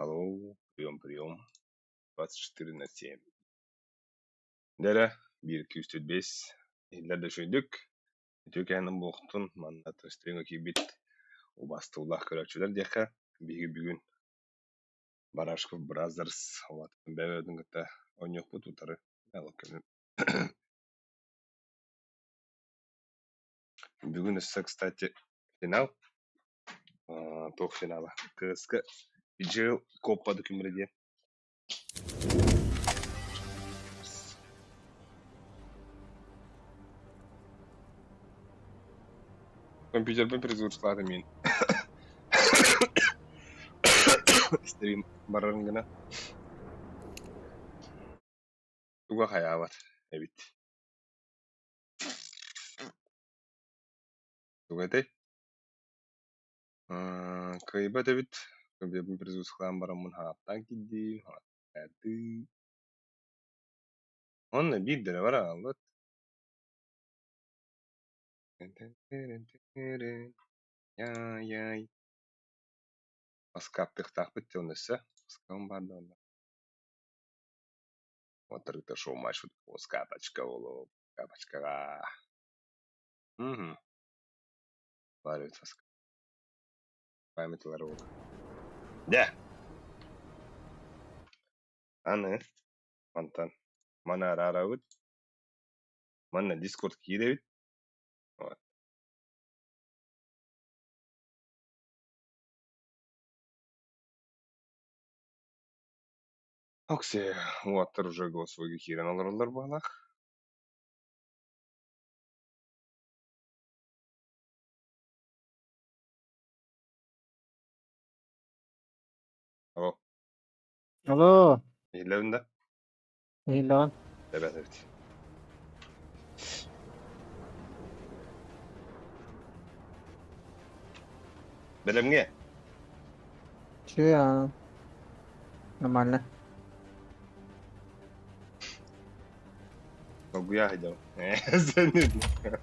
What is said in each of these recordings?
Алло, прием, прием. 24 на 7. Дэрэ, биир күүстүт бес. Иһиллэр да үчүгэйдик. Үтүө кэһэнэн буолуохтун, манна тыстыҥа киирбит убаастабыллаах көрөөччүлэр диэххэ, биһиги бүгүн Барашков Brothers уолаттарын бэйэ-бэйэбитин кытта оонньуохпут утары. Бүгүн өссө, кстати, финал. Туох финала? КСК PGL Коппа күммүрэ диэн. Компьютербын перезагрузкалаатым мин. Стрим барарын гына. Туга хайаабат эбит. Туга этэй? Кыайбат эбит. Компьютербын перезагрузкалаан бараммын хааттаан киирдим, хааттаатым. Онно биирдэрэ бар аҕалбыт. Яй-яй. Маскаптыахтаахпыт дии онно өссө. Маскабын баар да онно. Оттарыта шоу-матч скаточка буолуо. Капочкаҕа. Мгм. Баар эбит памяталара буолуо. Дьэ! Аны мантан маны араарабыт. Манна Дискорд киирэбит. Вот. Окси, уолаттар уже голосовойга киирэн олороллор быһалаах. Алло. Алло, Иһиллэбин да? иһиллэҕин? Эбэт эбит. Бэлэмҥэ? Чү, а, нормально. Долгуйа сылдьабын. Sen ne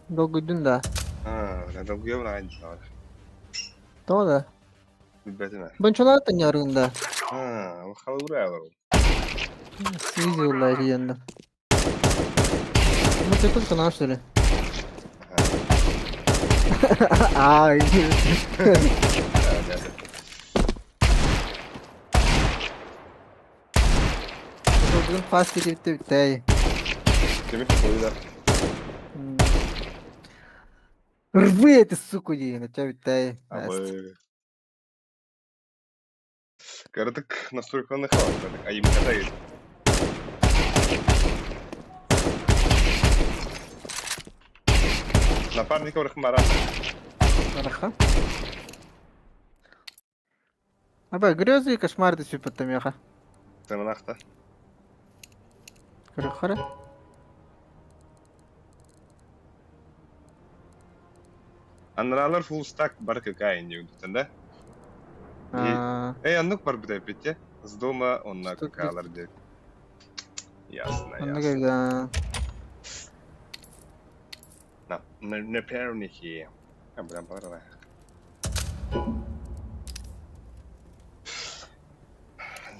Долгуйдун да. Аа, долгуйабын аҕай дии. Тоҕо да? Билбэтим ээ. Бончолаат ньарыын да. Аа, халыбыра олору. Свизи улла иһийэннэ. Ну ты только наш что ли? Ай. Бүгүн фаст китибитте бүттэй. Кими қойда? Рвы эти суку диэн өтө бүттэй. Абы. Кыратык настройканы халаттадык. Айымкатай. Напарника орых маран. Хорошо. Аба, грезы и кошмары сүппэттэмиэхэ. Сымынахта. Көрөххөрө. Аннараалар full stack бар какая диэн да? Аа, Эй, оннук барбыт эппитте. С дома онно 130. какалар диэн. Ясно, оннук ясно. эбит аа. На, напарники. А, прям пора.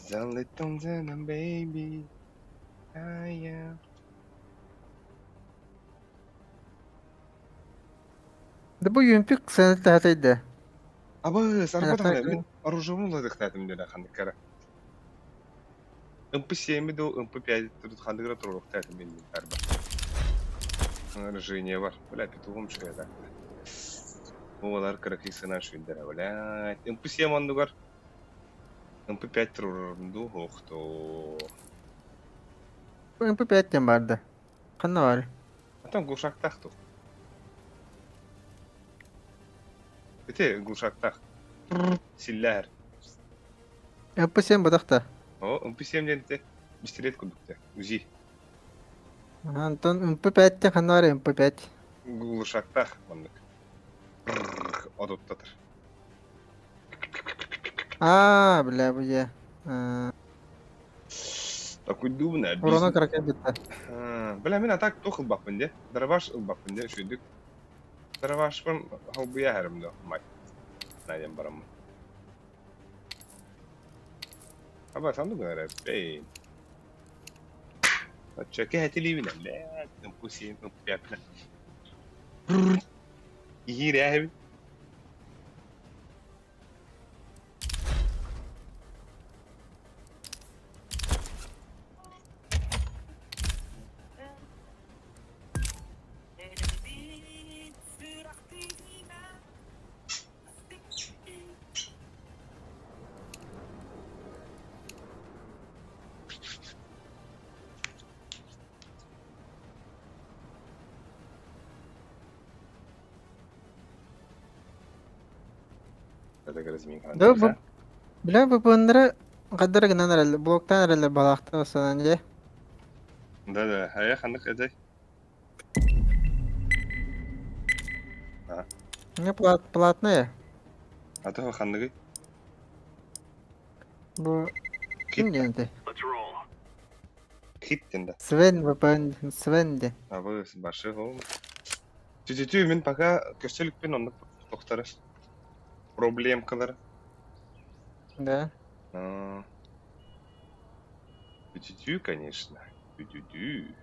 Залетом baby. I am. Да бу юмпик сыаната хатайда. Абы, сарбат Хайдахтаах мин оружием ладыхтаатым диэн ханнык МП7 ду МП5 тут ханныгыра туруохтаатым мин карба. Режение бар. Бля, петухом что я так. Олар кыракый сына шүйдere, блядь. МП7 оннугар МП5 турурунду охто. МП5 диэн баар да. Ханна баар? Атан глушактах ту. Ити глушактах. Силлээр. МП7 бадах да. О, МП7 диэн те пистолет курдук те. УЗИ. Антон МП5 диэн ханна баар МП5? Глушактах маннык. Одуттатар. Аа, бля, бу дьэ. Аа, Такой думный, Урона бизнес. кыракый битта. Бля, мин атак туох ылбаппын дии. Дробаш ылбаппын дии, үчүгүйдүк. Дробашпын холбуйа иһэрим да, мать. Найдем бараммын. Аба санды гынар эбит. Оччо кэһэтилиибин эллээ, ымпу сиин ымпыаппына. Иһиирээһибин. Да, бу, бля, ВПН-лары хаддара гынан эрэллэр, блоктаан эрэллэр балаахта санаан дьэ. Да-да, хайа ханнык этэй? Не платная. А то ханныгый? Бу Кит ким диэн этэй? Кит диэн да. Свен VPN Свен диэн. А вы больших ол. Түтүтү мин пока көстөлүкпүн оннук тохтары. Проблемкалар. Да. Түтүтү, конечно. Түтүтү.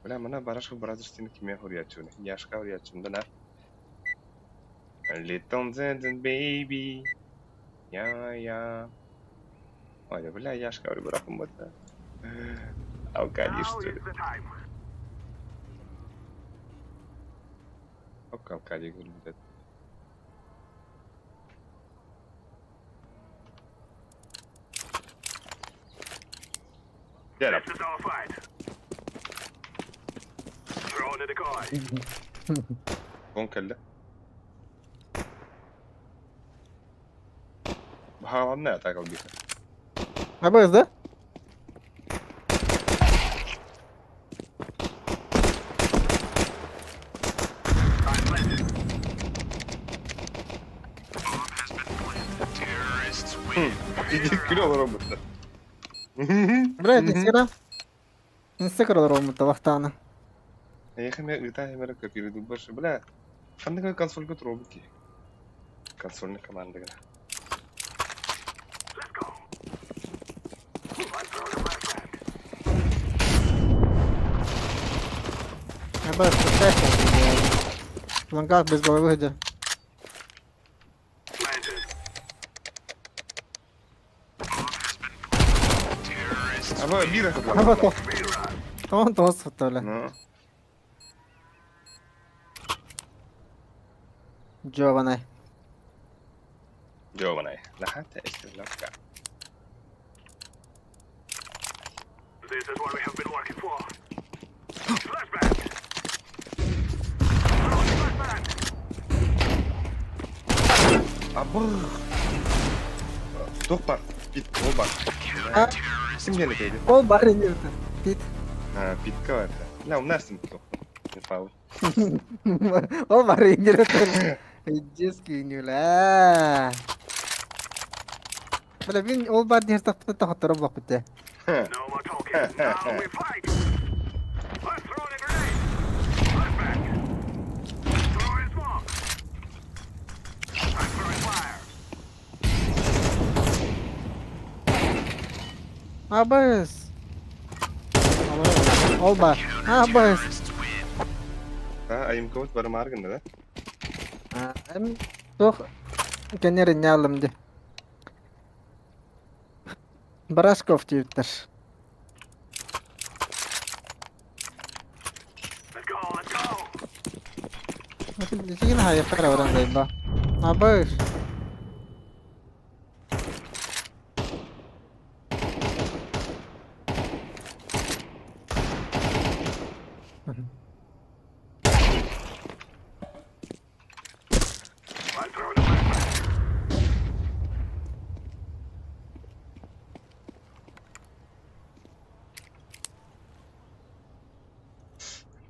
Бля, мана Барашков Brothers диэн кимиэ хоруйааччыбын. Яшка хоруйааччым да на. Little Zen baby. Я я. Ой, бля, Яшка говорю, бырахым бата. Алкади, что ли? Ок, Алкади, говорю, блядь. Get up. Вон кэллэ. Баһааланна атака убита. АБС, да? Иди күлэ олоробуттар. Бля, Инстаграм. Инстаграм олороммут табахтаана. Эйиэхэ эмиэ ыытаа эмэрэ копируйдуубар бля ханнык консольга туруобут киһи консольный командага. АБС, поставь. В лонгах без головы где. Аба биир Аба то. Он тоос бля. Ну, Giovanni. Giovanni. Lähätte esille. Абыр. Туох бар? Пит, ол бар. А? Ким диэн этэйди? Ол бар инде. Пит. А, питка бар. Бля, умнарсың туох. Не пау. Ол бар инде. Детский нюля. Бля, мин ол бар диэн тахпыта тахаттара булаппыт. АБС. Ол бар. АБС. А, айымкабыт барымаар гынна да? Эм туох кэннер инньэ аллым дии. Барашков диэбиттэр. Итигин хаайыахтара баран дайба. Абыш.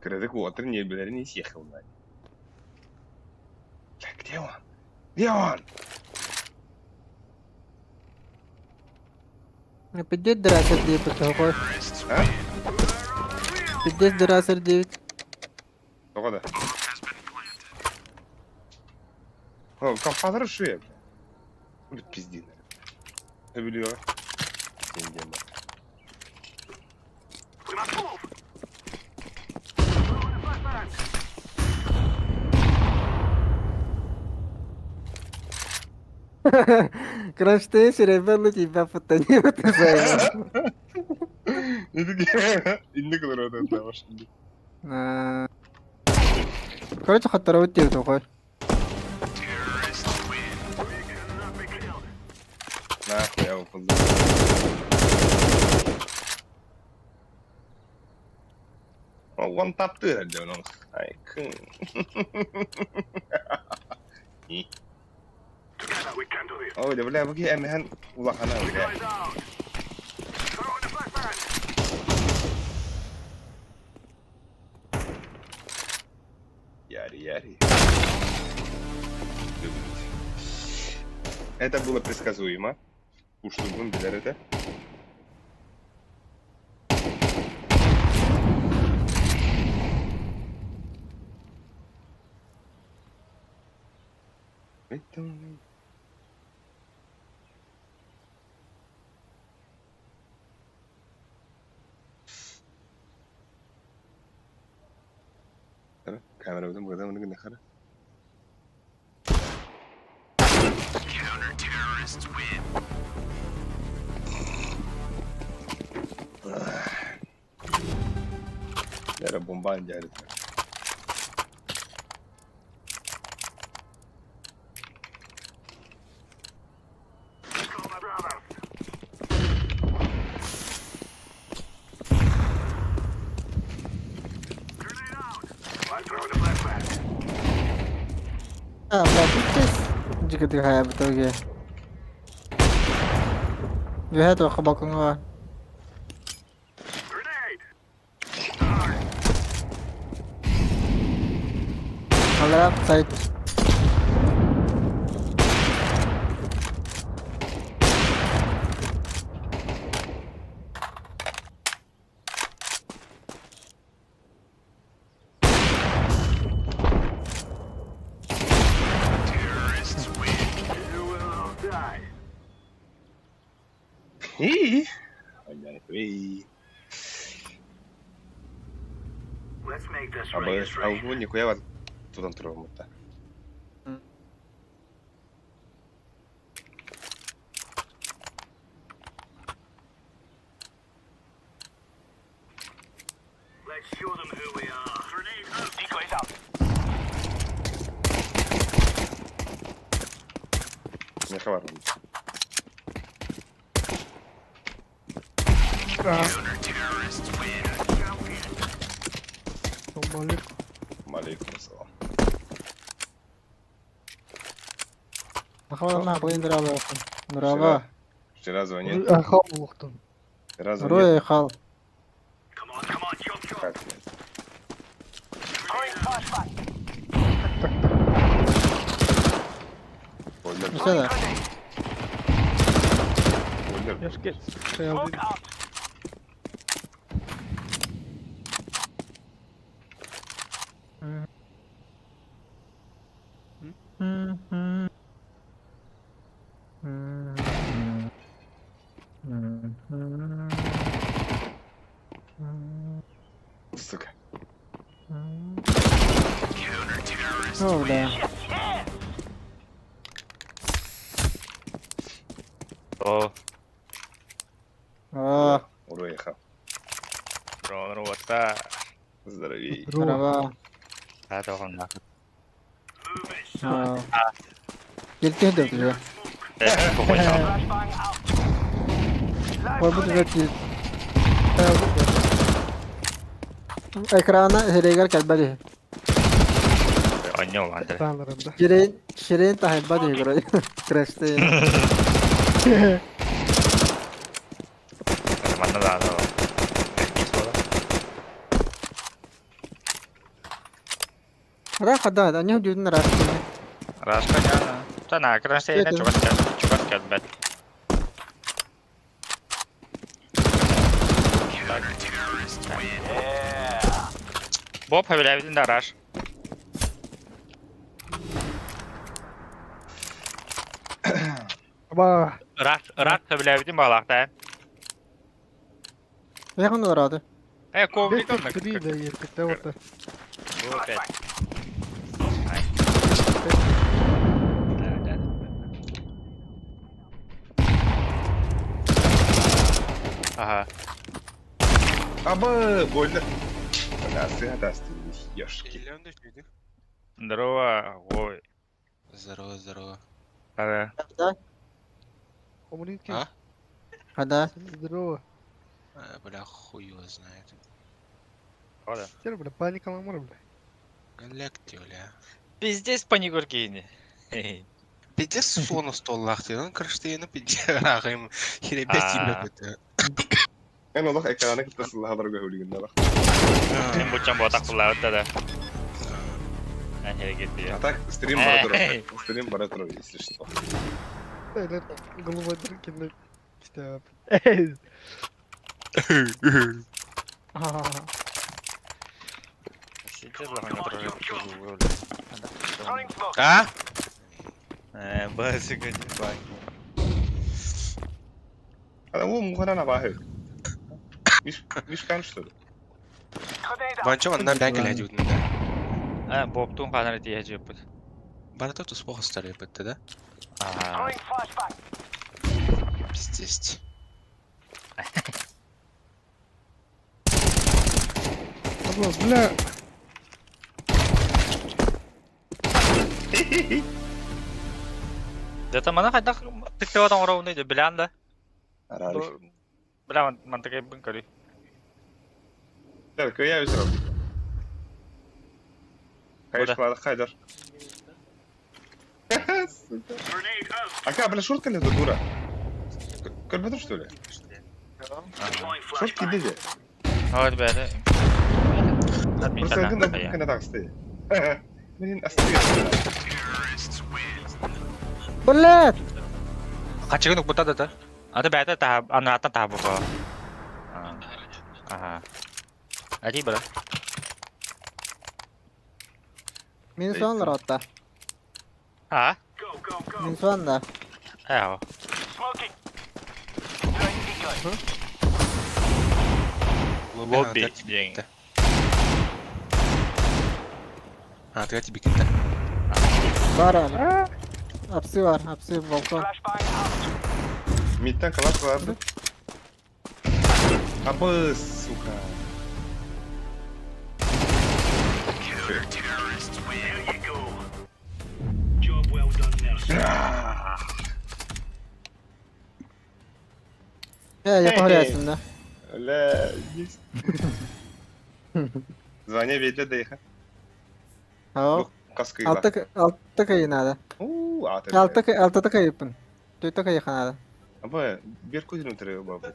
Кыратык уолаттар ньиэрбэлэрин ис ехал. Бля, где он? Где он? Пиздец драсер диэбит тоҕой. А? Пиздец драсер диэбит. Тоҕо да? О, компьютер шве, бля. Бля, пизди, наверное. Сөбүлүөҕэ. Кронштейн диэн баар. Кронштейн сирэйбэр тиийбэппиттэн Инник олорор Короче, хотторобут диэбит оҕой. Нахуй я выпал. One таптыыр дьонум. Айкын. Ой, да бля, бу эмэһэн улахана бля. Яри-яри. Это было предсказуемо. Уштугун билэр этэ. Камерабытын быдан маны гынахара. Эрэ бомбаан дьаарыта. А, блядь, дьикитик хайабыт оге. Үөһэ туохха балкоҥҥа Аллараа сайт. Ии. Абы нихуя вас тутан турар Миэхэ барбыт. Малейкум ассалам. Нурава. Вчера звонил. Вчера звонил. Рой хал. Как? Бойлер. Все Бойлер. Сука. О, бля. О, А, Уруеха. Рота. Здоровей. Нурава. Да, тоҕонна. А. Кэлтиһэ да уже. Ой, буду жать. Экрана сирейгэр кэлбэт Онньо улаан Сирейин, сирейин таһайбат үһү, короче. Крэштейн. Манна даҕаны Ыраах хада, аньыһы дьүүтүн ыраах. Рашка няна. Та на кронштейне чугас кэл, чугас кэлбэт. Так. Боб хэвлээбитин да раш. Аба. Раш, раш хэвлээбитин баҕалаахта. Yakın uğradı. Коврик онно. Три да еркетте орта. Бу опять. Ай. Да, да, да. Ага. Аба, больно. Бля, сыга даст, ёшки. Здорово, ой. Здорово, здорово. Ага. Да. Коммуники. А? Hadi. Здорово. А, бля, хуй его знает. Ода. Сер, бля, паника мамыр, бля. Лекти, бля. Пиздец паникуркини. Пиздец сону столлах, ты, он кронштейна пиздец, рахим, херебет А. тебе это. Эн олох экраны кытта сыллаһаларга хөлүгүннэ бах. Мен бучан ботак куллаабыт да. Ахере кетти. А так стрим бара турар. Стрим бара турар, если что. Элер, голубой дыркин. Степ. Эй. А? Базыка не А ол муханан абаһы. Мишкан, что ли? Ванчо, онна бәк эле дьүтүн да. А, Боптун канары тие жеппит. Барата туспох старый бытты да? А, Пиздец. Абла, бля. Дата мана хайдах тиктеватан орауны де билан да. Арары. Бля, мантыка бын көрүй. Так, я өзүм. Хайш хайдар. Сука. Ака, бля, шорт ли это дура? Көрбөтөр, что ли? Шорт киди. Ой, бәрі. Просто один кына тагысты. Мен асты. Блядь! Качыгын укбута да? Аты бәті та аны ата та бу. Ага. Ати бара. Минус 10 lira hatta. А? Минус 10 да. Әо. Лобби день. А, ты тебе китта. Var abi. Hapsi var. Hapsi balkon. Мидтен калаш барды. Абы, сука. Ya yapar aslında. Бля, есть. Звание ведле дейха. Ha. Каскыйла. Altta altta kayın hadi. У, ата. Altta altta da kayıpın. Tüyte kayıkın hadi. Абы, бер көзүн өтөрө бабы.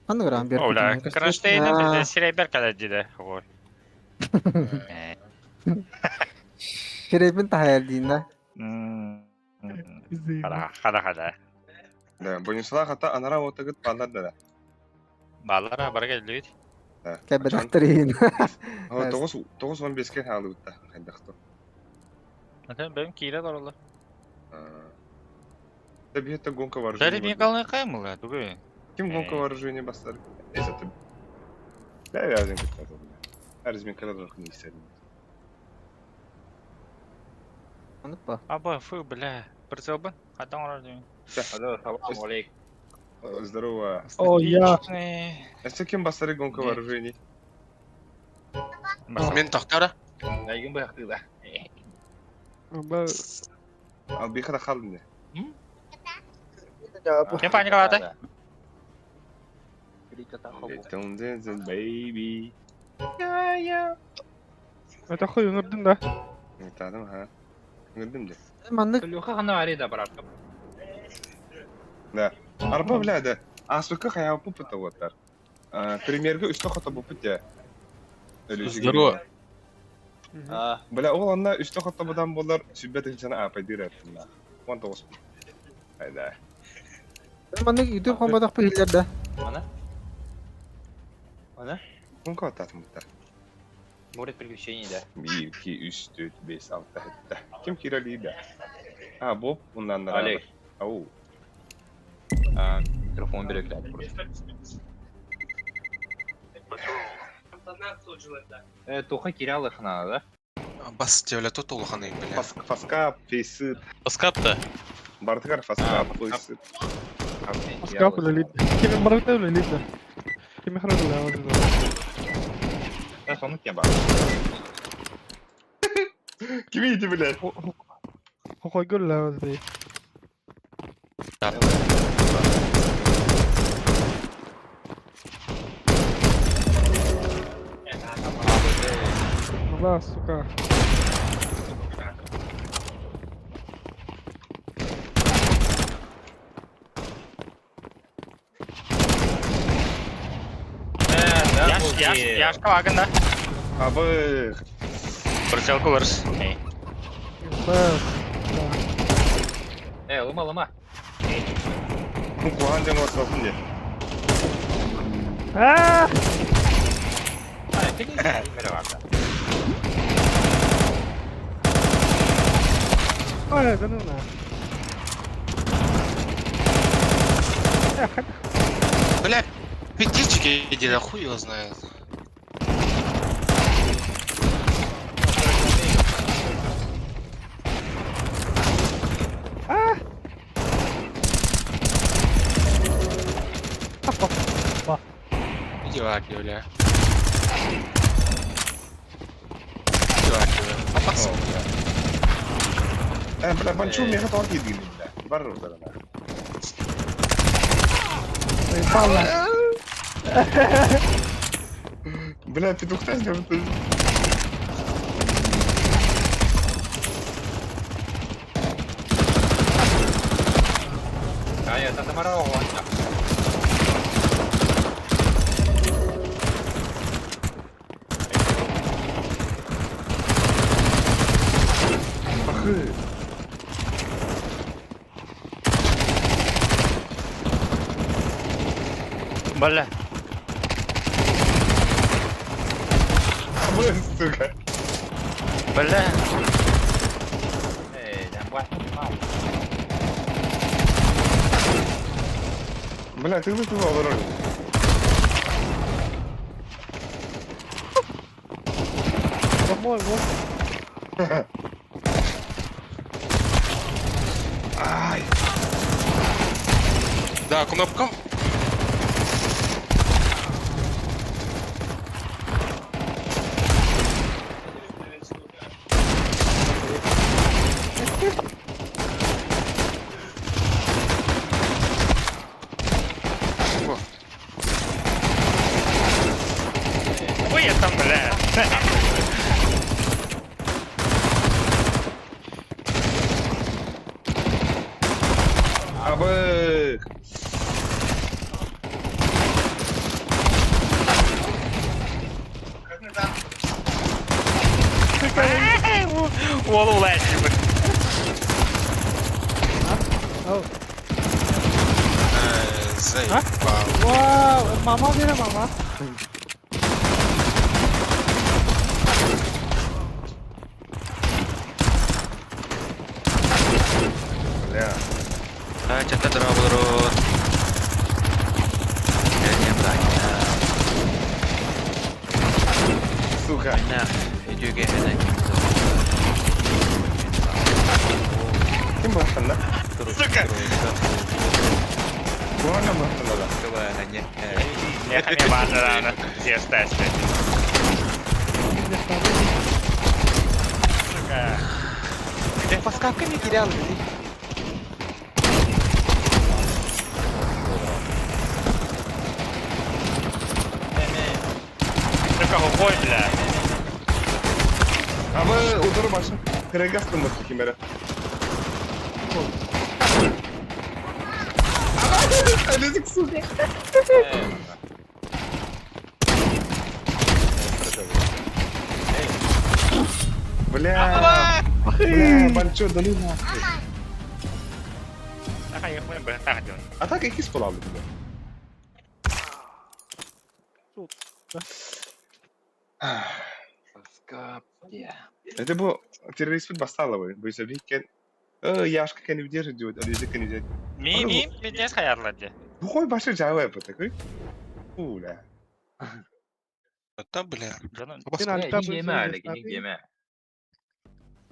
Ханны грам бер. Оля, кронштейна бізде сиребер кадар диде. Ой. Şerefin tahayal дейін Хада, хада, хада. Да, бойынсала хата анара отагыт балдар да. Балара барга келбит. Да. Кәбедәхтірейін. О, 9 9:15-ке хаалыбыт да. Хайдахты. Атын бәм кире баралар. Да бихетте гонка вооружения. Дәри мен калны каймыла, түгел. Ким гонка вооружения бастар? Эсэ ты. Да, я один кытта. Аризмен каладыр не истедим. Unutma. Аба, фу, бля. Прицел бы? Хатан орар дейм. Алло, салам алейкум. Здорово. О, я. Эсэ ким бастары гонка вооружений? Мен тоқтара. Найгын баяқты да. Бля. Ал бихада халдым не. Кем паникалады? Baby. Это хуй ыңырдың да. Таадым ха. Ыңырдым де. Маннык Леха хана арида брат. Да. Арба бля да. Асука хаяу пупыта оттар. Примерге үстө хото бупут я. Здорово. А, Бля, ол анна үстө хото будан болар сүббет инсана апай дир аттым. 19. Айда. маннык YouTube комбатак бу да. ана? Ана? Гонка ататым бутар. Море приключений, да. 1, 2, 3, 4, 5, 6, 7. Ким киралида? А, Боб, уннан Олег. Ау. А, микрофон берет просто. Туха кирялы хана, да? Бас бля, тут улаханы, бля. Фаскап, фейсит. Фаскап-то? Бартыгар фаскап, фейсит. Фаскап үлэлиир. Кими барыта үлэлиир да. Кими харах үлэлиир. Да, сону кем бар. Кими ити блядь? Хохойго үлэлиир. Бла, сука. Яш, яш, яшка вагында. Абы. Прицелку вырс. Эй. Б. Лыма, лыма. Ну, кухан ден осылсын де. Аа! Ой, да ну на. Бля, пиздечки иди, да хуй его знает. Иди лаки, бля. Иди лаки, бля. Попался. Бля, банчу меха тоқ кидгин, бля. Бар да. Заебало. Бля, петухта сделал. А, это Тамара, Пахы. Бля. Абы, сука. Бля. Бля, ты выпивал роль. По-моему. Ай. Да, кнопка. Ой, я там, бля. Абы. Уолу улэчи. Заебал. Вау, мама бери мама. Бля. А, чата драблрот. Сука. Ким бахтан, да? Сука. Кухан бахтан, да? Я не базара, здесь тесты. Сука. Фаскапками терял, блядь. Сука, ухой, бля. Абы, удары башын. Крегастын бу кимере. Абы, сука. Бля. Бля, банчо, да ну нахуй. А так який спалали тебе? Тут. Это бу террорист басталовый. Бойся викен. Яшка кен удержит делать, а язык не взять. Ми, ми, пиздец хаярла де. Бухой башы жауап такой. Фу, бля. Да, бля. Дьону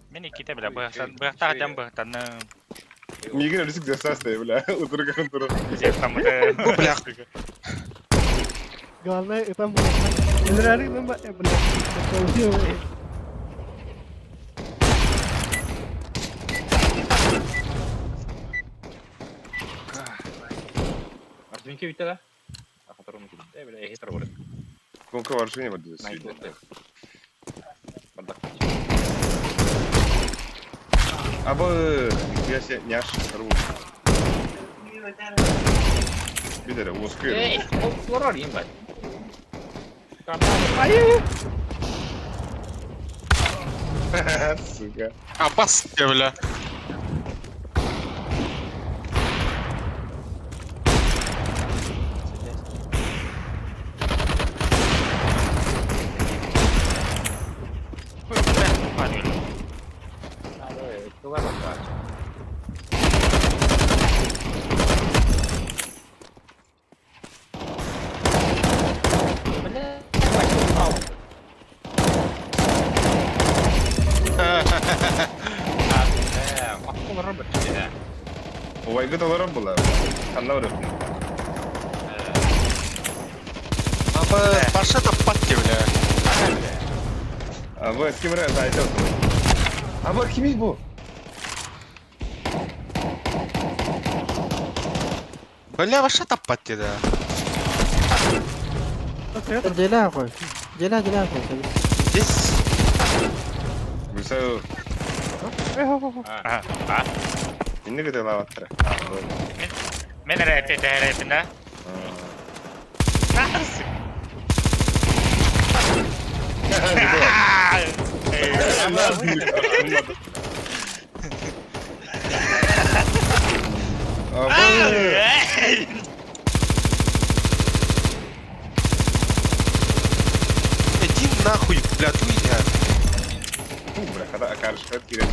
Мин иккитэ бля быһахтаах дьон быһахтанным. Мигин өлүсүк засастай, бля. Утурган турар. Бу, бля. Главное, это блядь. Гонка вооружения вот здесь. Абы, нихуя себе, няш, рву. Бидере, уоскы. Сука. Абас, бля. Убайгыт олорор була. Ханна барып. Абы, паша таппат, бля. Абы, ким эрэ зайдет. Абы, кимий бу? Бля, ваша таппат, да. Дьиэлээх ой. Дьиэлээх дьиэлээх ой. Здесь. Гүсэ инник это лаваттара. Мен эрэ эппитэ да? Абы. Иди нахуй, бля, туйня. Фу, бля, когда окажешь, кирет.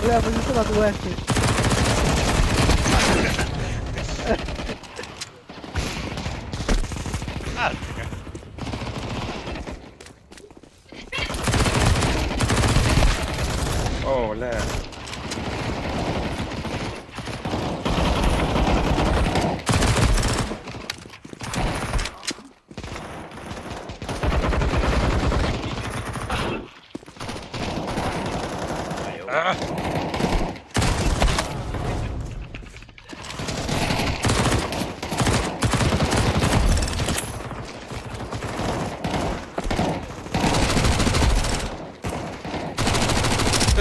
Бля, вы что надо легче. О, бля.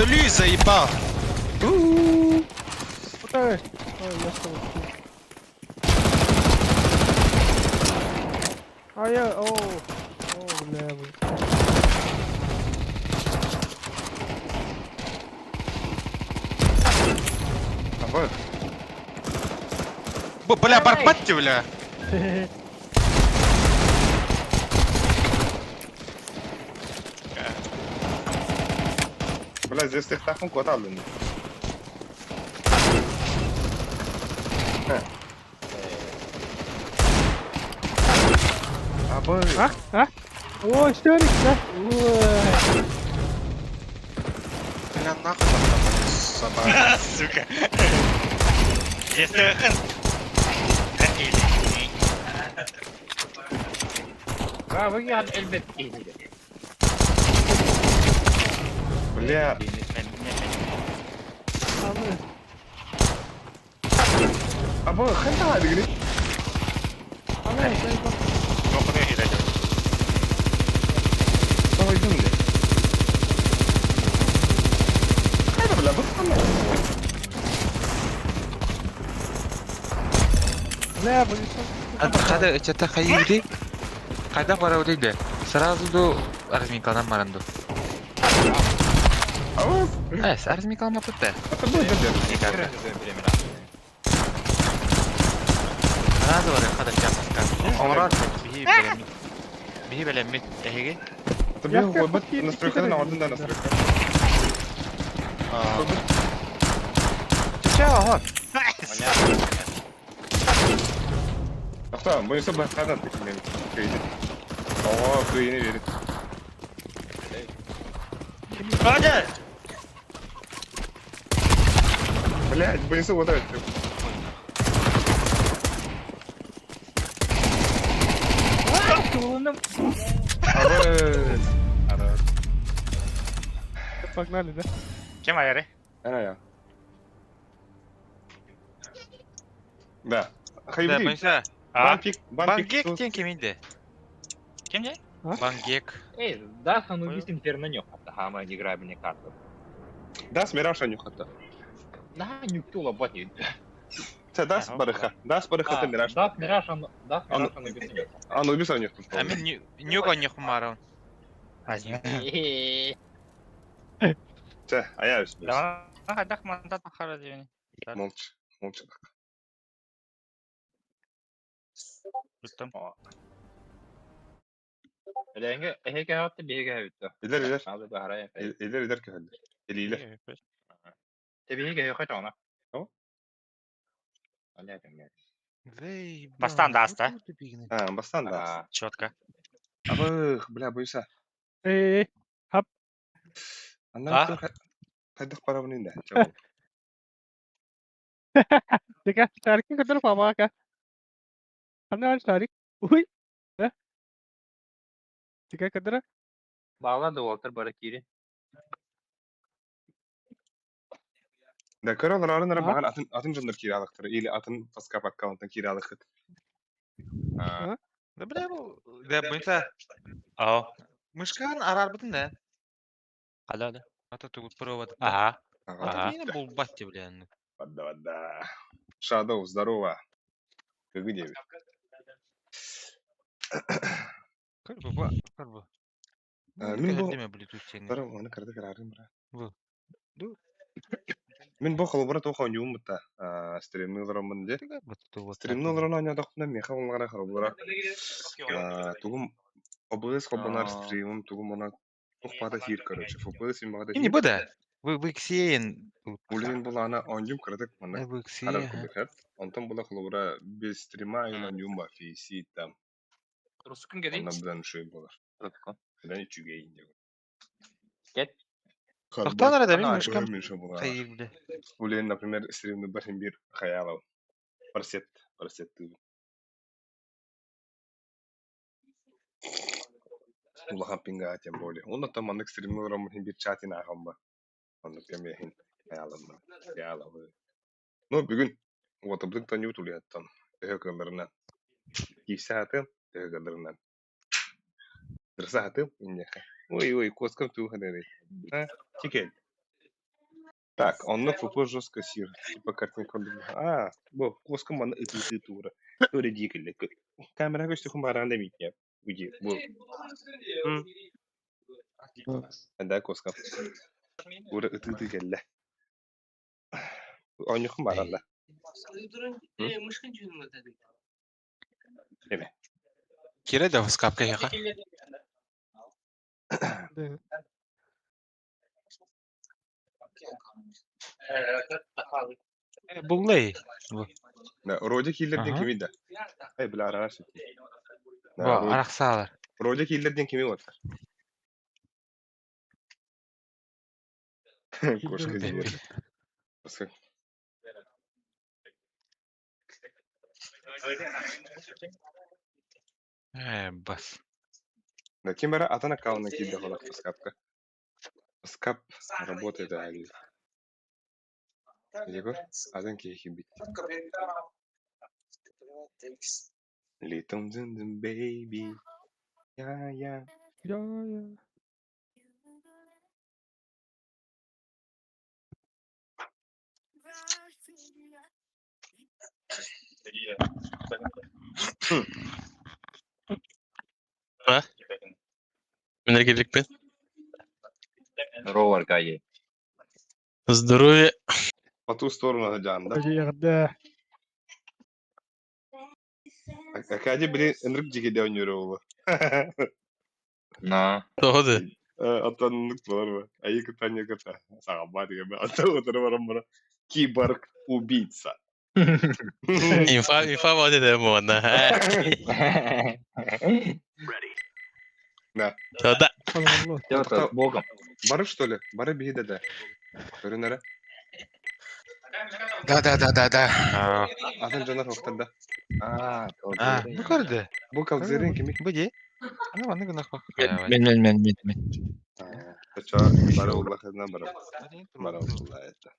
Lui, заебал. Ой, я что? А я, о, о, бля, вы. Абы. Бля, барбат, бля. Бля, здесь ты тахун кот алдын. Абы. А? А? Ой, что ли, да? Ой. Бля, нахуй там собака. Сука. Если Бля. Абы, ханта дигри. Давай дымли. Хайда, бля, быстро. Бля, вы что? Хада это хайди. Кайда бара улейде. Сразу ду разминкалан маранду. Абы. Эс, разминкалан мапытты. Это будет Никак. Сразу бара хада чапаска. Омрар бихи белемит. Бихи белемит эһиги. Это бил бот настройка на один да настройка. Ча, ага. Ахта, бойса бахадан мен кыйды. Ого, кыйыны берит. Hadi! Блядь, бойса вот это. Арыс. Арыс. Погнали, да? Ким айары? Ана я. Да. Да, Хайбри. бойса. А? Банпик, банпик. Бангек тен кеминде. Ким не? Бангек. Эй, да, Анубис Инферно нюхата, хама не играй мне карту. Да, смираша нюхата. Да, нюхтула бот не. Це дас барыха. Дас барыха ты мираж. Да, Мираж, да, Мираж Анубис нюхата. Анубис нюхата. А мен нюга нюхмарон. Це, а я үс. Да, хайдах мандат хара дивини. Молча, молча. Туттум. Эленге, эхеге хатты, биһиге хавитты. Илер, илер. Надо бахара. Илер, илер көхөллөр. Илилер. Те биһиге хата она. О? Понятно. Бастан да аста. А, бастан да. Четко. Абых, бля, бойса. Эй, Анна А? хайдах парабын инде. Дека, Шарик который помака. Она Шарик. Уй. Да? Дека, который? Бала да Уолтер Баракири. Да, көрө олар А? баган атын атын жондар киралыктыр или атын фаскап аккаунттан киралык. А? Да бля бу. Да бойса. Ау. Мышкан арар бутын да. Хада да. Ата тугут провод. Ага. Ата Ага. мени бул батти бля. Вада, вада. Shadow, здорово. Как где? Как бы, как бы. Мин бу Деме бли тустен. Здорово, аны кырды карарым бра. Бу. Ду. Мин бу холобура тоха оньюм бутта. Стримныларымын де. Стримныларын оньодохпуна меха олгара холобура. Тугум ОБС холбонар стримым тугум она тухпата хир, короче. ФПС им багата Не буда. Вы вы ксеен. Улин булана оньюм кырдык мана. Вы Харар ксеен. кубыхат. Онтон була холобура без стрима и оньюм ба фейси там. Русукун геди. Онна будан шуй болар. Будан үчүгей инде. Кет. Тохтан арада мин Ана, мышкам. Меньше була. Хайыр бля. Улин, например, стримны бархин бир хаялов. Парсет, парсет ты. Улахан пинга тем более. Он там маннык стримны ром бир чатин ахамба. Онны кемехин хаялов. Хаялов. Ну, бүгүн вот абдык таню тулияттан. Төһө кылларынан. Кисатым, төһө кылларынан. Дырсатым, иннеха. Ой, ой, коскам туха дери. А, чикель. Так, он на ФП жестко сир. Типа картинка. А, бо, коскам аны ыты тура. Тура дикель. Камера көстө хумаран демитне. Уйди, бу. Да, коскам. Ура ыты келле. Оню хумаранда. Эме. Кире да скапка яха. Да. Буллей. Да, роди киллерден Ага. кими да. Эй, бля, араш. Бу арахсалар. Роди киллерден кими вот. Кошка зверь. Кошка. Э, бас. Да, кемера атын аккаунтна киирде холох скапка. Скап работает али. Егор, атын кихи бит. Летом дзын бэйби. Я я. Я, я. Энергетикпен. Здорово, Аркадий. Здоровье. По ту сторону жанда. Да. Акади били энерг жиге ойнор На. Тоғыды. Аттан бар. Айы кытан кыта. Сага бар деген. Ата отырып барам бара. Киборг убийца. Инфа, инфа вот это модно. Да. Да. Все, с Богом. Бары что ли? Бары биһи да. Көрүнэрэ. Да, да, да, да, да. Атын дьонор хоқтар да. А, А, ну көрдө. Бу калзерин кими? Бу ди. Ана манны гынах бак. Мен, мен, мен, мен, мен. Чо, бары уллахына бары. Бары улла это.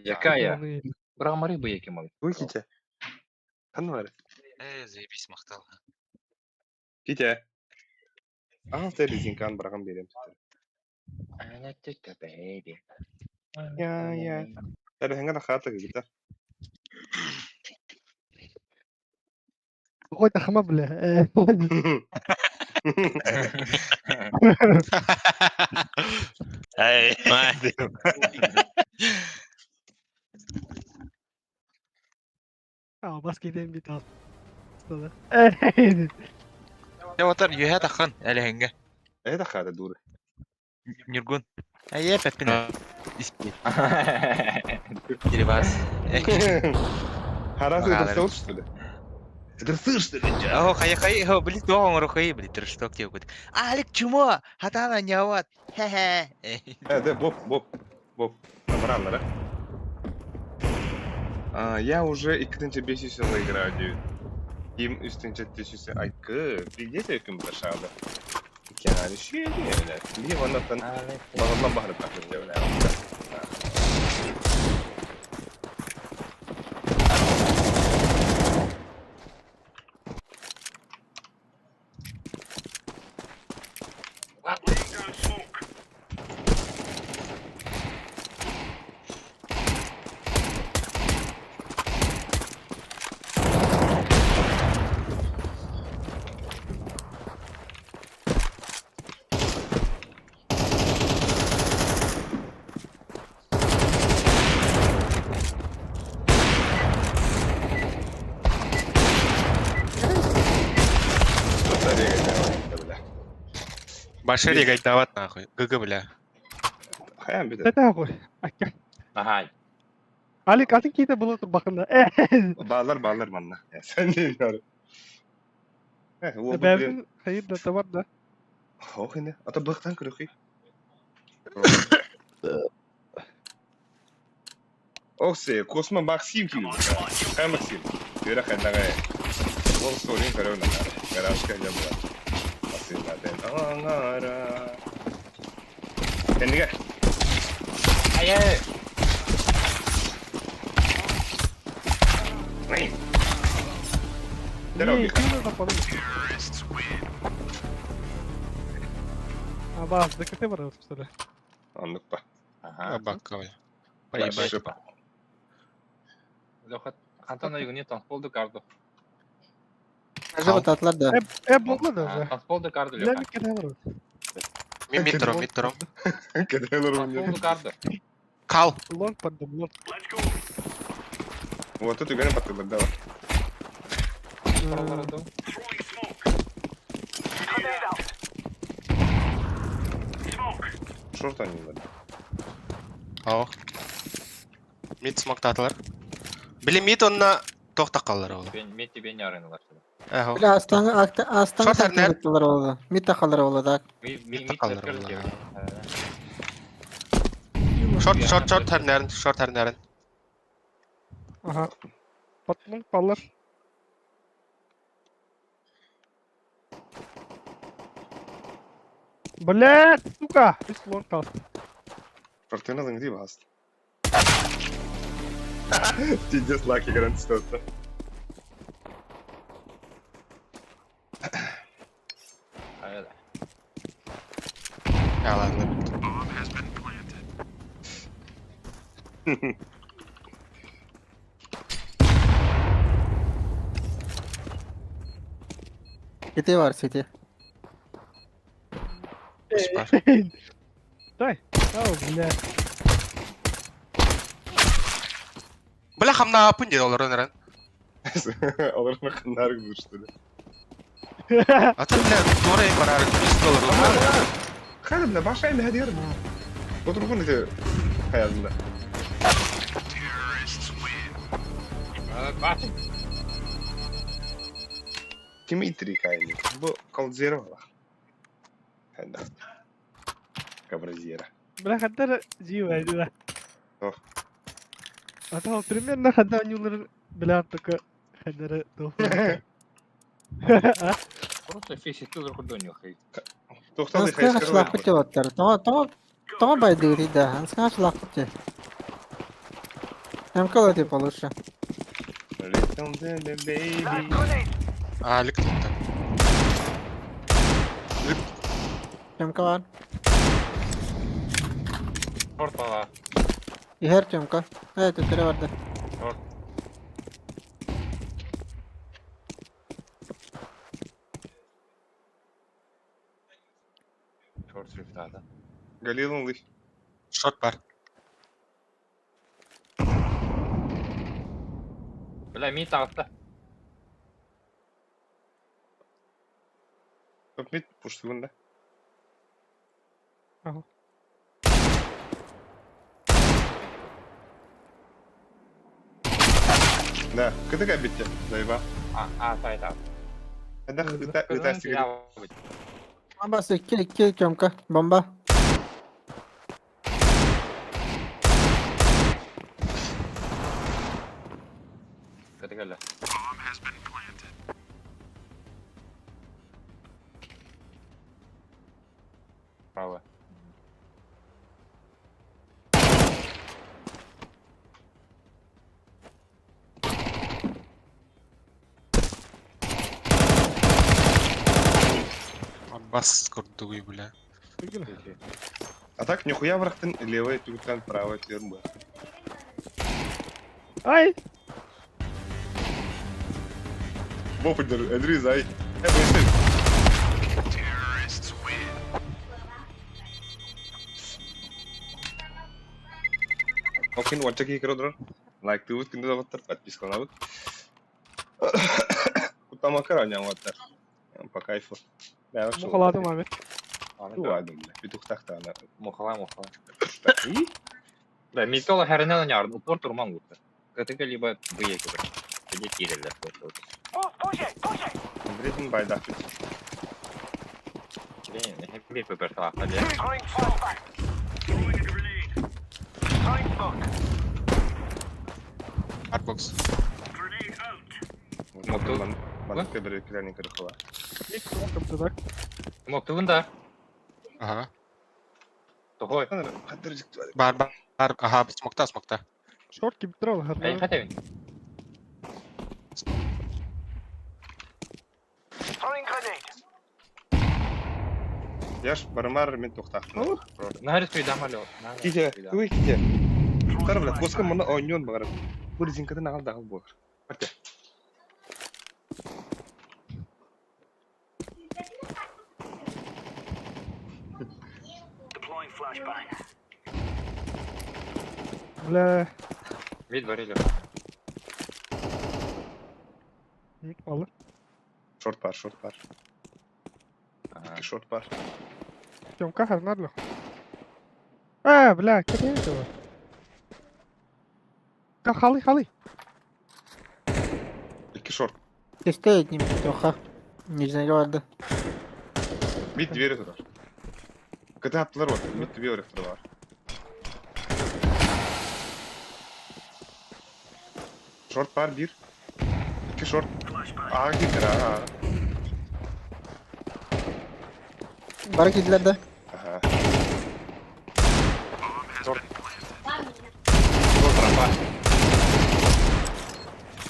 Якая? Брамары бы яки мал. Вы ките. Ханна бары. Э, заебись мактал. Ките. Ага, ты резинкан бараган берем. Baby. Я, я. Тәрәһеңгә дә хата гитар. Хоть ахма, бля. Эй. А, баска идем бит ал. Я вот там юһә тахын әлеһеңгә. Э да хата дур. Нюргун. Әйе, пәппине. Испи. Дерибас. Харасы это все что ли? Это сыр, что ли? О, хай хай, хо, блин, то он рухай, блин, трэшток тебе будет. Алик чумо, хатана няват. Хе-хе. Э, да, Боб, Боб, Боб. Набрал, да? А, я уже иккинче беш сел играю, дейт. Ким үстүнче түшүсө айкы, билдесе өкүм башады. Кяни шүйе, Би ваннаттан багылдан бахырып тахыр деп. Большой регайдават нахуй. ГГ, бля. Хаян бит. Это хуй. Ага. Алик, атын кейте было тут бакында. Баалар баалар манна. Сен дейм. Э, ол блин. Бәбин хайыр да табар да. Ох, инде. Ата быктан көрөхи. Ох, се, Космо Максим ким. Хай Максим. Юра хайдага. Ол сорин көрөм на. Гаражка жабыла. Асыладен аңара. Эндиге. Ай-ай. Дөрөв. А, бас, ДКТ бар, что ли? Аннык па. Ага. Бакка, бля. Поебать. Леха, Антон не танцпол карду. Acaba tatlar da. Э, болмады уже. Танцпол карду, Бля, Леха. КТ бар. Мен метро, метро. Кеделер Танцпол карду. Кал. Лонг поддам, лонг. Вот тут үгәнеп батылар да. Шорт они бар. О. Мид смоктатылар. Били мид онна тоқта қалар ол. Мен тебе не арыналар. Эхо. Бля, Aslan'ı Aslan'ı Шорт әрнер. takip oldu. Mid takalır oldu da. Мид қалар ол. Шорт, шорт, шорт әрнәрін, шорт әрнәрін. Ага. Патлон палар. Блядь, сука! Үс лонг калды. Шортына зыңды бас. Пиздец лаки гарантироваться. Я ладно. City var City. Спар. Дай. Ау, блядь. Бля, хамна апын деді олар өнерін. Алар махнар что ли. А ты, бля, туора барар пистол ылар. Хайда бля, баша эми хадиер. Отургун эти хаязында. Бачы. Дмитрий Кайни. Бу Колдзеро бар. Хайда. Кабразера. Бля, хандар жива, да. Ох. А то примерно ханда нюлар, бля, только хандара Просто фейси тылыр курдоню хей. Тохтал Анскага шлахпыт деп Тоҕо тоҕо тоҕо байдыгытый да? Анскага шлахпыт деп. МК типа лучше. Little baby. А, лик тут. МК бар. Шорт бала. Иһэр Тёмка. Э, төттөрө барды. Шорт. Шорт шрифтада. Галилын лых. Шорт бар. Бля, ми тағытта. Топ мид пуштугун да. Ага. Да, кытык битте, заеба. А, а, сайт а. Да, ыта ыта сигар. Бомба икки икки Тёмка. Бомба. Категория. Право. Бас курдугуй, бля. А так нихуя врахтын левая түгүттэн правая түгүн бу. Ай! Бопыдыр, Эдри зай. Э, бэйсы. Окин ванча ки кыродор. Лайк тыбыт күндө даваттар, подписка лабыт. Кутамакар аняңаттар. По кайфу. Да, вообще. Мухаладым, Амет. Ладно, бля, петух тахта она. Мухала, мухала. И? Да, Микола Хернелла не упор турман лучше. КТК либо Б Где Кирилл, Андрей байдак. Блин, ПП Арбокс. Банка бер крайне кыркыла. Мог ты да? Ага. Тухой. Бар, бар, бар. Ага, смокта, смокта. Шорт кип трол, Эй, хотя Яш бармар мен тоқтақтым. На риску идам алё. Ките, туй ките. Тар бля, коска мына ойнон багар. Бу резинкадан агал дагал болар. Барте. Бля. Вид варили. Алыр. Шорт бар, шорт бар. Икки шорт бар. Тёмка харнарло. А, бля, как я этого? Халы, халы. Икки шорт. Тесте этним Тоха. Нижний барды. Мид двери турар. Кыта аттылар бар, мид двери турар. Шорт бар бир. Икки шорт. Ага китер, ага. Бар кидлер да. Ага. Шорт рампа.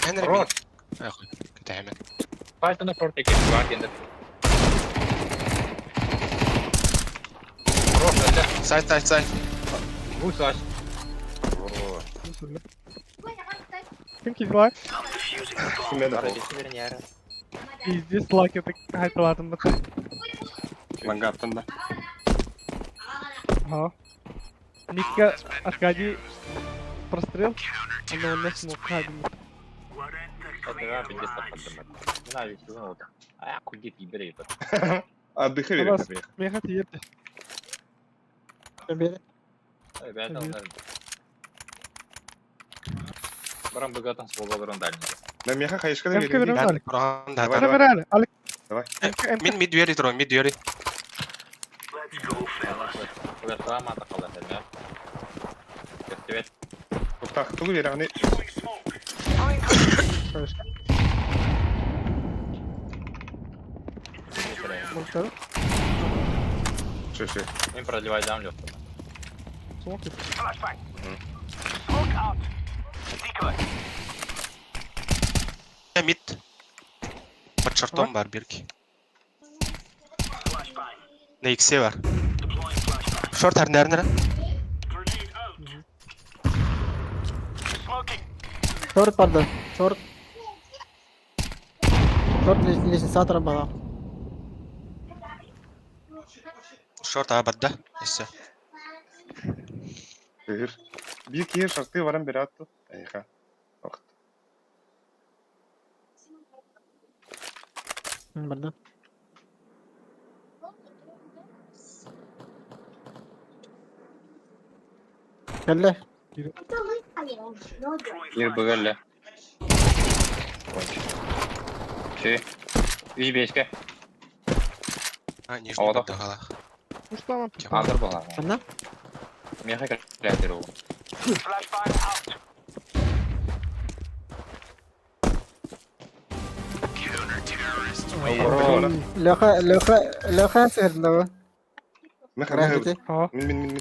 Хенри. Рот. Эх, кытаймен. Пальто на шорт екен, гвардия. Рот, да. Сайт, сайт, сайт. Гусаш. Ким кип лай? Киме да бол. Пиздец, лайк это хайпаладым. Лангаттан да. Ага. Митка, Аркадий прострел. Он на смог хадим. Это пиздец поддымат. Не знаю, если вот. А, куди ты бери это. Отдыхай, Хабас. приехал. Меха тиерде. Бери. Ребята, Барам богатым с володаром дальний. На меха хаешка да МК берем. берем Алик. Курахан да. Давай, Ана давай. берели. Алик. Давай. МК, МК. Мин мид двери турам, мид двери. Туктах, тугу берегни. Флешка. Молчали. Шо, шо. Им продлевай дам легко. Смок. Мид. Под шортом бар бирки. На иксе бар. Шорт арнернер. Шорт, пардон. Шорт. Шорт лестница была. Шорт абадда. Эссе. Бир. Бир кие шарты баран бератту. Эйха. Охт. Пардон. Кэллэ. Ир бөгелле. Чи. Үз бешке. А, нижний Ада. поддагала. Уштан. Андыр була. Анна? Меха кәләтер ул. Леха, Леха, Леха сырдного. Меха, меха. Рахите. А. Мин, мин, мин,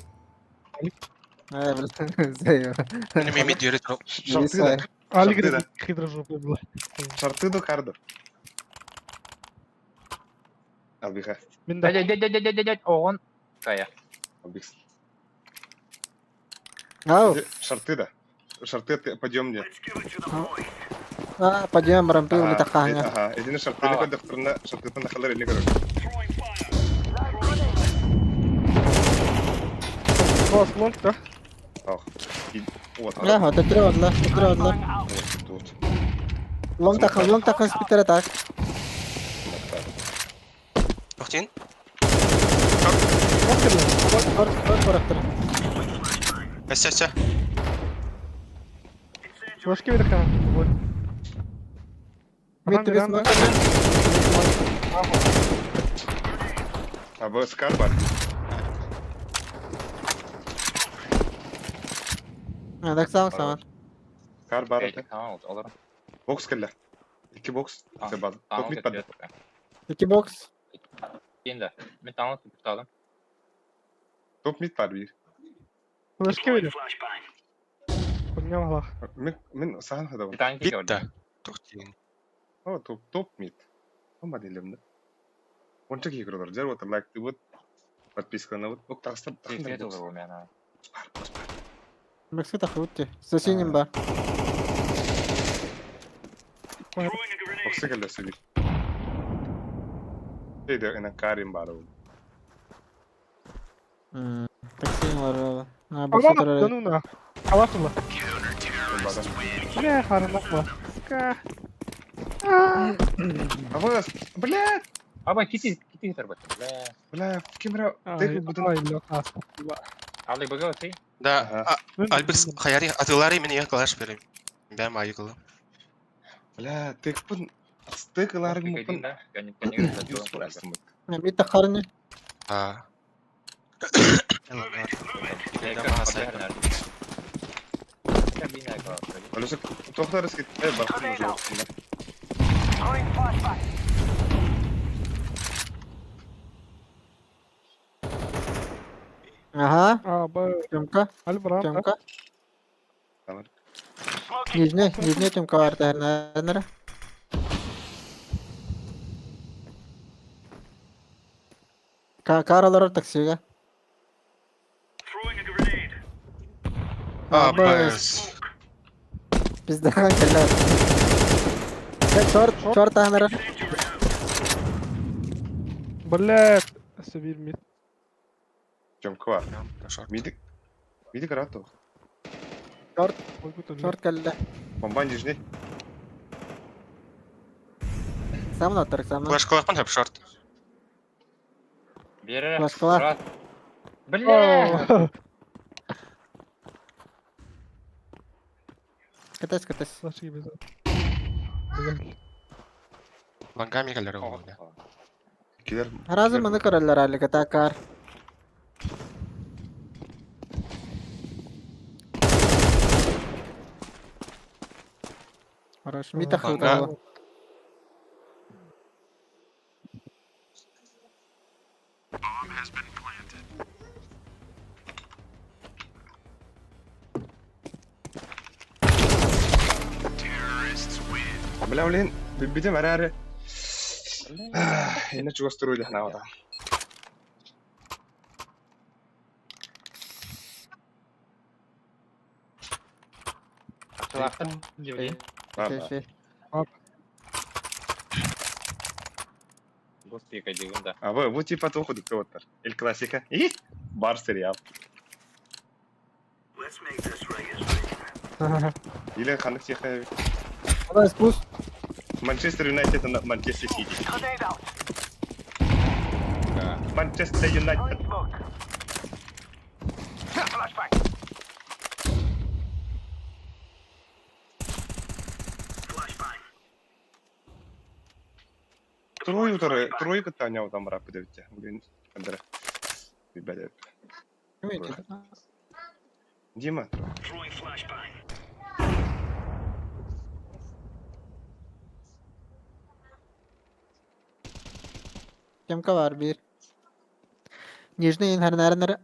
мин. Ай, блин, зайо. Мин мид двери турам. Шарты да. Алик Шорты, да. хитрожопый был. Шарты до кардо. Албиха. Мин да. Дядя, дядя, дядя, дядя, огон. Кая. Албикс. Ау. Шарты да. Шарты пойдем мне. А, подъем, рампы улетаханя. Ага, едине шарты не кодекторна, шарты на халер не короче. Бас лонг да. Ох. И вот. Ля, вот это одла, это одла. Вот тут. Лонг так, лонг так, спитера так. Тохтин. Шорт, шорт, шорт, Эссе, эссе. Флешки береха. Вот. Мид тебе Веранда. А вот скарбар. А, так сам, сам. Карбар. это. Tamam, alırım. Бокс келле. Икки бокс. Tamam. Себал. Tamam, Топ мид бад. Ики бокс. Енді. Мен тамам tutalım. Топ мид бар бир. Флешки берех. Поднял глах. Мин мин сахан хада. Bir tane Бит gördüm. да. Тохтин. О, топ топ мид. Ома дилемде. Онча ки көрөр. Жер вот лайк вот подписка на вот. Ок тагыстап Свет olur bu yani. Боксы так утти. Сосиним бар. Боксы келле сөби. Дейде ена карим бар ол. Такси бар. А, боксы Аман турар. да ну на. Алашыла. Бада. Бля, харнакла. Ска. А вот, блядь, Аба кити кити yeter bak. Бля. бля, кемера Ай, тек бутын. ай, Леха. Алый бөгө ти. Да. Ага. Альберс хаяри атылари мен я калаш берем. Бәм айгылы. Бля, тек бун стек ларыг мупун. Мид так харны. А. Алёса, тохтар скит, э, бахтын уже. Ага, А, б. Тёмка, Альбран. Тёмка. Tamam. Нижний, нижний Тёмка бар тәрнәрнәр. Каралар таксига. А, бс. Пиздахан кэллэ. Шорт, шорт ахнара. Бля, Сабир мид. Тёмка бар. Шорт. Мидик. Мидик рато. Шорт, Ой, будто шорт кэллэ. Бомба нижний. Самын оттор, самын. Флешкалаахпын хөп шорт. Биэрэ. Флешкалар. Раз. Бля! Кытас, кытас. Флешки без. Güzel. Лангами кэлэр оҕула. Килер. Разы маны көрөллөр алика такар. Хорош. Мита Ага. хутала. Бля, блин, бибитим араары. Эне чугастыруйда ханавата. Ахтылаахтан дивлин. Ши, ши. Господи, кадигун да. А вы, вот типа того диктоваттар. Эль классика. И бар сериал. Или ханнык теха Давай спуск. Манчестер Юнайтед на Манчестер Сити. Манчестер Юнайтед. Трою трою, трою кытаня там рапы девте. Блин, Андре. Ребята. Дима. Кемка бар бир. Нижний хернәрнер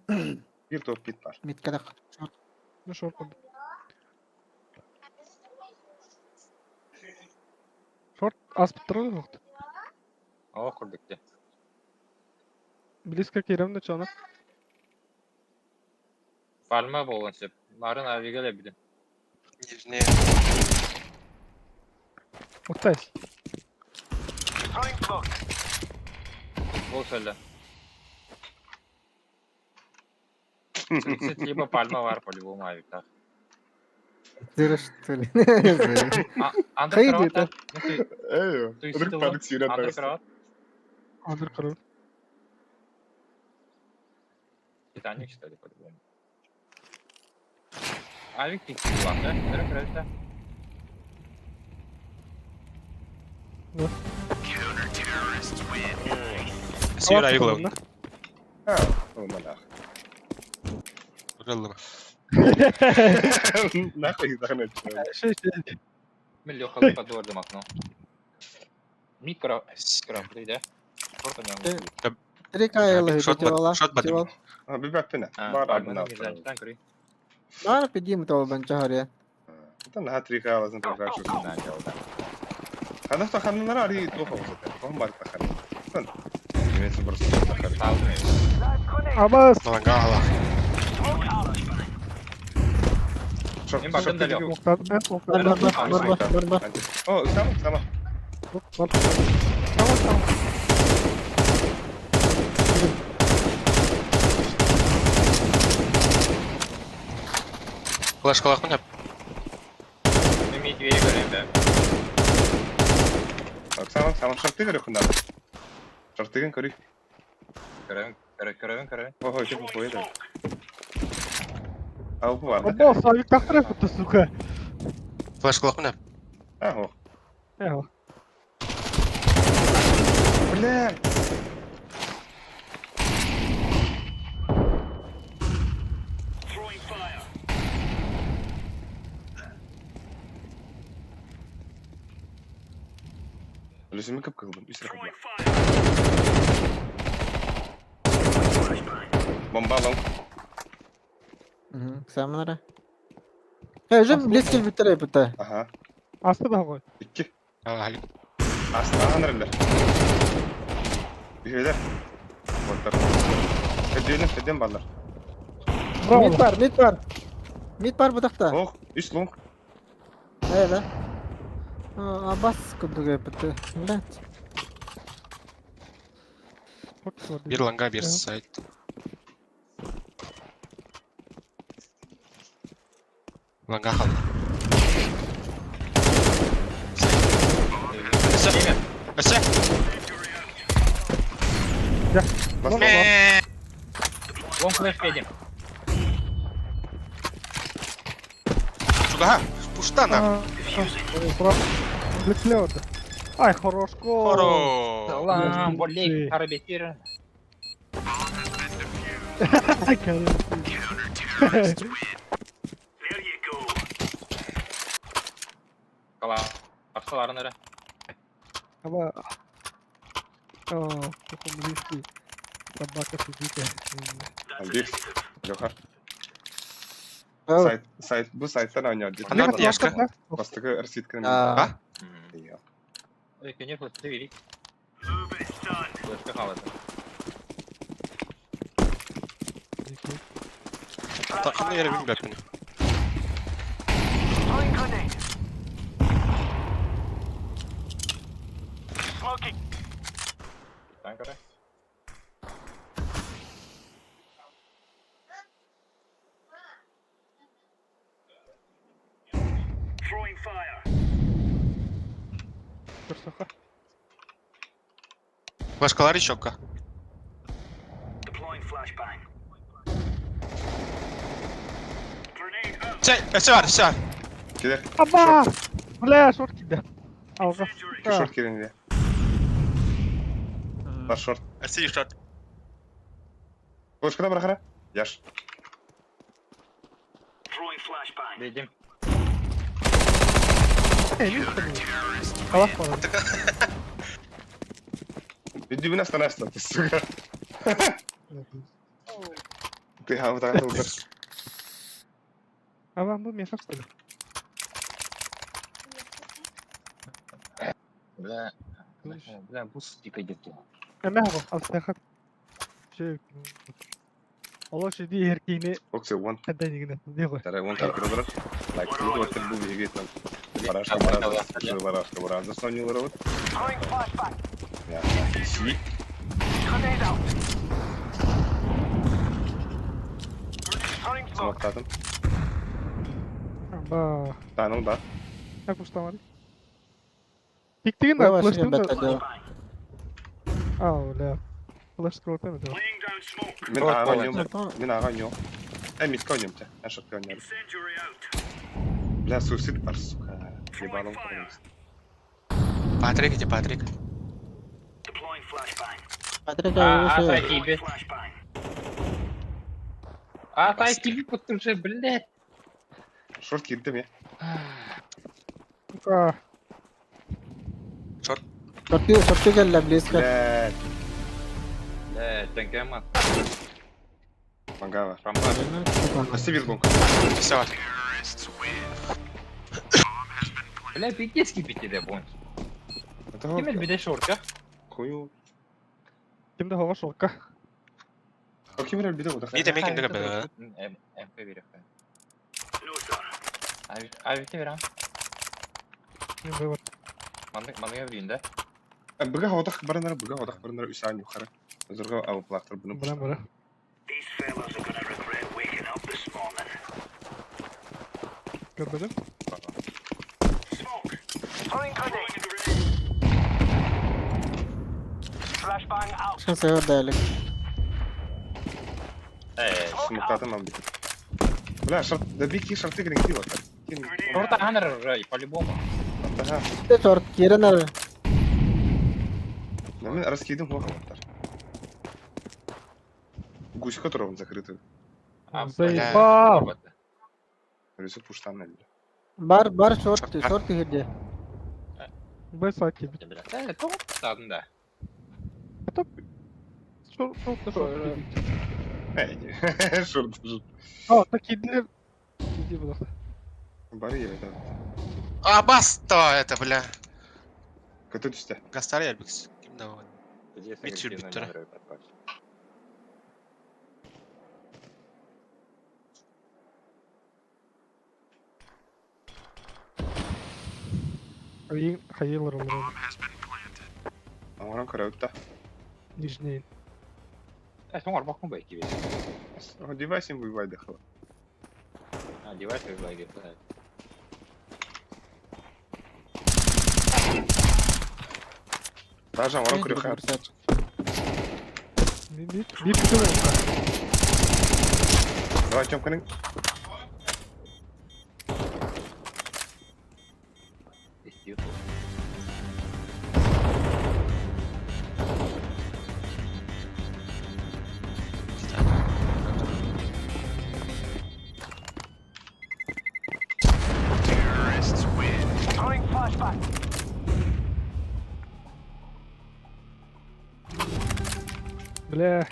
Bir top git var. миткада. Ne short oldu. Short аспыттыр ғой. О, курдукте. Близко кирем да чана. Фарма болған сеп. Нарын авигеле бидин. Нижний. Оттайс. Бол сөйле. 30 либо пальма бар по-любому авик так. Дырыш что ли? А, андер Хайди кровать. это. Ну ты Эй, Ты вдруг сидела? панк сирен андер кровать. Андер король. Титаник что ли по-любому. Авик ты сидела, да? Андер кровать, да? Север авиглов. О, Ураллыма. Нахуй захнет. Şey şey. Мен Леха подордым окно. Микро, микро, да? Шорт у него. Три кайла Шот дивала. шот бадым. Дивал. А, бибәппенә. А, Бар пальма абына. не знаю, там кры. Бар пидим тол банча Это на три калазын прокачу. Да, делал, да. Ханах та ханнар ари тоха узата. Ком бар та хан. Тан. Имеется просто та хан. Саудный. Абас. Ланга ала. Шок. Мен бардым да лег. Оқтады. Бар бар бар бар бар бар. О, сама, сама. Tamam tamam. Флешкалаахпын хөп. Мен медведя көрем, да. Сама, сама шарты көрө хундар. Шартыгын көрү. Көрем, көрем, көрем, көрем. Ого, чё поедем. А у бар. Абас, авик тақтырып бітті, сука. Флешкалаахпын хөп. Аго. Eyvallah. Бля. Лүсүмү көп кылдым, үс рахат. Бомба алам. Самынара. Э, жем близкий битре бите. Аха. Асты да ғой. Икки. Ала. Астаан эрелер. Үйелер. Боттар. Өдөнүм, өдөн балдар. Браво. Мид бар, мид бар. Мид бар бутакта. Ох, үс лонг. Э, да. Абас кудуга бите. Блять. Бир ланга, бир сайт. Ланга хал. Время. Өссө. Бас Мэ. Вон флеш едем. Чугаһа. Пушта на. Лефлёта. Ай, хорошко. Хоро. Салам, болей, арбитир. Ай, короче. Кала. Апсаларын эрэ. Аба. О, по-английски. Собака сидит. Бир. Леха. Ау. Сайт, сайт, бу сайттан оонньоор. Ана тяжко. Бастакы рассидканы. А, Ой, конечно, ты велик. Флешка халата. Ханна yere bilmem beni. Таң көрө. Персоха. Башкалар еще-ка. Чай, все бар, все. Килер. Аба! Бля, шорт кида. Алға. Шорт кирин Бар шорт. Әсі шорт. Флешкада бар хара. Яш. Едем. Қалақ бара. Бүдүбүн останавливаться, ты, сука. Ты вот так удар. А вам бы мешок, что ли? Бля. Бля, бус типа идет. Эмэ го, алтыха. Şey. Allah şey diye erkeğini Оксе, one. хәдән генә. Не ғой. Второй, one килер удар. Лайк, ну вот бу беги там. Барашка, барашка, барашка, барашка, сонюлар вот. Я, си. Смоктадым. Аба. Таның да. Как уштамады? Пиктеген Бу да, башка флештен бәттә да. дә. Ау, бля. Флеш скротем да. Мин ага нем. Мин ага нем. Э, митка нем те. Я шотка нем. Бля, суицид бар, сука. Ебаном просто. Патрик, где Патрик? Патрик А, ау, а, тебе. А, тай тебе вот уже, блядь. Шорт кирдим я. Сука. Шорты, шорты кэллэ, близко. Бля, Бля, тәңкәмат. мангава. Рамба. Спасибо, Иргонка. Все бар. Бля, пиздец кипите, бонь. Кем элбиде шорка? Хую. Кимде хава шорка? Ким элбиде вот. Не демек инде бе. МП берек. Авите берем. Не бар. Мандыга берейин да. Быга одах баранара, быга одах баранара үсән юхара. Зурга ауплактыр буны. Бра, бра. Көрмәдем. Шын сәбәп дәлек. Смоктадым ам бит. Бля, шорт, да бики шорты гринки вот. Шорта ханер уже, по-любому. Ага. Шорт кирен ары. Мен раскидым хох вот. Гусь которого закрыты. Заебал. Рюсу пуштан әлі. Бар, бар шорт, шорт кирде. Б саки. Бля, топ да. Шорт, шорт, шорт. Әй, шорт жут. А, так киделер. Киде булды. Бар ебет. А, баста это, бля. Көтө түсті. Гастар Элбикс. Ким да ол? Бит биттер. Хайын, хайылар олар. Аңаран көрәүтті. Нижний. Ә, соң арбақпын ба екебе. Девайсим выбайды хала. А, девайс выбайды. Даже оҥорон көрүөххэ. Биир бүтүн олохха. Давай, Тёмканың. Бля.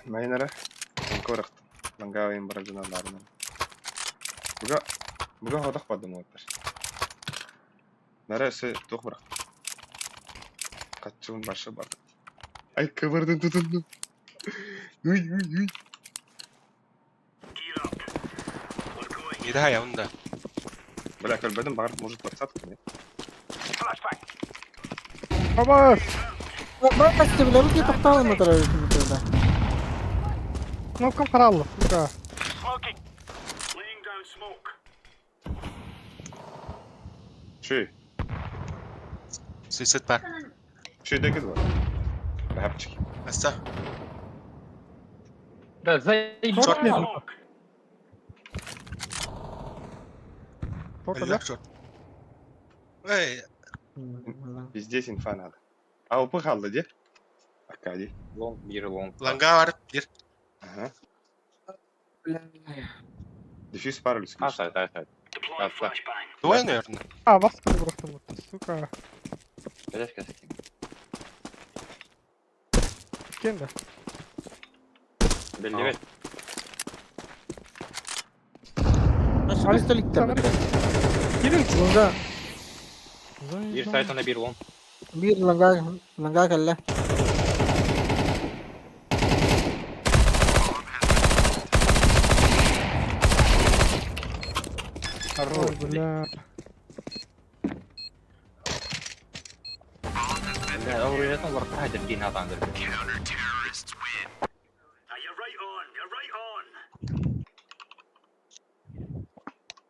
Майнара. Корахтым. Лангаайын баражына барынан. Буга буга ходох бардым оттар. Нара өссө туох бырахтым. Каччыбын башы барды. Ай кыбырдын тутундум. Уй уй уй. Мида я да. Бля, көрбөдүм баар, может подсадка, нет? Бабас! Бас бля, бу тоқталым отыра өтүмүтүдө. Кнопкам караллы. Сука. Шүй, Суицид бар. шүй дегіз бар. Бәпчик. Аста. Да, заебал! Шорт нет. Шорт, да? Шорт. Эй, Везде инфа надо. А упы қалды де? Аркадий. Лонг, бир лонг. ланга барып бир. Ага. Дефьюз пар А, сайт, сайт, сайт. Аста. Двое, наверное. А, вас бырахтым вот, сука. Подожди, кстати. Кем да? Белдебет. Столиктер. Кирилл. Ланга Бир сайт, она бир лонг. бир ланга ланга келле. Ой, бля. Бля, ол уйлатан олар тахайдыр кейін атаңдыр.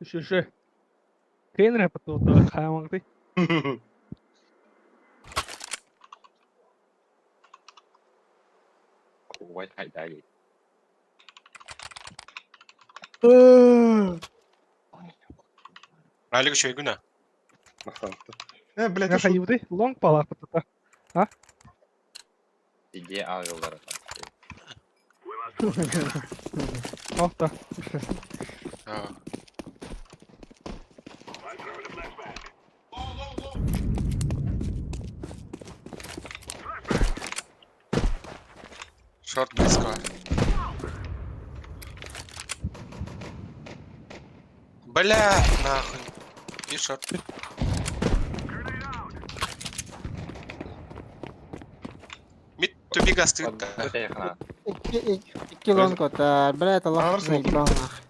Үшінші. Кейін рэп атты қаймаңды. Қуайт қайда дейді. Алик еще күнә. Мақтаныпты. Э, блядь, Я хайыбды. Лонг балақ бұтты. Иде ағылдар. Охта. А. Шорт близко. Бля, нахуй. И шорт. Мид тубига стоит. да. Икки икки лонг отар. Бля, Аллах Аларсың. заебал нах.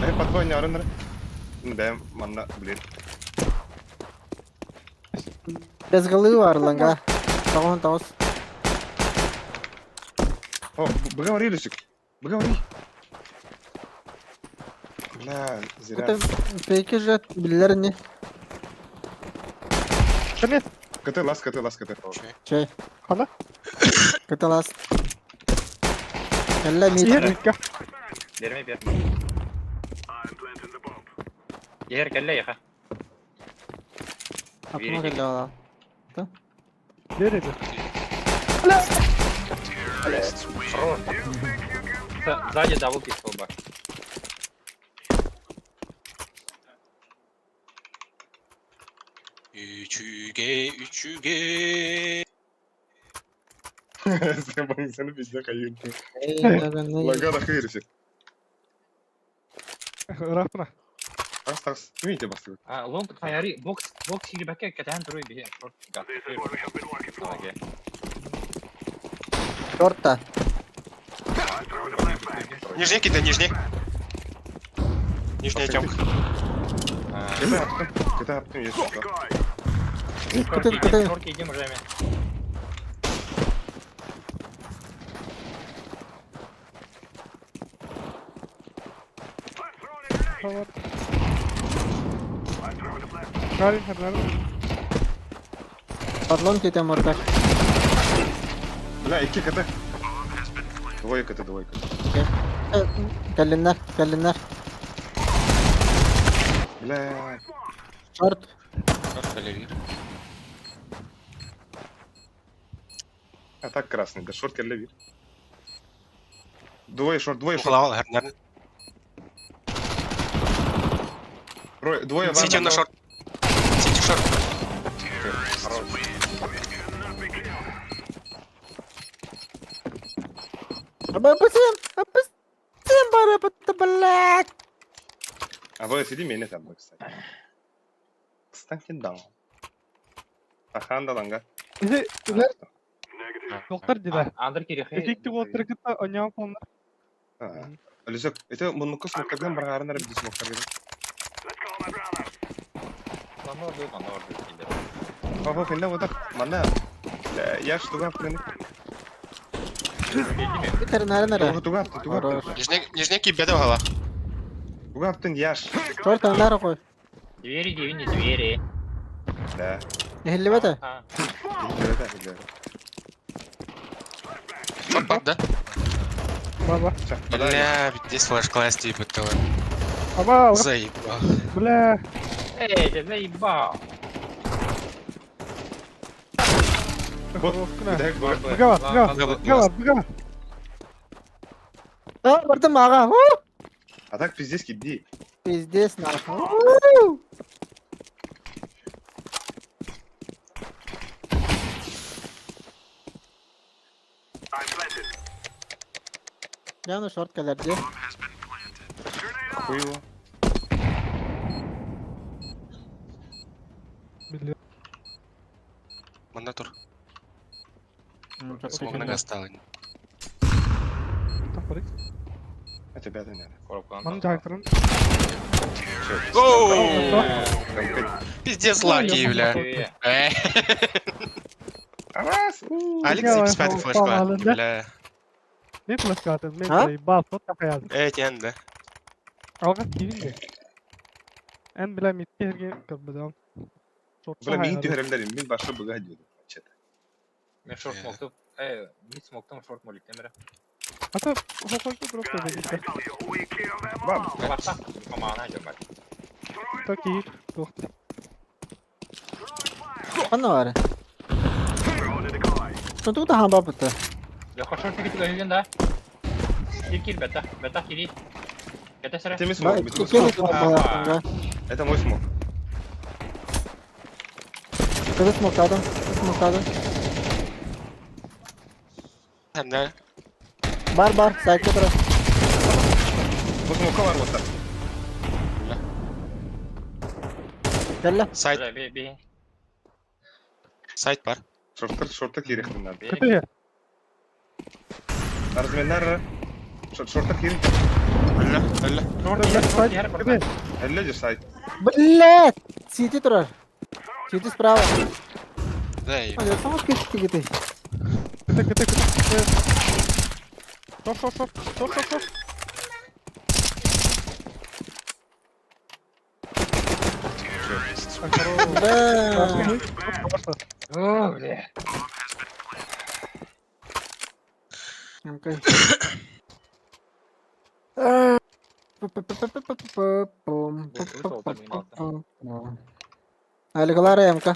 Э, подвой не арыныр. Бәм, манна, блин. Без голы бар ланга. Тагын тагыз. О, б- Люсик. Б-говори. Бля, зря. Это пейки же билер не. Нет. КТ, лас, КТ, лас, КТ. Чей. Қана? Кыталас. Элле мид. Ер, Берме, берме. Ер кәлле яха. Акма келле ала. Береді. Хорош. Сзади дабл пистол бар. Үчүге, үчүге. Сен сені пизде қайын. Эй, Лага да хыйрысик. Рахмана. Тағыс, тағыс. Кім басты? А, лонг хаяри бокс бокс кирбәккә кәтән туры бие. Шорт. Шорта. Нижний кидай, нижний. Нижняя темка. КТ аптым. КТ аптым, есть. Кыты кыты. Шорт идем уже. Алха бар. Карин хернер. Подлом тебе мордар. Бля, икки КТ. Двое КТ, двое КТ. Кэллиннэр, кэллиннэр. Бля, Шорт. Шорт галерея. а так красный, да шорт кэллэ биир. Двое шорт, двое шорт. Ухлавал, хернер. Трое, двое Сити ванна. на шорт. Сити шорт. Апусим, апусим, барабата, блядь. А вы сиди меня там, кстати. Кстати, да. Ахан да ланга. Bizi üler doktor dile. Андр кирихи. Efekti koltuğu oynayalım onlar. Алисек, это муннукка смоктарган бараарынар биди смоктарган. Манна орду, манна орду. Папа, хинна вот так, манна. Я ж тугап мен. Тернәрен эрэ. Тугап, тугап. Хорош. Нижний, нижний кибеде бала. Тугаптын яш. Шорт аннары кой. Двери, двери, двери. Да. Эхиллибэт. А, Билбэт, билбэт. Шорт бар, да? Баба. Всё, подай. Бля, здесь флеш-класс типа того. Аба, Заебал. бля. Эй, ты заебал. Вот, Дай бар. Быга бар, быга, быга бар, быга бар. А, бардым ага. А так пиздец киди. Пиздец нахуй. Яны шорт кэлэрди. Хуй его. Бля. Манна тур. Смог нога стала. Тапырык. А тебя да надо. Коробканы. Манна жайықтырын. Гоу! Пиздец лаки, бля. Э, Авас! Алекс X5 флеш-класс, бля. Ne flash atın? Men Ha? заебал, тот такая. Э, тен, да. Алға кивинде. Эн бля митке herге кырбыдам. Бля, мин түһәрәмдер, мин башы быга диде. Чета. Мен шорт моктым. Э, мид смоктым, шорт моликтем бері. Ата хокойку просто дедик. Бам. Барса, комана жомар. Таки тохт. Ханна бар. Ну тут ахан бапыты. Леха шорт кирip көйген да. Кир кир бета, бета кири. Бета сәрі. Это мой смог, это мой смог. Это мой смог. Кызы смоктадым, смоктадым. Да. Бар бар, сайтта тура. Бу смокка бар вот так. Кэллэ. Сайт, Би би. сайт бар. Шорттар, шорттар кирехтин надо. Би. Кыты. Разменнар. Шорт, шорттар кирин. Бля, бля. Шорт кир, шорт кир. Кыты. Элле же сайт. Блядь! Сити турар. Сити справа. Да, и А, я сам кишки ты. Кыты кыты кыты. Шоп шоп шоп. Шоп шоп шоп. Бля. О, бля. Окей. Алигалара МК.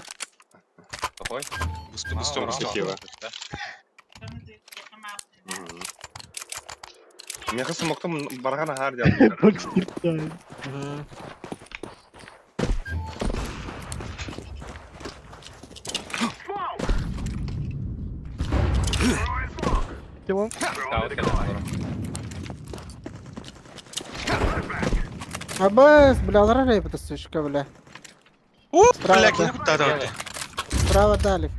Какой? быстро, быстро, быстро. Красиво. Меха смоктом баргана хар дел. Килон. Скаут кэлэн. Абас, бля, алара рейп сучка, бля. У, Справа, бля, да. кирip да, да. Справа дали.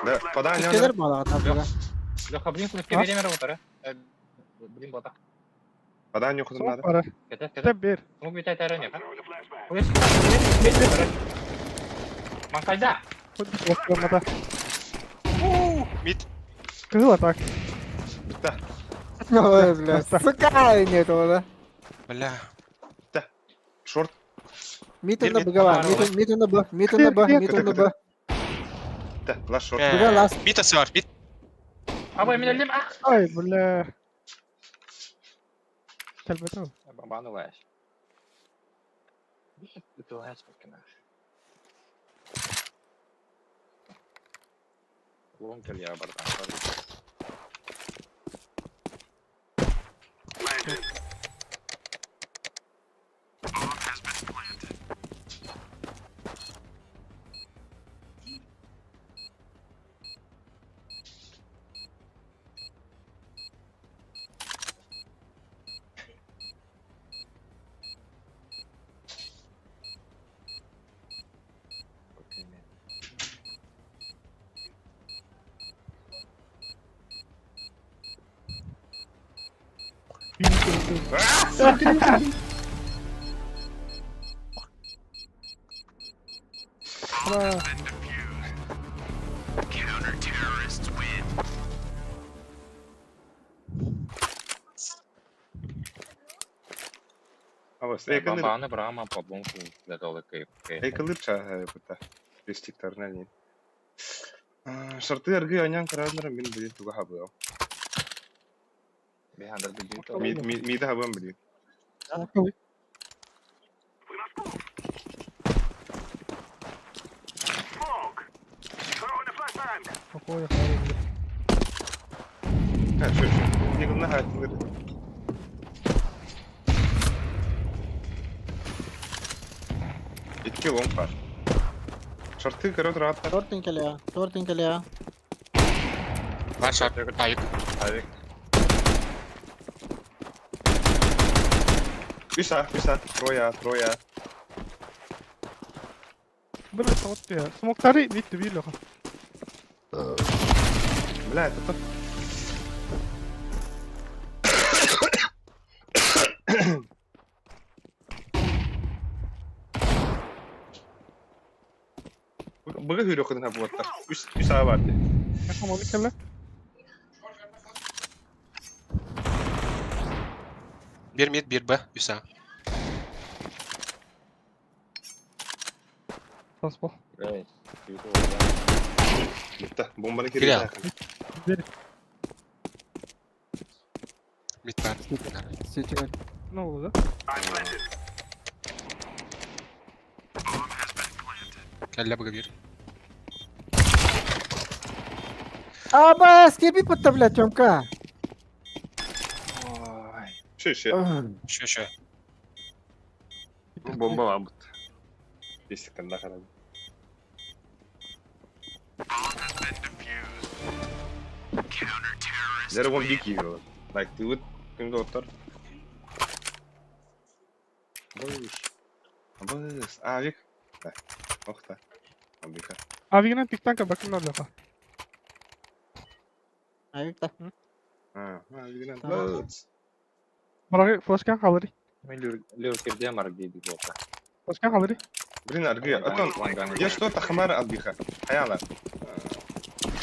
Да, подай, не Кедер бала, там, бля. Леха, блин, кулепке берем работары. Блин, бота. Подай, нюхать Смок надо. бара. Кете, кете. Кыты бер. Смог бит айтары не, ха? Манкайда. Хоть Мид. Кызыл атак. Да. Ой, бля, сука, нет этого, да? Бля. Шорт. Мид Бир на мид. Б бар. Мид на Б. Мид на Б. Мид на Б. Да, лаш шорт. Б ласт. Мид бар, мид. Абай, мен өлдім, ах! Ай, бля. Кэлбэтэ. Бомбану лаешь. Ты лаешь, покинаш. Лон кэлья бардан. Бля. Абас, эйкалыр. Бомбаны брама по бомбу готовы кайф. Эйкалыр ча быта. Рестиктарына не. Шорты аргы анян караднара мин билин туга хабыа. Бихандер бигит. Ми ми ми да хабам билин. Какой хороший. Ха, шо шо. Не гына хатылыр. Икки лонг бар. Шорты көрө турат. Тортин кэлэ. Тортин кэлэ. Бар шорт. Айык. Авик. Үс А, үс А, трое А, трое А. Бля, вот я. Смоктары мид бир леха. Бля, это то. Быга хүрө кытына буаттар. Үс үс А бар. Якам оны кэлэ. Бир мид, бир Б. Үс А. Таспа. Битта, бомбаны Кирилл. кире. Мид бар. Сити. Ну, да? Кэллэ быга бир. Абас, кеби пытта, бля, Тёмка. Шö шö. Шö шö. Бомба бар бут. Бестиктен да карады. Zero one big hero. Like dude, кимде оттар? Быш. Быш. Авик. Да. Охта. Абика. Авигынан пиктанка бакына леха. Авик та. А, авигынан. Tamam. Быш. Барагы флешкан халыри. Мен люркерде марги биг болса. Флешкан халыри. Блин, аргы. Атон. Я что тахмар абиха. Хаяла.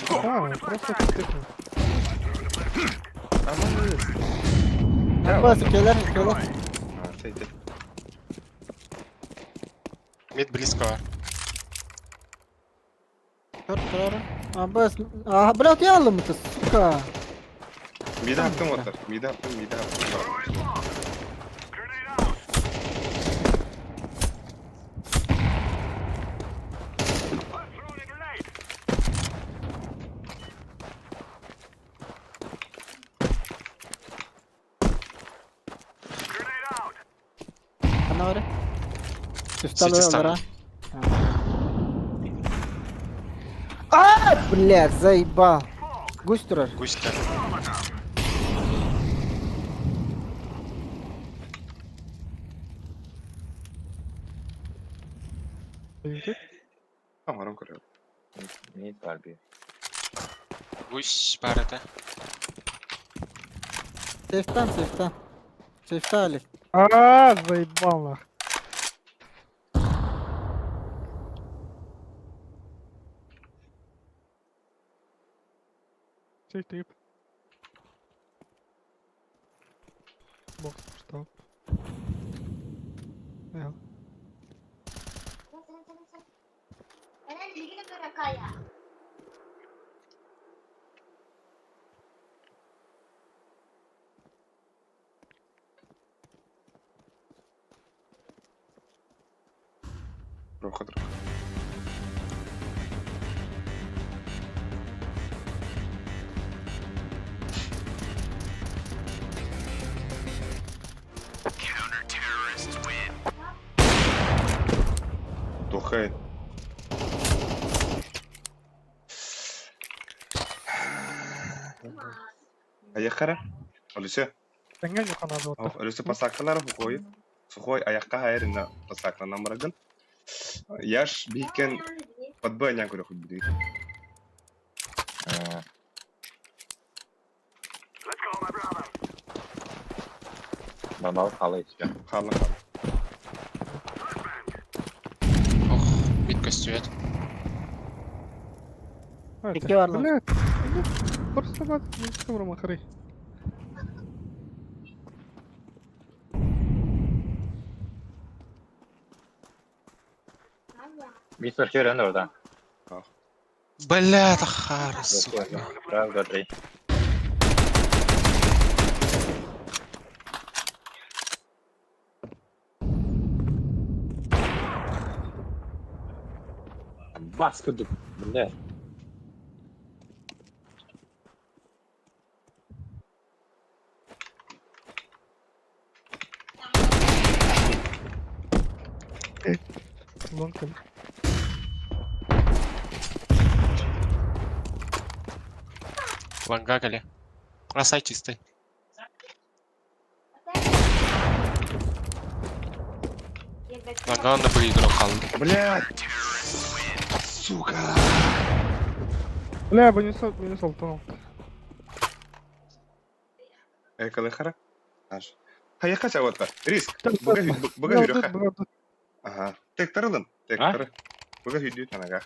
Да, просто пиктанка. Абыс. Абас, кэлэр, кэлэр. А, сей, сей. Мид близко бар. Торт, торт. Абас, а, бля, вот я алым-то, сука. Миде хаптым оттар. Миде хаптым, миде хаптым. Хана бар. Түстал Сити олара. А, блядь, заебал. Гусь турар. Гусь кэллэ. Амарым көрөм. Мид бар би. Гусь бар это. Сейфтан, сейфтан. Сейфта, Алик. А, заебал нах. Сейф тип. Бокс, что? Руха друг. Тухай. Айахара. Олесе. Тэҥҥэ дьуханаады отто. Олесе пасакалар хухой. Сухой аяққа хайырына пасакланан барагын. Яш бикен подбой нян көрө хүлбүдүй. Бабал халы еще. Хала хала. Ох, бит көстүөт. Икки бар lan. Блядь. Просто бат, не махры. Мистер Херен orada. Бля, тахара, сука. Раз, два, три. Бас кудук, бля. Лонг. Ланга кале. Красай чистый. Ланга на был игрок хал. Блядь! Сука! Бля, минус алтын. Экалыхара? Аш. Хаяка чаватта. Риск. Бага бага хүрөха. Ага. Тектарылын. Тектары. Бага хүдүү танага.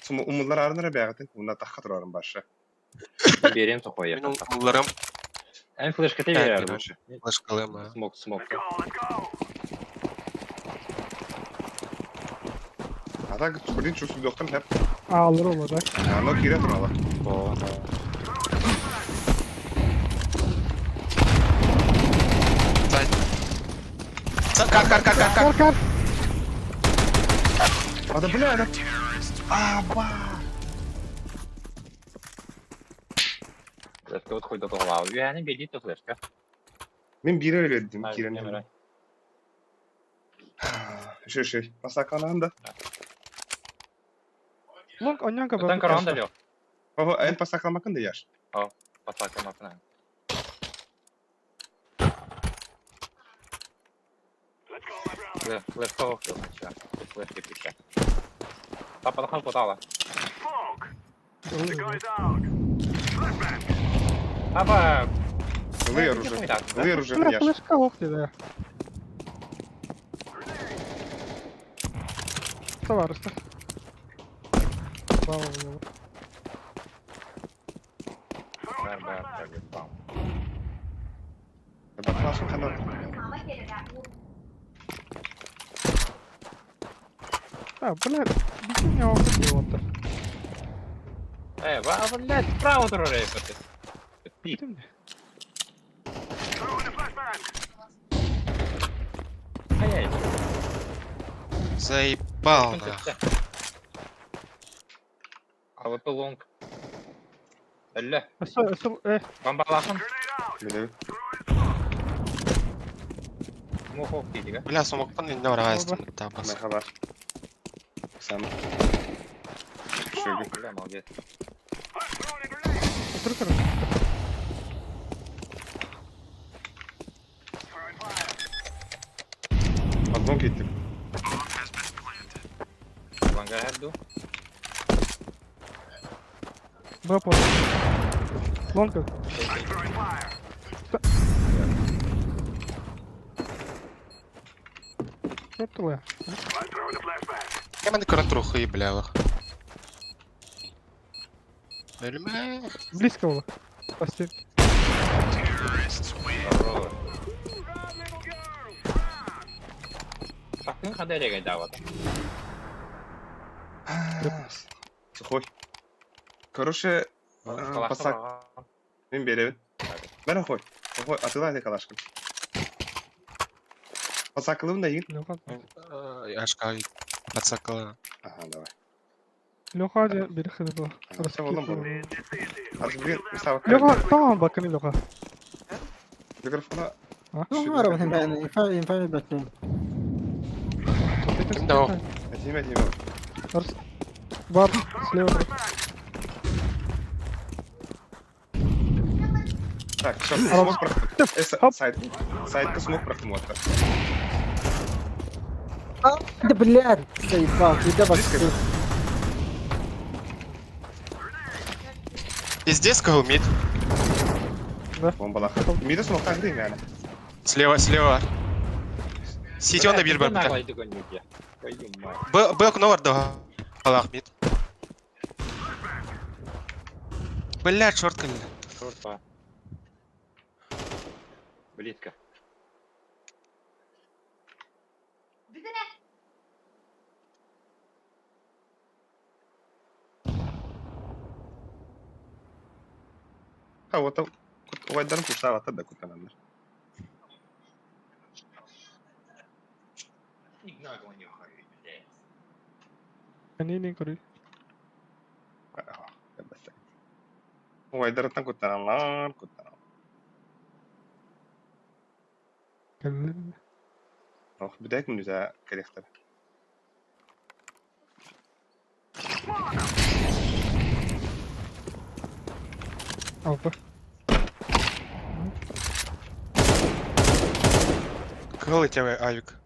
Суму умулар арынара бягатын. Уна тахка турарын башы. Берем сухой. Мин улларым Эн флешка ты Да, верю. короче. Флешкалым. Смок, смок. А так, блин, чувствую доктор хеп. Ağlar olacak. Ано кире турала. Кар, кар, кар, кар, кар. Кар кар. А да, бля, да. Аба. Флешка вот хоть до того. Yani бери то флешка. Мен бире өлөдүм, кирен. Кирен. Шö шö. Пасакананда. Лонг онянка Там коранда лё. Баба, эн пасакламакын да яш. Пасака макна. Флешка охтел. Флешки пища. Папа нахал подала. Папа. Ылы оружие. Ылы оружие Бля, яш. флешка ох да. Товарищ. Слава богу. Баклашын канат. А, бля, бити не ох ты Э, блядь, справа туры Пик. Ай-яй. Заебал, нах. АВП лонг. Әллә, Асыл, бомбалахын. Биле. Мохок дейді, Бля, сумоктан инде барга табас. Merhaba. Сам. Шöyle. Бля, молодец. Otur короче. Адлон кеттим. Ланга әрду. Б понял. Лонг. Чертовая. Я мене көрөн трухы, бля. лох. Өлмө. Близко было. По стенке. Здорово. Хада эрэгайдаабата. Сухой. Короче, пацак, мин беребин. Бер охой. Охой, атыла эти калашкын. Пацакылым да егин. Леха. Ашка подсакала. Ага, давай. Леха бери хлеба. Все, oğlum bu. Artık bugün misafir Леха, tamam bakın Леха. Mikrofona Ну, арабын мен, инфа инфа бәттем. Ким да ол? Этиме этиме. Бар, слева. Так, все, смог проход. Сайт. Сайтка смог проход. Да блядь, заебал, куда бак. Пиздец, кого мид. Бомбалах. Мида смог так değil yani. Слева, слева. Сити он бир бар. Б, Б окно бар да. Аллах мид. Блядь, шорт кэллэ. Шорт Близко. Ha, вот там. Увайдарым куштава да кутанандар. Не көрүй. Увайдарыттан куттаналар, куттаналар. Ох, бидәк минута керектер. Алты. Кыл тебя авик.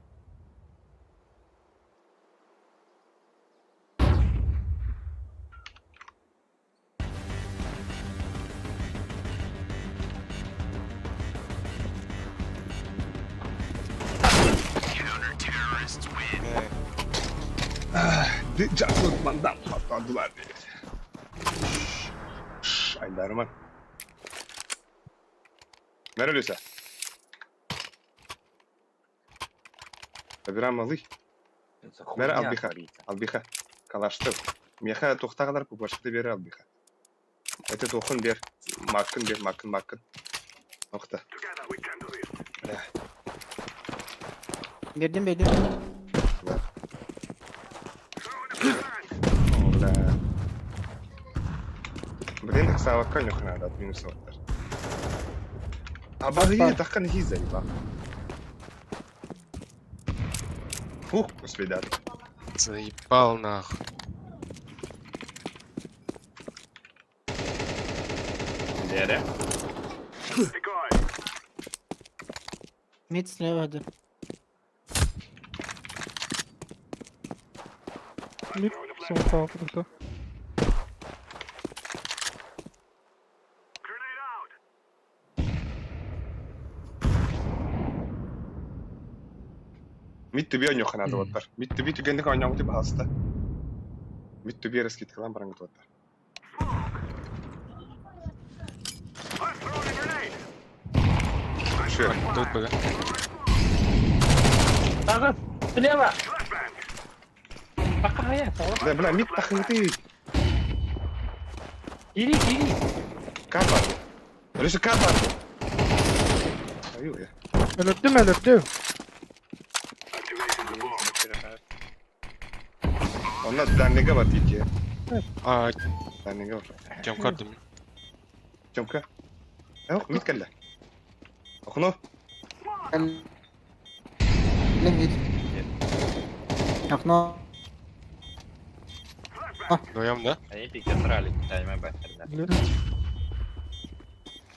Jean-Claude Van Damme patladılar diye. Aydarman. Nereliyse? Табирам малы. Мэр албиха. Албиха. Калашты. Меха тухтағалар пупашты бері албиха. Это тухын бер. Маккын бер, маккын, маккын. Нокта. Бля. Бердим, бердим. О, бля. Блин, савакка нюхнада от минус оттар. А баги тахкан хиза иба. Фух, успедат. Заебал нахуй. Дере. Мид слева, да. Мид, смог просто. Мид түбе нюхнада оттар. Мид түбе түгендик ойногу деп алыста. Мид түбе раскидкалан бараңгы оттар. Шер. Тут б. Слева! Какая? Бля, бля, мид тахыңты. Ири, ири! Капа. Рышы капа. Аю я. Өлөрдүм, өлөрдүм. Онна данныга бар тики. А, Данныга бар. тем кардым. Тёмка. Ох, мид кэллэ. Окно. Мид. Окно. Вдвоем, да? Они пики срали, тайма бахерна.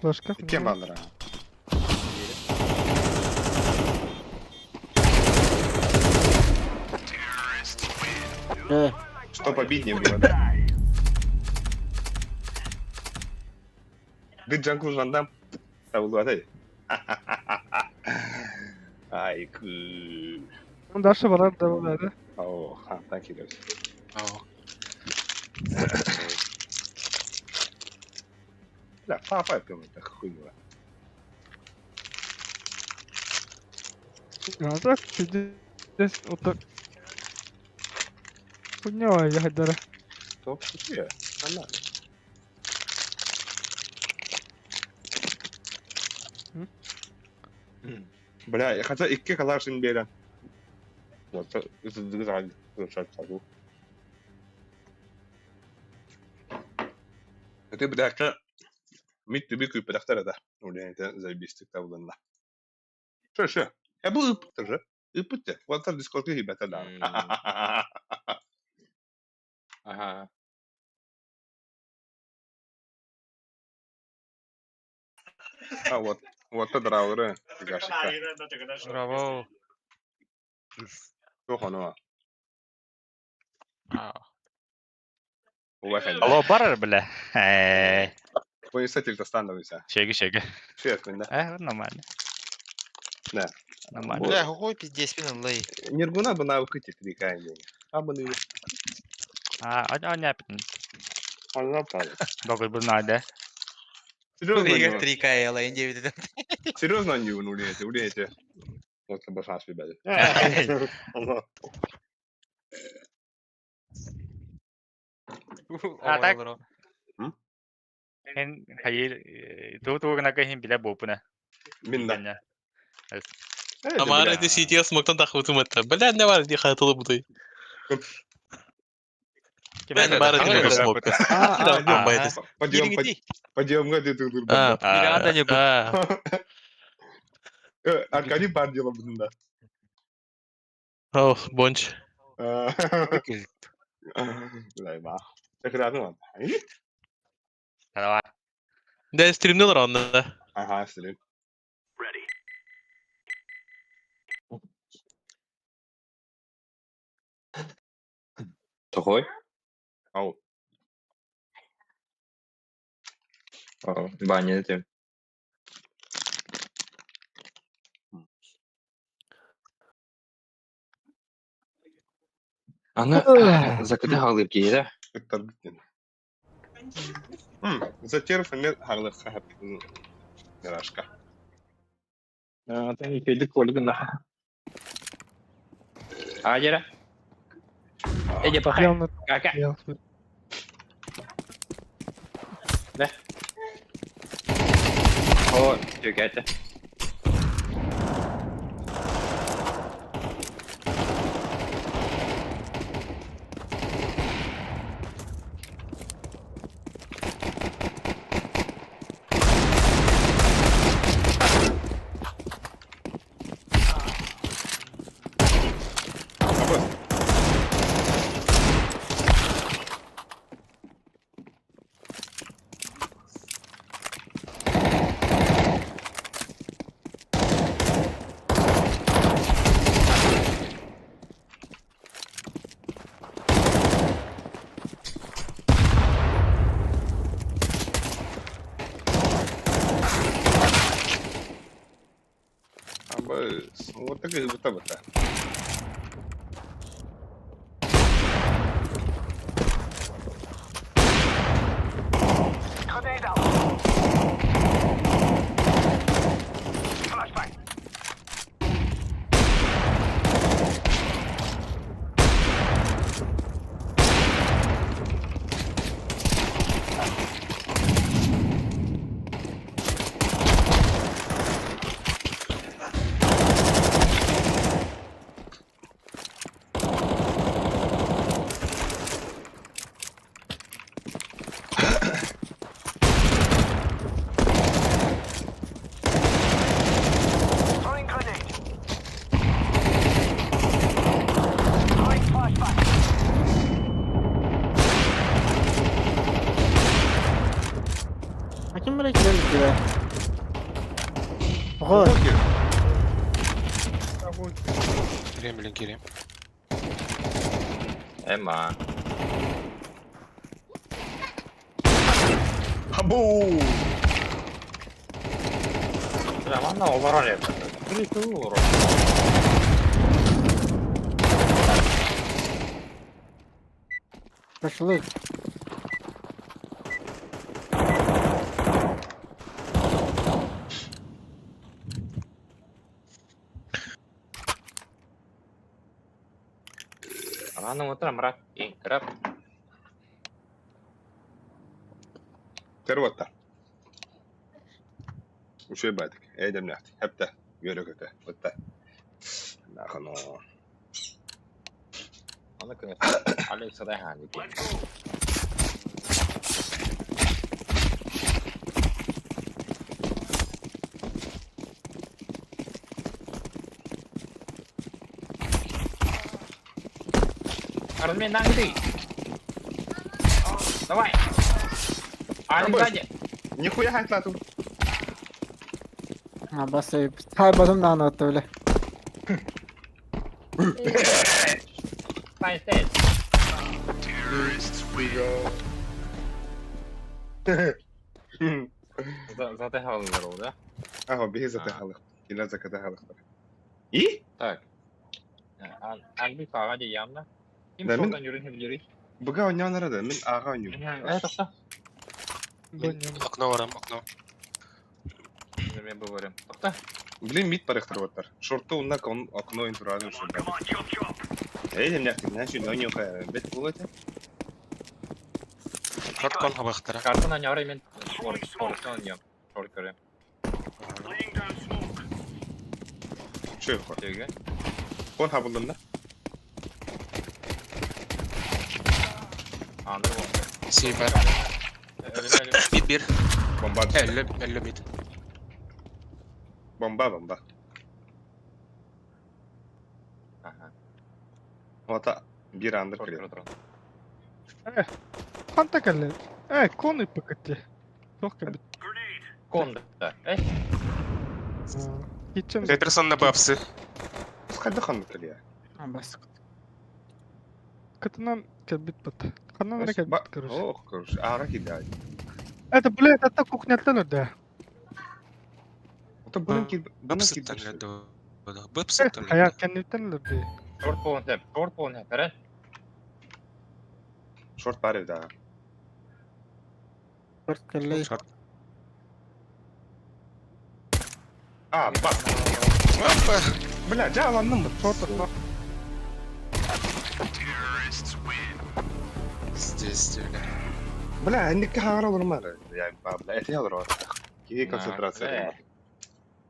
Флешка. Кем балдыра? Э, Чтоб обиднее было, да? Ты Джанку Ван Дам? Табылу Ай, кы. Дальше барар да болады. О, ха, так и дальше. Ау. Бля, папа это хуйня. А так, пиздец. Пиздец, вот так. Хуйня, я хайдара. Топ кутуя. Нормально. Бля, хотя икки калашын берен. Вот, Это бляка мит түбі күйпедақтар ада. Улен это заебистик табылында. Шо, шо. Я был ыпыттыр же. Ыпытты. Вантар дискордка ребята да. Ага. А вот, вот это драуры. Браво. Жоқ, оно. А, Алло, бар бля. Э, Поясатель-то становится. Шеги, шеги. Шеф, да. Э, нормально. Да. Нормально. Бля, какой пиздец, спину лей. Нергуна бы на выкрутить три А бы не А, а, не Он правда. Догой был надо. Серьезно, 3 К, лей, 9. серьезно не улете, улете. Вот это шанс, ребята. А так? Эн хайыр туу туу гына кыһын билэ буопуна. Минда. Амара эти сидел смоктан тахвытым это. Бля, не бар, не хатылы будай. Мен бар эти смок. Подъем, подъем, где ты? А, Аркадий бар дело бында. О, бонч. 来吧，这个哪弄？ Давай. Да, стримнул рано. Ага, стрим. Такой? Ау. Баня это. Аны закыды халыр кейді. Ыттар бүттен. Затеров мен харлы хап Мирашка. Тән кейді колгын да. Ажера. Эде пахай. Явно Кака. я. О, төгәті. Абы, вот так и вот это. А ким бара килер килер? Ого, Кирем, блин, кирем. Эма. Абу! Манна олар это. Прикол. Шашлык. Рано утром рак и краб. Терватта. Үчүгэй баайдык. Эйдэмнээхтик. Хэптэ. Үөрэ-көтө. Ытта. Нахано. Аны күнүс Алекс Райхан диэн. Размен на ты. Давай. Алекс сзади. Нихуя хайтлатым. А бас хайбатым даҕаны отто бile. Стай, стай. Затыхалылар ол, да? Аһо, биһи затыхалых. Кинилэр закатыхалыхтар. И? Так. Альби хаға де ямна. Ким Да, мен- шолдан жүрін білері? Быга ойнаан да, мин аға ойнуум. Э, тоқта. Мин окно барам, окно. Мен быварым. Тоқта. Блин, мид барыхтар Шорты унна окно интураны шо. Эй, демняхтик, знаешь, ойнуу кая. Бет болот. Шорт кон хабахтара. Картына няры мен орыстан ойнайм. Шорт көрем. Шо yok. Теге. Кон хабылдым да. Андыр бол. Сейвер. Өлім, өлім. Мид бир. Бомба. Элле, элле мид. Бомба, бомба. Аха. Ота бир андыр Шорт кирет. көрө тұрын. Ханта кэллэ. Э, кон ыппыкытти. Туох кэлбит. Конда. Эй, Китчен Тетрасан на бапсы. Хайда хан кирет. А бас. кытынан кэлбит бат. Ханан эрэ кэлбит короче. Ох, короче, ара кидай. Это, блядь, это кухняттан өрдө. Ото бунун ки бунун ки. Бапсыттан өрдө. Бапсыттан Хая өрдө. кэнниттэн өрдө. шорт болын сәп, шорт болын сәп, әрі. Шорт бар да. Шорт кэллэ. Шорт. А, бак. Опа. Бля, жааланным бу. Шорт окно. Здесь, бля. Бля, энникке хагара олормар. Я ба, бля, эти олор. Киги концентрация.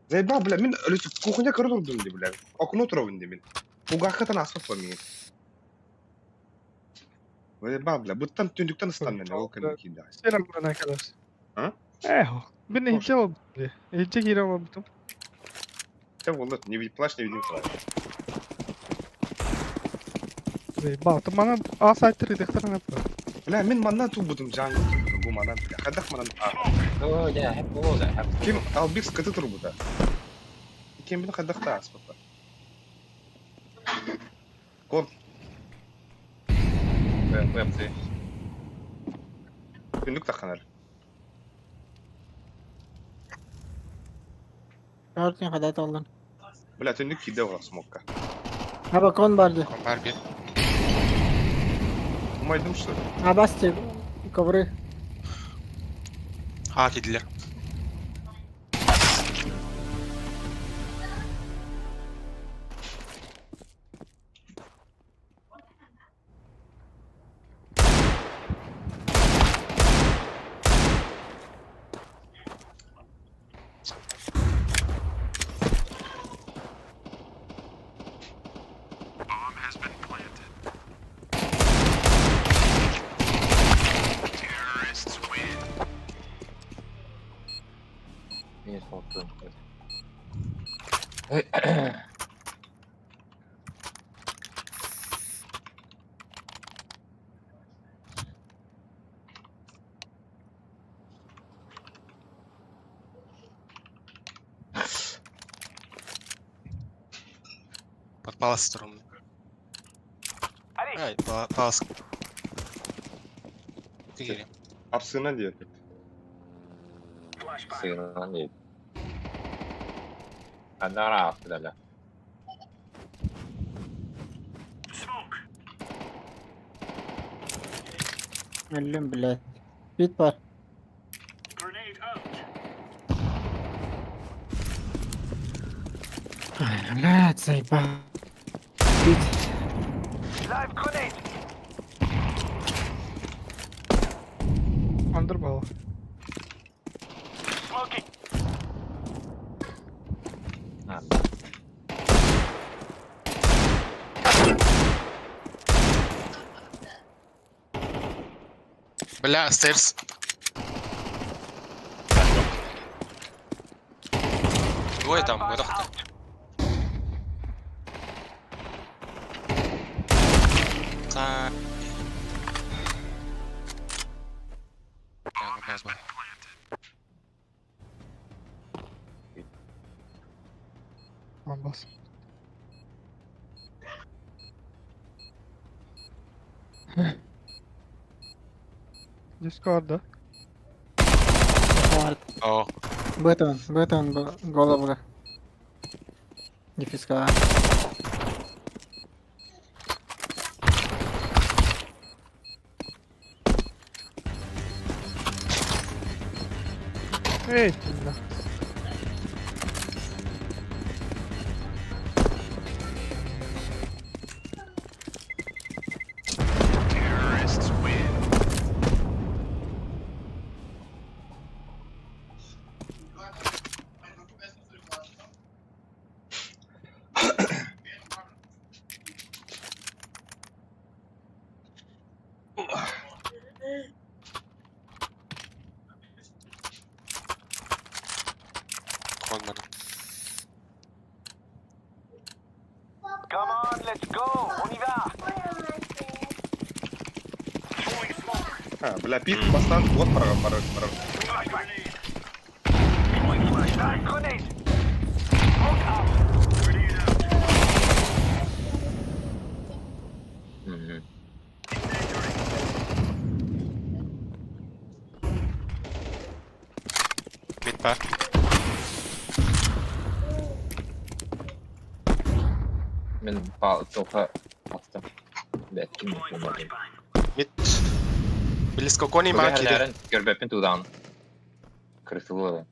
Зайба, бля, мин өлүтүп кухня көрө турдум ди, бля. Окно туробун ди мин. Угаккатан аспап мин. Зайба, бля, буттан түндүктөн ыстан мен, ол кем кийди. Сен мына кэлэр. А? Э, мин иһитче олбут. Иһитче киирэн олбутум. Те болот, не видит плащ, не видим край. Балтым мана а сайттыр идехтер неп. Бля, мин манна тубудум, жаңы тубудум, бу манан, бля. Хадах манан. А, Ой, да, хәп болды, хәп. Ким албикс кыты турбута. Ким бин хадахта аспапа. Кон, Веб-веб. түндүк таханар. Шорт не хадат олдун. Бля, түндүк кийде ола смокка. Аба кон барды. Кон бар бир. Умайдым что ли? А бас те ковры. А, кидилер. Минус oldu. Под палас турум. Ай, палас. Кигири. Апсына диет. Сыгран değil. Анара автыдаля. Өллүм блядь. Бит бар. Ай, блядь, заебал. Бит. Андыр бала. А, Бля, stairs. Двое там, выдохты. Та. Lan bas. Discord'da. О, Бэтмен, Бэтмен, голову. Дефиска. Эй, бля. Конман. А, бля, пик, бастан, вот пора, пора, пора. Мгм. Мид бар. Мен тоқа аттым. Бәт, ким болмады. Мид. Близко кони ма кире. Көрбәппин тудан. Крысылы.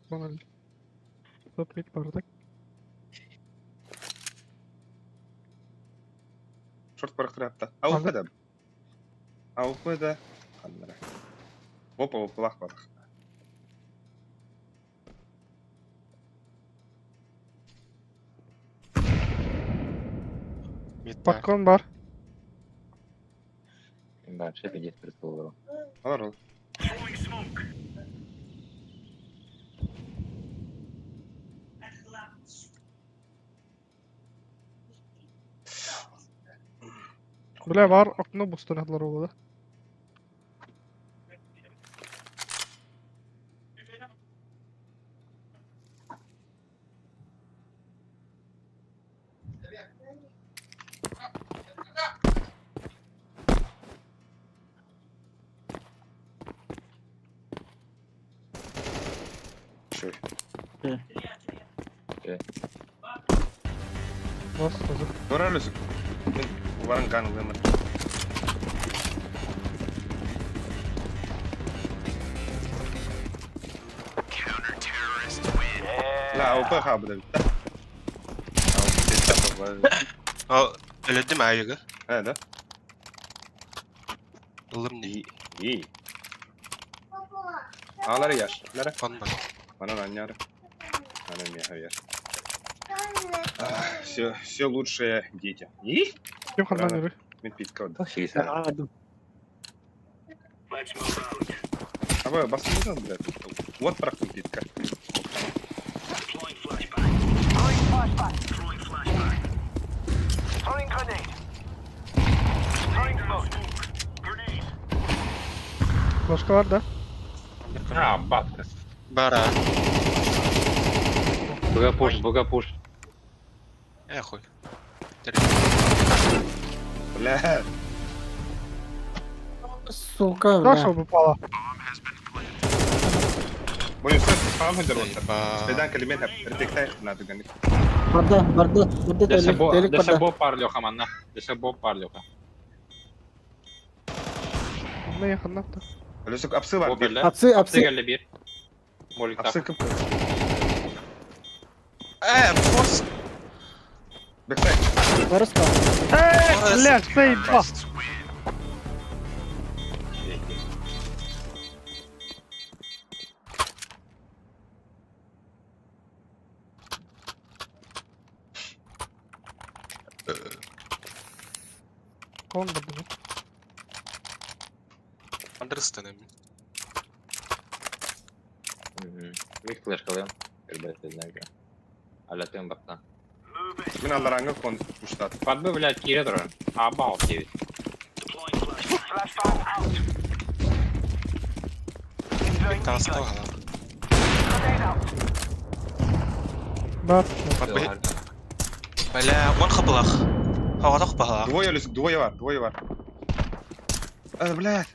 Lan öldü. Top mid bardak. Шорт барахтырапта. АВП да. АВП да. Ханнара. Опа, опа, лах, лах. Мид бар. Подкон бар. Мен вообще пиздец крысылы. Алар ол. Бля бар окно бустан oldu. Шой. Bas hazır. Доралюсик. Мен варан ган вымыр. Ла, АВП хабыда бит. АВП О, өлөдүм айыгы. А, да? Ылым не. И, и. Алар яш. Лара. Конман. Манан аннары. Анан меха яш. Все, все лучшие дети. И? Kim kandan Bravo. yürü. Мен питка. Абай, басын блядь. Вот практик питка. Başka var da. А, батка. Бара. Богапуш, богапуш. Э, хуй. Бля. Сука, бля. Наша попала. Бойын сөз спам хедер отыр. Ба. Бедан калимет ретектай надо гонить. Барда, барда, барда телек, телек Десе барда. бо пар Леха манна. Десе бо пар Леха. Ne yakın yaptı? Люсик апсы бар. Бо берле. Апсы, апсы. Апсы келли бир. Молик Апсы кып. Э, форс. Бексай. Барыс ба. Блядь, заебал. Кон бардым. Андерстон. Мид флешкалыам. Ребята, знаете. Аля тым бактан. Мин аллараңы кон пуштат. Подбы, блядь, кире турар. Абал девять. Таста бала. Бар. Бля, Бля, он хабылах. Хавадах бала. Двое люс, двое бар, двое бар. А, блядь.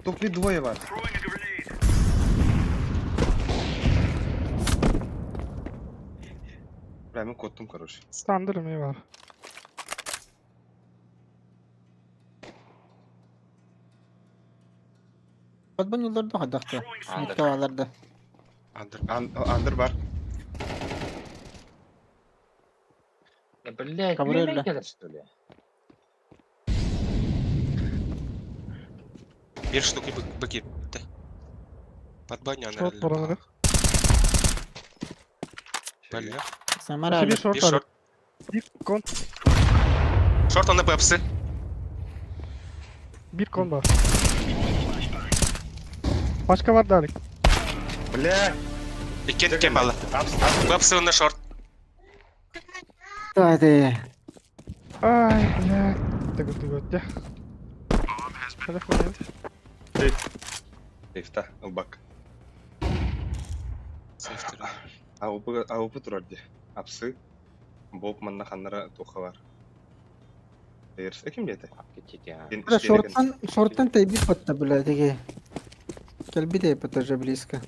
Топ-мид двое бар. Бля, мен коттум, короче. Стандыр ми бар. Подбын yıllarda хадахта. Андер. Митталарда. Андер. Андер бар. Да, блядь, Ковры, не что ли? Bir штуки бакетті. Подбаня, Шорт баралары. Бля. Самара. Bir шорт Bir бар. шорт. Bir кон. Шорт на пепсы. Bir кон бар. Başka var Dalik. Бля. Иккен кен бала. Апс, апс. Пепсы на шорт. Hadi. Ай, блядь. Тыгы тыгы өттө. Телефон. Сейфта, ылбак. Сейфтер. АВП, АВП турар де. Апсы. Боб манна ханнара туха бар. Эрс, ким дете? Бля, шорттан, шорттан тайбит батта, бля, теге. Келби де тоже близко.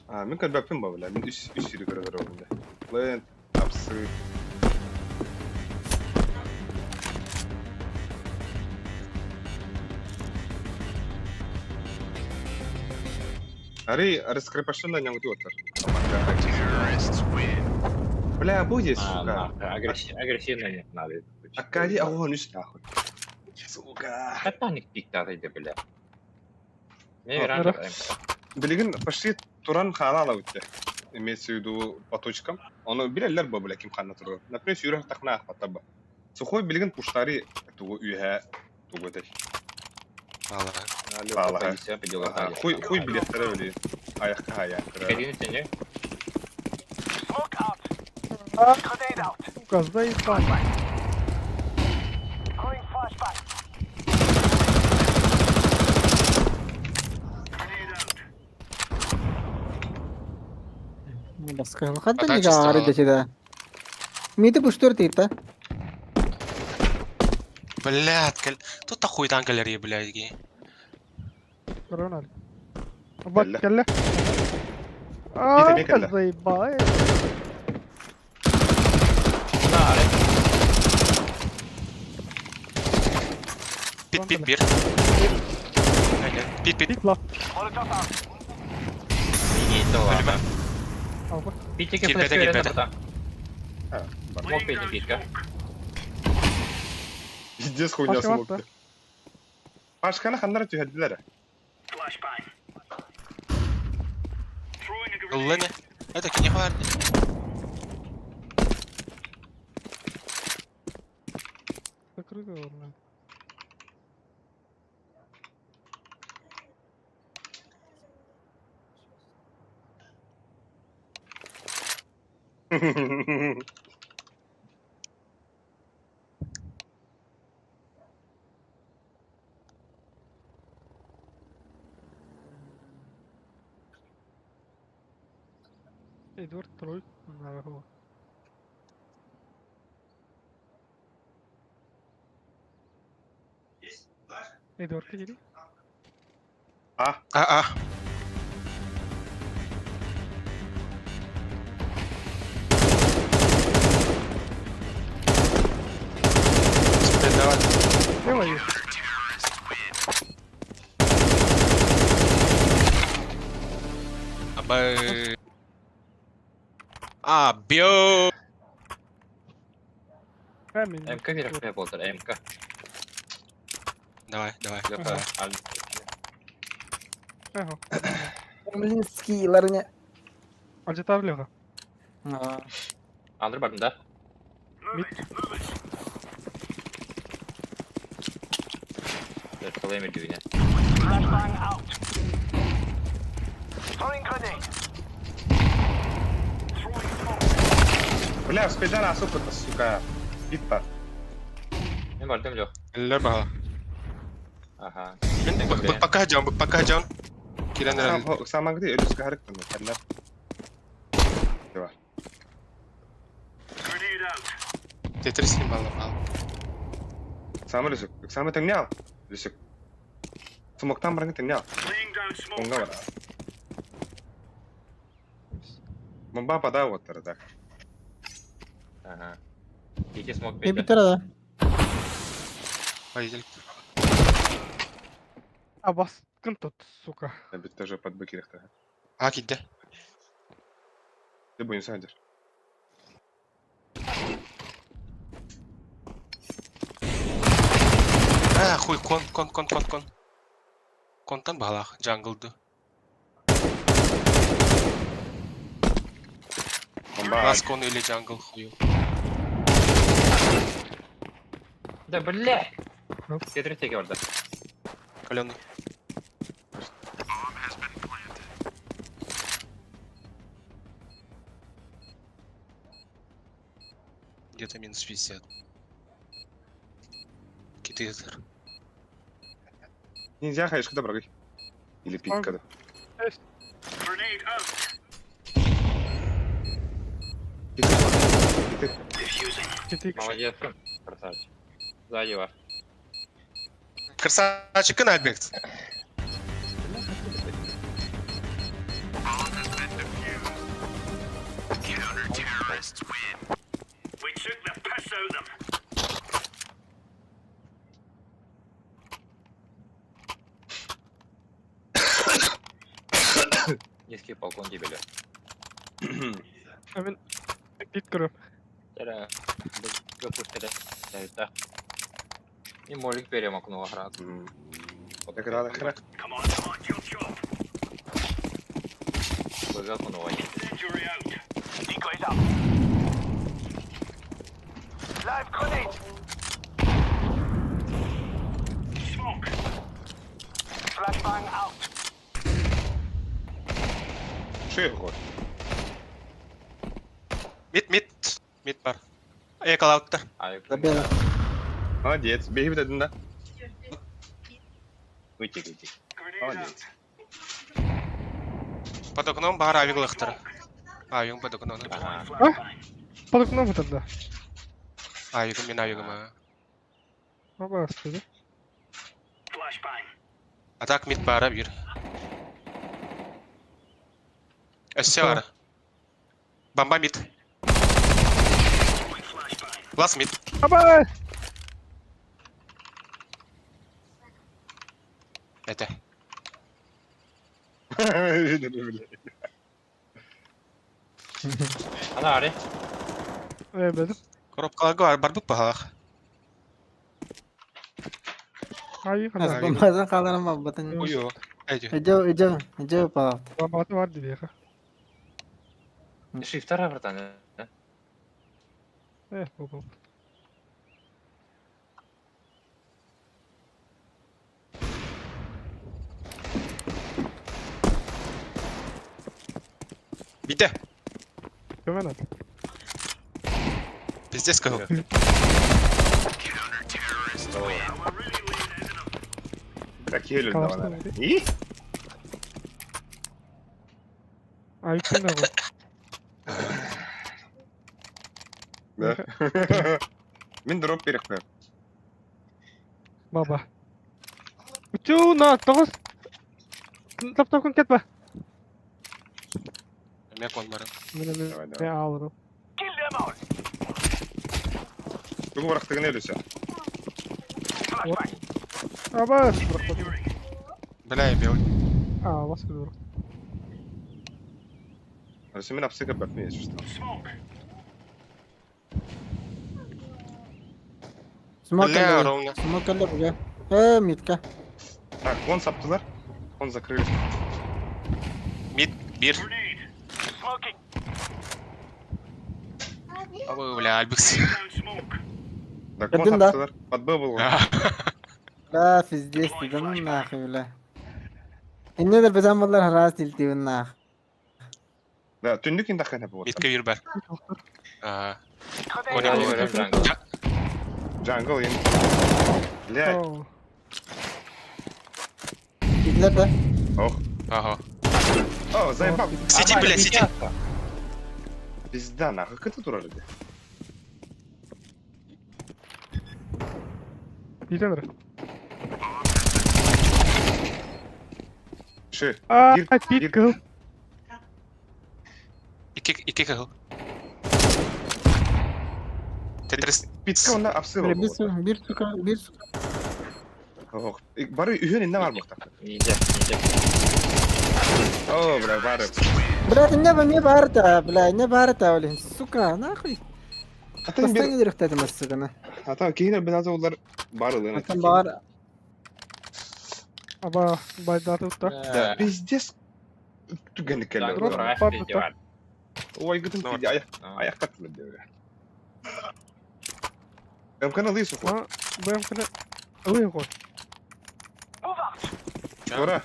А, мен көрбәппин ба, бля. Мен үс үс сири көрө көрө бля. Лент, апсы. Ари, раскрепощенная не отыр. Бля, будет, сука. Агрессивно не надо. Акади агуан үс нахуй. Сука. Катаник пиктат иде, бля. Не А, раньше. Билигин почти туран хана ала үтте. Имеется в виду по точкам. Оны билелер бу бля ким хана турар. Например, сүйрөх тахна ахпатаба. Сухой билигин пуштари тугу үйһә тугу этэй. Бала. Пала. Хуй хуй билеттері били. Аяққа аяқ. Сука, заебал. Баска. Хадда Подача не стала. гары да. Миты пуштур типта. Блядь, кал... Тут хуйтан галерея, блядь. ги. Корона. Бак Кэллэ. кэллэ. А, Кэллэ. заебал. эй. Пит, пит, бир. Пит, пит. Пит лап. Өлүмэ. Алба. Питеке Кирбете, флешка кирбете. берен А, бар. Мог пить питка. Пиздец хуйня Пашка бар смокты. Пашканы ханнара түһәрдиләр. Ылла не? Это кине бар. Закрыто блядь. Эдвард Трой. Наверху. Эдвард, иди. А, А, а. Давай. Делай. Абай. А, бьё! Камень. МК берег болтар, МК. Давай, давай. Леха, аль. Ага. Блинский ларня. Альжетар Леха. Андыр бардым да? Мид. Зеркало эмир дүйне. Бля, спидара, сука, сука. Битта. Мен бардым Лех. Эллер баха. Ага. Пока жан, пока жан. Кирен эрэл. Самаңды өлүскө харыктын. Кәлләр. Тетрисин балла бал. Самы өлүсүк. Самы теңне ал. Өлүсүк. Смоктан барыңы теңне ал. Онга бар. Бомба пада оттар так. Ага. Кити смог Не петя. битер да. Водитель. А баскын тут, сука. Бит тоже под бы керек та. А, кидде. Ты будешь садер. А, хуй, кон, кон, кон, кон, кон. Контан балах, джанглды. Бомба. Лас кон или джангл хую. Да бля! Оп. Тетрис теге барды. Каленый. Где-то минус 50. Киты. Нельзя хаешка да брагай. Или питка да. Есть. Киты. Киты. Кити. Молодец. Красавчик. Сзади вас. Красавчик и Альберт. Низкий полкон тебе, Лех. А мен бит көрөм. Тәрә. Б пуштыда. Да. И молик берем окно охрану. Так рада хра. Б окно. Шею ход. Мид, мид. Мид бар. Экал аутта. Забила. Молодец. Беги вот один, да? Выйти, выйти. Молодец. Под окном бар авик лыхтыр. Авик под окном. Ага. Под окном вот тогда. Авик, мин авигым. а. Оба, господи. А так мид бара бир. Өссе бар. Бомба мид. Лас мид. Аба! Это. Ана ари. Э, бедим. Коробкаларга бар барбык баһалах. Ай, Нас хана. бомбадан каларым батын. Уйо. Эйди. Иди, иди, иди, палат. Бомбаты бар диде. Шифтара, братан. Э, бу. Бите. Көмөн ат. Пиздец кыл. Какие люди Калашников. давай. И? Ай, күн да Да. Мин дроп берег қоям. Баба. Үтүү на тогуз. Топ топ күн кетпе. Мен кон барым. Мен Давай, мен давай. алырым. Бүгін барақтығын өлесі. Аба, Бля, я бил. А, басқа бирок. Өссө мин апсы көрбөппүн если что. Смок Бля, кэллэ. ровно. Смок кэллэ бля. Ээ, митка. Так, вон саптылар. Вон закрыли. Мид, бир. Абы, бля, Альбекс. Так, вон Кэллим да. саптылар. Под Б был. Бля, пиздец, ты да ну нахуй, бля. Инне да безан баллар харас тилтибин нах. Да, түннүк индахына буолла. Мидке бир бар. Аа. Коня Коня көрөр jungle. Jungle им. Блядь. Оо. Кидлер да. Ох. Ага. О, заебал. Сиди, бля, сиди. Пизда, нахуй, как это турар иди? Билен эрэ. Ши. Аа, Бир, бит бир. кыл. Икки, икки кыл. Тетрис. Питка онда апсы Бля, бар bir буолла. сука, bir сука, bir сука. Ох. Бары үһүн инне бар буохтар. Нидэ, нидэ. О, бля, бары. Бля, не ба не барта, бля, не барта, блин, сука, нахуй. Атын бир Бастан идирөхтәдим сука. ата кийин бир азы бар ылын. Atan бар. Аба, байдаты утта. Да, пиздец. Түгәнек кэллэ. Jungle Бар раш бутта. диye бар. Ой, гытын Нор. тиди аяк аякка тылы диye. Эмкана лысу хо. А, бэм кэлэ. Ылый кой. Тура.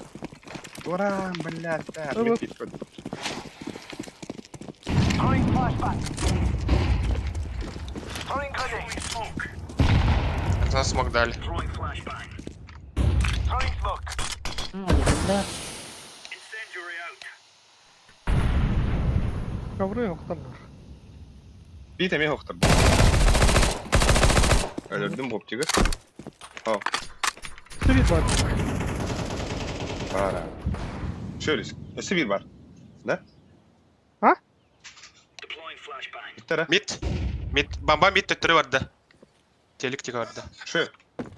Тура, блядь, да, Ылы. мен пит код. Нас смог дали. Бля, Ковры оқтаннар. Бит эме хоқтар. Өлөрдүм боп тиги. Сибит бар. Бара. Шөрүс. Өсө бир бар. Да? А? Биттер, Мид. Мид. Бамба мид төттөрү барды. Телек тиге барды. Шы.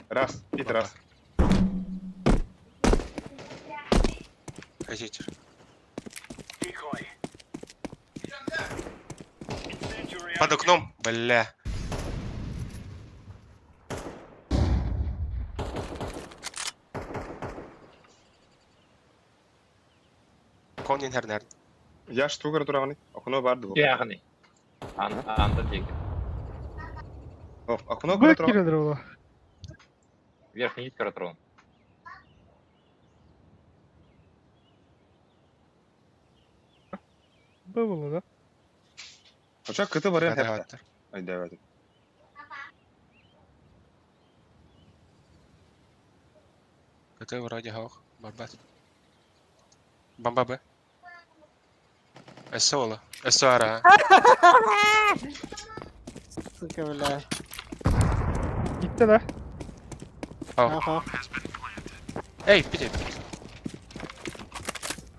Раз, бит раз. Әжетер. Под окном, бля. Конин хернер. Я штугар тураганы. Окно барды. Яғни. Анда диye. Окно Б тураганы. кирелер була. Верхний вид көрө турган. Б була да. Оча кыты бар я. Ай, давай. Это вроде хох. Барбат. Бамба Б. Эсола. Эсоара. сука, бля. Gitti да. Аха. Эй, пиди.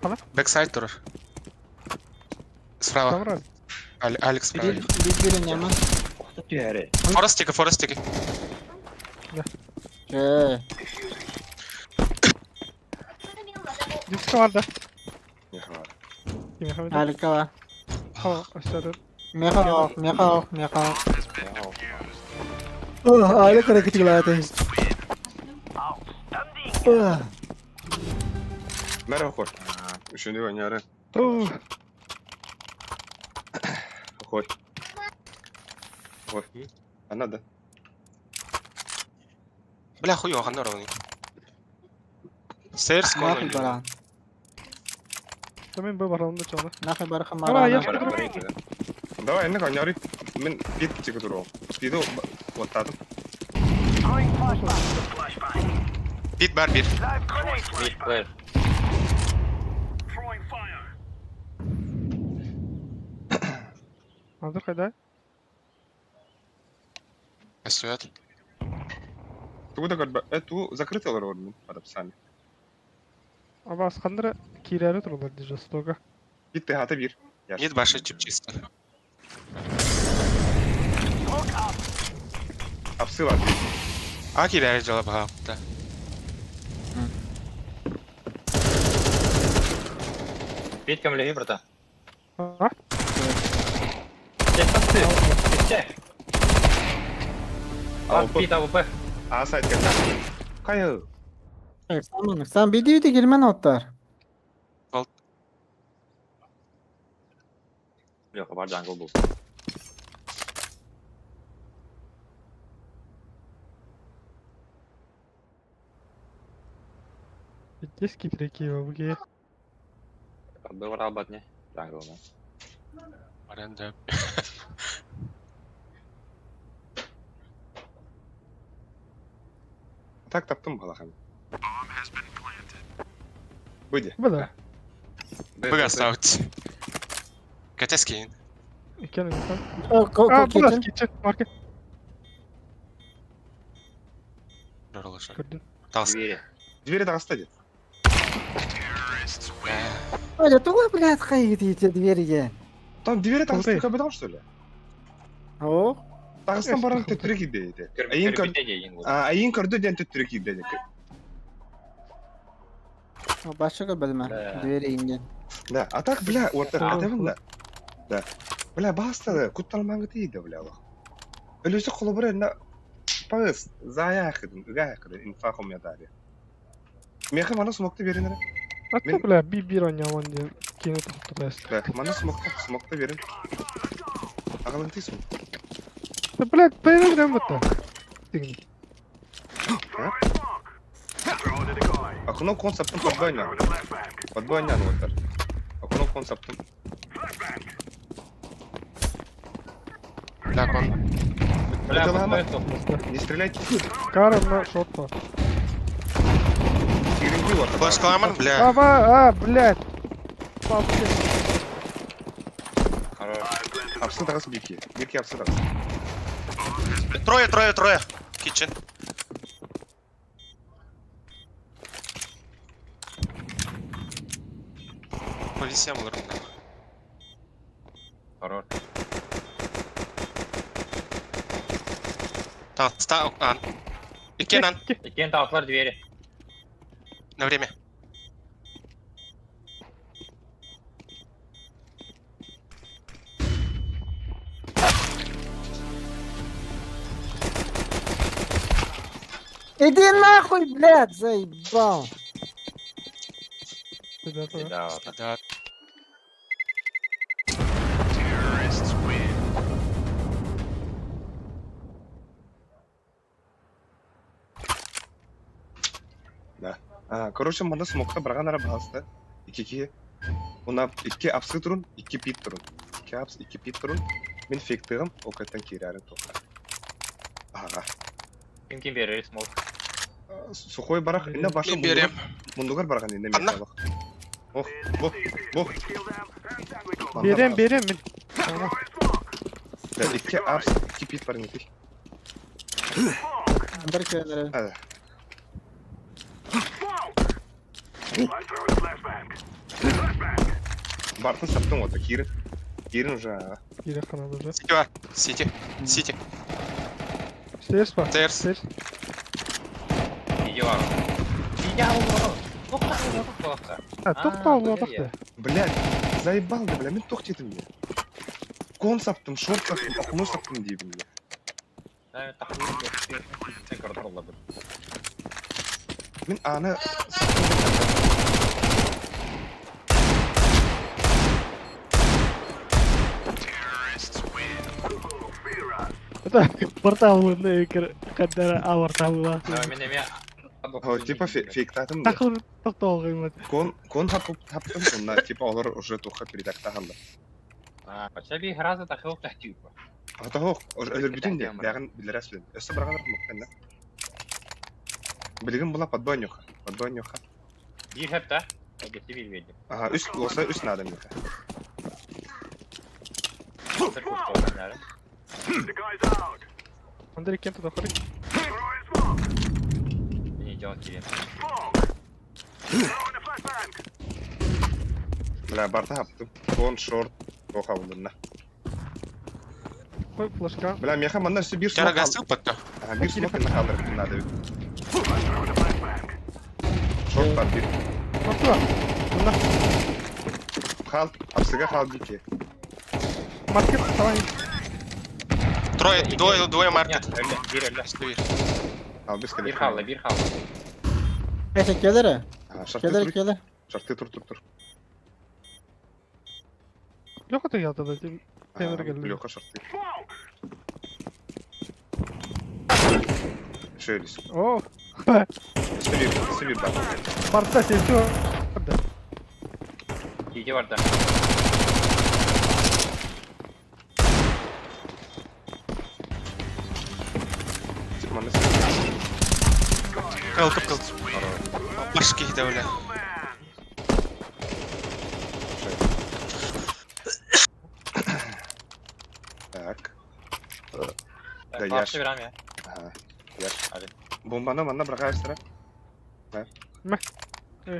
Ана? Бэксайд турар. Справа. Камера. Алекс справа. Bir bir bir нема. Охта түһәре. Форестики, форестики. Э, Диск бар да. Нихуя. Киме хамид. Алика бар. Ха, aşağıda. Меха ох, меха ох, меха ох. Ох, Алика ракетиглаты. Ох. Мэр хор. Үшүндү ойнары. Туу. Хой. Хой. А надо. Бля, хуй, оханор он. Сэрс Нахуй конун. баран. Мен Б бар онда чоны. Нахуй барха Ама, марана. я- Бар бар. Давай, энне ойнары. Мен бит тиги туру. Биду оттадым. Бит бар бир. Мид плеер. Андыр кайда? Эсуэт. Тугу да көрбө. Ту закрытый олар ордун под псами. Аба асқандыра кирәре туралар ди жестого. Бит ты хата бир. Мид башы чип чисто. Апсы бар. А кирәре жала багапта. Петькам леги, брата. А? Пит АВП. А сайт кэллэ. Хайа. Сам сам биди кирмен оттар. Леха, бар jungle был. Пиздец китрики бу Был рабат не? Jungle, да. Аренда. Так таптым балахан. Выйди. Бля. Быга ставить. Катескин. Иккен инсан. О, ко А, ко бля, kitchen. kitchen market. Ролыша. Көрдүм. Тас. Двери. Двери таҕыста дии. Оля, туга, блядь, хайы двери. Там двери таҕыста Култай. көбөтөҥ что ли? О, Таҕыстан баран төттөрү киирдэ ити. Айын көр айын көрдө диэн төттөрү киирдэ дии. башка көрбөдүм Да. Двери инген. Да, а так, бля, вот так, это да. Да. Бля, баста, кутталмаңы тиийдэ, бля, олох. Өлүсү холобура инна пагыс, заяхыдын, ыгаахыдын, инфа хомятари. Меха мана смокты берин эрэ. А то, Мен- бля, би бир оняуан диэн кини тохтотост. Бля, мана смокта, смокта берин. Агалын ты смок. Да, блядь, бэйрем бутта. Тигин. Окно концептын подбойня. Подбойня отар. Окно концептын. Так, он. Бля, Это лама. подбой Не стреляйте. Карма шотпа. Киринги вот. Флеш кламан, бля. Ава, а, блядь. Папки. Хорош. Апсы тагыс бики. Бики апсы тагыс. Трое, трое, трое. Kitchen. Повисем олар. Хорош. Таста, ан. Иккен ан. Иккен таҕыстылар двери. На время. Иди нахуй, блядь, заебал. Ребята, Да, Да. А, короче, манда смокта барган ара баста. Икки Уна икки апсы турун, икки пит турун. Икки апс, икки пит турун. Мин фейктыгым, окаттан кирәрин тоқта. Ага. Ким ким берер смок. Сухой барах, инна башы Мен берем. мундугар барган инна Анна. мен. Ох, бох, бох. Берем, берем мен. Ана, Да, икки апс, икки пит бар инти. Андыр көрөлөр. А, Бартын саптың ота, кирин. Кирин уже. ага. кире канал уже. Сити бар. Сити. Сити. Stairs бар. Stairs. Stairs. Иди бар. Иди ал. Тоқта, тоқта. А, тоқтал бля, отақты. Блядь, заебал да, бля, мен тоқтетім мен. Кон саптым, шорт саптым, окно саптым деймін мен. Да, так. Мен аны Это портал мында экер каддара авартал. Мен эме О, типа фейктатым да. Тақыл тоқтал гыймат. Кон кон хапып таптым, онна типа олар уже туха передактағандар. А, би разы тахыл тахтип. Ата хох, өлөр бүтүн де, бягын билерәс билен. Өстө баргандар мөмкин да. Билген була подбойнюха, подбойнюха. Бир хепта. Эге бир берди. Ага, үс болса үс надо мне. Бір курс. Андрей кем туда хорик. Не делать керек. Бля, барта хаптым. Кон шорт, тоха булдырна. Ой, флешка. Бля, меха манна өстө бир Кара смок. гасыл патта. Ага, бир смок на калдыр надо. Шорт бар бир. Мартуа. Мында. Хал, апсыга хал дики. Маркет давай. Трое, двое, двое маркет. Öyle, bir öyle. Bir. Албыс Bir kaldı, bir kaldı. Neyse gelir he. Шарты Gelir тур, gelir. шарты тур, тур, тур. Леха ты я тогда. Темир келди. Леха шарты. Шелес. О, Севир, севир, да. Барта сенсу. GG vardı. Манна севир. Кыл, кып, кыл. Башки да бля. Так. Да, Karşı яш. bir ya. Ага. Яш. Hadi. Бомбаны манна бырахайсыра.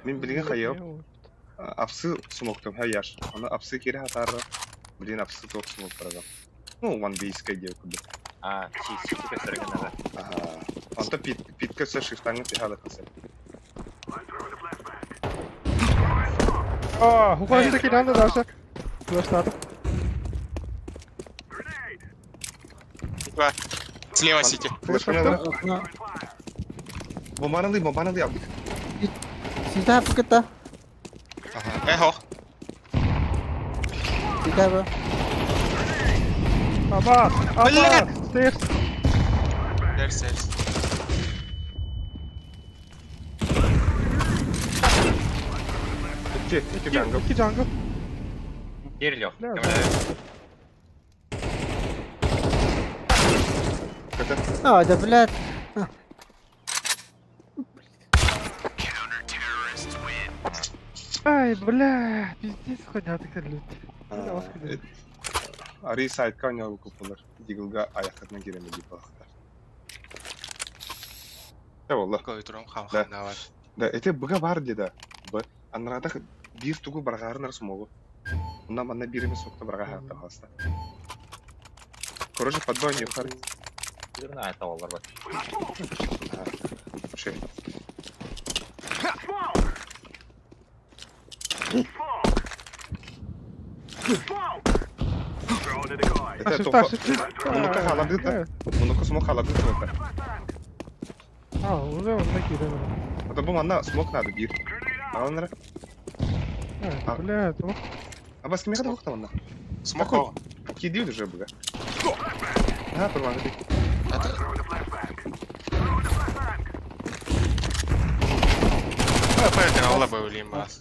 Мин билген хайып. Апсы смоктом, ха яш. Аны апсы кире хатары. Блин, апсы ток смок барагам. Ну, ван бейская девка. Aa, çiğ çiğ gösterirken de. Ага. Онто пит питке все шифтаңы тихада кысы. А, хука таки надо даже. Флеш надо. Два. Слева сити. Флешка Окна. Бомбаны лый, бомбаны лый алдык. Сюда поката. Ага. Эхо. Сюда bu. Аба, аба. Бля! Стейрс. Дерс, дерс. Икки, икки джангл. İki jungle. Bir yok. Ne? Это А, да блядь. Ай, бля, пиздец, хотят люди. Ари сайтка ойнау купулар. Диглга аяқтарынан кереме деп балықтар. Да, олла. Кой турам хам Да. хам бар. Да, это быга бар деді. Б. Анрада бир тугу барғарын арасы могу. Ондан манна бир емес соқты барға хақта қалыста. Короче, подбой не хар. Bir ne ayet olur bak. Шей. Это Шифта, тоқо. шифта. Муnuка халадыта. Муnuка смок халадыта. А, уже он накидывает. Это бу манна смок надо бир. Алынра. А. Бля, это А бас кимге кадar вакыт манна? Смок. Какой? Кидиют уже буга. А, турман ди. Это. Поэтому Алла бы улим бас.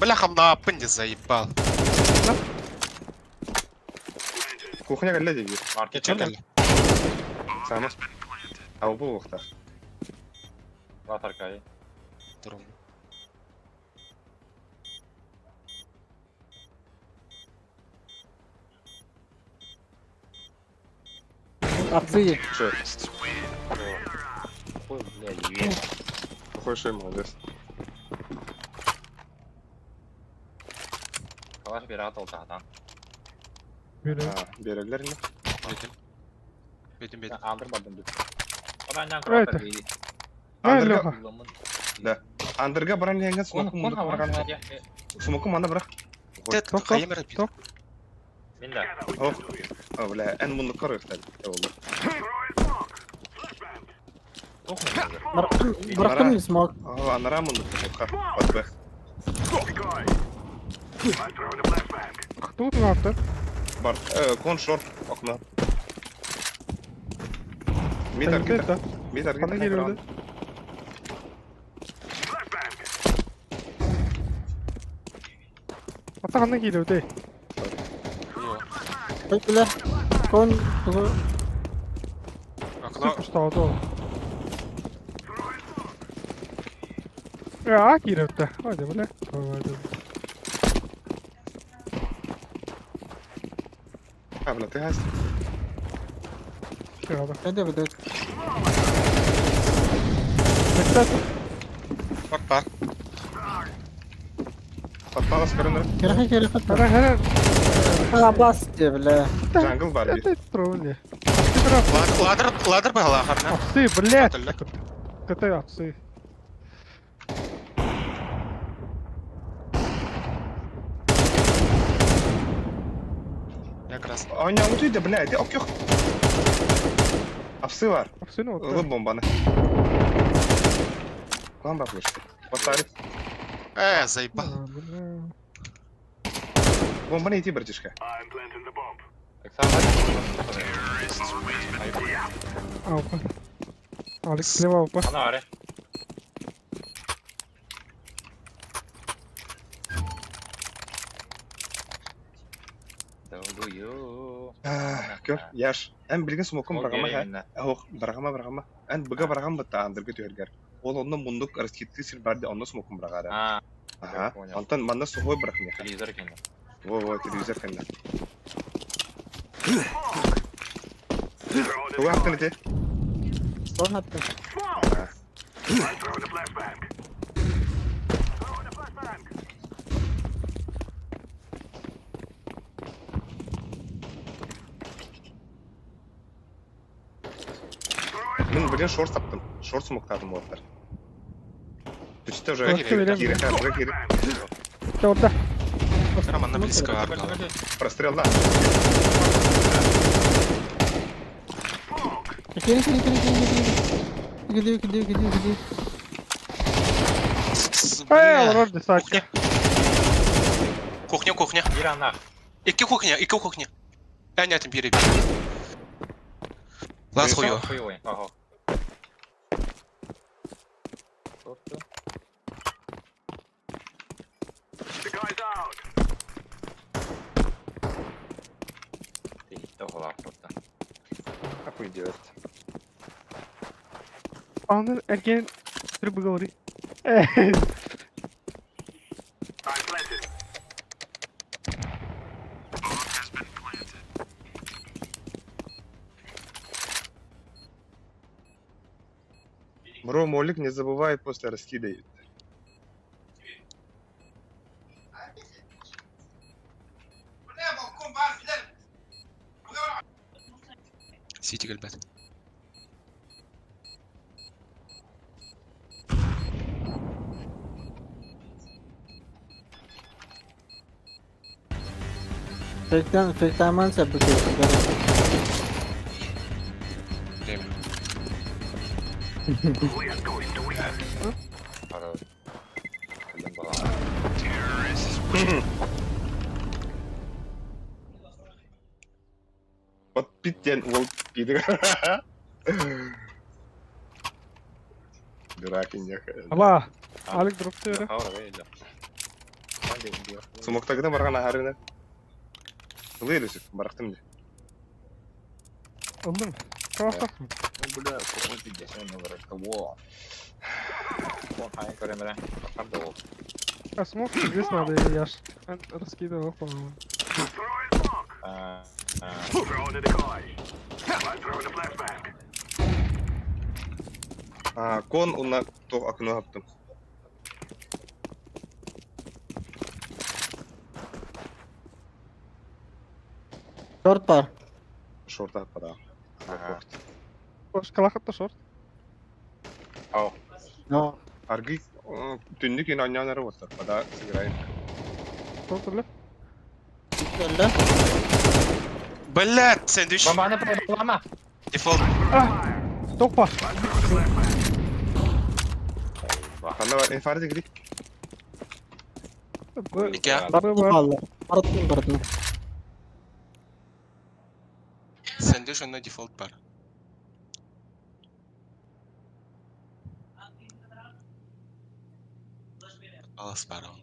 Бля, хамна пынди заебал. Кухня келле деги. Market Чё öyle. келли? Сама. А бу вакытта. Vat arkayı. Турум. Апсы. Шей. Ой, бля, yiyor. Плохой шей, молодец. Kalaş bir rahat oldu zaten. Бери. А, берелер не? Бетим. Бетим, бетим. Ben andırmadım dur. Bana annen Evet. kuraklar iyi. Ай, Андырга, Леха. Да. Андырга баран ленген Кон смоку кон мундук havan. барган. Смоку манда бирак. Тет, Тоқ, тоқ, кайымыр бит. тоқ. Мен de. О, о, бля, эн мундук корыктар. Болду. Çok mu güzel? Bıraktım, bıraktım smoke. О, анара мундук кар. Подбэх. Кто ты автор? Бар. Кон шорт окна. Мид аргита. Мид Bana аргита. geliyordu. Ата қандай келуді? Bekle. Kon. Bu. Окно. Ұстауды ол. А, келуді. Ойды, бля. Ойды. А, бля, ты газ. Шығады. Ne de bu? Мектеп. Шорт бар. Подпалас көрүнөр. Kere kere Қара, қара. А, бас diye bile. Джангл бар бир. Это троуни. Ладер, ладер быһалаахарна. Овцы, блядь! КТ овцы. Как раз. Аня, вот иди, блядь, окей. Овсы var. Овцы, ну Ылы вот. бомбаны. Кулан баклышты. Поставить. Заебал. А, бля. Бомбаны идти, братишка. Аупа. Алекс слева аупа. Ана аре. Көр, яш. Эн билген смокум баргама ха. Ох, баргама баргама. Эн быга баргам бата андыргы түһергер. Ол онно мундук раскидки сир барды онно смокум баргара. Ага. Антон манна сухой барахмеха. Телевизор кенде. Во, во, телевизор кенде. Туга аттын ити? Son attım. Мен билген шорт таптым. Шорт смоктадым олар. Түстө уже. Шортты берем. Кире, быга кире. Орда. Роман на близко аргала. Прострел, да. Kiri kiri kiri kiri kiri. Gidiyor gidiyor gidiyor gidiyor. Эй, вроде Сачка. Кухня, кухня. Bir anlar. Iki кухня, iki кухня. Я не этим перебил. Лас хую. Хуй, ага. Какой делать? Анын эрген трубы говори. Эй, Бро, молик не забывай после раскидает. Сити ребят. Fake'den fake'den man sapı Время. Вот питтен ол пидер. Дурак и Ала. Алик дропты öyle. Смоктагына барган ахарына. Ылы барахтым де. Oldu mu? Tamam. Бля, какой пиздец, он говорит, во. А смог здесь надо, я ж раскидывал, по-моему. А, кон уна то окно аптым. Short var. Шорт аппара. Ага. Шкалахатта шорт. No. Аргы түннүк ин аннанары болсар. Пада сыграем. Шорт öyle. Öldü. Блядь, сэндвич. Бомбаны бомбана. Дефолт. Топа. Ханна бар инфаркт гри. Икea. Bartın kaldı. Bartın bartın. Сэндвич на дефолт бар. Алас бар он.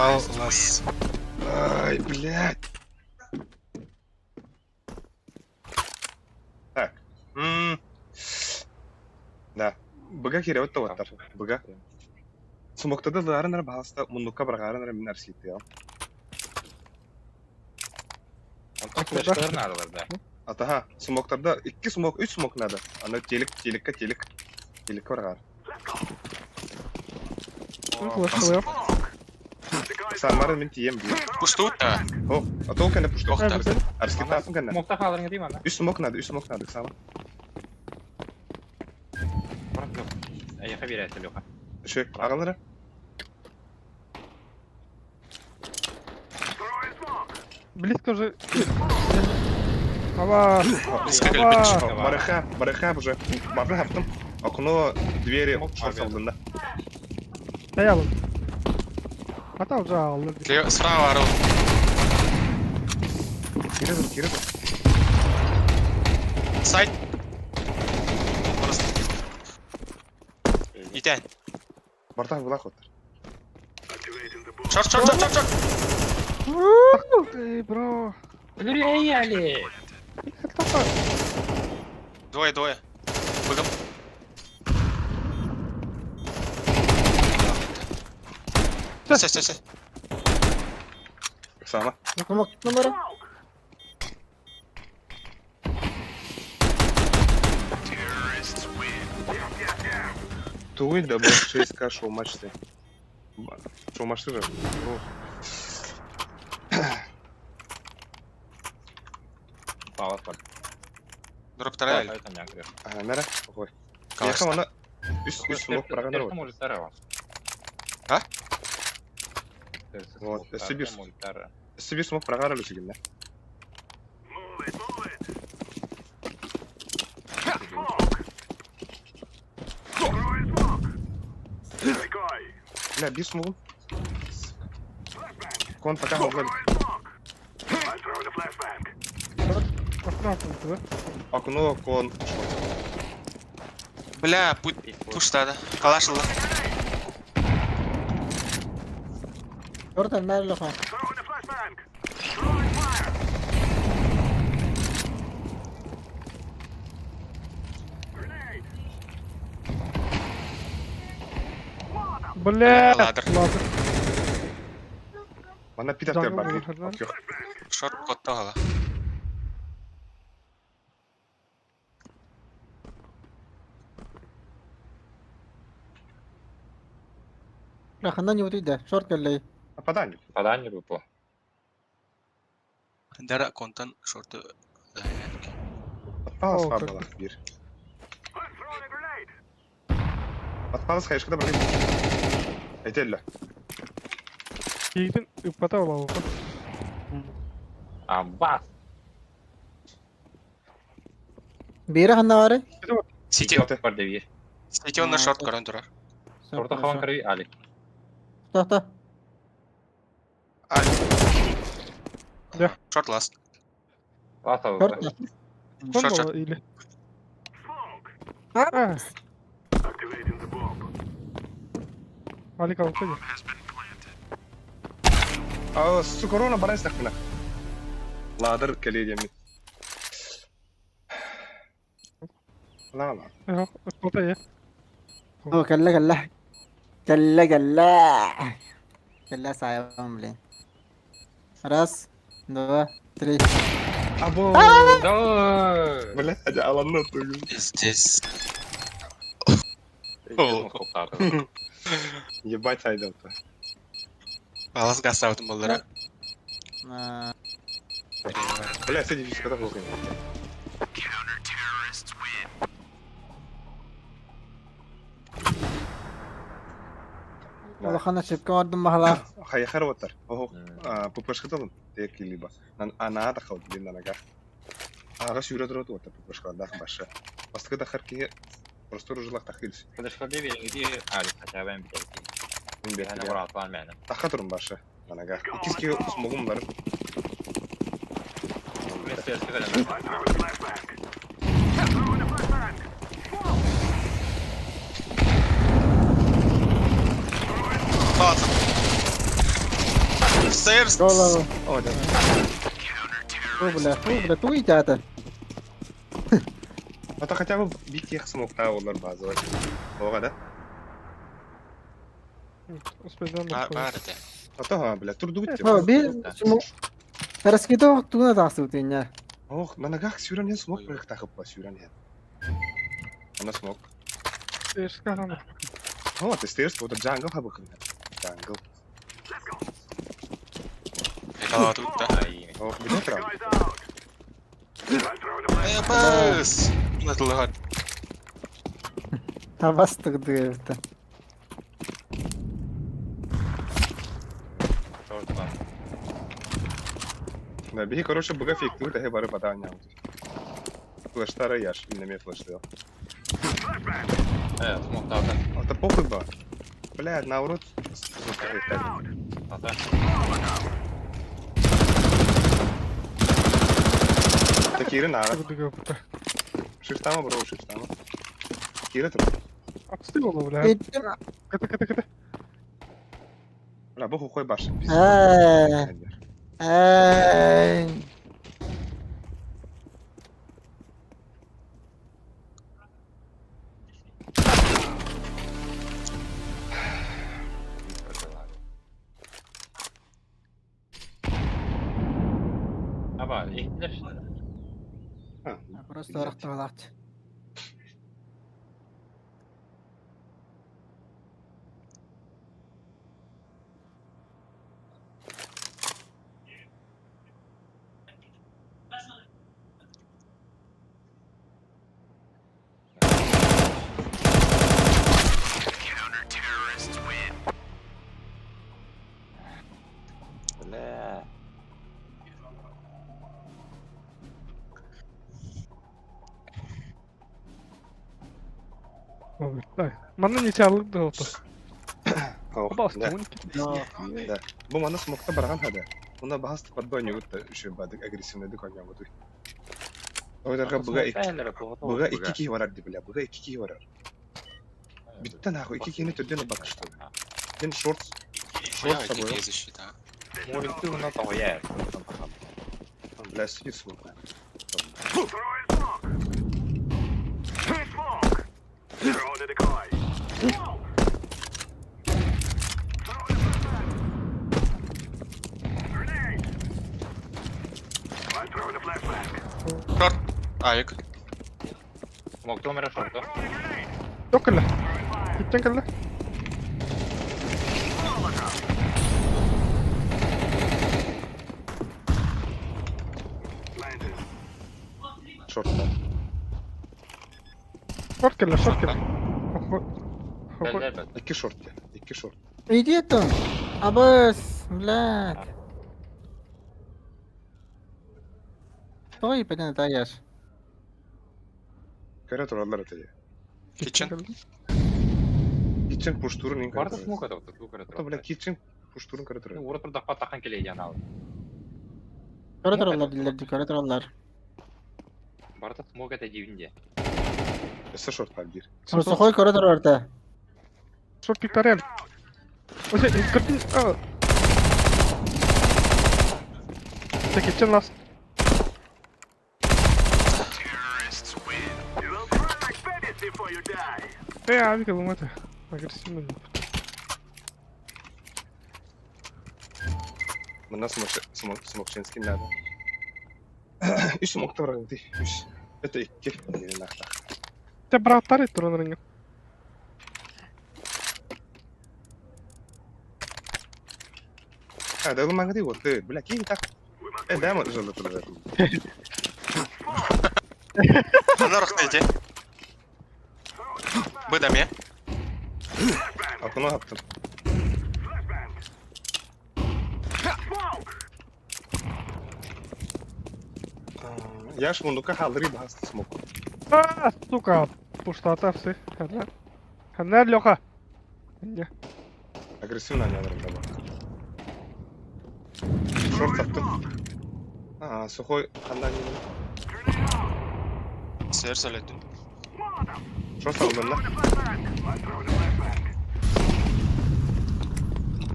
Попал лас. Ай, блядь. Так. Да. Быга кире отто ваттар. Быга. Сумоктада ларынар баһаста муннукка баргарынар мин арситти. Флешкалар надо да. Атаха, смоктарда икки смок, үс смок надо. Аны телек, телекка телек. Телекке баргаар. Флешкалар. Самара мин тием бир. Пуштут да. О, а то кэннэ пушту. Охта. Арскитасын кэннэ. Смокта хааларын дии манна. Үс смок надо, үс смок надо, Сама. Эйиэхэ биэрээт Леха. Үшө, аҕалара. Близко уже. Ава. Близко кэлбит. Ава. Барыха, барыха уже. Барыха хаптым. Окно, двери, Смок шор салдында. Стоял. Ата уже алды. Слева, справа ору. Кире тур, кире тур. Сайт. Просто. Итән. Бартах булах оттар. Шорт, шорт, шорт, шорт, шорт. Эй, бро. Эй, Али! Двое, двое. Быгым. Все, все, все. Сама. Смок номера. Туй да бу 6К шоу матчты. Шоу матчты же. Ну, Палас бар. Дроптарай. ага, нара. Ой. Калаш. Яха мана үс үс смок бараган бар. Может, старого. А? Вот, Сибирь. Сибирь смок бараган эле сүгүн. Бля, бир смогум. Кон пока могла. Аккуратно, да? Окно кон. Бля, путь пуштада. Калаш ылла. Шорт наар лоха. Бля. Ладер. Ладер. Мана питаттер бар. Жаңы Окей. Шорт котта ала. Ханна не утуйда. Шорт кэллэй. Попадание. Падание выпало. Дара контан шорты. Отпалас О, как фабала бир. Отпалас хайшкада бар. Айтелла. Кийгитин ыппата буолла. А, бас! Бире ханна бары. Сити. Бар дебир. Сити онна шорт көрөн турар. Орта хаван карби Али. Тохто. Да. Шорт ласт. Лас Шорт. алды. Кон Шорт, буолла или. А. Алик алып қойды. А, су корона баран стакна. Ладыр келе Ла ла. Ага, ыппата я. О, кэллэ кэллэ. Кэллэ кэллэ. Кэллэ саайбам, блин. Раз, два, три. Або. Да! Бля, аланны тугу. Пиздец. Ебать айдалта. Алас гасаутын болдара. А, Бля, сиди физикада болсын. Улахан ошибка оҥордум баһалаах. Хайахар оттар. Охо, пупашкаталым. Тек либо. Нан ана да хал дин нанага. Ага сүйрө турат оттар пупашкалар башы. Бастыгы да харки просто ружилак тахилс. Подошла дебир, где Али, хотя бы им Мин Я бет. на брат, мен. Таха турум башы. Нанага. Икиски смогум бар. Мен сказали. Палац. Сэр. Голову. О, да. Фу, бля, фу, бля, туй театр. Ата хотя бы бит смог та олар базовый. Ога да? Успейдан Бар это. Ата ха, бля, турду бит. О, бир смок. Раскидок тугуна тахсыбытын я. Ох, на ногах сүүрэн иһэн смог бырахтаахыппа сүүрэн иһэн. Она смог. Стейрска О, ты stairs вот jungle хабыкын. Jungle. Тутта. Ох, биле турам. Э, быс! Натылыгар. Табастык дыгыбыта. Шорт бар. Да, биһи, короче, быга фиктыбы тэһи бары батаан ньаабыт. Флештара яш, именно флештел. Э, смок тата. Это похуй ба. Бля, наоборот, Тата. Такиры нара. дыгыбыта. Шифтама, бро, шифтама. Кира тур. Отсты болу, бля. Иттим. Кыты кыты кыты. Бля, бу хухой баш. Э. Э. Аба, ихтилер. Просто орохтоолаах. Бля. Манна не чалык да oldu. Ох, Оба да. астын. Да. Бу маны смокта барган хада. Уна бахас подбой нюгут еще бадык агрессивный дык оня бутуй. Ойдарга быга быга икки киһи барар ди бля, быга икки киһи барар. Битте нахуй, икки киһини төрдөн бакышты. Мен шорт шорт Хуя, собой. какие защита. Может, ты у нас я. Бля, сидит смок. Шорт. Авик. Смок номера шорта. Yok öyle. Gittin кэллэ. Шорт. да. Шорт кэллэ, шорт кэллэ. Бэл, бэл. Икки шорт. Икки шорт. Иди там. Абыс, блядь. Той, понятно, таяш. Көрө тураллар это. Kitchen. Kitchen пуштурун ин Барда смок это вот, тут Это, бля, kitchen пуштурун көрө турар. Ну, урат бір дақпа таққан келе янал. Көрө тураллар дилерди, көрө тураллар. Барда смок это дивинде. Өссө шорт бар бир. Сухой көрө турарда. Шорт пикториал. Ose, кыртын. Te kitchen last. Э, авик ылыматы. Агрессивный. Мына смок смокченский надо. Үс смок бар ди. Үс. Это икки. Нахта. Те браттар туран А, да ылымаңы ди вот. Бля, ким так? Э, да, мы жылы турар. Она рахнете. Быдаме. Окно аптым. Яш мундука халдыры бахас смок. А, сука, пуштата все. Хана. Хана Леха. Не. Агрессивно они да. Шорт саптым. А, сухой ханда не. Сер солетин. Шорт салдым да.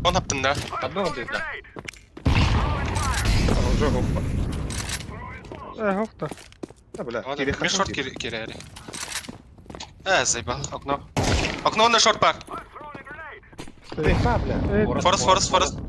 Он аптын да. Подбыл ты, да. Уже хоппа. Э, хохта. Да, бля, Мен шорт керери. Э, заебал. Окно. Окно на шорт бар. Ты, бля. Э, Форест, форест, форест.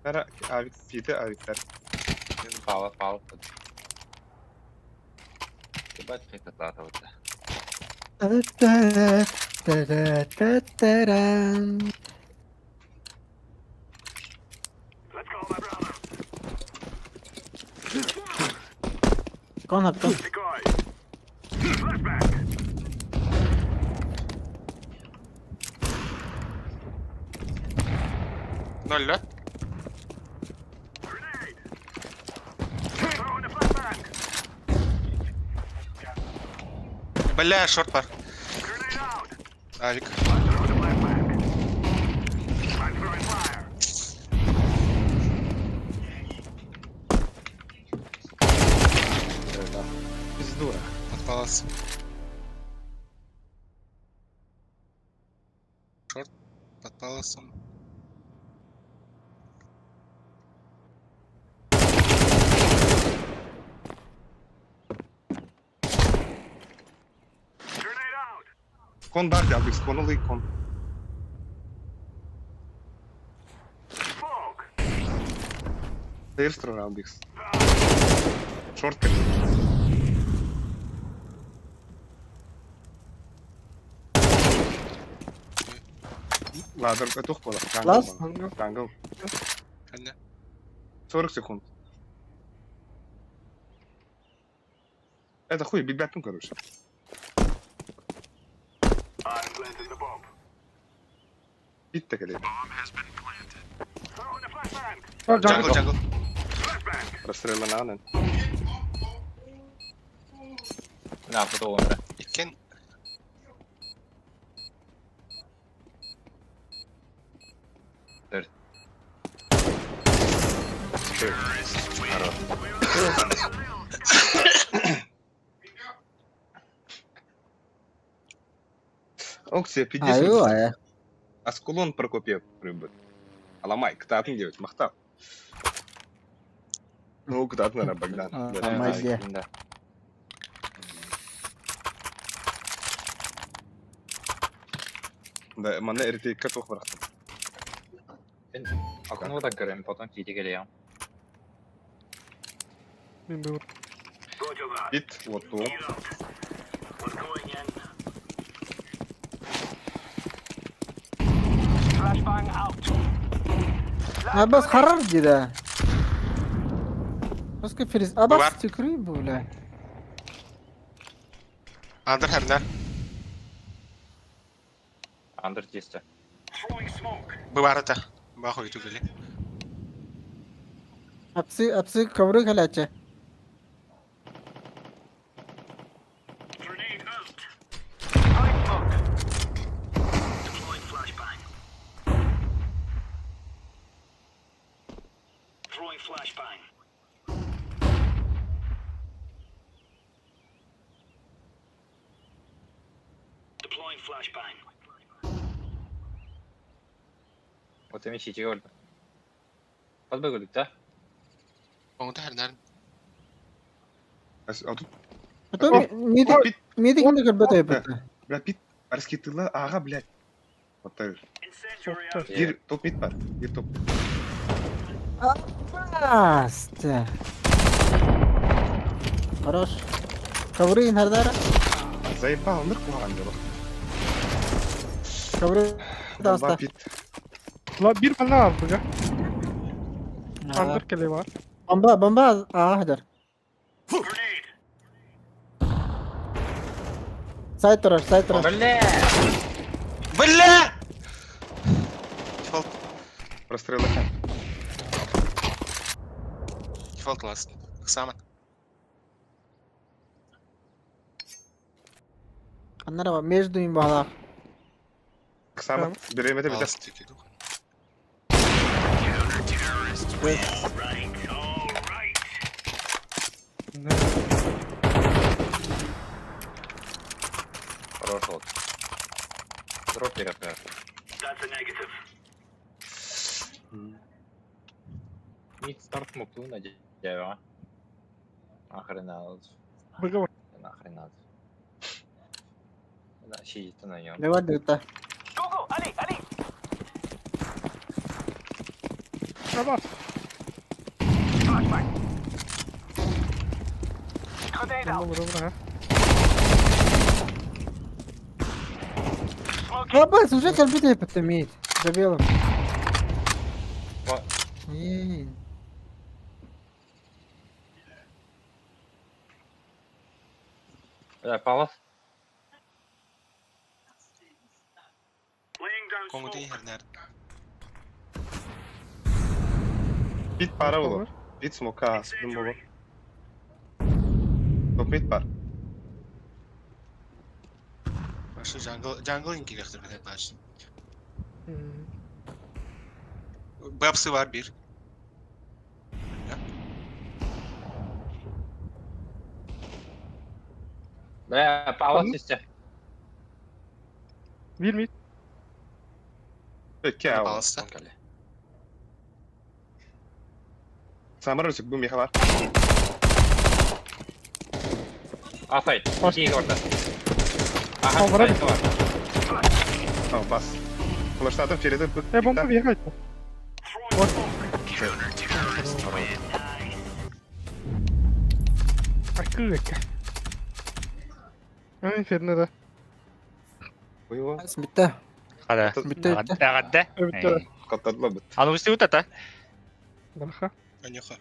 Ара авик фиты авиктар. Пала, пала. Ебать, это тата вот. Та-та-та-та-та-ран. Кон attım. Ноль, да? Бля, шорт бар. Авик. Пиздура. Под палас. Шорт под паласом. Кон бар авик сконулый кон. Дейрстро авикс. Шорт кэлли. Ладер, это ухпала. Лас? Тангл. Ханна. 40 секунд. Это хуй, бит короче. Бит кэлли. Джангл, джангл. Расстрелана. На, потом умер. Иккен. Оксия, 50. Айва. Аскулон Прокопьев прибыт. Аламай, кытаатын диэбит, махтал. Ну, кытаатын ара, Богдан. А, Да, Амазия. Да. Да, манна РТК туох барахтым. Окно так көрөм, потом тиити келиям. Мен бу. Бит, вот ту. Abbas харар дида. Баска фриз. Бар. Абас тикри бля. Андер хернер. Андер тесте. Быварата. Бахуй түгели. Апсы апсы ковры халяча. Вот эми сити көрдүм. Подбегулик, да? Оңда хернер. А тут, Потом миди Бит, миди кимде көрбөт айбыт. бля, бит, раскитыла, ага, блядь. Вот так. Сотта. Бир топ мид бар, бир топ. Аста. Хорош. Ковры нардара. Заебал, ныр куһаҕан дьоло. Ковры Бомба даста. бит. Ла bir bana aldı ya. Андер келе бар. Бомба бомба ахдар. Сайт турар, сайт турар. Бля! Бля! Дефолт. Расстрелы хан. Дефолт ласт. Саман. Аннара между им бала. Ксама, беремете бит. Палас тикиду. Хорош вот. Дроп перепер. Мид старт мукту на дерево. Нахрена. Быга бар. Нахрена. Да, сидит на нем. Давай дыта. Шабас. Добро, добро. Бабас, уже компьютер потемнеет. За белым. Не. Бля, Палас. Коңу дейхернер. Бит пара болор. Бит смока аспын болор. Топ мид бар. Башы jungle jungle инки лехтер бит баш. Бапсы бар бир. Бля, Палас исте. Bir mid. Өкке ау. Балыста. Самар өсік бұл меха бар. Асай, киік орта. Аха, Al, bırak. сайты бар. Ау, бас. Флаштатып фиолетовый бык. E bomba bir yere Akıllı. Ön ferine de. Ой, Bitti. Хада. Bitti bitti. Аҕадда. Bitti. Қаттадыла бит. Аны үсті өтата. Барха. Анюха.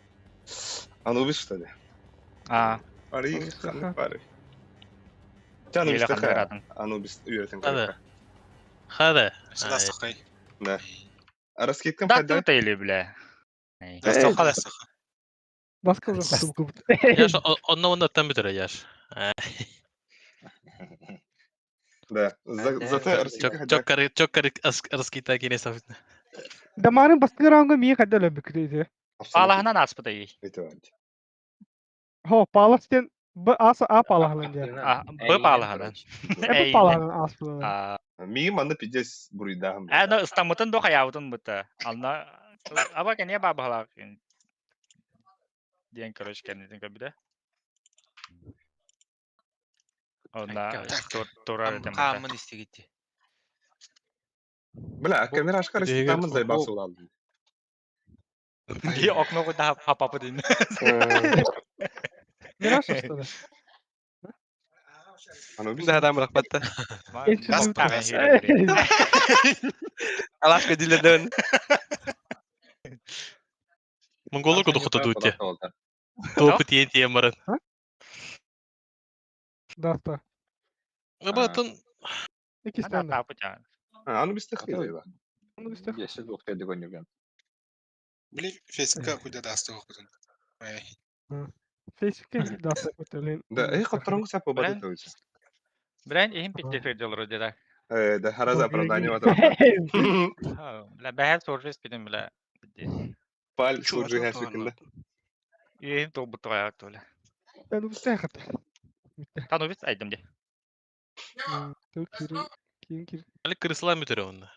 Анубис что ли? А, Ари, ханнык бары. Ча Еле Анубис ханнык тахаа. атын. Анубис үйрөтен Хада. Хада. Дастақай. Да. Раскидкам Да хайда. тут или бля. Дастақа, дастақа. Баска уже кубут. Яш, онна онна оттан бүтүрэ яш. Да. Зато раскидка хайда. Чоккар чоккар раскита кине сафит. Дамарын баскы раундга мие кадда löbük Алаһынан аспыта ий. Ho, Palestine B A A palahlan diye. А, Б палаһынан. E bu palahlan aslında. А, Миги манна пиздец буруйдаахым. Аны ыстамытын до хаябытын быта. Ална аба кене бабалак. Диэн короче кеннитин көбүдэ. Онна турар этем. Камын истигити. Бля, камера ашка раскидкамын зайбасы улалды. Ди окно куда хапапы дин. Мираж что ли? Анубис. Да, да, рахматта. Алашка дилерден. Монголор куду хота дутя. Топы тие тие марат. Даста. Абатын İkisi de. Анубис тахыы. Onu işte. Yeşil doktaydı gönlüm. Били фейска куда дастаға кудun. Facebook'e dasta öteleyin. Да, эй, қаттарыңғы сәп обады тәуіз. Брен ихим питте фердилер деді. Да, хараза оправдание вата. Бля, бәһәл соржес бидем бля. Паль суржи хэсүкінде. Ихим толбут тоя толя. Ben bu işte hatta. Тану бис айдым де. Çok kiri. Kim kiri. али кырысла мүтөрө онна.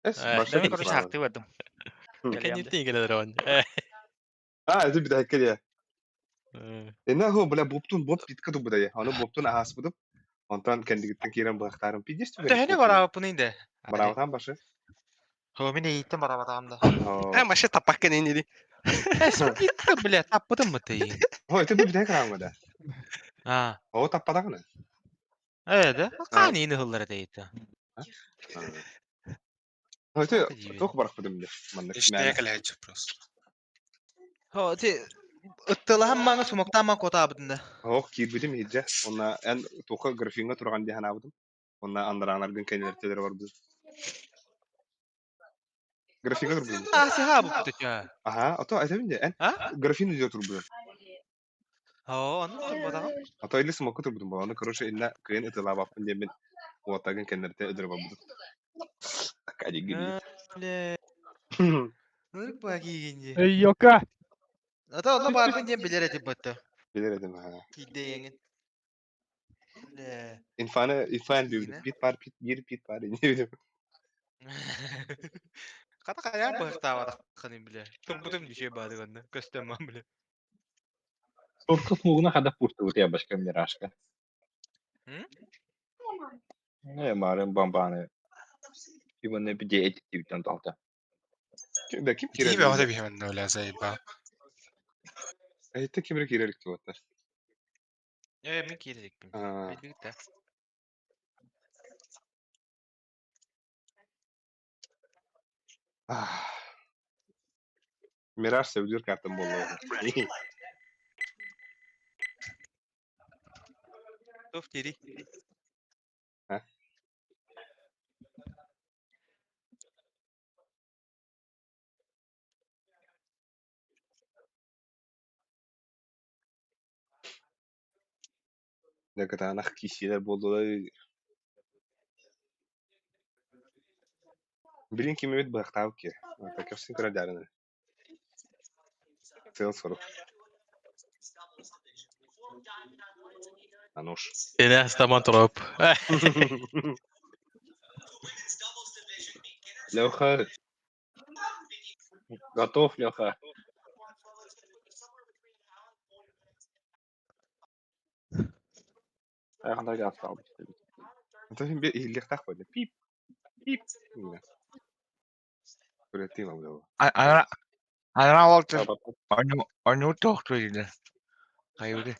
Эс, башы Мен короче кырысла. хакты бардым. Кенеттен келер онна. А, это бит әккеле. Эна хо, бля, боптун, боп питка ту будая. Аны боптун ахас будуп. Онтан кендигиттен кирен бахтарым. Пиздец түгел. Төһөнү барабыппын инде. Барабатан башы. Хо, мин эйиттен барабатаам да. А, машы тапак кенен иди. Итте, бля, таппытым мыты. Хо, это бит әкран да. А, О, таппадагына. э, да? Кани ини хыллар дейт. Хо, это тох барах будум бля. Маннык. Иштея калячы просто. Хо, ти ыттылаһам маңа сумоктааман котаабытын да. Ох, кирбидим хиджа. Онна эн тоха графинга турган дихан абыдым. Онна андаранаргын кенелертелер бар биз. Графинга турбудум. А, сиха бу тя. Аха, ато айтабын де, эн А? графин үйдө турбудум. Хо, аны турбатагам. Ато или смока турбудум. Аны короче инна кыйын ытылабаппын деп мен уаттагын кенелерте өдөрө барбудум. Акади гиби. Бля. Нырк ба кийгенде. Ey yoka. Ата онно барбын диэн билер этим бытты. Билер эдим ха. Кийде еңин. Бля. Инфаны, инфан бибидим. Кийгине. Пит бар, пит, бир пит бар, не билем. Ката каян быхтаабатаххын бля. Турбутум дүйше баадыганны. Көстөмман бля. Торка смугуна хада пушты вот я башка мирашка. Не, марым бамбаны. Иван не бде эти типтен талта. Да ким Киһи киирэр бөҕөтө дииллэр? биһимэннэ бля заебал. Эһиттэн ким эрэ киирэр илик буолбаттар. Э, мин киирэ иликпин. Аа, Билбит да. ах. Мираж сөбүлүүр картам буолла. Туох диирий? А? Дьэ кытаанах киирсиилэр буоллулар. Билин ким эбит быһахтаабыт киһи. Көхсүн көрө дьаарынар. Сыал-сорук. Ануш. Сене троп. Леха. Готов, Леха. Это иһиллиэхтээх буолла. Пип, пип. Күрэттиим абыла. Ана ана Walter ону тохтуйда. Хайуды.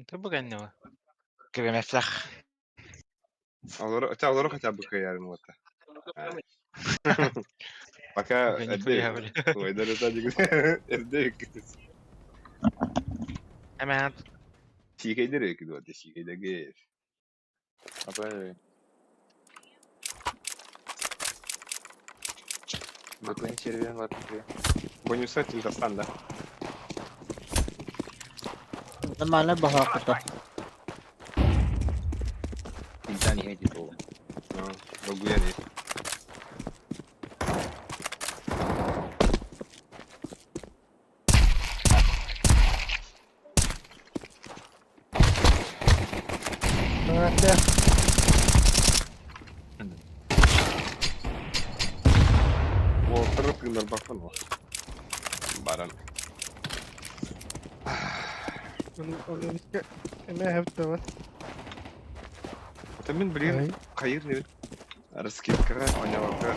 Тобу кэннэ Кремесах. Олору, олору хотя бы кыайарым вот. Пока эрдэ эрдэ Hemen Сиикэйдэр өкүдү сиикэйдэргэ. Бонуса Тинтастан да. Нормально баһаакыта. Долгуян есть. Уолтары тыыннарбаппын ол. Баран. Это мин билигин хайыр небит. Раскидкаҕа оонньообокко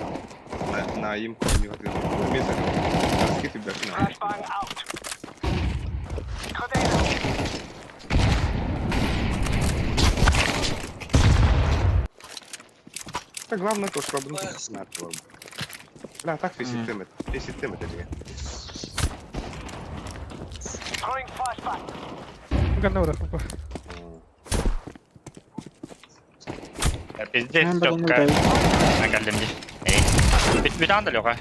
наайым оонньуутун эмиэ сатыыр. Раскид үрдэртин Это главное то, что обнаружил надо. Бля, так висит висит это Пиздец, Мен бүгін тетка. үтәбин. Кэллим дии. Бүтэн да Леха.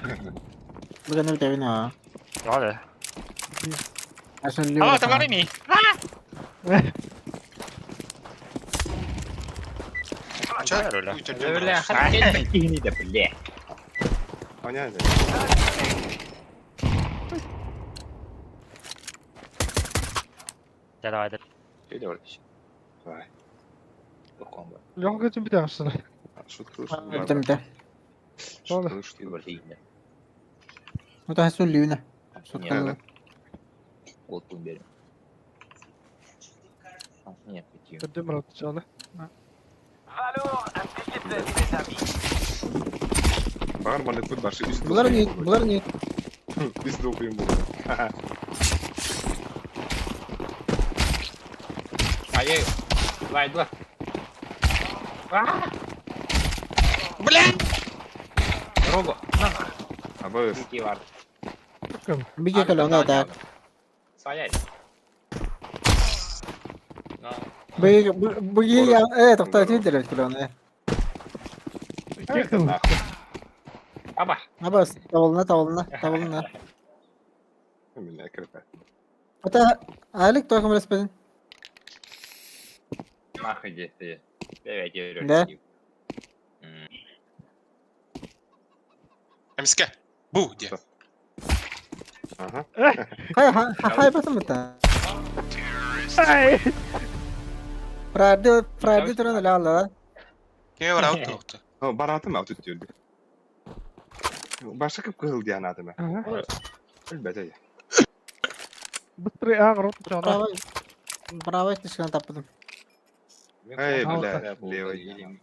Бүгін үтәбин аа. Ладно. Асын А, там ми. Ча, Рөля. Понятно. Да, давай, да. Давай. Лёха Шутка, Үтәмтә. шутка, шутка. Ото хасын лүүнэ. Сутканы. Бар маны күт башы үс Булар не, булар не. Үс долгуйум булды. Бля! Абы Биге калона так. Биге биге я э тохтой тиндер калона. Абас табылна табылна табылна. Мин әкрепә. Ата алик тохым респедин. Да. МСК. Бу, где? Ага. Хай хай хай басым та. Прарды прарды туран ла ла. Кеме бар аут тоқты. Баратым аут өттүрдү. Башы кып кызыл диyan адымы. Әлбәттә. Браво. Браво тишкан таптым. Эй, бля, левый.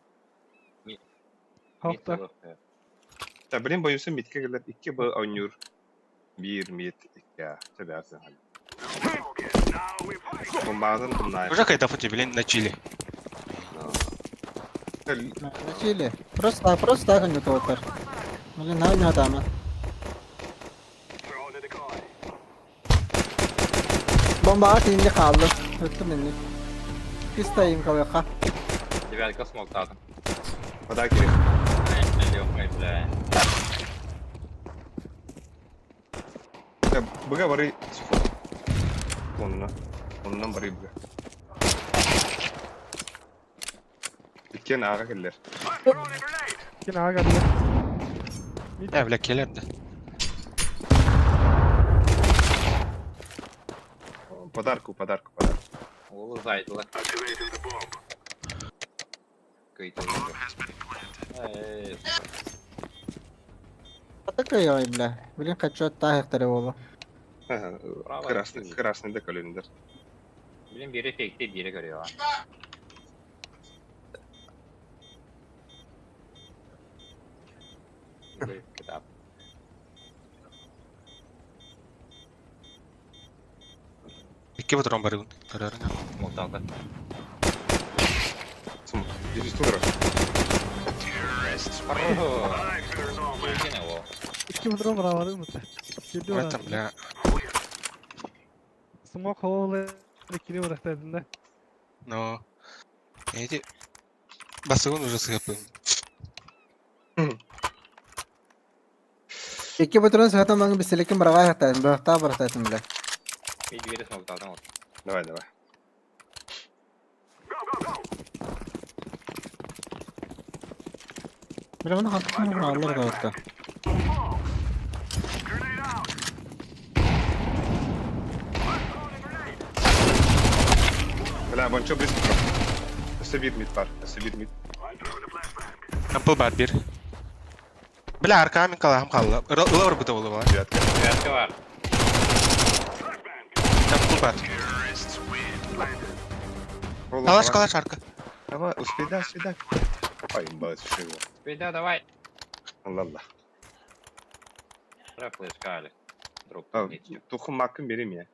Да, блин, боюсь, митке келер 2 Б ойнуур. 1 мид 2 А. Сөбәсің. Бомбазын тумнай. Уже когда фути, блин, на чили. Начали. Просто, просто так они тотар. Блин, на не там. Бомба at indi kaldı. Öttüm indi. Kıstayım kalaka. Девятка смог татом. Вода керек. Ой, бля. Быга бары сухо. Онна. Оннан бары быга. Иккен аға келер. Yine ağa geldi. Я, бля, келер да. Подарку, подарку, подарку. Олы зайдылы. Кыйты. Эй, Атакай ой бля. Блин, хочу тахтары ола. Ага, Право, Красный, активный. красный да календер. Блин, бери фейкти, бери көрüyor. Китап. Икки патрон бар. Көрөрүн. Молталды. Сум, здесь тура. Кene o. İki patron var abi mı? Geliyor Этом, бля. Smoke havalı ikili bıraktı da. Но. Эти... Басыгын уже сыгапын. İki patron zaten bana bir selekin bırakay hatta. Bırakta bıraktaydım bile. Bir biri smoktaldı. Давай, давай. Bile bunu hakkını alır da hatta. Бля, бончо близко. Өсө бир мид бар. Өсө бир мид. Ампыл бар бир. Бля, аркамин калахам қалла. Ылар бұта болу бар. Девятка. Девятка var. Ампыл бар. Калаш, калаш, арка. Давай, успей, да, успей, да. Ай, имба, слушай его. Да, давай. Алла. Бля, флешка али. Дроп. Тухым макын берем я.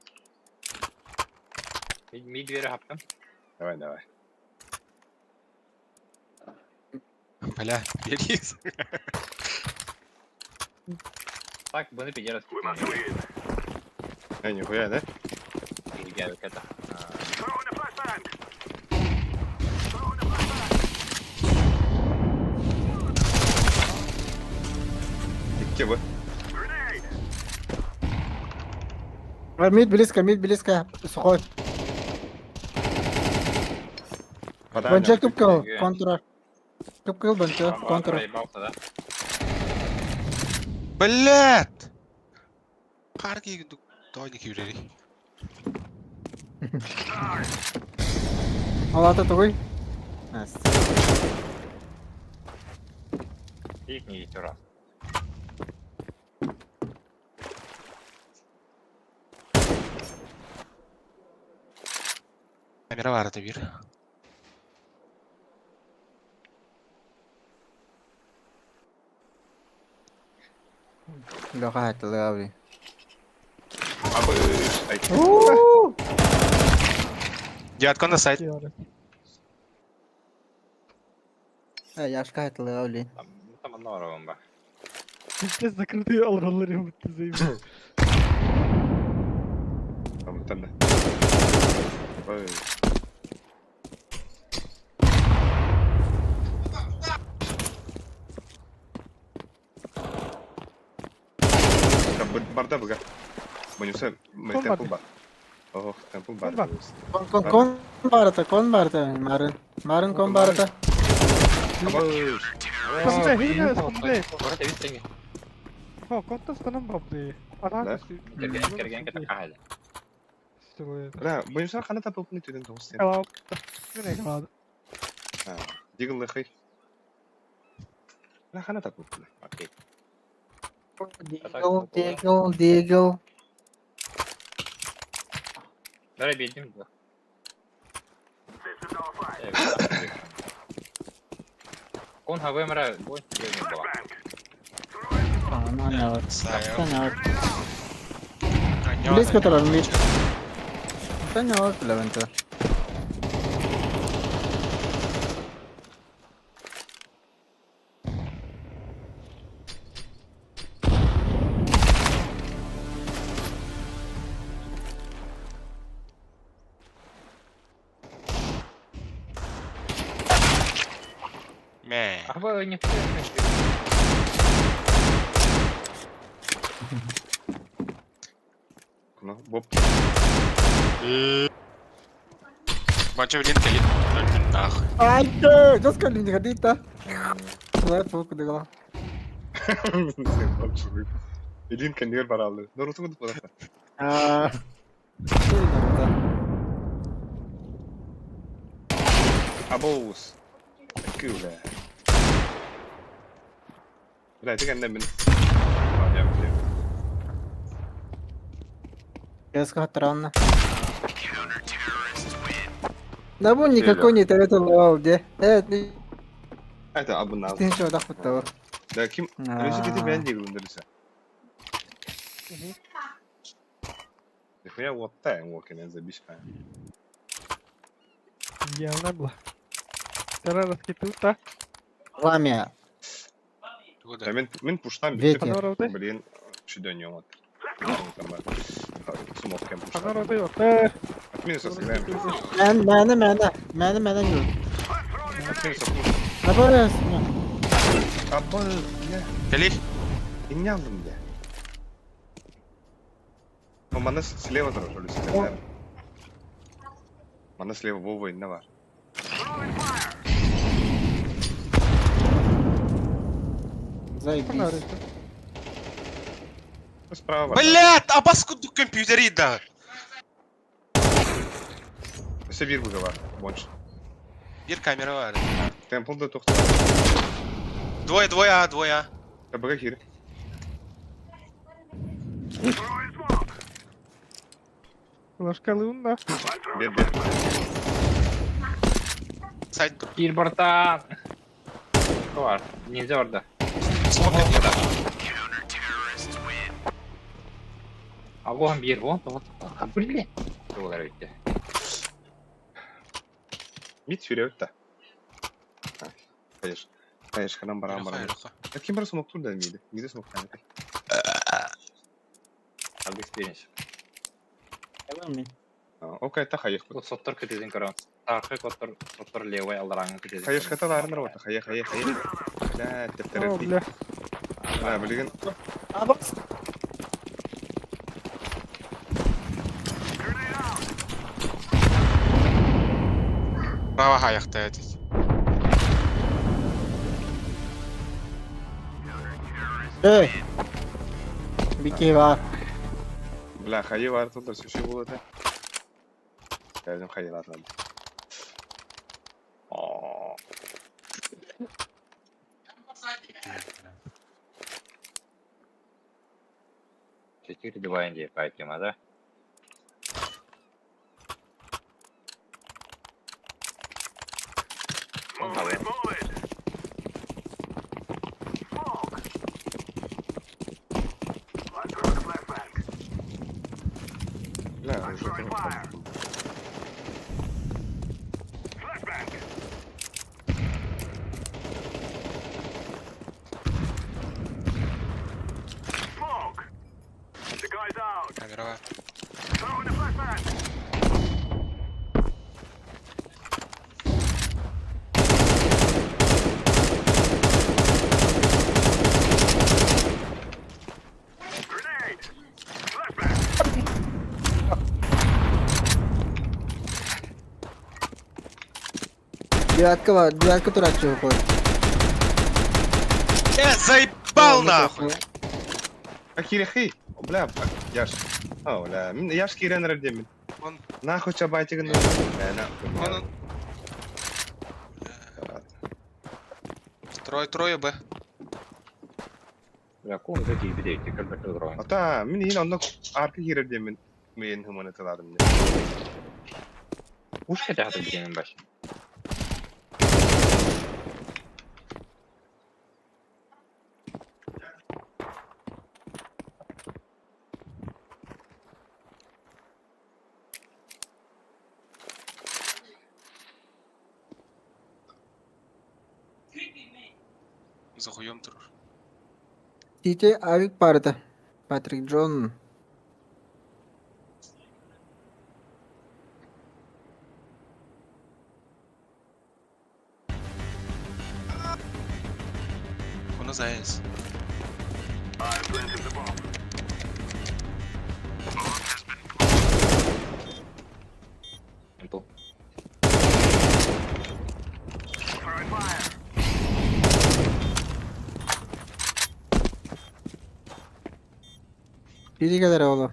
Мид бери хаптым. Давай, давай. Бля, берис. Так, bunu bir yere Эй, нихуя, да? Gel kata. Икки Б. Mid близко, mid близко. Сухой. Вода. Бончо кыпкыл, контур. Кыпкыл бончо, контур. Да. Блядь! Парки дойник юрери. Алата тугуй. Нас. Пик не еще раз. Камера бар это бир. Леха айтылы abi. Абы, ай. Девятка на сайт. Яшка айтылы abi. Там, там одно ровно. Пиздец закрытые алралары мытты заебал. Там, там, да. Ой. Там барда быга. Бонюса, мы Кон темпл барды? бар. Ох, темпл бар. Кон бар? Кон кон кон барата, кон барата. Марын. Марын кон барата. Абы. Сонда, хейне, сонда. Orada bir seni. Хо, контастанан бабды. Ана Керген керген ката кахады. Бля, бонюса хана тапып не түден тоғыз сен. Калау. Мене калады. Дигл лыхый. Бля, хана тапып. Окей. Дигл, дигл, дигл. Nereye bildim bu? Кон хавемра бой не была. Аня, Сайа. Таня, Аня, Близко аня. турар мид. Таня, вот левенто. Мэ. А вы не Ну, Боб. Бача блин кэлит. Нахуй. Ай, да, жестко не ходи-то. Давай фоку дыгала. Илин кэннигэр барааллы. Норуту кудук барата. А. Абоус. Күүлэ. Бля, ити кэннэ мин. Резко странно. Да вон никакой не торетал, где? Э, ты Это абунал. ты что, дохуй того. Да ким? Режи ити бэйэн диэгин дэрсэ. Нихуя вот та уокенен забишка. Явно была. Вторая раскитута. Пламя. Да мен мен пуштам Ветер. Блин, чудо вот. Сумок кем пуштам. Анар оты. От минуса сыграем. Мен, мені, мені, мені, мені yok. От минуса пуштам. Ne bağırıyorsun? Абы, бля. Кэлит. И не алдым, бля. Ну, мана слева тоже, слева. Мана слева Вова инна бар. Заебись. Справа. Блядь, абас кудук компьютери да. Өсө бир буга бар. Бонч. Бир камера бар. Темплда тохта. Двое, двое, а, двое, а. Бага хир. Ложка лунна. Бер бер. Сайт тур. Кир, братан! Var. Ниндзя orada. Смок да. Аллахым бир, вон, вот. Блин. Доллар өтті. Мит сүрөт да. Конечно. Конечно, ханам барам барам. А ким бар смок тур да миди. Миди смок там. Алды experience. Окей, та хаях. Тут соттор күтезин көрөн. Тархы коттор, соттор левый алдараңы күтезин. Хаях хата ларынар вот. Хаях, хаях, хаях. Бля, О, тептерет. бля. Бля, блин. Абас. Право хаякта этит. Эй. Бики var. Бля, хайы бар тут сүшү болот. Кәдім хайылар. О. Четыре два инди пайтема, да? Бля, уже Камера бар. Девятка var. Девятка турачы выходит. Э, заебал нахуй! Ахирехи. Бля, яш. О, бля, мин яш кирен рәдем. Он- Нахуй чабайтигин. Бля, нахуй. Он- Трое, трое, Б. Бля, кум какие бедейки, как бы трое. Ата, мин ин онно арка кирер мин. Мен хуманиталадым. Пушка тягаты биренин баш. За хуем турар. Тите авик парта. Патрик Джон. Ону заяц. Temple. Biri gelir oğlum.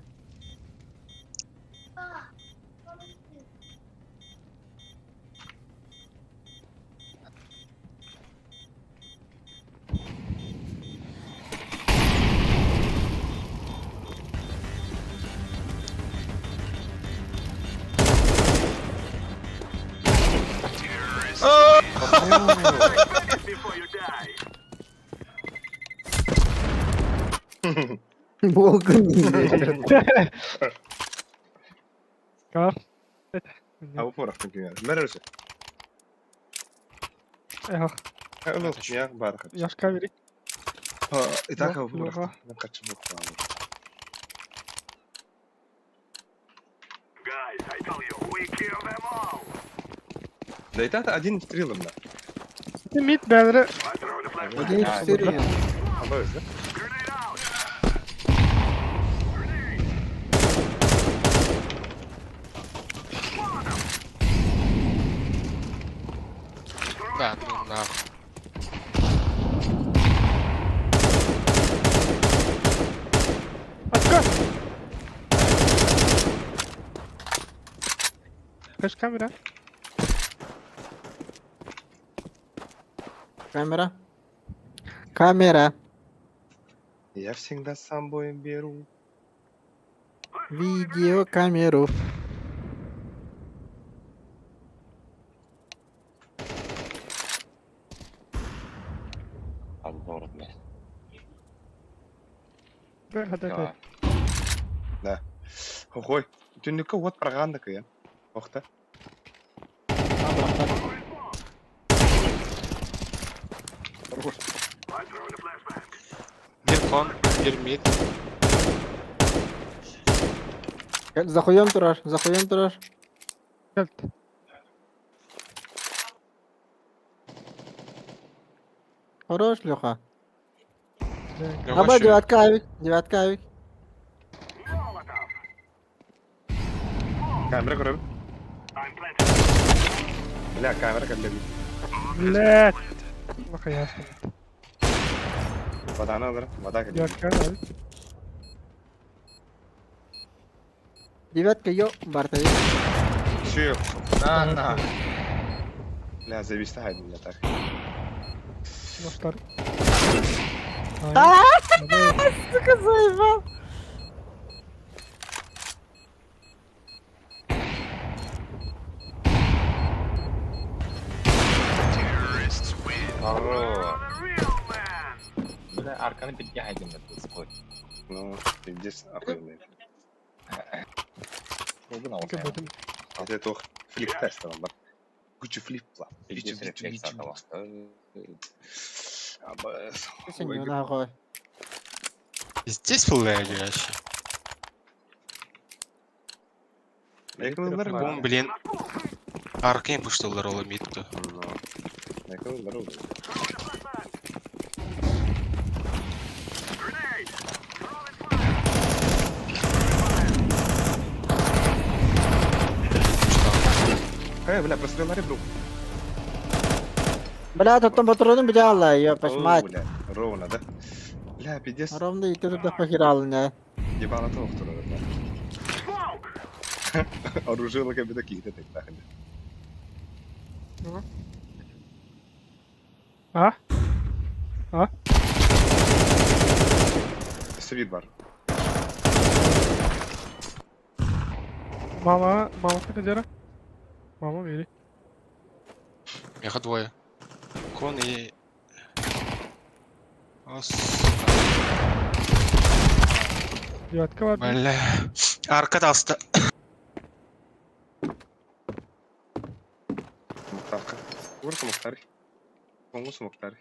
Волкон. Ках. А упорах например. Мережи. Эх, Я бархат. я ж камери. И так Ну, упорах. Лёха. Да и так один стрелом, да. Мид бәлері. Один четыре. Абыз, да? Да, ну нахуй. Атка! Kaç kamera? Камера. Камера. Я всегда с собой беру. Видеокамеру. Обзор, блядь. Да, да, да. Да. Ой, түннүккэ уот программа кыйан. Охта. Бир кон, бир мид. Захуем турар, захуем турар. Geldi. Хорош, Леха. Лёха Аба, чё? девятка авик, девятка авик. Камера көрөбүн. Бля, камера кэллэ. Блядь. Бака ясно. Воданы алыр, вода кэллэ. Девятка abi. Девятка, ё, барта. Все. На, на. Бля, зависти хайдын я так. Başlar. А, Сука, заебал. Хорош. Бля, арканы битке хайдым это Ну, пиздец, охуенный. Бүгін алсайын. Это тох флип тест там бар. Кучу флип пла. Пиздец рефлекс аталасты. Абыз. Сен нахуй. Здесь был вообще. Якылар Бум, блин. Аркейн пушталар ол мидті. Якылар oldu. Э, бля, прострелари вдруг. Бля, тоттон патроны бля алла, ёпаш О, мать. бля, ровно, да? Бля, пиздец. Ровно и ты туда похерал, не. Ебало того, кто да. Оружие лака такие, это так. А? А? Свит бар. Мама, мама ты Мама бери. Меха двое. Кон и... О, сука. Девятка var. Бля. Арка далста. Мухтарка. Ур смухтари. Конгу смухтари.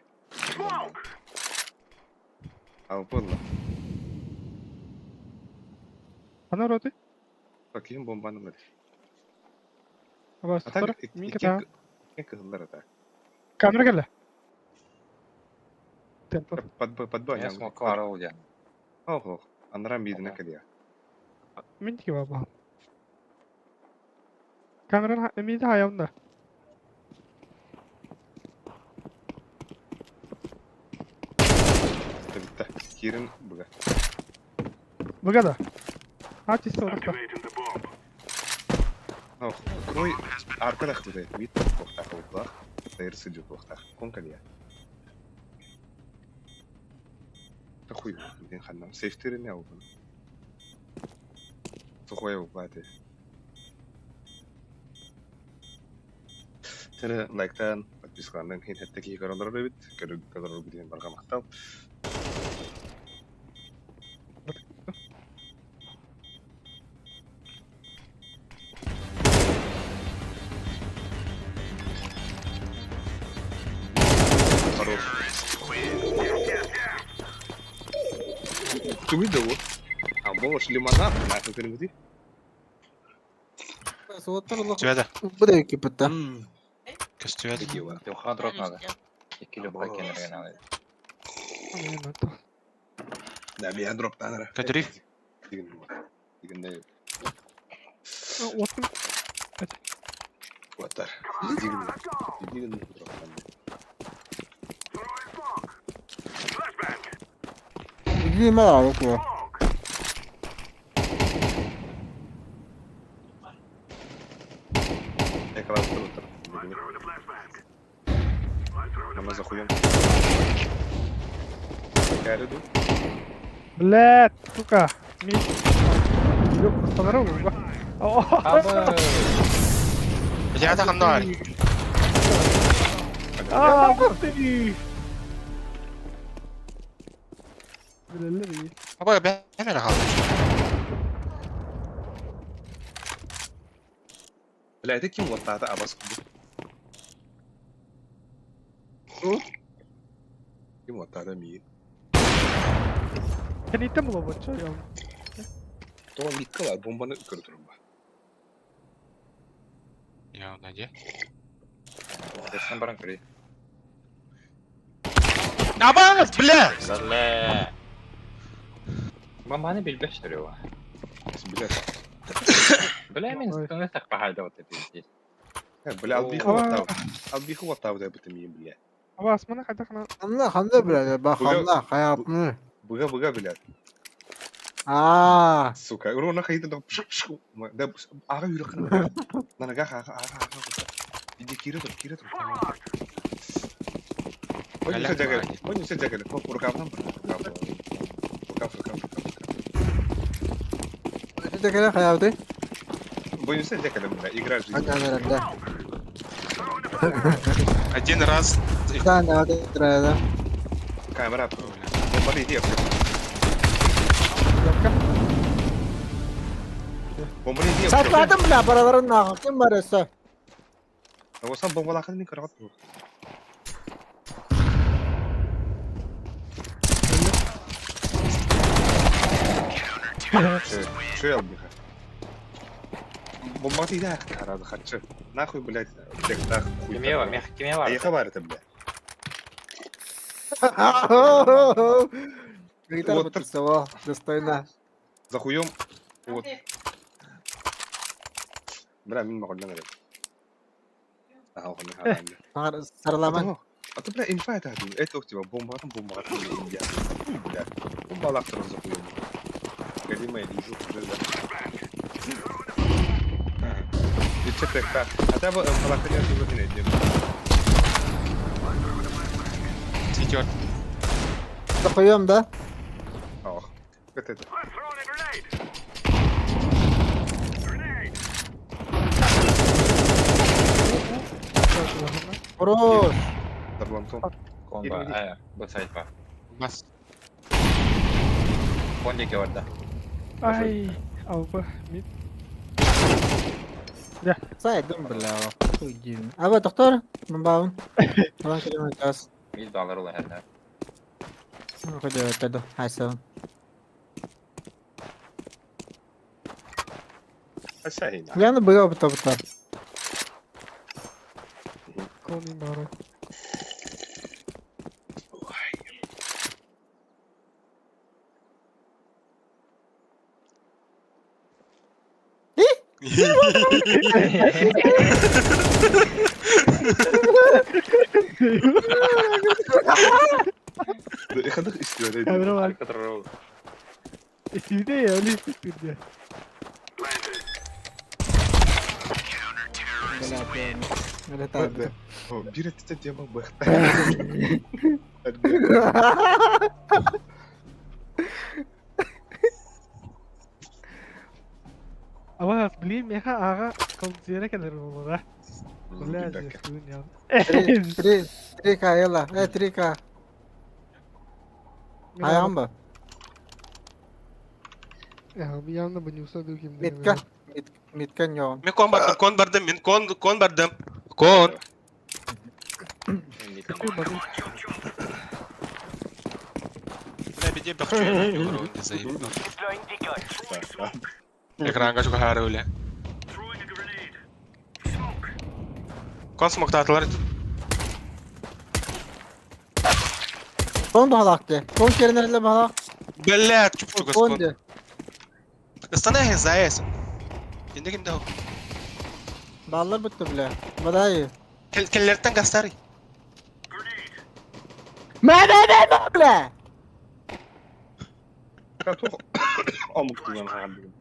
Алпы ылла. Ана роты. Ким бомбаны ылар? Абас А так туттар. Мин кета. икки кыһыллар ата. Камера келе. Темпо. Под под Я смог варыл дьэ. Ох ох. Анарам бииринэ кэлиэ. Мин тики баба. Камера мин хаямда. Бүттэ. Киирин быга. Быга да. А чисто орта. Ох, кой арка да хватает. Вид туохтаах углах. Тайр сыдьы туохтаах. Кон кэлиэ. Хуй, блин, ханна. Сейфтирин я убан. Сухой убаты. Тэре лайктан, подпискаланан хин хэтте киһи көрөлөр эбит. Көрөлөр билген барга мактал. Хорош. Ты видел? А больше лимонад, нахуй кэлбити. Суоттар олох Түбәдә. бу да кипитта. Көстүбәдә. Туха дроп надо. Икки любой кенерге надо. Да, меня дроп танера. Көтөрүй. Дигенде Отын. Ватар. Дигенде. Дигенде дроп танер. Билиме алып. Экран отыр. Намаз охуем. Кәріду. Блядь, сука. Мин. Yok, sanırım bu. Абы! Я да ханна. А, ты. Билелер Аба бәмәр хал. Бля, это ким вот это абас кубы? Ким вот это ми? Кенитем болобочу я. То микка бомбаны көрө турум ба. Я наде. Дэсэн баран көрүй. Аба, бля! Дале. Маманы билбеш түрү. Бля, Бля, мен стыны сакпахайда вот это здесь. бля, албиху вот Албиху вот это ми, бля. Аба асмана кайда кана. Ханна ханна бля, ба ханна хаятны. Быга быга, бля. Аа. Сука, урона хайда да пшик пшик. Да ага юрак. На ногах ага ага ага. Иди кире тур, кире тур. Ой, не жагал. Ой, не жагал. Рукавдан, рукав. Рукав, рукав, рукав. Декеле хаяты. Боюсь, жагал, бля, игра жизни. Ага, да. Один раз. Да, да, да, да. Камера. Бомбары иди. Бомбары иди. Сатладым бля, параларын нахуй. Ким бар өсө? Осан бомбалахын мен көрөт. Что я албиха? Бомбаты иди харады хатчы. Нахуй, блядь, тектах хуй. Киме бар, мех киме бар. А я бар это, бля. Гитара подписала, достойно. За хуем. Вот. Бля, мин могу надо. Ага, Сарламан. А то, бля, инфа это Это типа бомба, там бомба, там бля. Бля. Бомба лахтер за хуем. Галимая лежу, бля. Иче Хотя бы балаханя живот не найдем. Сидер. Захуем, да? Ох. Это это. Хорош. Таблантон. Комба, э, бу сайт бар. Бас. Кондике бар да. Ай, алба, мид. Сайдым бля. Хуй дин. Аба доктор, мен бабын. Алан келем час. Мид балар ула хәрнә. Көдөөтө хайсабын. Асайна. Яны быга бута бута. Кони бары. Хадах истиөрэ. Камера var. İstedi ya öyle istedi. Биир эттэ тема быхта. Ama bileyim ya ağa konusuyla kadar olur ha. Бля, здесь Три, три К, ела. 3 К. Ayağım ба. Ya bir yandan bunu usta dökeyim. Митка. Митка ньоон. Мен кон бардым, кон бардым, мен кон, кон бардым. Кон. Бля, беде бахчу. Экранга чугахары бля. Кон смоктатылар. Кон баһалаак дии. Кон керенерле баһалаак. Бля, чуп-чугас Кон кон. дии. Ыстана заэс. Инде кимде ол? Баллар бутта бля. Бадай. Келлерттен гастары. Мэ мэ мэ мэ бля. Омук туган хаалдым.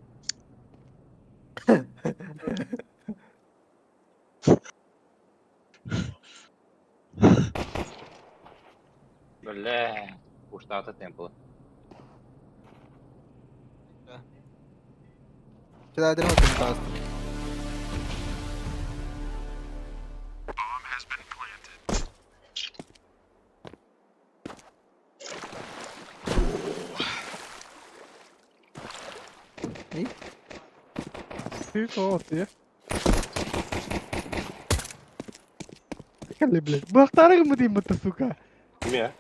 Бля, уштата темпла. Кидайдырым отун таас. Büyük o atıyor. Кали, блядь. Бахтарыг мы дейм бата, сука. Кимия?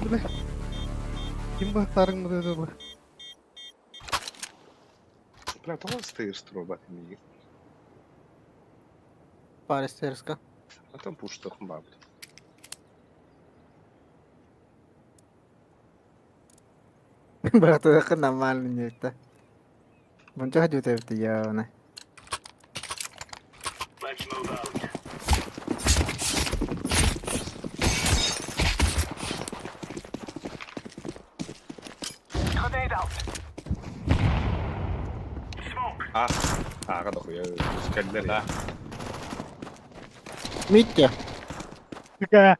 Бля. Ким бахтарыг мы dedi bu? Бля, тоҕо стейр стробат миги. Паристерска. А там пуштах баб. Братуха нормально не это. Бунча хожу ты я на. А, ага, дохуя, скаллер. Да. Митя. Сука.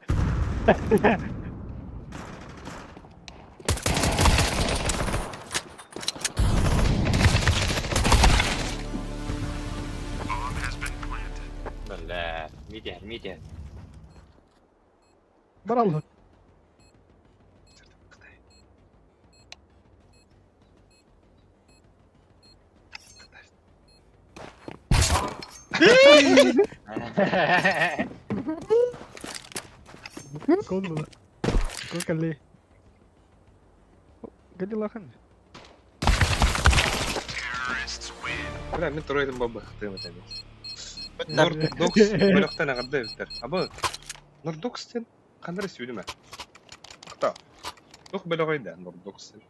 Бля, мидия, мидия. Баралла. Кон было. Кон кали. Гали лахан. Бля, мен тройтын бабы хтым это. Нордокс бөлөктөн агырда битер. Абы Нордокстен кандай сүйлөмө? Кта. Тух бөлөгөйдө Нордокстен.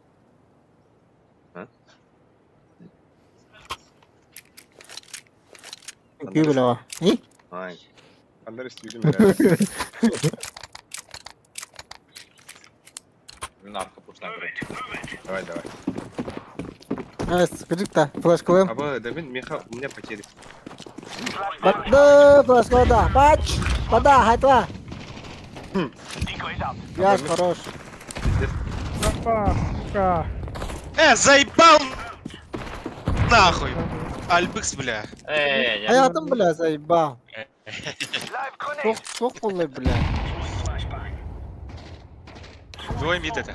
Күй бля. И? Ай. Кандай сүйлөмө? Нарко пушна. Давай, давай. Скажи та, флешкалым. Абы, да мен меха у меня потери. Батты, флешкалда. Бач! Вода, хайтла. Яш, хорош. Опа, сука. Заебал! Нахуй! Альбыкс, бля. Эй, я... Hayatım бля, заебал. Çok çok kolay бля. Двое мид это.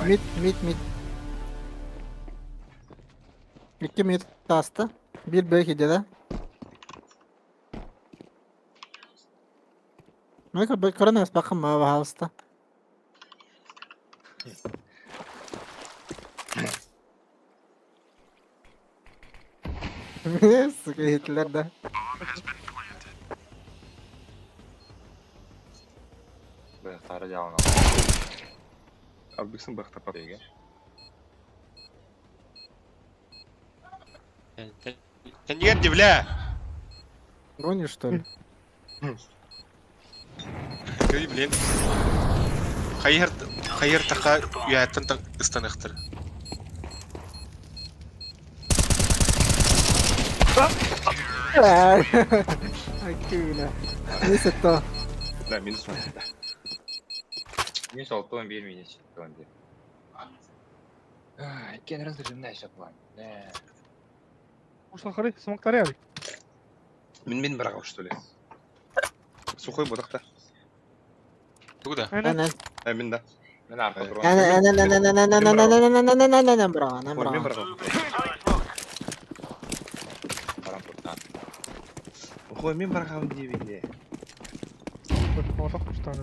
Mid, mid, mid. İki mid. Таста. Bir belki de. Коронавирус бакын пожалуйста. Сука, Гитлер, да. Быһахтары дьаалана. Албыксын бахтапап. Бэйгэ. Теньер бля! Гонишь, что ли? Кый, блин. Хайыр, хайыр така уяттан так ыстаныктыр. Акула. Neyse то. Да, минус да. Минус 611 минус 611. Иккен разрежимнә шаплан. Не. Ушла хоры, смоктары абы. Мин мин барагам, что ли? Сухой бодақта. Тугда. Aynen. Ana. А, мин да. Мен арка турган. Ana ana ana ana ana ana ana ana ana ana ana бра, ana Ой, мин бра. барагам. Баран турган. Ой, мин барагам дебинде. Orada kuştan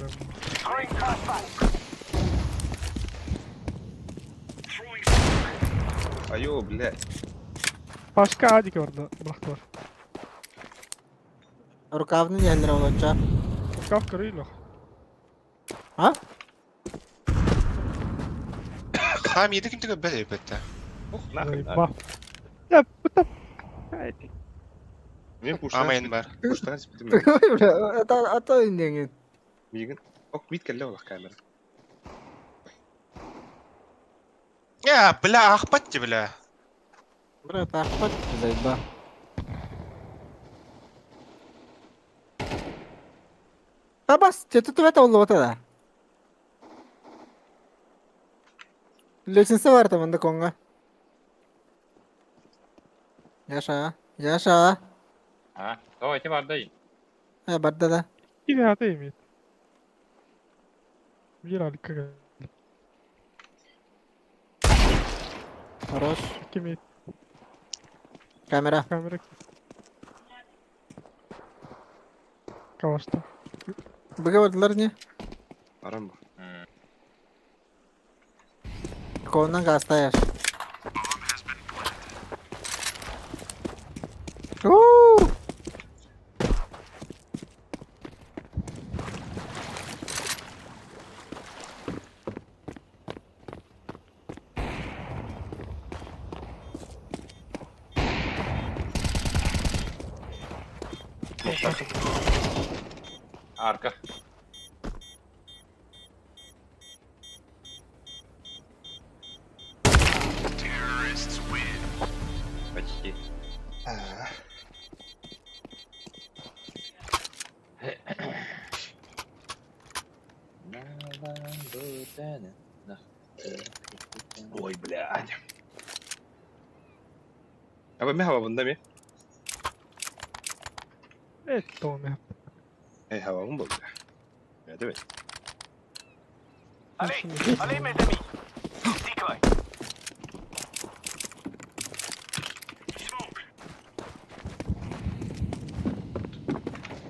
Айо, блядь. Başka adik orada bıraktılar. Рукавны yerlere olacak. Kaf kırıyla. Ha? Хам еди ким тиге бер эбетте. Ох, нахуй. Bak. Ya bu da Haydi. Мин пуштан. Амайын бар. Пуштан спитим. Бля, ата ата индеңин. Мигин. Ок, бит келле олақ камера. Я, бля, ахпат бля. Бра, тахпат зайба. Табас, тету түбәт oldu да. Лечинсе бар таманда конга. Yaşa, yaşa. Ha, давайте бар да. Ha barda da. Bir hata yemin. Bir harika geldi. Хорош. Kimi Kamera. kamera. Kavaşta. Быга бардылар не? Арам ба. Коннан гаста яш. Уу! Арка. Почти. Ой, блядь. Аба мен хавабында ми? Evet tamam ya. Эй, хавабым болды. Evet, evet.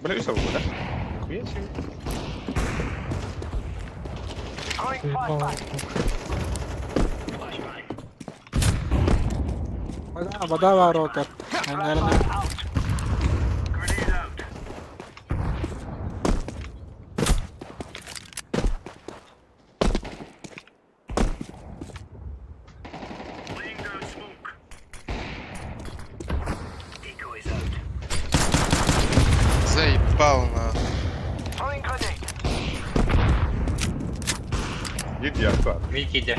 Бля, үс хавабы, да? Хуя себе. Eyvah. Бада бада бар отыр. Наверное. Заебал на. Git yakpa. Микиде.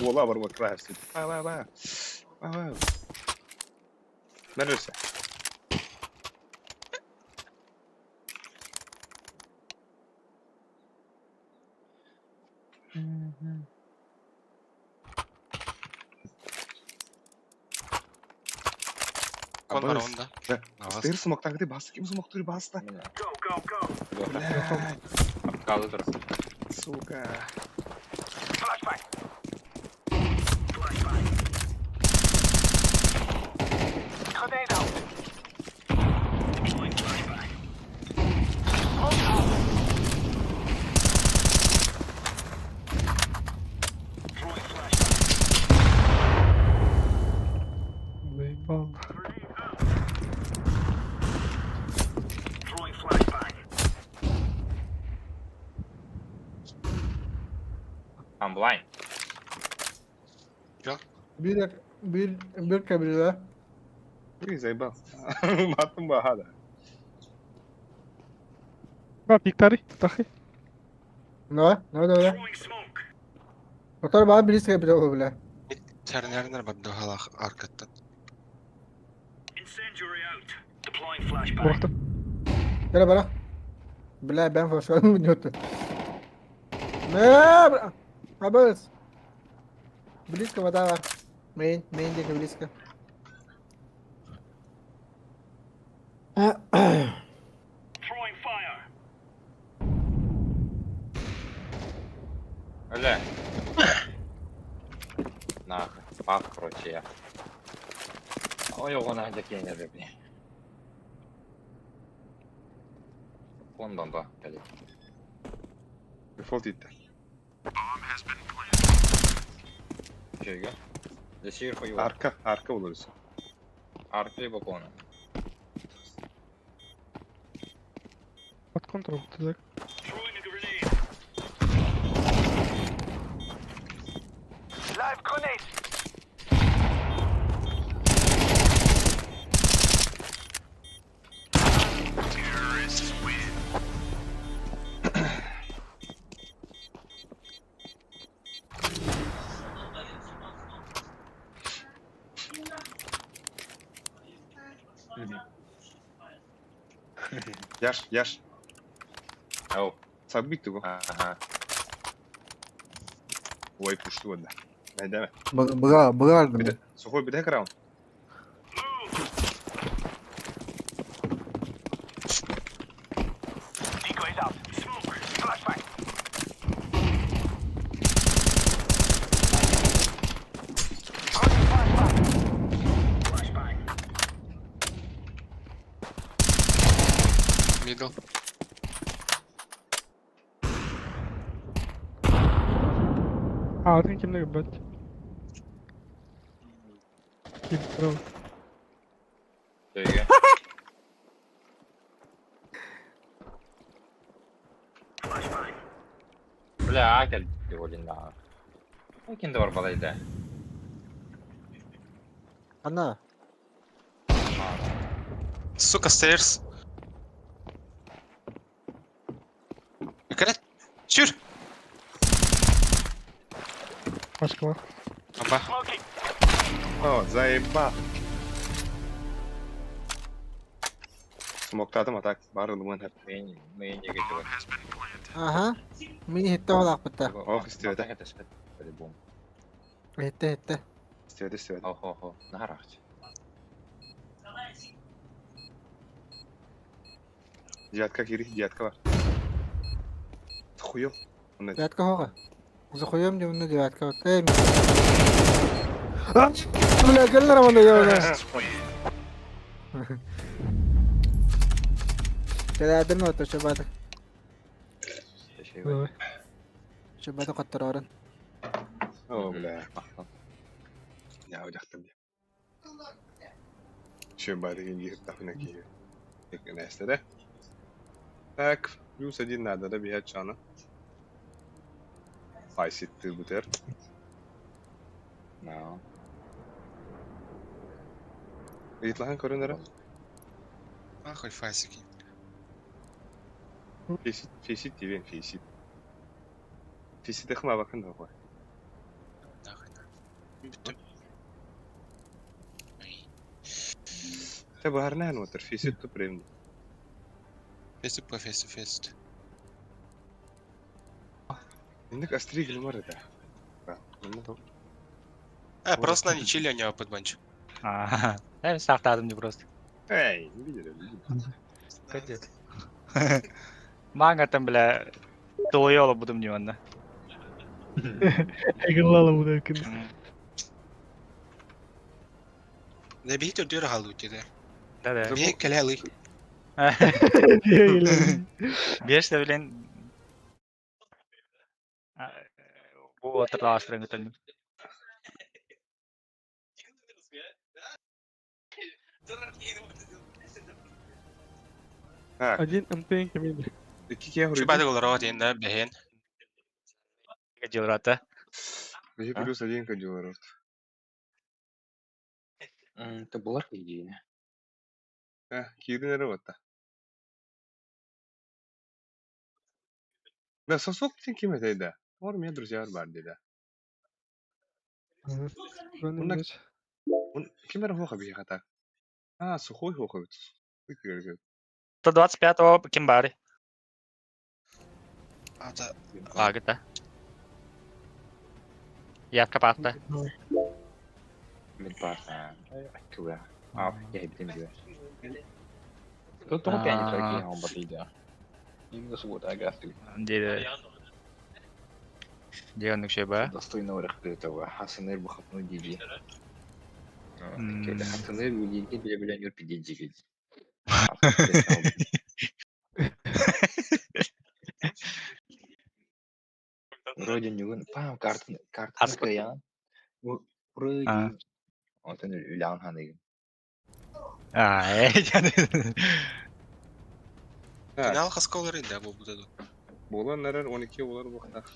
Ола бар вот красит. Ба ба ба. Ба ба. Neresi? Балкон бар Абыс. онда. Да. Авас. Стыр смоктан басты. Ким смоктур басты? Бля, Kaldı dur. сука. Заебал. I'm blind. Bir bir bir kabile. Ты заебал. Матым бахада. Ба, пиктари, тахи. Ne? Ne ne? Motor bana birisi kabile olur bile. Тернернер бар дохалах аркаттан. Bıraktım. Gel bana. Bile ben flaşladım mı diyordu. Ne? Абыс. Близко вода var. Main, main диэки близко. Öyle. Нахуй. Пах, короче, я. Ой, оҕону дьэкиэнэ били. Лондонда кэлин. Дефолт итте. Үчүгэй. Десир хуй. Arka, arka oluruz. Аркы бокону. Под контрол, так. Яш, яш. Оу. Сабит го. Аха. Ой, пушту да. Найдеме. Быга, быга Bir Сухой bir раунд. Мидл. Атын кимде бат. Ким бро. Үчүгэй. Бля, кэл диолин да. Ким да бар балайда. Ana. Сука, stairs. Экрет. Чүр. Başka var. Аба. О, заеба. Смоктадым атак. Барылымын хеп. Мен мен неге жок. Aha. Mini hitte olak bitti. Ох, истебете. По-любому. Hitte hitte. Истебете, истебете. Охо, хо. Нарахч. Девятка кири, девятка бар. Хуё. Он Девятка hoğa. Uzu koyuyorum diye bunu девятка var. Ey. Бля, gelin arabada ya. Кэлээдим ото шабата. Давай. Шабата каттарарын. О, бля. Я удахтым. Еще бары гир тафна ки. Нестер. Так, плюс один надо, да, бегать чана. Айсит ты бутер. No. Ыйтлахан көрөнөрө. Нахуй фасики. Фейсит, фейсит дебен, фейсит. Фейсит эхма бакын да қой. Нахуй. Бүттүм. Те баарынан отыр, фейсит ту прем. Фейс по фейс фейс. Индик астриг нумар это. Э, просто на ничили у него подбанч. Аа. Мен саахтаатым дии просто. Эй, видели, видели. Кадет. Маангаттан бля тулуйа олорбутум дии манна. Эгыллала бу күн. Да биһи төрдүөр аһалыы диде. Да-да. Биһи кэлэ алый. Биэс да билин бу отырдаастырын көтөлнүм. Так, Один МТН кемеди. икки киһи хоруйдун. Чубатык олороо диэн да бэһиэн. Дьылрата. Биһи плюс один кодилорот. Это была идея. Киирин эрэ батта. Да, сосок диэн ким этэй да? Олор меня друзья бар дида. Онна ким эрэ хуоха биһиэхэ так. А, сухой хуоха эбит. 125-го ким баары? Ата Лагыта. Ятка паатта. Мин баар. Куя. А, я билим диye. Тоҕо пианит киһи оҥорбот Именно суббота агастый. Диэри. Диэн оннук ба. Достойно этого Хасаныр бухапну диби. Хасаныр билиги биле биле нюр пидиджи. Вроде нюгун пам картын картын кыян. Вроде Онтон үлэҕин ханыгын. Аа, Финал хаска олорой да буолбута дуо? Буолан эрэр 12 буолар буохтаах.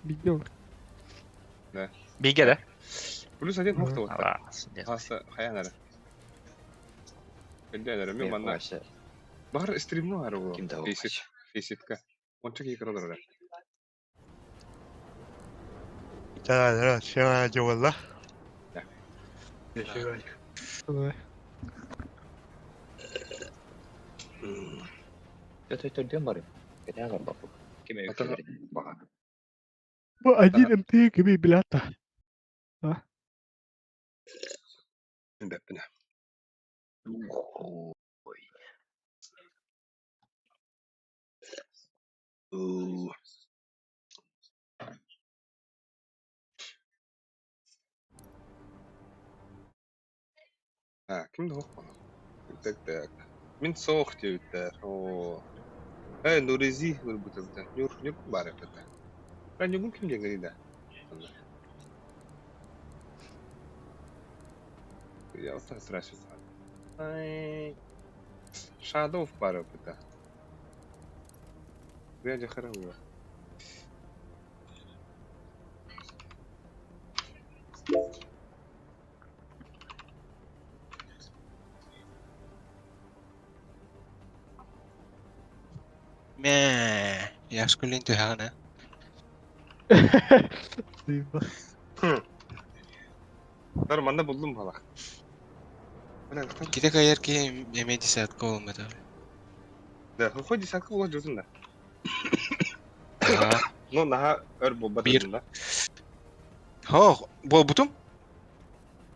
Бигэ ол. Да. Бигэ да? Плюс один мохто буолта. Хаса хайаан эрэ. Өйдөөн эрэ мен манна Баар стримну ары буолуо. Фейсит, фейситка. Онча киһи көрө олорор. Да, да, дьуолла. Төрдүөн барым. Кэтээ барбаппыт. Ким баҕа. Бу один МТ кими билата. А? Бэппинэ. А, ким да хоох Так, так. Мин суох диэбиттэр. Оо. Ээ, Нурези ылбыт эбитэ. Нюр, Нюр баар эбит. А Нюргун ким диэҥҥиний да? Я вот сразу Ай. Shadow баар эбит. Дядя Хараула. Мэ, я школин түһэҕин Тар манна булдум бала. Ките кайар киһи эмиэ десятка буолбата. Да, хоть десятка буолар дьотун да. Ну, наһаа өр буолбат Биир. да. Хо, буолбутум.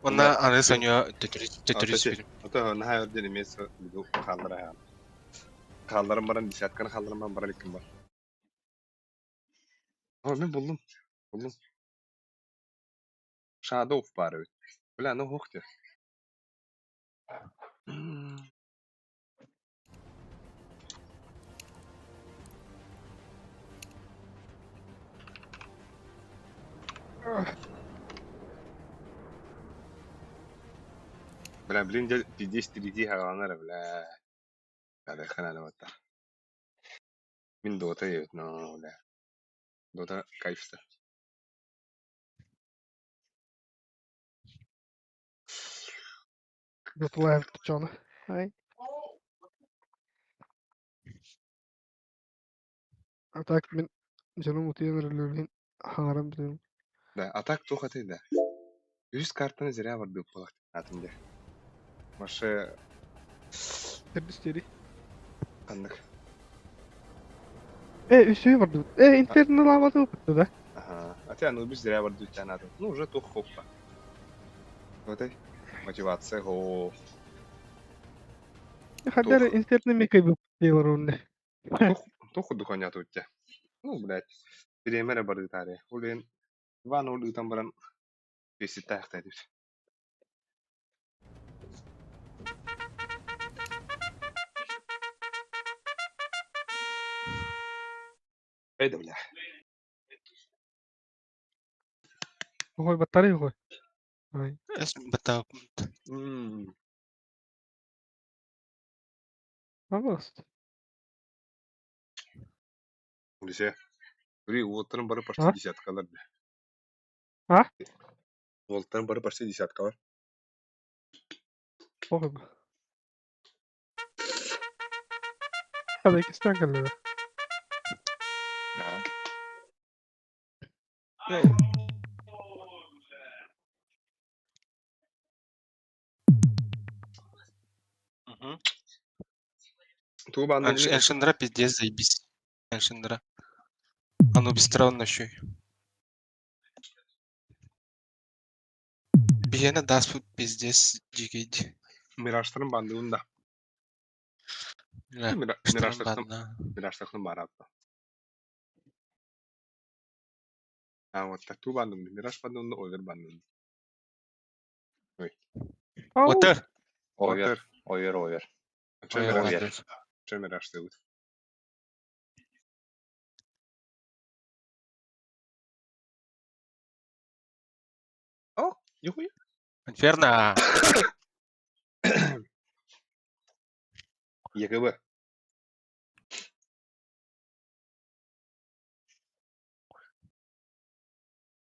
Онна аны соньо төтөрү төтөрү сүбүтүм. Ото наһаа өр диэн эмиэ буду хааллара. Хаалларан баран десятканы хаалларан баран баран икким бар. О, мен булдум. Булдум. Shadow баар эбит. Бля, ну хух ты. Бля, блин, пиздец 3D хааланар, бля. Хана батта. Мин Дота ебет, но, бля. Дота кайфта. Доталаев чоно. Ай. А так мин дьонум утуйан эрэллэрин хаҥаран бүтэрим. Да, а так туох этэй да. Үс картаны зря бардык буолар атын дьэ. Маша Төрдүс диэри. ханнык. Э, үсүһү бардыбыт. Э, интернет лаабаты да. Ага. А ты Анубис зря бардык атын. Ну, уже туох хоппа. Отой. Мотивация һоо. Хагдар инсертный микай был рунны. Туох туох курдук оонньоотубут дьэ. Ну, блядь, бириэмэ эрэ барыытаары. Ол иһин Иван ол ыытан баран биэситээхтээбит. Эй да бля. Ой, батарея ой. Ой. Эс бата. М, Пожалуйста. Десе. Бри уоттарын бары почти А? десяткалар бля. А? Уолтарын бары почти десяткалар. Ой. Hadi ikisinden geldi. Да. Мгм. Тугу бааннарын Эншендра пиздец, заебись. Эншендра. Анубистрон еще. Биена даст пиздец дикий. Мираштарын баандыгын да. Бля, Мираштахтан ладно. Мираштахтан бараатта. А вот так туу баандыгын Мираж баандыгын Овер баандыгын. Ау. Отыр. Овер, овер, овер. Чё Овер, Мираж? Овер. Чё Мираж ты О, нихуя. Инферно. ЕГБ.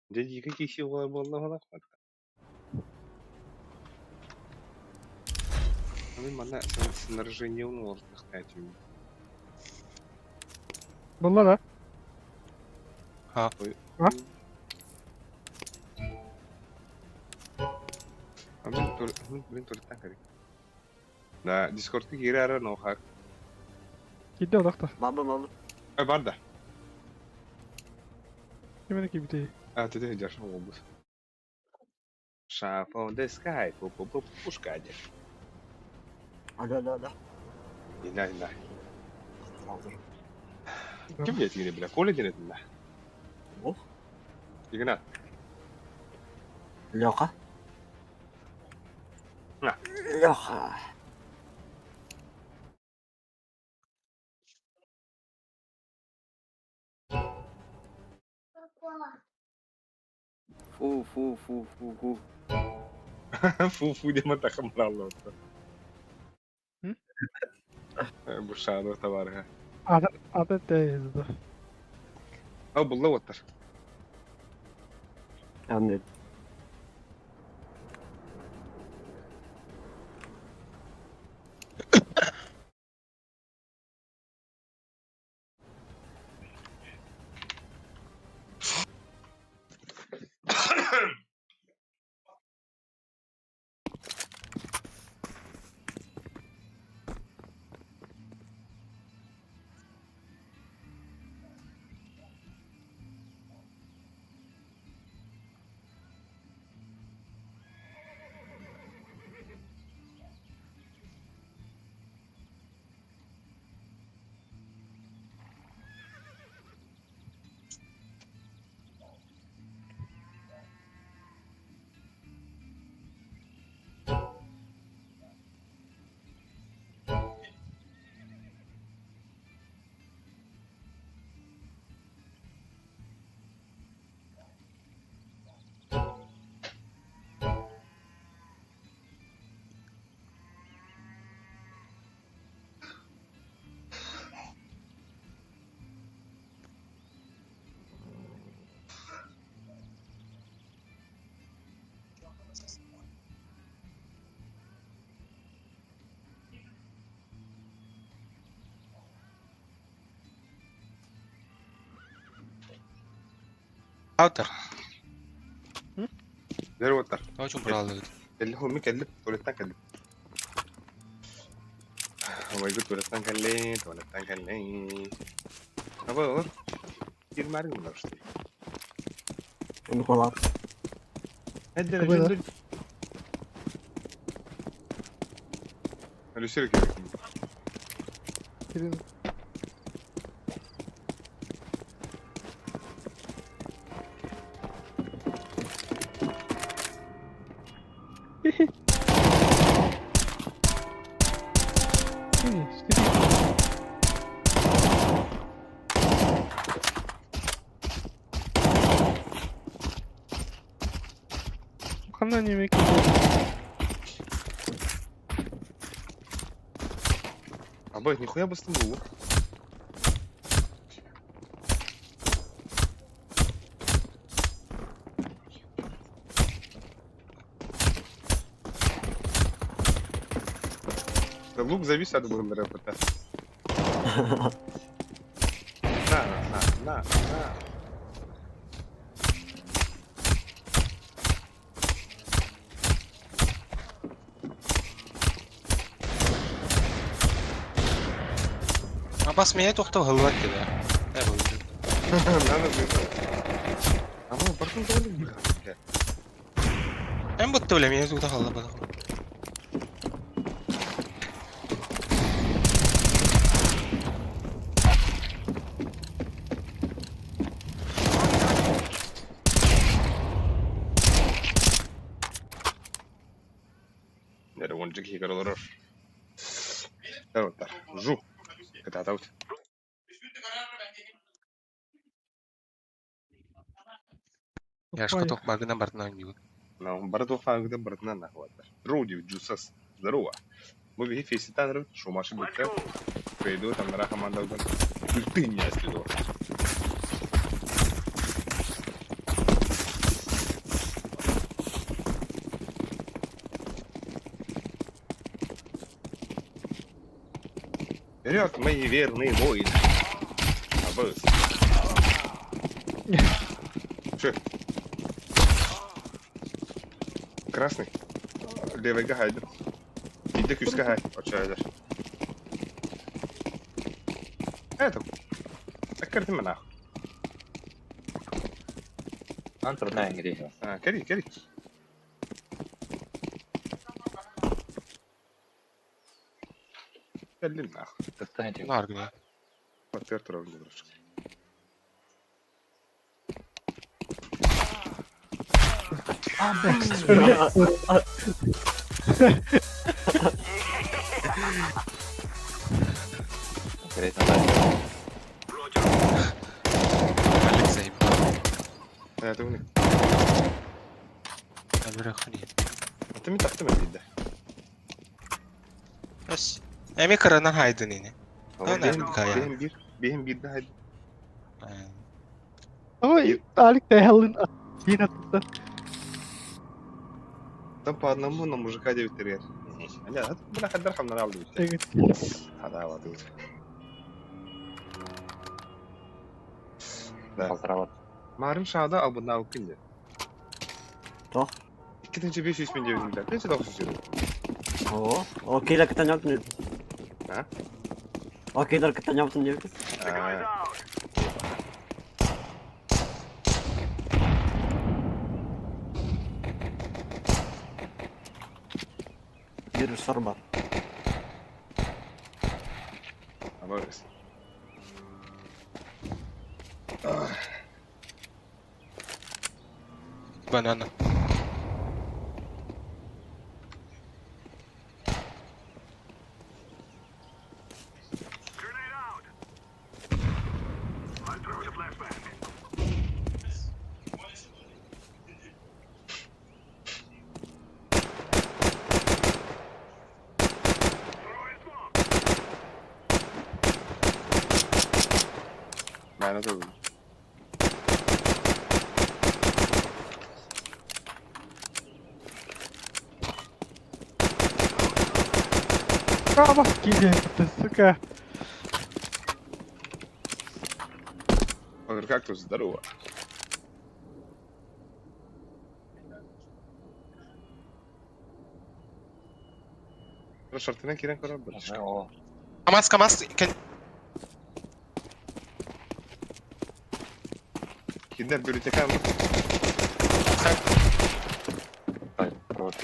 Дядя, какие силы было на Мин манна снаряжение уҥуортахтаатым. Bunlar ha. Ha. А? Мин тур мин туруттан кэлин. Да, Дискордка киирэ ноохак. Gitti odakta. Мама, мама. Ай бар да. Kimin ki bitti. А, ты ты идешь, обувь. Шаф on the sky, пу пу пу пушка дед. Алло, алло, алло. Не знаю, не знаю. Алло. Ким диэтигини бля, Коля диэн этин да. Ох. Игнат. Леха. На. Леха. Фу, фу, фу, фу, фу. Фу фу диэн тахам баралла. М? Бу шаадыр табарыха. Adı adı değil. А булла оттар. Анны. Аутер. Дэр оттар. Очень брал. اللي هو مكلف туалеттан кэллим. Oh my god, туалеттан кэллим, туалеттан кэллим. Аба олор. Кирмәрин булар что. Николай. Эддер Кыбыла. жүндүр. Өлүсүр керек. Кирин. Четыре, четыре. Ханна неме Абай, нихуя быстро был. Да лук завис от был рэпа. На, на, на, на. Абас меня тохтал голова кида. Надо было. А мы бартын тоже бля. Hem bu töle меня туда голова была. Нere онжик хигар олорор. Таруттар. Жу. Кытаатабыт. Яшка тох багына бартына нью. Бары туохтааҥҥытын барытынан нахуаттар. Роуди Джусас. Здорово. Мы биһи фейситан рыб, шумаши бүтэ. Пойду там на команда Ты не оследо. Вперед, мои верные воины. Абыс. Че? Красный. Левый гайдер. Иди күскә хай. Очайдар. Это. Саккыртым нах. Антурна ингри. А, кери, кери. Кэллин нах. Тастан Наргына. Патер турабын дурашка. Алик заебал. Это у них. Абрахани. Аты ми тахтым эдидде. Бас. Эми кырынан хайдын ини. Бэһин Кая. бир, бэһин бирде хайд. Ой, Алик тәһәлин кийин атты. Там по одному на мужика 9 терьер. Аня, бля, хаддар хамнар алды. Evet. Хада алды. Да. Калтырабат. Марын шаада албына алып кинде. Тоқ. 2500 мен деп білді. 900 О, окейлер кытан yaptın. Ha? Окейлер кытан yaptın деп. А, Bir sor бар. Абыс. Банана. Мен это Право кийин атты, сука. Он говорит, как тут здорово. Шартынан кирен көрөр бір. О, Камаз, камаз. Кен. Киндер бюллетекан. тай, провод.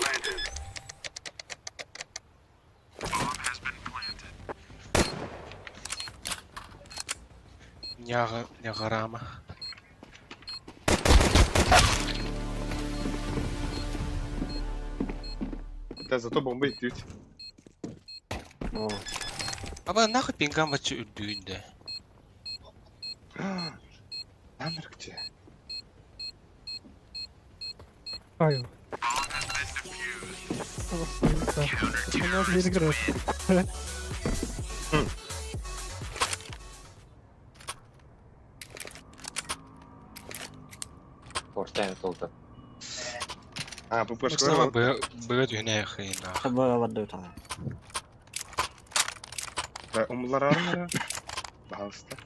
Ньаҕыраама. Да зато бомба иттибит. О, Аба нахуй пингам бачча үрдүүн да. Анрыкчы. Ай. Beni kırar. Форштайн толта. А, ППшка. Слава быга түһүнэ хыйна. Быга барды утаа. Умулар армара. Пожалуйста.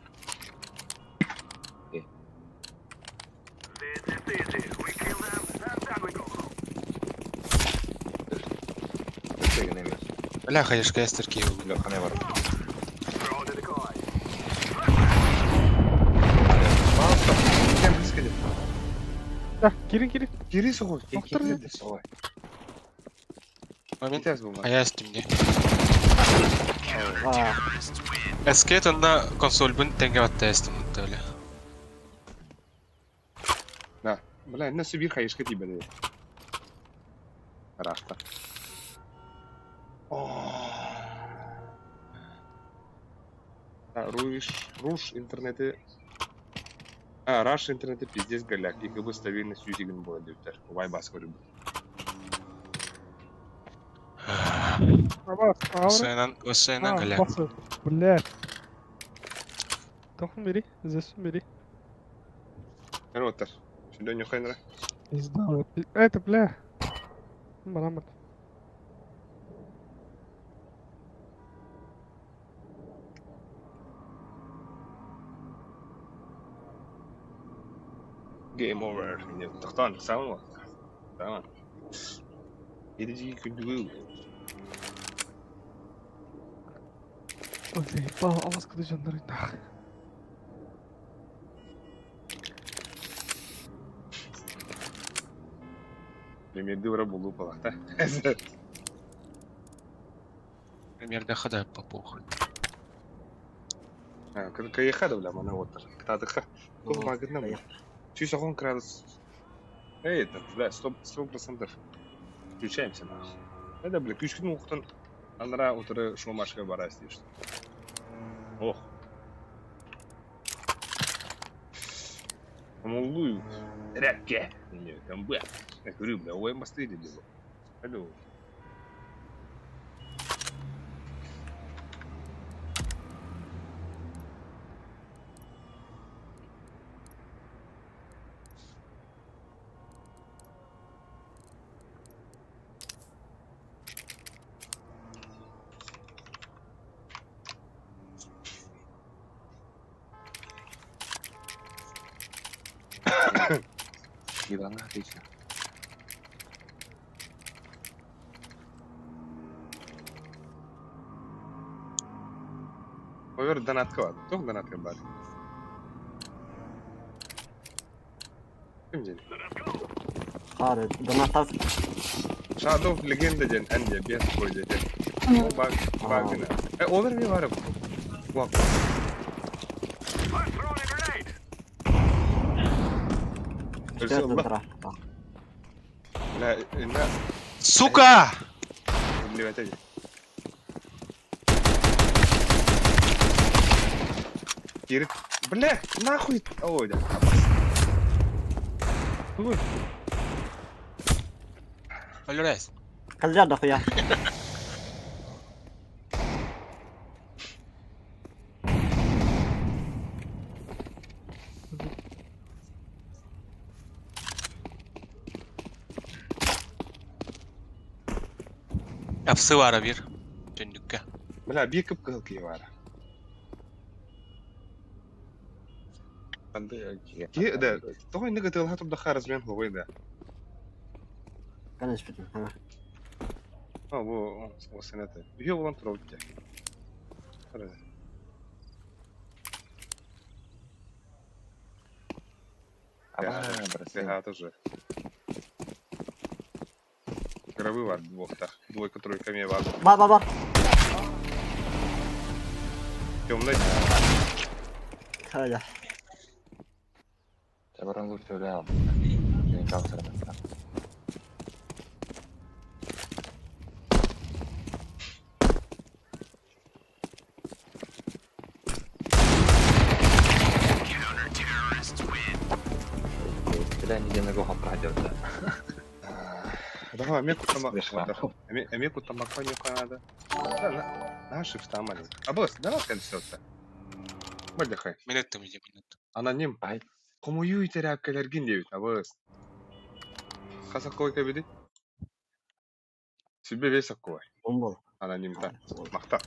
Бля, хаешка эстерки. Леханы бар. Пожалуйста. Кем близко деп. Да, кирин кирин. Кири соғу. Доктор Ой. Момент. Китәс булма. Ая стимде. А, Эске тонна консольбун теңге батта эстим төлө. Да. Бля, на себе хаешка тебе. Рахта. Руш, руш интернети... А, раш интернети пиздец голяк. И как бы стабильность юзигин было диптер. Вай бас говорю. Абас, аура. Осенан, осенан голяк. Басы. Бля. Тохун бери, зесун бери. Роттер. Сюда не хайнра. Пизда. Это, бля. Барамат. Game over. Нет, тохтан, самого. Tamam. Yedinci күндүгү. Ой, заебал, алас кыды нах. Премьерди ура болу палата. Премьерде хада попух. Каяха да бля, мана оттар. Ктадыха. Кол багына. Сүүс градус. Эй, это, бля, 100%. Включаемся нахуй. Это, бля, күшкін уқтан анара отыры шумашка бара что. Ох. Амулую. Рәкке. Не, МБ. Я говорю, бля, ой, мосты дело. Алло. Ивана, отлично. Овер донатка бар. Тоқ донатка бар. Ким ден? Хары, донатав. Shadow легенда ден, әнде, бес қойды ден. О, баг, багына. Э, овер ми бар. Вак. Четвертый Бля, на, Сука! блядь, эти. Кирит. Бля, нахуй. Ой, да. Алюрес. Калья дохуя. Апсы бара бир. Түндүккэ. Бля, бир кып кыл кие бар. Ки, да, тоҕо инник ытыалаһа турдахха размен хугуй да. Конечно, ага. А, бу, о, сенете. Үһү болан турабыт дьэ. Аба, тоже. Гробы бар двух-то. Двойка, тройка, мне бар. Ба, ба, ба. Темный. Hadi. Баран лучше өлө албын. Бля, неделю хапка делать. Давай, эмиэ куттамак. Эмиэ куттамакка ньукаада. Наши встамали. А босс, давай концерта. Мальдахай. Минуттым иди, минут. Аноним. Ай. Хомуйуу итэрээпкэлэргин диэбит, абыс. Хас аккой кэбиди? Сүбэ бес аккой. Бомбол. Анонимта. Махта.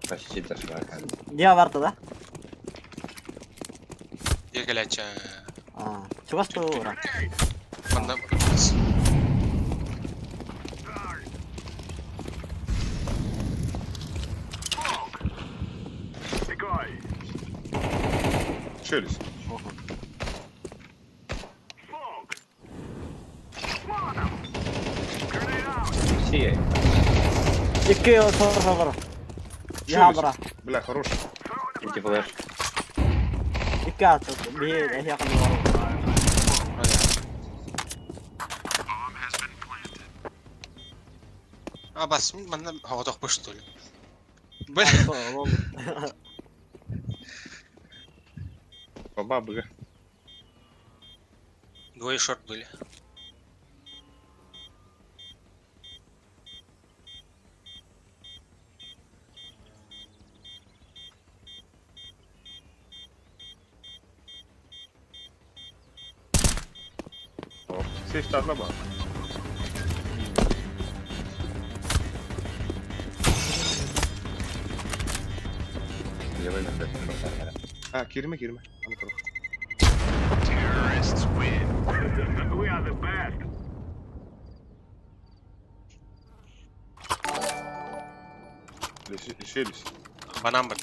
Почти дошла. Диа vardı da. Егеляча. Aa, чугас тура. Манна Челюсть. Все. İki sonra var. Ya bra. Бля, хорош. Иди флеш. İki at. Bir yakın var. А бас, манна хоҕотох что ли? Бля, Баба быга. двое шорт были. Сейф татла ба. А, кирме, кирме. Аны тур. Лишились. Банан бар.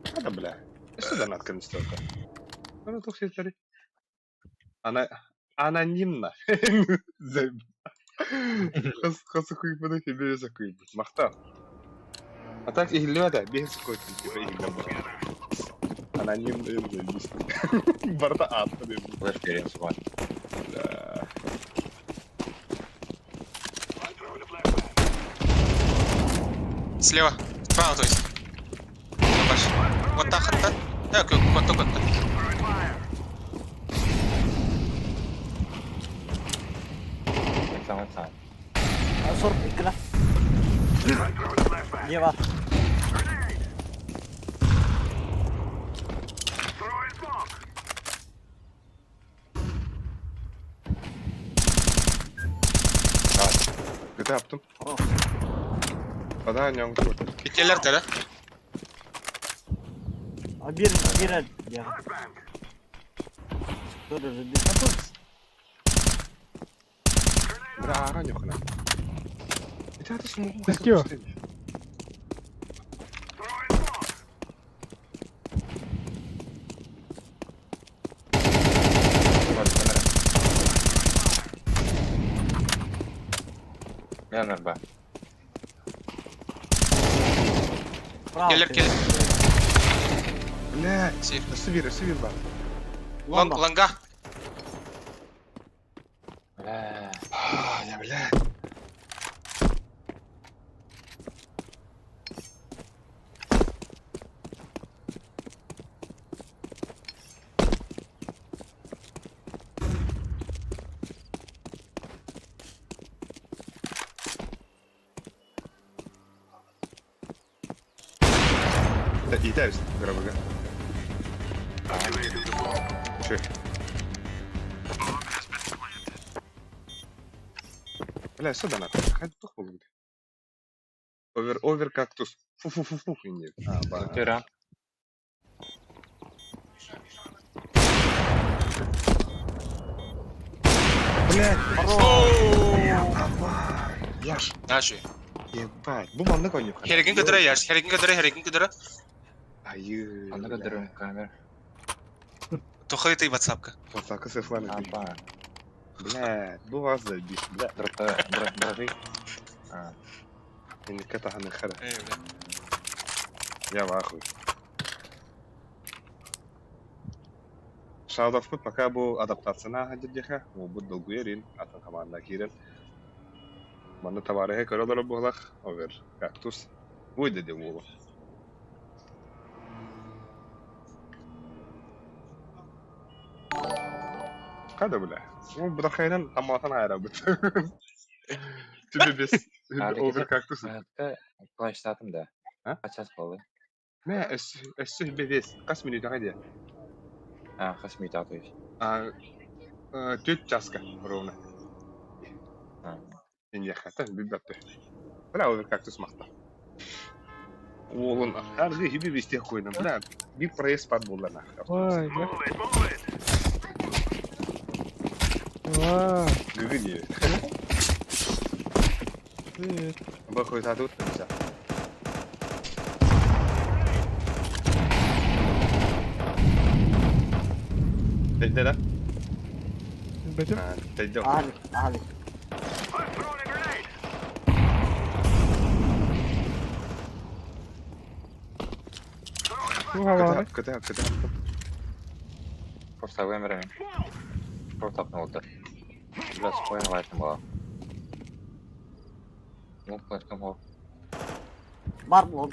Это бля. Что за надка столько? Ну, тут все стари. Она анонимно. Хас хас хуй буду тебе за хуй. Махта. А так их лёда без хуй типа их дам. Анонимно заебись. Барта ат. Флеш перед сват. Да. Слева. Справа, то есть. Баш. Вот так, вот так. Так, вот так, вот так. Сам, сам. Sor iki la. Diye var. Gıda yaptım. Oh. Бада няң тут. Иккелер да? Bir bir ya. Dur dur dur. Бля, ара нюхна. Это это смогу. Какие? Я нарба. Bravo. Келер, келер. Бля, Сейф. север, север бар. Лонг, лонга. Бля. А, я, бля. Да, и дальше, дорога. Че? Бля, сюда нахуй. Хай тух был. Овер, овер кактус. Фу-фу-фу-фу. Нет. А, ба. Тира. Блядь. Яш. Наши. Ебать. Бу манна конюха. Херегин көдөрө яш, херегин көдөрө, херегин көдөрө. Айы. Аны көдөрүм камер. Тухай ты ватсапка. Ватсапка сефланы. Апа. Блядь, бу вас заебись, бля. Дропта, дропты. А. Инникке таһыныахха эрэ. Э, бля. Я в ахуе. Шадовпут пока бу адаптацияны ааһа диэхэ, уолбут долгуйар ин, атын хамаанда киирэн. Манна табаарыһы көрө олорор буолах, овер, кактус. Уй да уолу. Хада бля. Ну, бутахайынан тамаатан аайарабыт. Түбү бес овер кактус. Плащтатым да. А? Хачас болды. Мэ, өссө бес. Хас мүнүүтэҕэ диэ? А, хас мүнүүтэ то есть. А, түөрт часка ровно. А. Иньяхата билбэппэ. Бля, овер кактус махта. Уолун аргы хиби бистех койдум. Бля, бир проезд пат буолла нахуй. Ой, бля. Ва, Гыгы диэ. привет. Бу хуйтатыбыт да Тэйдэ да? Бэтим. Тэйдэ. Аһалик, аһалик. Бу хабары. Кыта, кыта, кыта. Просто вымерами. Просто апнул да. Бля, споин лайтом была. Ну, флешком хол. Бар лон.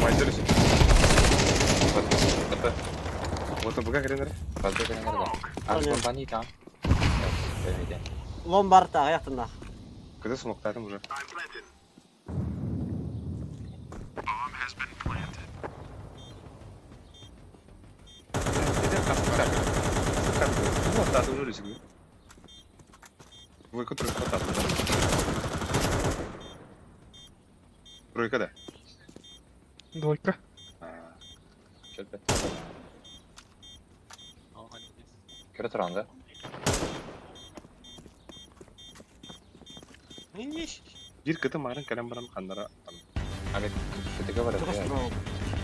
Майдыр үсү. Вот, ТП. Вот буга киренер. Базда киренер да. А, компания там. Лон бар та аяқтында. Кыта смоктадым уже. Двойка, тройка, тату, да? Тройка, да? Двойка. А, Көрө туран да? Бир кыты марын кэлэн баран ханнара Али кытыга бар Чугас да. турар.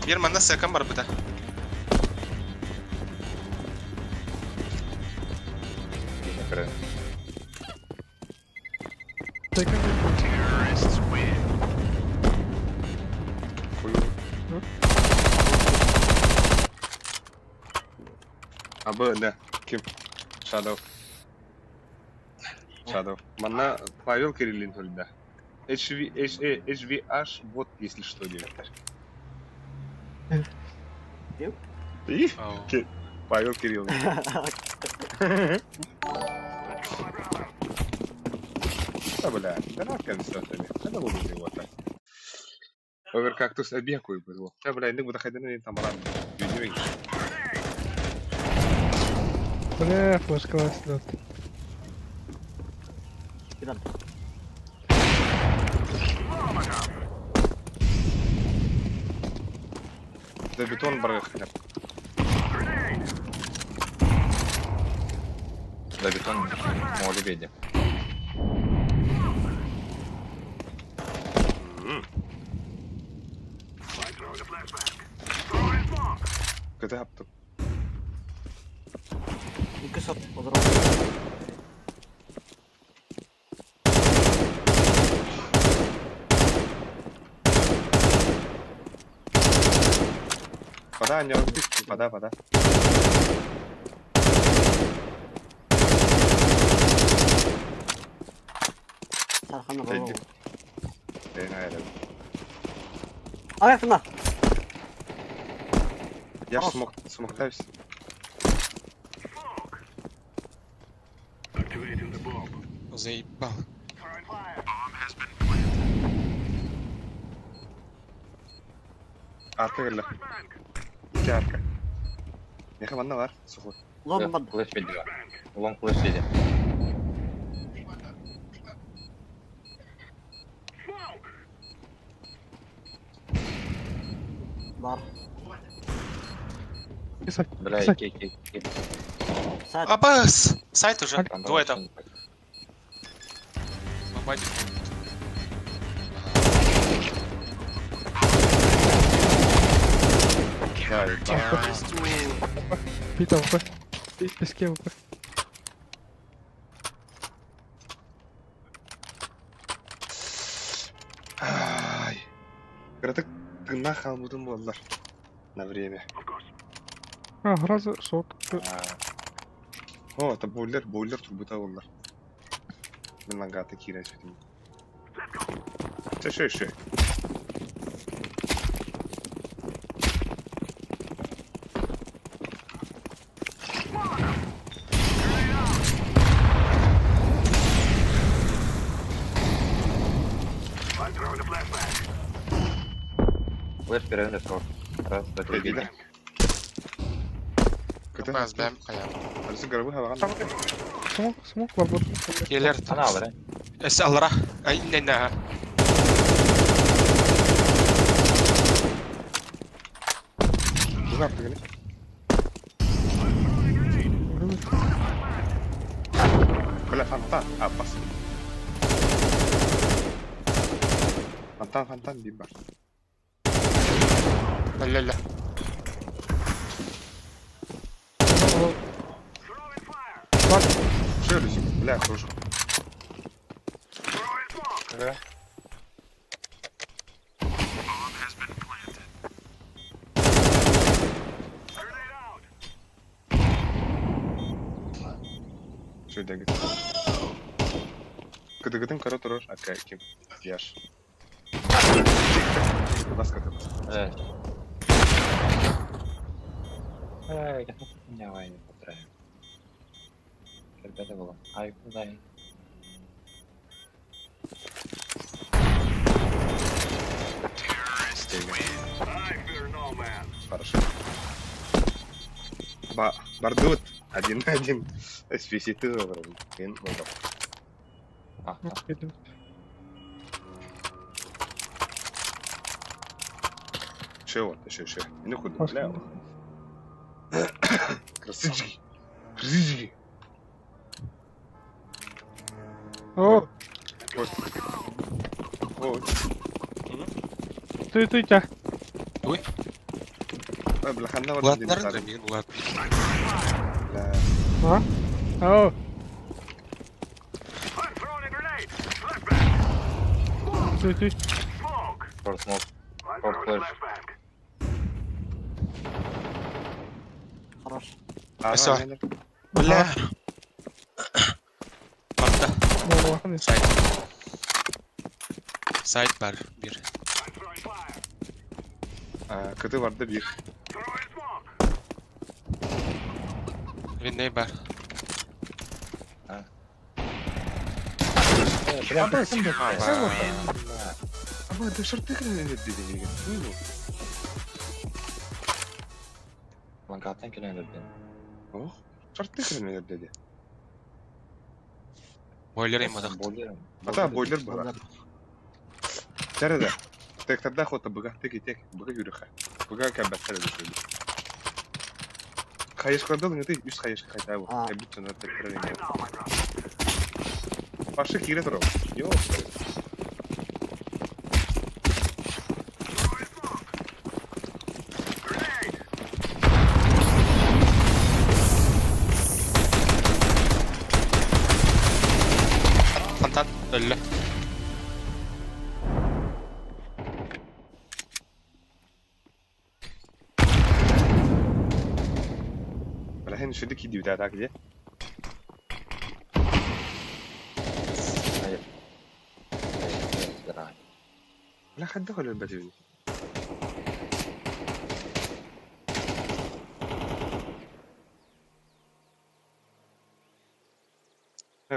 Бир манна секан бар быта. Киһи көрө. Тека. хую. А б, да, ким? Shadow. Shadow. Манна Павел Кириллин да. HV, H, A, HVH, вот если что, директор. Ким? И? Ау. Павел Кириллин. Да, бля, да нахрен всё это. Это было бы вот так. Овер кактус обекую было. Да, бля, не буду ходить на там рано. Бля, флешка ласлет. Кидан. Да бетон барых. Да бетон моли беди. Кыты хаптым. Екі сот олар. Вода, не вода, вода. Сарханы Тэйди. бар. Эй, Аяқтында. Я ж смог, смоктаюсь. Заебал. Арка келді. Екі арка. Неха манна бар, сухой. Лон бар. Флеш беди. Лонг флеш беди. Бар. Кисай. Бля, Кисай. ки ки ки. Сайт. Абас! Сайт уже. Там Двое там. Бабадик. Да, ебать. Пит АВП. Пит песке АВП. Ай. Кыратык тыыннаах хаалбытым буоллар. На время. А, сразу сотка. О, это бойлер, бойлер турбута буоллар. Мин лангата киирэн сүтүм. Чэ, шö, шö. Флеш перевели шорт. Раз, два, три, Кэлбитэ. Кытын. Бас бэм хайа. Алиса гарабы хабаҕан. Смок, смок лабор. Келер. Она алара. Эс алара. Ай не на. Буга артыгыны. Коля фонтан. А, бас. Фонтан, фонтан bir бар. Алла. Шö, Люсик, бля, хорошо. Шö, дэгит. Кыдыгытын кара турар, ака ким? Яш. Бас каты бас. Э. Эй, давай, не поздравим. Ребята было. Ай, куда? Хорошо. Ба бардут. Один на один. SPC ты забрал. Мен болдым. А, Шö вот, шö, шö. Мені худу, бля. Красавчики. Красавчики. О, Вот. Вот. ты, ты, тя. Ой, бля, ханна вот. Улатнарын да мин улат. Бля. А? О. Ты, ты. Шорт смок. Шорт флеш. Хорош. Всё. Бля. Барда. Молохан. Сайт. Сайт бар bir. Кыты барды bir. Винней бар. Бля, Аба, да шорты хрен dedi. Лангаттан келен өлдү. Ох, шорты хрен dedi. Бойлер имадах. Бойлер. Ата бойлер бар. Сәрәдә. Тектарда хота быга теки тек быга юрыха. Быга кәбәттәр дә. Хайышкарда да ты үс хайышка хайта бу. А. Кәбит чына тектар инде. Башы кире тора. Йо. Фонтан өллө. Бля, хен шүдү киди бит атак де. Hayır. Hayır. Бля, хадда холер бәтибин.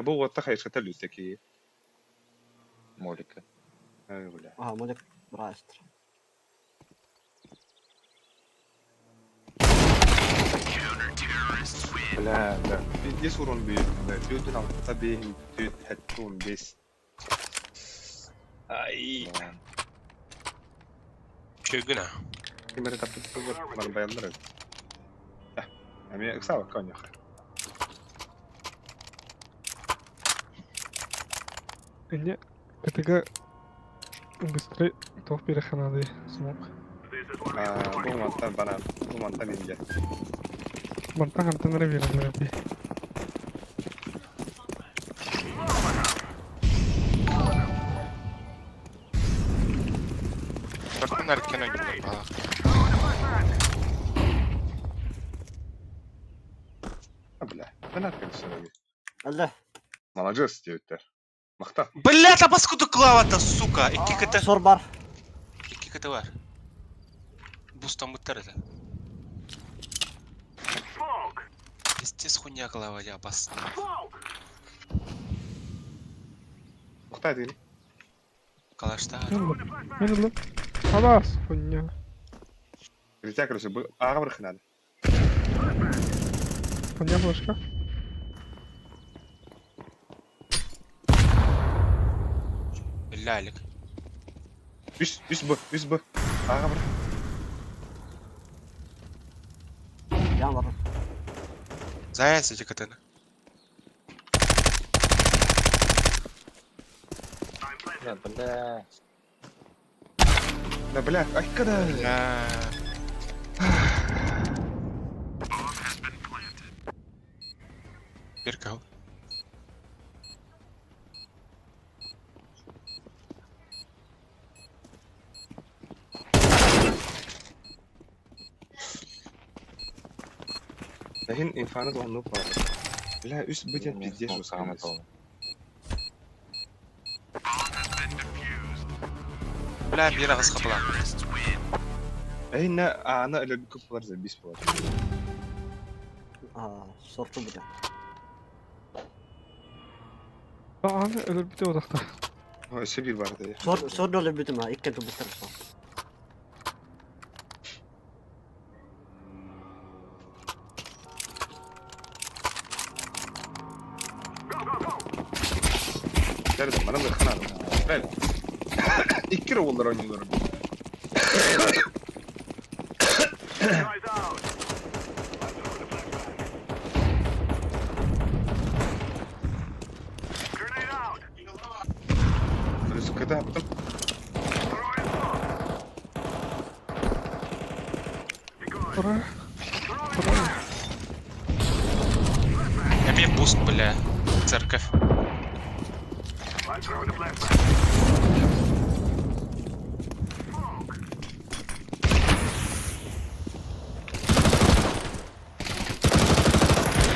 Бу ватта хайышка тәлүсәки. Молика. Ай, бля. Ага, молик брайстер. Бля, бля. Здесь урон бьет. Тютин алта бейін, түт хәттун бес. Ай. Чөгүнө. Кимери тапты тұзыр, бар баялдар. Әме ыксаба коньяк. Не, КТГ быстрее топ переханады смок. Бу мантан бана, бу мантан инде. Мантан хантан эрэ биэрэллэр дии. Тортун эркен ойдулар баах. А, бля, ben arkadaşlar. Allah. Молодец диэбиттэр. Махтал. Блядь, а паскуда клава-то, сука! Икки КТ. Сор бар. Икки КТ бар. Бустан буттар это. Пиздец хуйня клава, я бас. Махтай диэн. Калашта. Мен ыллым. Абас, хуйня. Критя, короче, бу аҕа бір ханады. Хуйня флешка. Лялик. Үс, үс Б, үс Б. Аҕа бір. Yan var. Заяц эти КТ. Бля, бля. Да, бля, ай, когда? Бля. Биркал. Ләһин инфаны туһаннуу баар. Бля, үс Б диэн Мен пиздец смок саҕана ускайдыс. толла. Бля, бир ағыз қапыла. Эйнэ аана өлөрбүккэ булар забис буолар. Aa, sortu bu da. Аны өлөр бүтө одақта. Өссө биир бар дии. Sor, sor dolu bütün ha. İlk kez bu tarafa. Дәрдем, манан бір ханады. Бля. Икки эрэ уоллар оонньуулар. Плюс когда, потом Ура. Ура. Эми буст, бля. Церковь.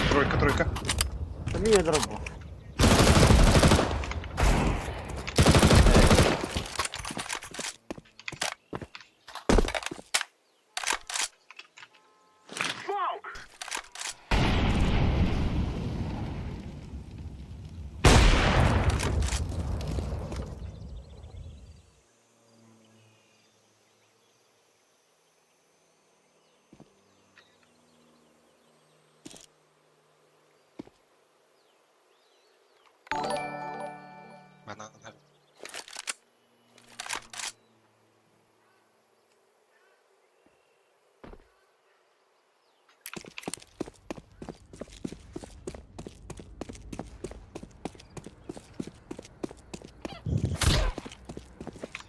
тройка, тройка. Niye bu? Банан.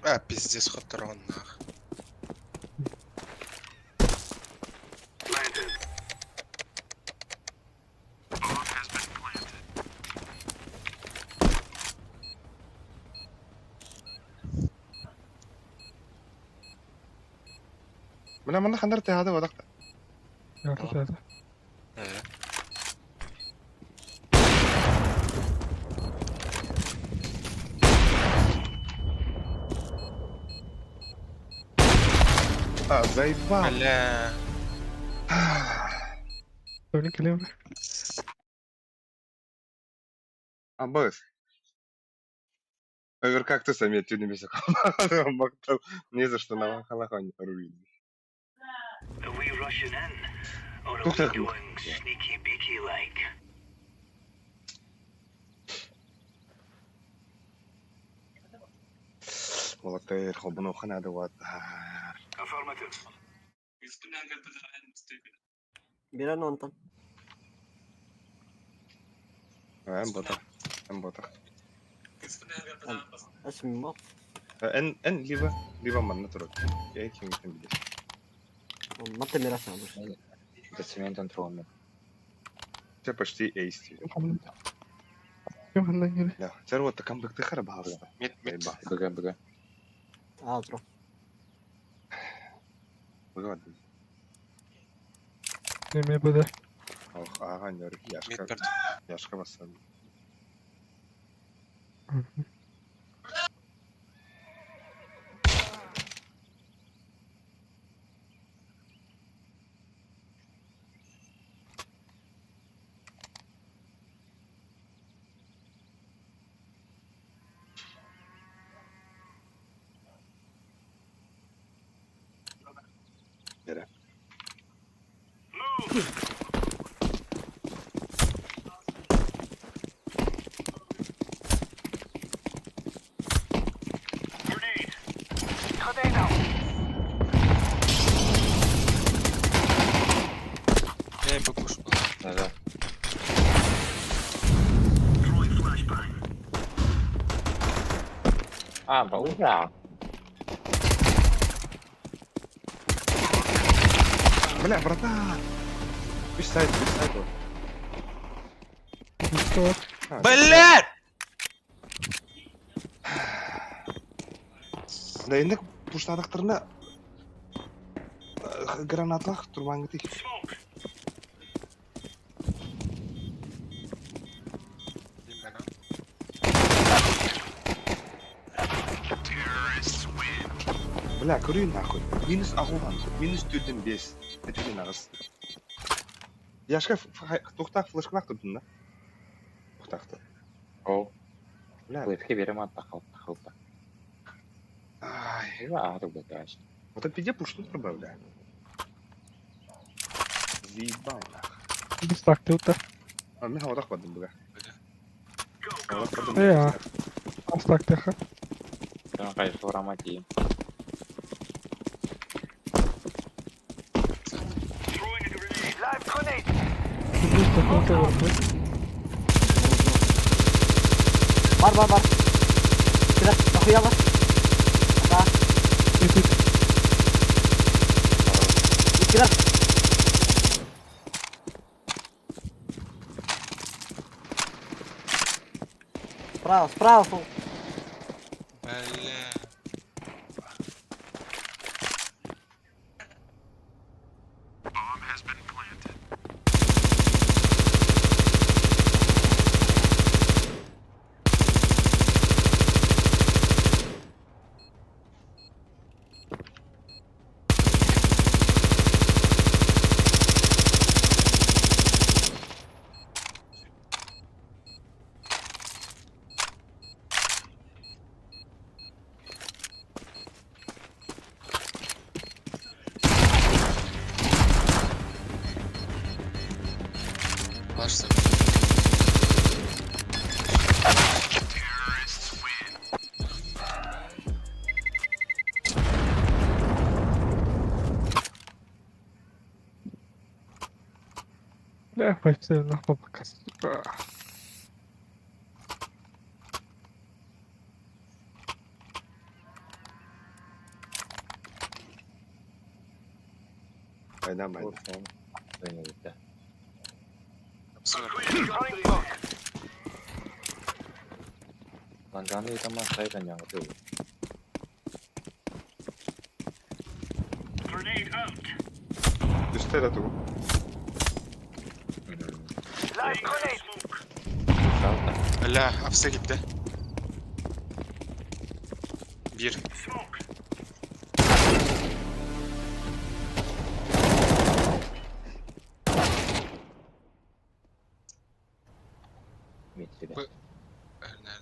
А, пиздец, хотрон, нах. Бля, манна хандар тыһаады бодақта. Ярты тәді. А, заебал. Бля. Өлін келем. А, быс. Оверкактус эмиэ түүнү бесе Мактал. Не за что на халахан рулит. Тух так. Волотер, холбону ханады ват. Biren ondan. Эн бота. Эн бота. Esmi bak. Эн эн либо либо манна турар. Я ким билер. Matte mera sanır. Это цементом тронул. Чэ почти эйс диир. Ким ханна кири? Да, чэр уотта камбыктыы хара баһалыста. Мид, мид. Быга, быга. А, тур. Быга бардым. Неме быда. Ох, ааҕан дьор Мид Яшка, барда. Яшка бассан. Эрэ. Э, быкуш был. Да, да. А, баура. Бля, братан! Үс сайт, үс сайт вот. Что? А, Блядь! Да инник пуштадахтарына гранатлах турбаңгыты. Бля, көрейін нахуй. Минус ағуған, минус түрден бес. Түрден ағыз. Яшка тоқтақ флешкалақ тұрдың да? Тоқтақты. О, Бля, клепке берем атта қалып қалып. ай. А, тогда дальше. Вот это пизде пушту тұрба, бля. Заебал нахуй. Біз такты ута. А, мен одақ бардым бұға. Бля. Одақ бардым. Э, а. Ас тактыха. Мен қайсы орама дейін. Біз такой бар. Бар, бар, бар. Кирәк, нахуя бар? Да, Итит. кирәк. Справа, справа, фу. Бля. Плашься. Бля, почти нахуй пока. Сука. Айдан байда. Ланганы таман сайдан яңгы. Үсті да тугу. Бля, апсы gitti. Bir. Метрede. Bu- Nerede?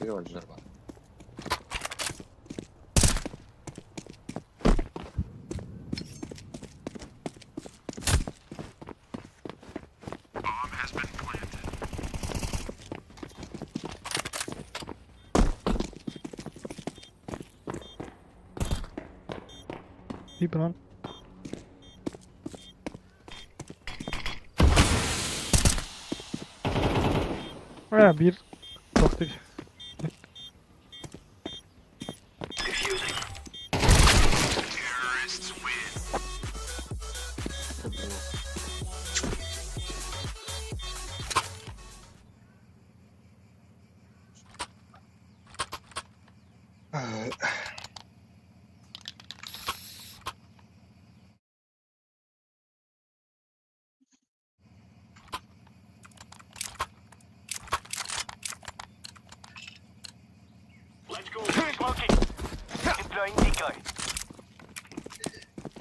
Bir oyuncular var. Ибран. А, bir тохтик. Ты, блин.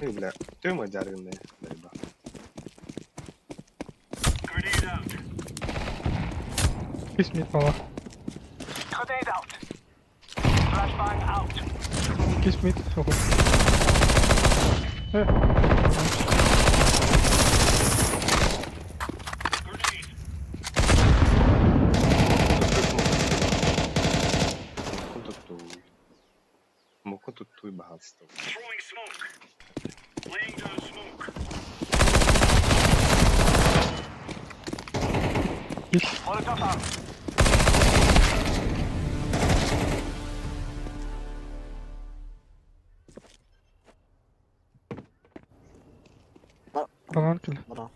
Эй, бля, ты мой дярганный, дай Кис мид мала. Кис мид. Ого. Муку тут туй богатство. Кис. Банан кил. Браво.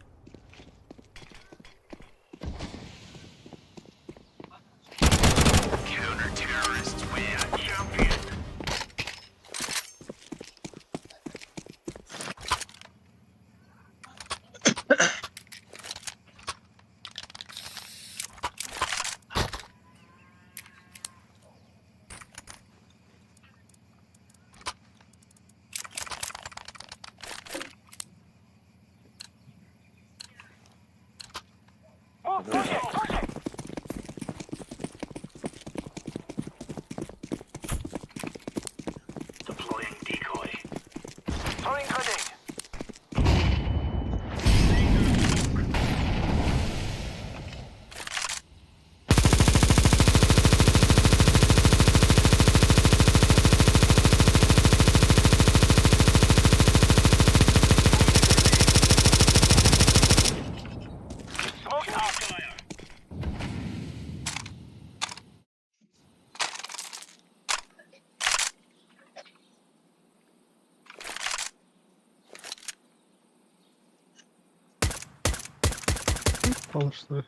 Алышты.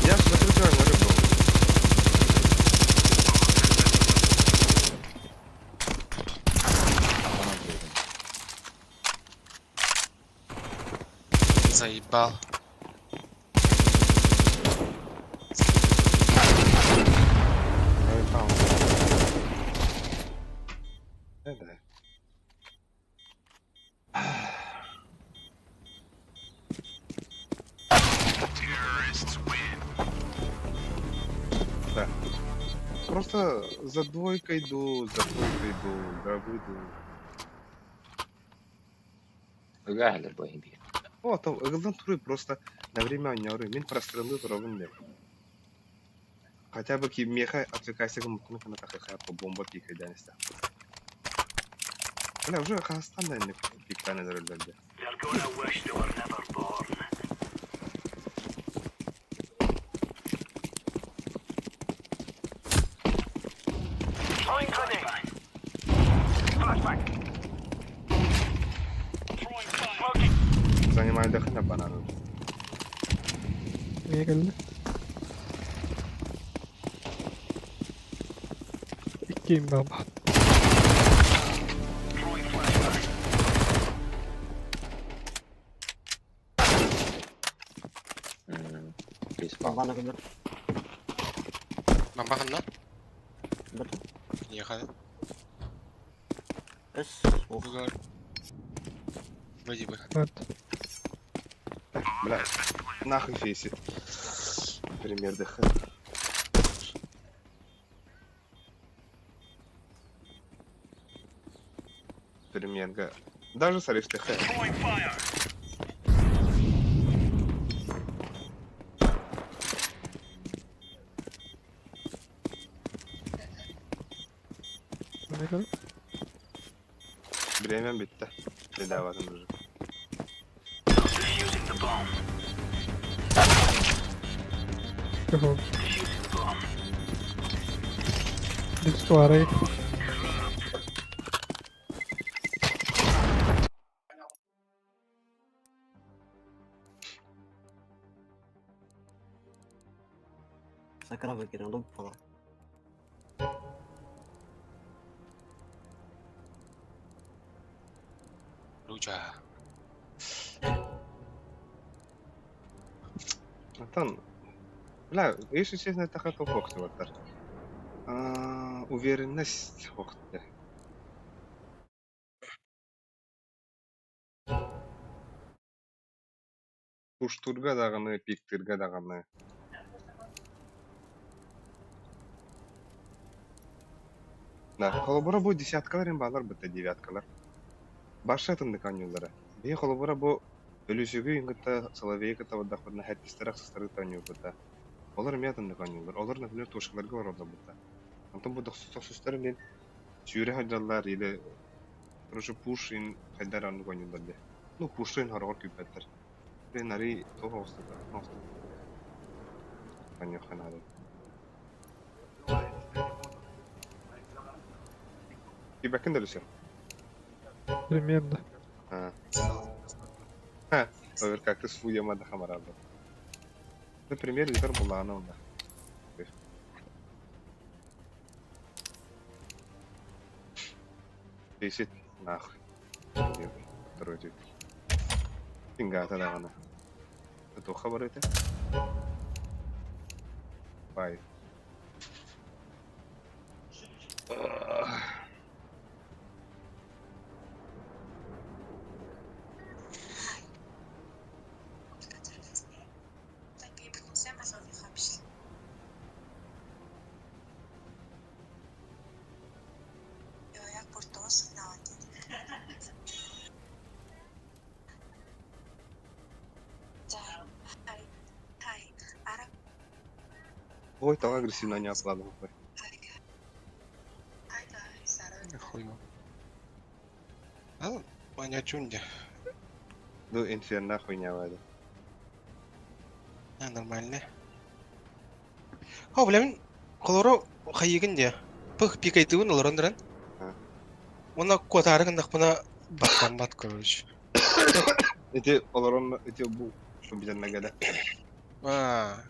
Я смотрю, ты на рыбу. Заебал. Да, да. Да. Просто за двойкой иду, за тройкой иду, да, выйду. Ыгаһылар бу иһин. О, там ыгылдан туры просто на время оняуры, мин прострелы туровын деп. Хотя бы ки меха отвлекайся к мукну на тахаха по бомба пикай даниста. Бля, уже Казахстан, наверное, пиктаны зарылдарды. Занимаю дохрена бананов. Niye geldi? İkiyim ben. Кис баар. Бана кемер. Бамба ханна? Бер. Ехали. Эс. Ох. Бугар. Вроде бы. Evet. Бля, нахуй фейсит. Пример ДХ. Пример Г. Даже сариш ДХ. Ne kadar? Время bitti. Bedavadan уже. Yok. Lüks var. Sakara bakıyorum oğlum falan. Чаа. Оттон, бля, если честно, это хата хохтываттар. Уверенность хохты. Пуштурга даҕаны, пиктырга даҕаны. Да, холобура бу десяткалар им баалар бытта девяткалар. Баша атыннык оонньууллара. Биһи холобура бу Өлүсүгү кытта Соловейы кытта бардахпытына хэттистэр ахсыстары кытта оонньуурбута. Олор эмиэ атыннык оонньууллар. Олор, например, тушкаларга олороллор бытта. Онтон бу тохсустар мин сүүрэ сылдьаллар или короче пуш ин хайдар оннук оонньууллар дии. Ну пуштун хороҕор күүппэттэр. Блин, арый туох оҕустата Оонньуохха наада. Күүппэккин да Люся? Примерно. А. Ха, Овер, как ты суема да хамарабы. Например, Витар Буланов, да. Десять нахуй. Второй день. Пингата даҕаны. Туохха барыта? Бай. Ой, тоҕо агрессивно не аслабы. Хуй. Ал, маня чунде. Ну, инферно хуйня вады. А, нормально. О, бля, мин холоро хайыгын де. Пых пикайтыбын олорон дыран. Уонна куотаары гыннахпына баттаммат, короче. Эти олорон, эти бу, что билен да. А,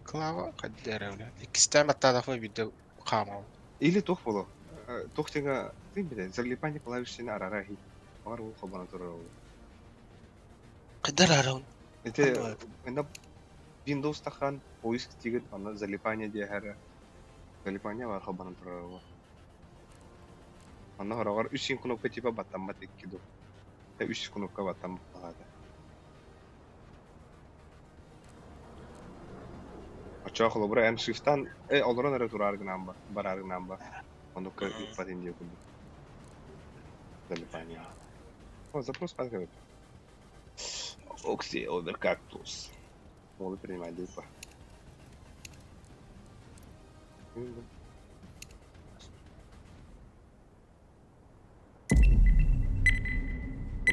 Клава каддера, бля. Иккистээн баттаатахпына биирдэ хаамабын. Или туох боло. Туох тиҥа, ты биле, залипание клавишины арарахи. Бар ол хобана турар ол. Каддер араун. Эти, инна Windows тахан поиск тигит, аны залипание диэхэрэ. Залипание бар хобана турар ол. Аны хорогор үс кнопка типа баттаммат икки ду. Үс кнопка баттаммат балада. Оччоҕо холобура эн шифтан олорон эрэ тураар гынан ба, бараар гынан ба. Оннукка ыыппат диye курдук. Залипание. О, запрос подготовить. Окси, оверкактус. Могу принимать дупа.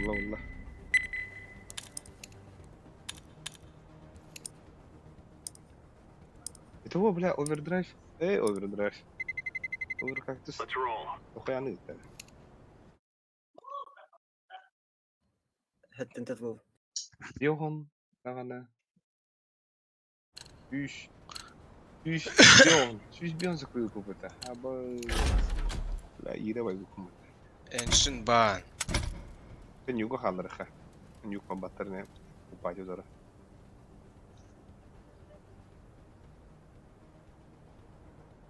والله والله. Это هو بلا اوفر درايف ايه اوفر درايف اوفر كاكتس اخوي عندي حتى انت تفوز. Johan даҕаны үс үс бион сүүс бион сыкыы купута аба бля ира байгы кумута Эншин бан. Нюга халларха нюк баттарне упать удара.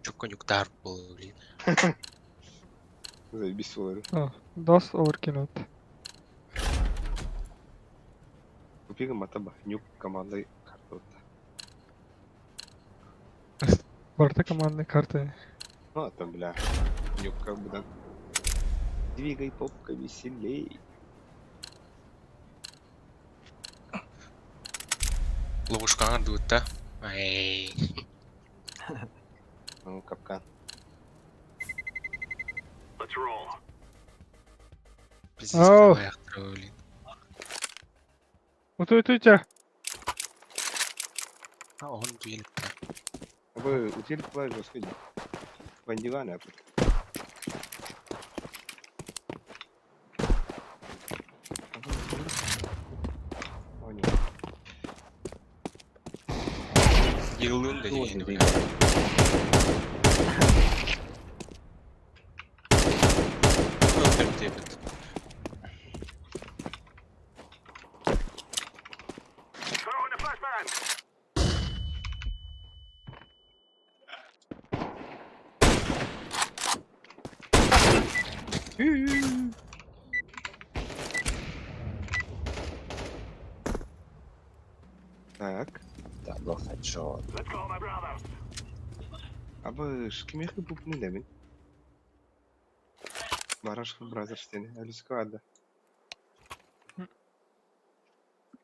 Чукка нюктар был, блин. Заебись олары. А, DOS overkill. Купи матаба нюк командой карту. Барыта командной карты. Ну, а там, бля, нюк как бы, да. Двигай попка веселей. Ловушкаҥар дуутта. Ай. Ну, капкан. Пиздец, Ау. аяқтыры, блин. Утуй-туйте. А, он дуэль. Вы утиль клавиш жесткий. Вандиваны, Йылын да дегені, бля. Өктем тебет. Так. Да, был хедшот. Абыш, кимиэхэ буппун илэбин? Барашка Brothers диэн Алиска баар да?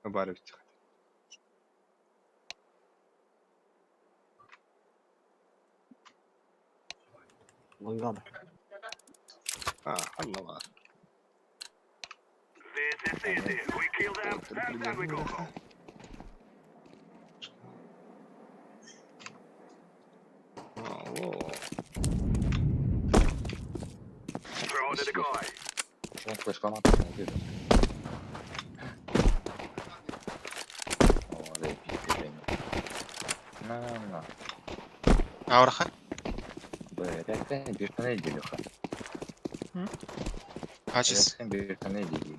Баар эбит. Лонгада. А, ханна баар. Алло. Шон флешканы атасың әйтеді. О, да, пиздец. На, на. Аураха. Б, bir tane geliyor. Ачыс. Bir tane geliyor.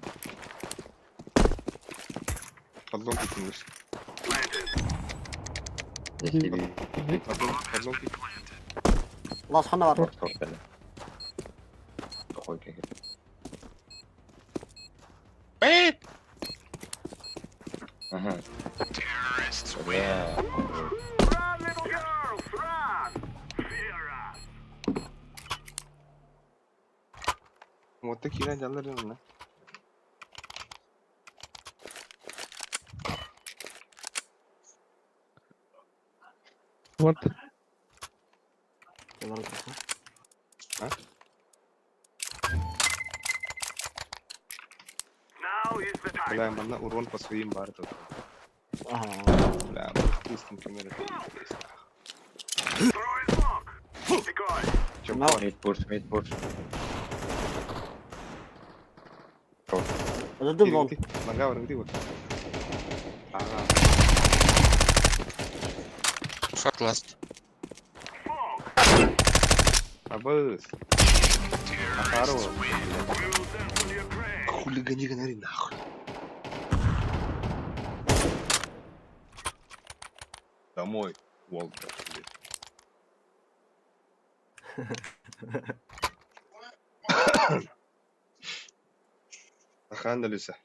Подлог кутулуш. Подлог, подлог. Лас хана бар. Бэт! Ага. Вот такие дяллар. Вот. Бля, манна урон по своим бар тут. Ага. Бля, пустим камеру. Чем Mid push, mid push. Öldüm lan. Нога врагы вот. Ага. Short last. Абыс. Ахаро. Хулигани гнари нахуй. Домой, Уолтер, блядь. Ахан Люся.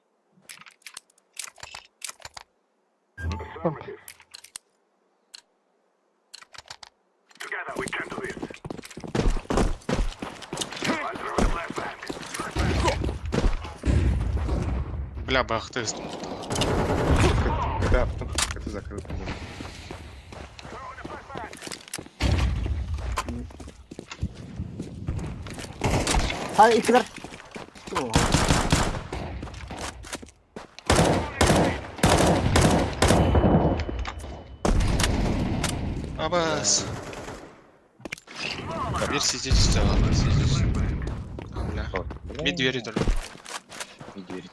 Бля, бахты. Когда потом это закрыто. Hayır ikiler. Oha. Абас. Bir сидеть сделал, сидеть. Бля. Мид двери даже. Mid двери.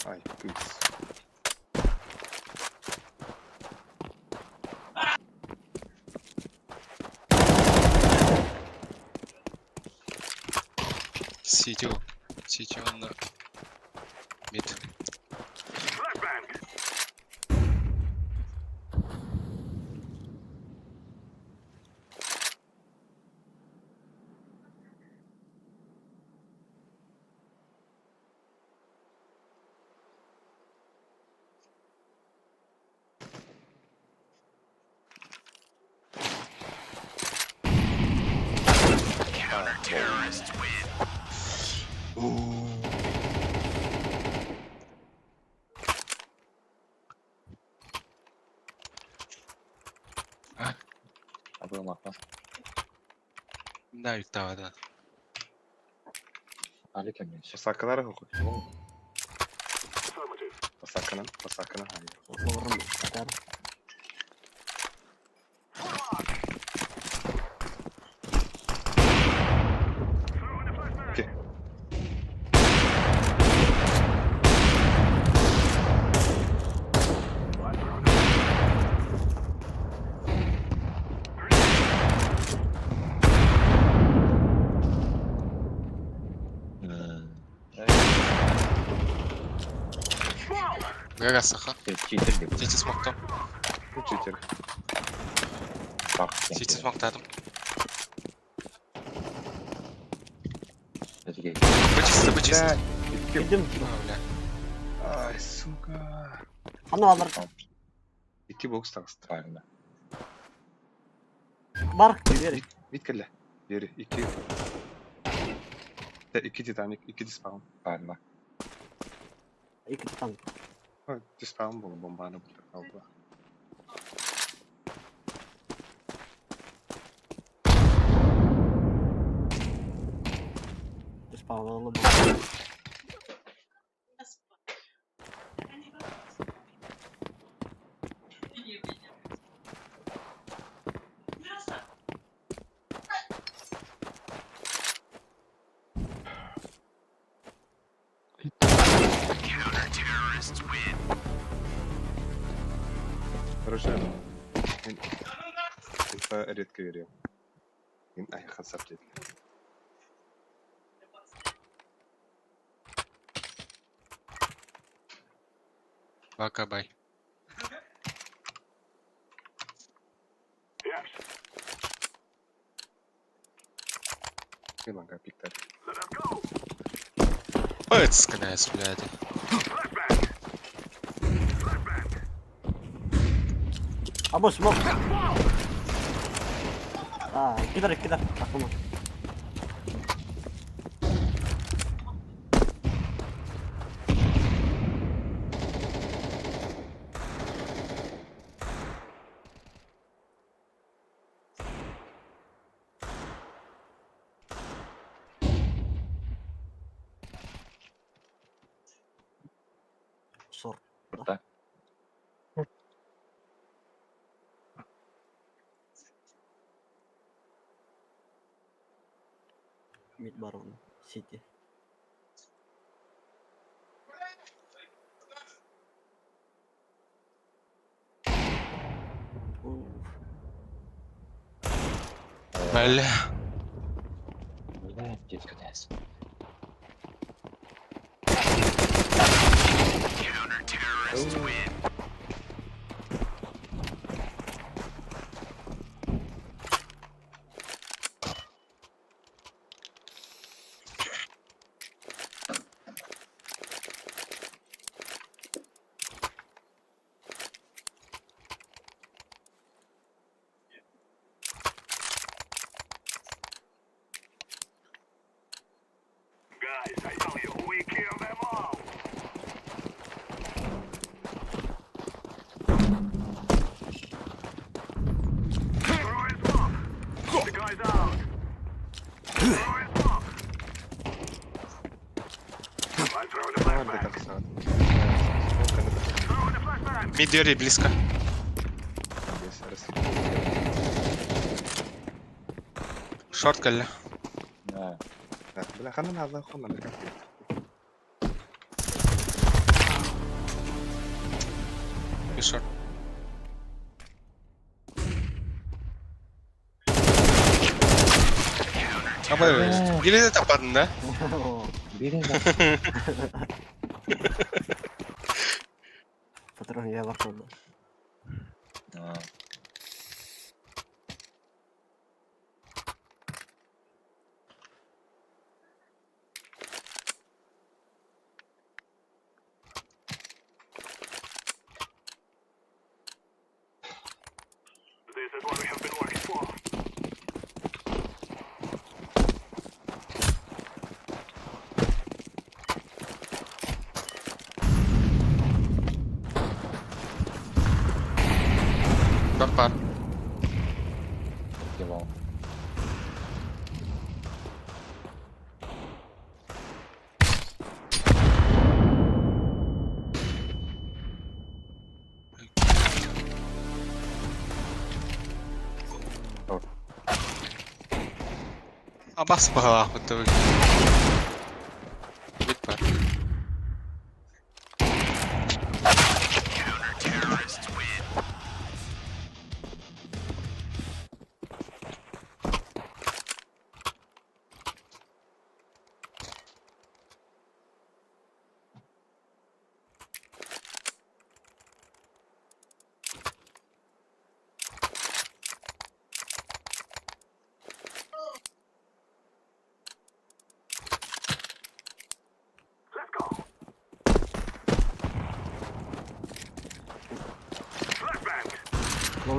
Ай, тыц. Сидел. Сидел на мид. Абыл макна. Да, юктава, да. Алика мен. Сакалар хокуй. Саканан, саканан. Vururum. Yeter. Окей. Гага саха. Читер деп. Сити смоктом. Читер. Сити смоктадым. Бычисто, бычисто. Кирдим. Бля. Ай, сука. Ханна алар. Икки бокс таҕыста. Правильно. Бар. Бери. Бит кэллэ. Бери, икки. Икки Титаник, икки диспаун. Правильно. Икки Титаник. Диспаун буолла, бомбаны булла. Диспаун алла. Короче, инфа редко верил. Ай, хасап дед. Бака бай. Иланга пиктер. Ой, это сканается, блядь. Або смок. А, кидар, кидар. Акума. Сор. Да. Мид барон. Сити. Бля. Бля, дискотес. Мид двери близко. Шорт кэллэ. Да. Бля, ханан алла хон американ. И шорт. Абай, биrini таппадың да? Бирин Патрон я вахтал. да. Шорт бар. Кивал. Абас бағалақ бітті. Мид бар.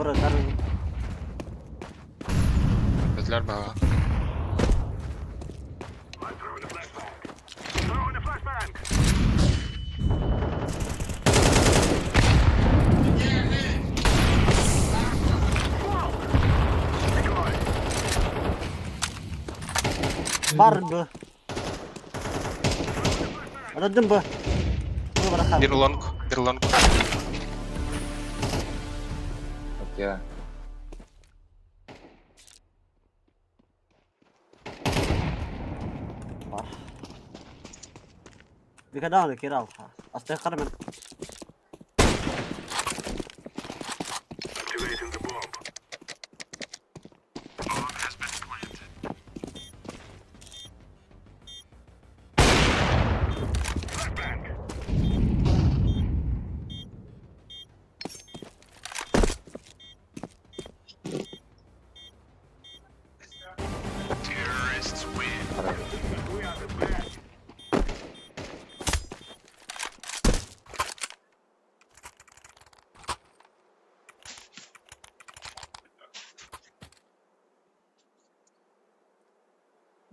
Бара дар. Dediler bana. Бар Б. Öldüm B. Bunu bırakalım. Bir long, bir long. Хотя... Бар. Bir kadar kere al. Aslında ben.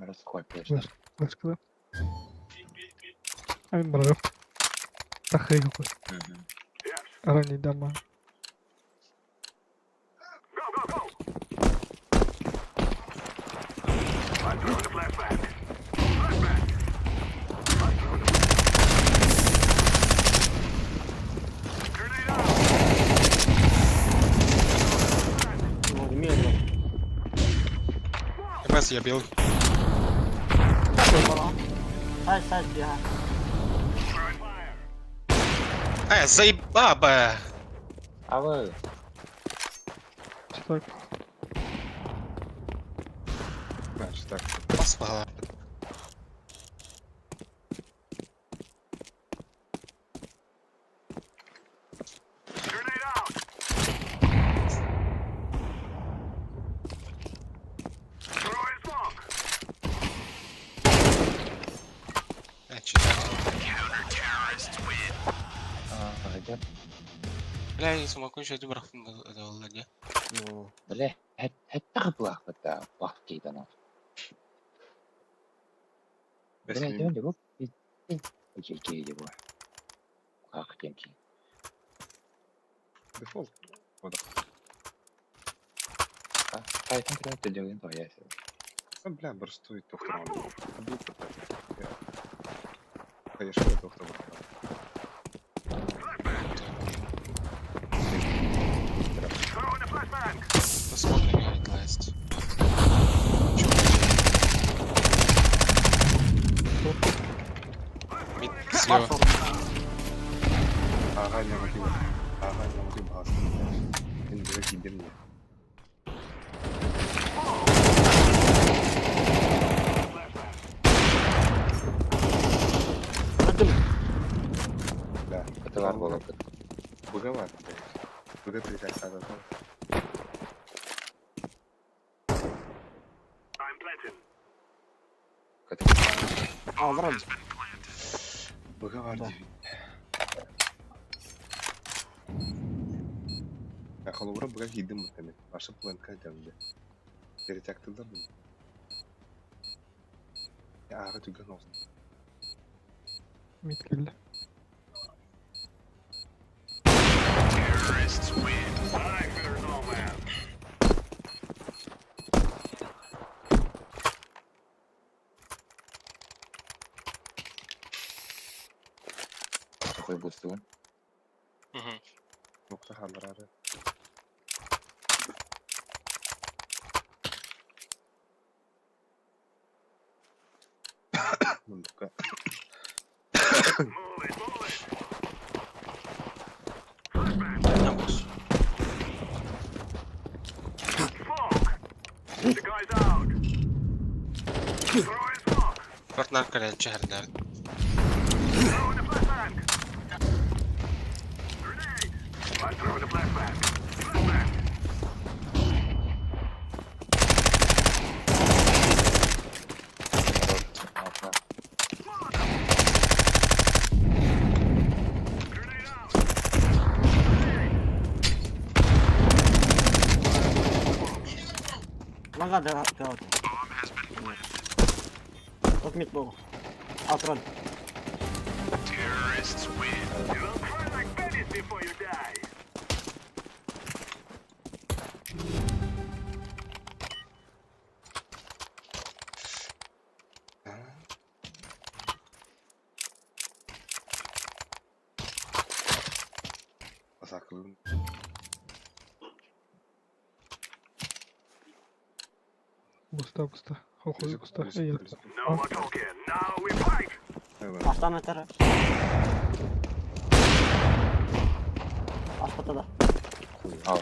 Городской, конечно. Başka. Hemen bana yok. Takayı yok. Arani dama. Bilmiyorum. Biraz я белый. Say say ya. Заеба, б. А вы... Çıtak. Значит так. Баспала. Читать. А, где? Бля, я смогу еще один брахтун да. Бля, это плохо, да, плохие да, Бэс Бля, мин это не Окей, его. Как деньги? дефолт. Вот. А, Python это делаем, то я. Бля, борстуй доктор. Конечно, доктор. Посмотрим, я last. Мид слева. Ага, не могу. Ага, не могу бас. Мен бері кидерме. Öldüm. Да. Это var было. Быга бар. Быга притак надо. Alırım. Быга бар Да. дейін. Холобура быга кийдим мытаны. Башы планка дәмді. Перетактылар бұл. Ағы түген olsun. Mid geldi. Такой бустун. Угу. Nokta халарары. Мундука. Абус. Партнер кале чехердер. Ага, да, да. Топ мид был. Атрон. Saklı. Буста буста. Хохой буста. Эй, Астан өтер. Аспата да. Ал.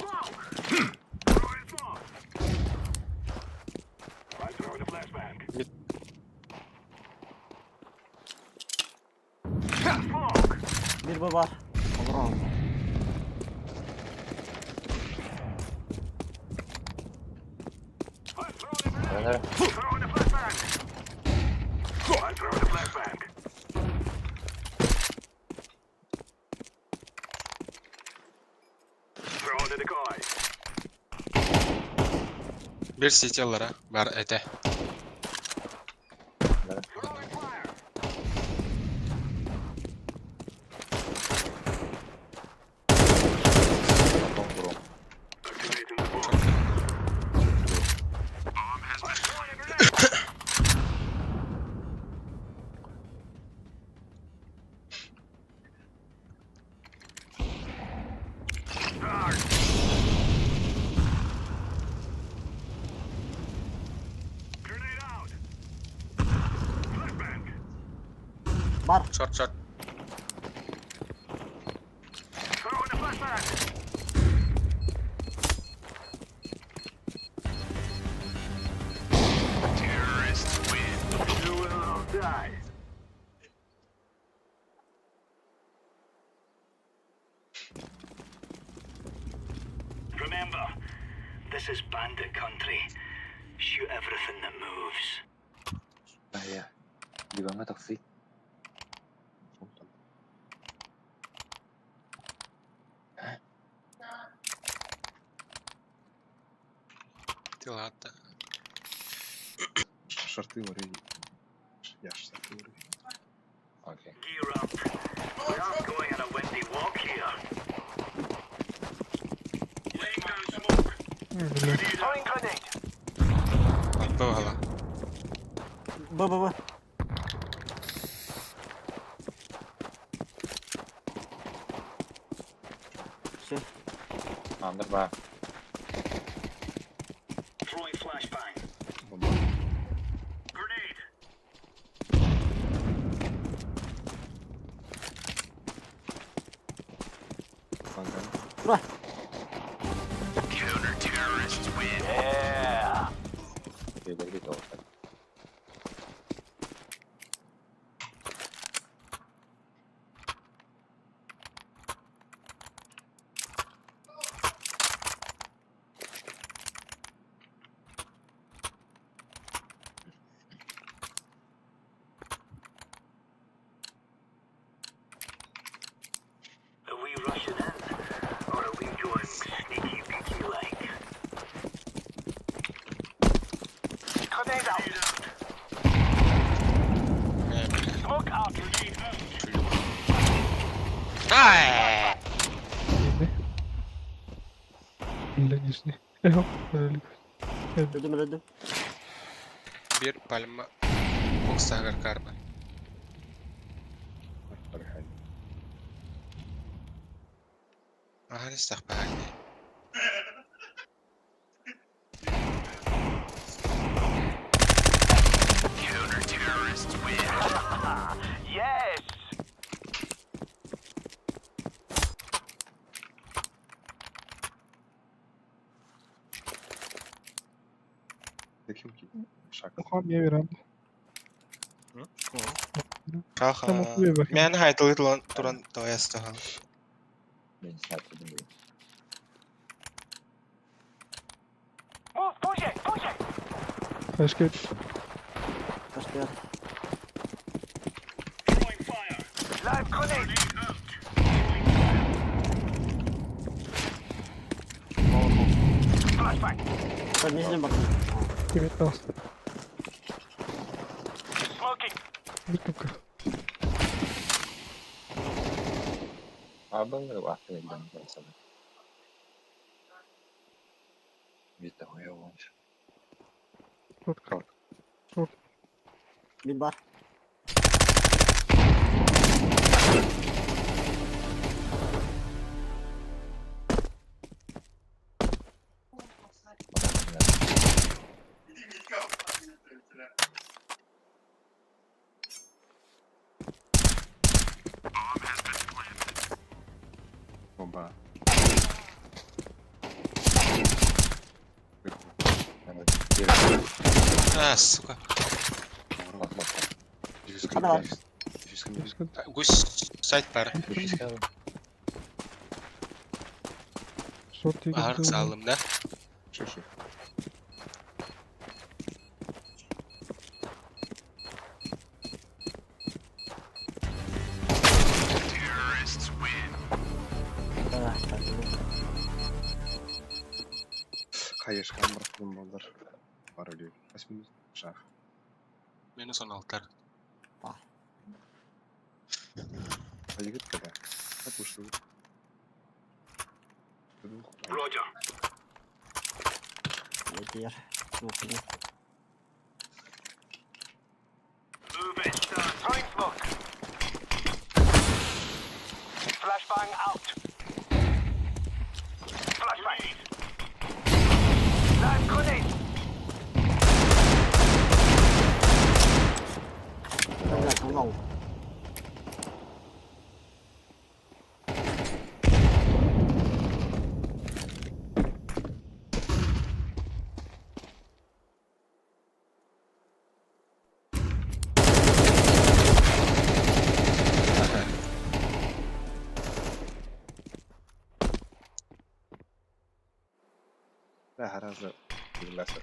Bir bu var. Olur oldu. Нere? Bir CT аллара бар эте. Нere? Тоңкуру. Бар. Short short. Remember, this is bandit country. Shoot everything that moves. Бая. Диванга такси. Тилата. Шорты вари. Я шорты вари. Окей. Gear up. We aren't going on a windy walk here. Laying down smoke. Бля. Throwing grenade. Бывало. Б, Б, Б. Все. Андыр ба. Throwing flashbang. Grenade. Ура! Yeah. Бергит ол. Are we rushing in, or are we going sneaky beaky like? Grenade out. Smoke out. Grenade out. Ай! Yedi. Бля, нижний. Эхо, Öldüm öldüm. Bir palma боксагар карба. Ахан истах баа. Yes. Таким шаг. Okan niye veren? Хаха. Там окуя бак. Мен хайтылы туран туран тоястахан. Мен снайпердин бу. Move, push it, push it. Başka Başka yer. Throwing fire. Live grenade. Flashbang. Ben nizhний bakayım. 19. Выкупка. Абыл аты элден барсады. Бит хуя вонш. Шорт. Шорт. Шорт. Мид бар. Оба. А, сука. Хана бар. Гусь сайт бар. Шорт Ахар салым да. Шо-шо. А, так, Хаешкан бырахтым болдар. Бар өлүү. 8 минут. Шах. Минус 16. Айгыт када. Капушу. Roger. Yeter. Yok, yok. Move it. Throwing smoke. Flashbang out. Flashbang. Live grenade. Бля, канал. Да, гораздо лесер.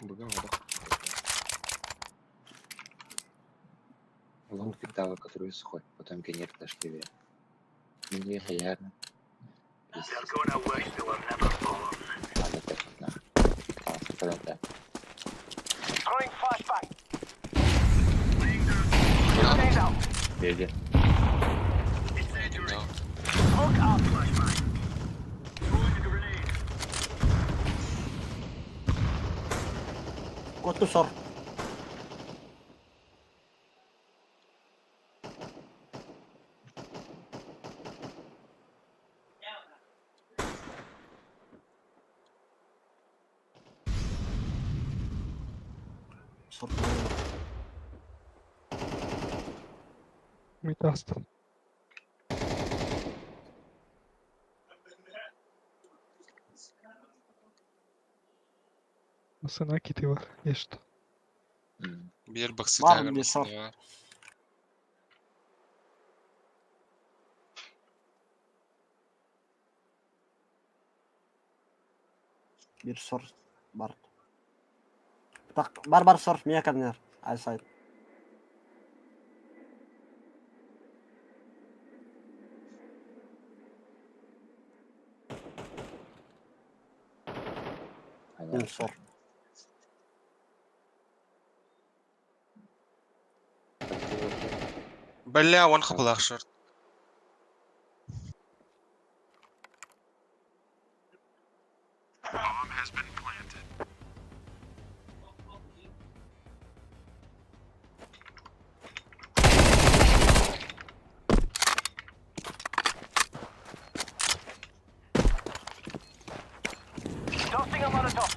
Бүгін олық. Лонг всегда который сухой, потом генерик нашли. Мне хаярно. They're gonna wish they were never born. Ладно, так, на. А, да. Throwing flashbang. Grenade out. Беги. Да. Smoke out. Flashbang. Throwing a grenade. Коту сор. Сор. Мид аст. Масына кити бар. Ешті. Бир баксы Бар тагыр мне шорт. бар. Bir sor. Бар. Так, бар бар сор. Меня корнер. Ай сайт. Понятно. Сор. Бля, он хапалах шорт. Tossing a Molotov.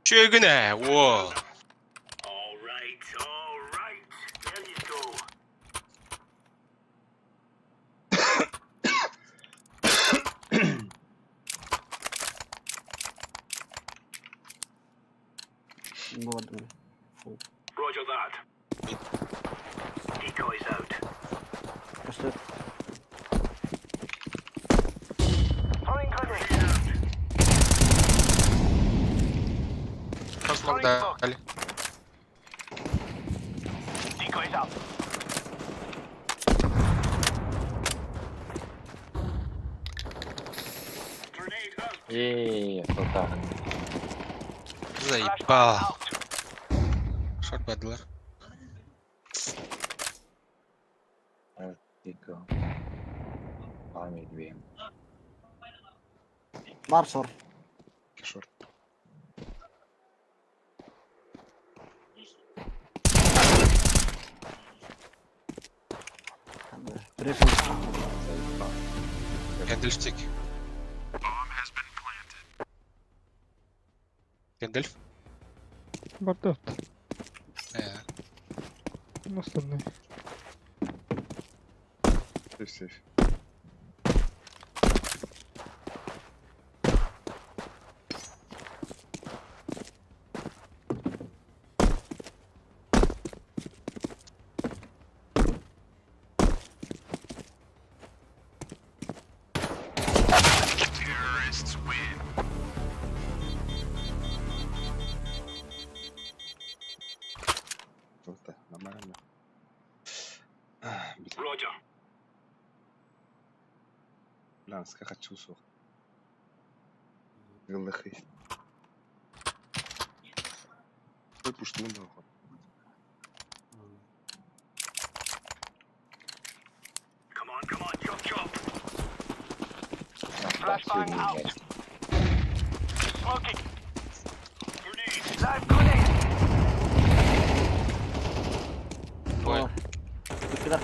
Чүгүнэ, уол. All right, all right. There you go. Булардым. Фу. Roger that. Decoys out. Көстөр. Throwing grenade. Out. Смок дали. Decoys out. Grenade out. Еее, вот Заебал. Out. Шорт бардылар. Дико. Память две. Бар шорт. Шорт. Пришел. Заебал. Гэндальфтик. Гэндальф? Бардат. Э, Наступный. Сейф, сейф. Вот нормально. Roger. Ланска хочу сух. Гылыхы. Ой, пуштун нахуй. Come on, come on, chop chop. Flashbang out. Smoking. Grenade. Live grenade. Ой. Кидар.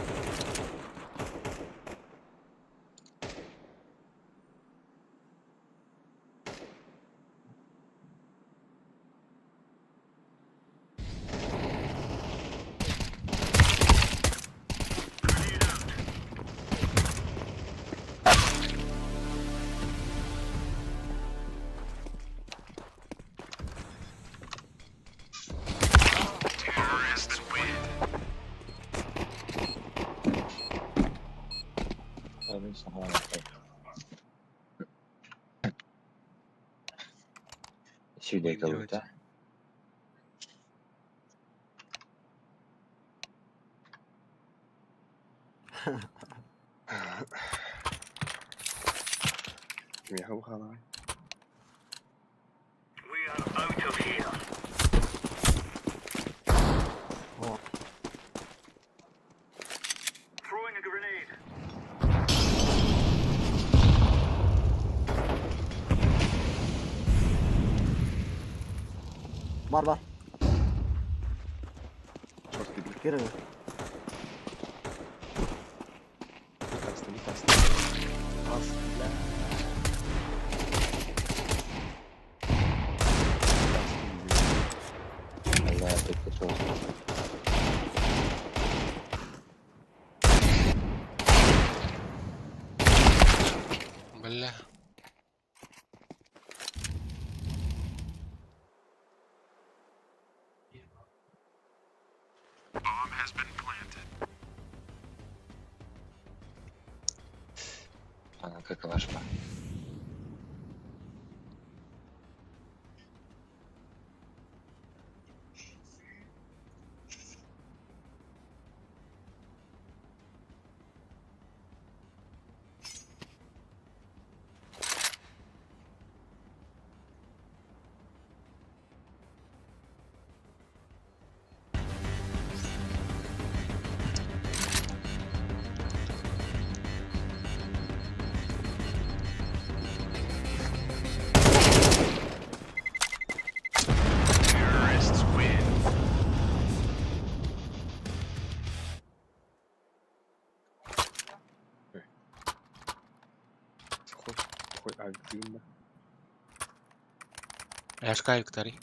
Grenade out. Мин саҕалаан Сюда Делать. кого-то. Кимиэхэ бухалаҕай? We are out of here. О. Throwing a grenade. Бар бар. Шорт киирдэ. Киирэн. Таста, не таста. Ас, бля. Таста, Бля, опять пошел. Бля. Она как ваша. Сухой, сухой, а, дымно. Яшка Викторий.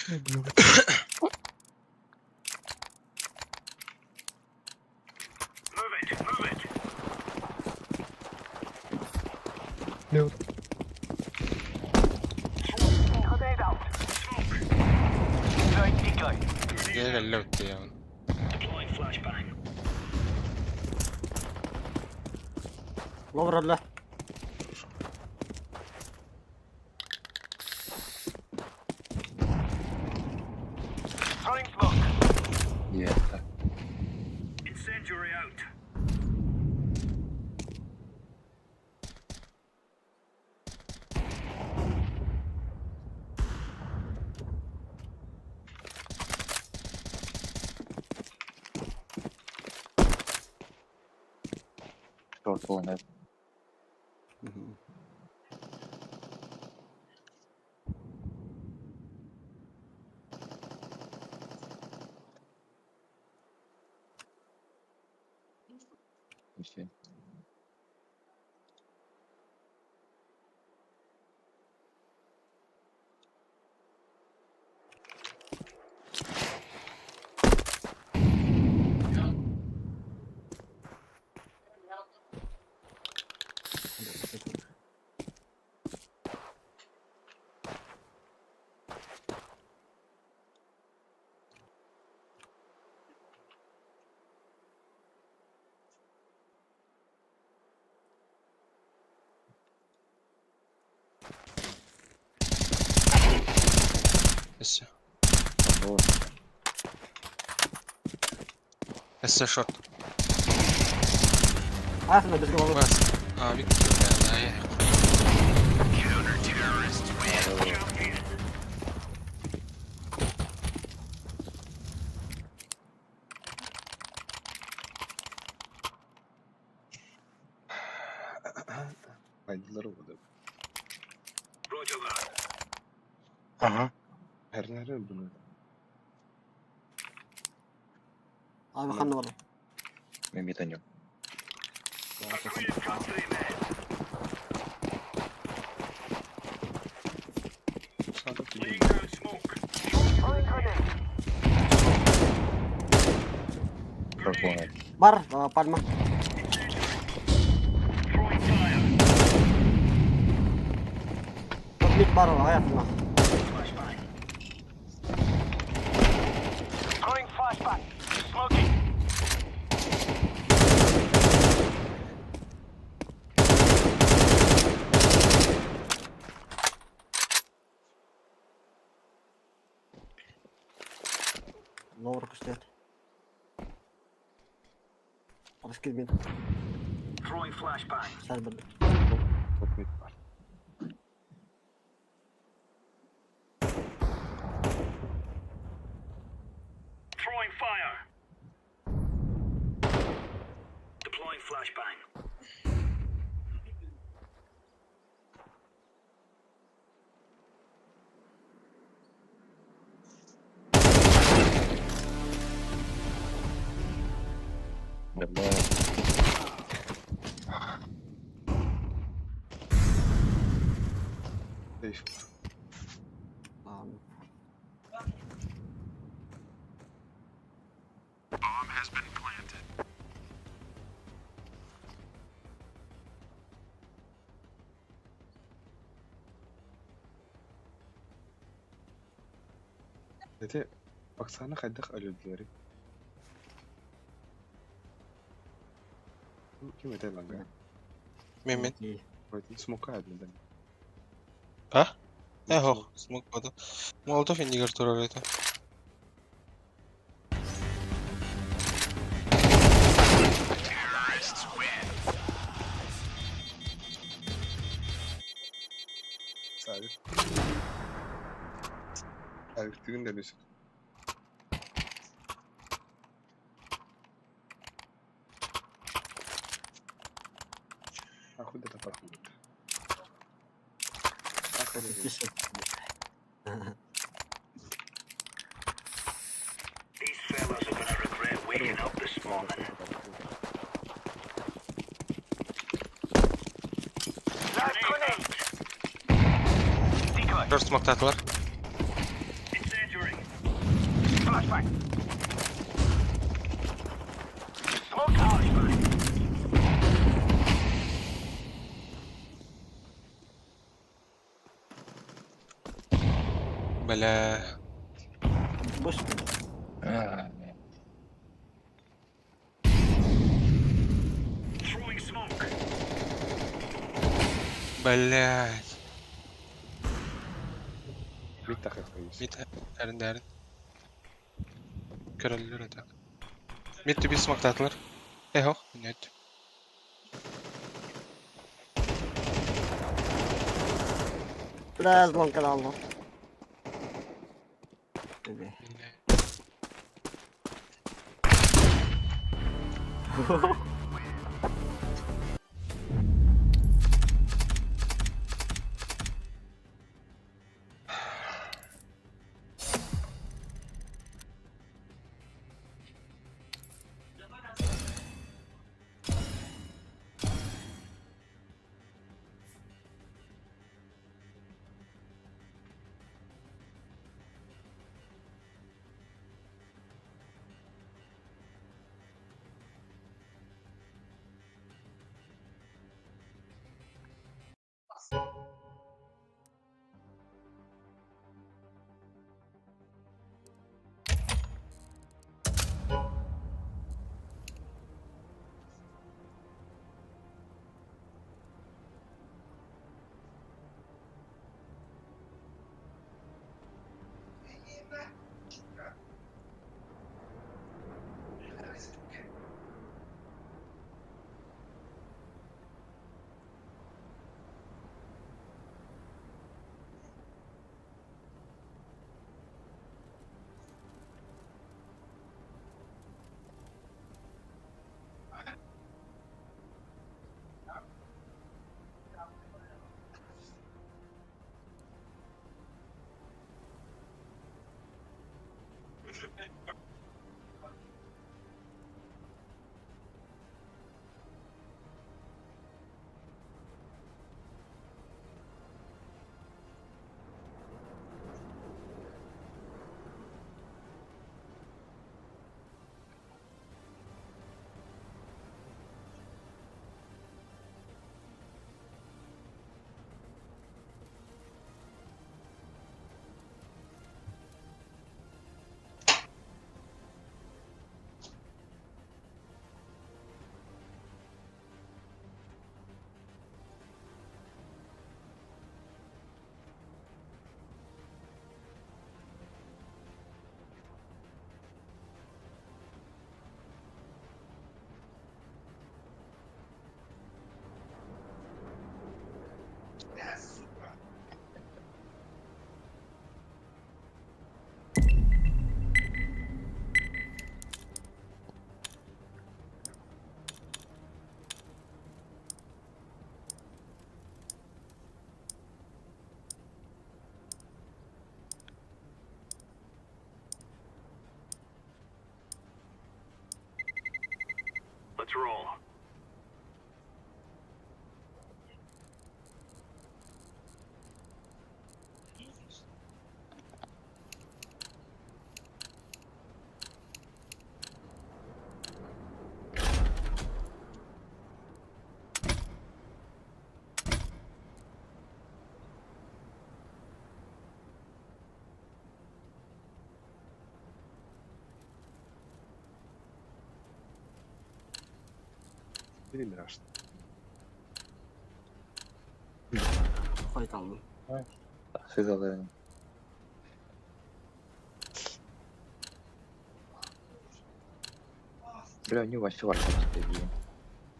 Дьэ кэллэ оттуйаҕын. Ловралла. Диэтэ. Short one. Все. Өссө. Өссө шорт. Аахна бізге болу. Бас. А, Виктор, да, я. Faydaları oldu. Ага. Her nerede bunu? Abi ханна бар. Мен битаню. Short one. Бар, пальма. Мид бар, аяқына. Ловр күстет. Алыс келмен. Сәл бір. Топ mid var. Бля. Сейф. Dedi, baksana хайдах өлөдүлэри. Ким этэ ланга? Мен мен. Смока адмидан. А? Э, хох, смок бады. Молотов индигер турар это. Сарик. Сарик тигин дәлесик. Ахуй да тапарху. Short смоктатылар. Бля. Быстро. Блядь. Мид тахыт Мид эрин дәрин. Көрөллөр это. Мид түбі смактатылар. Эхох, нет. Бля, звонка дал. Тебе. Let's roll. Били мираж. Хой kaldım. Siz alın. Бля, у него вообще варпа тебе.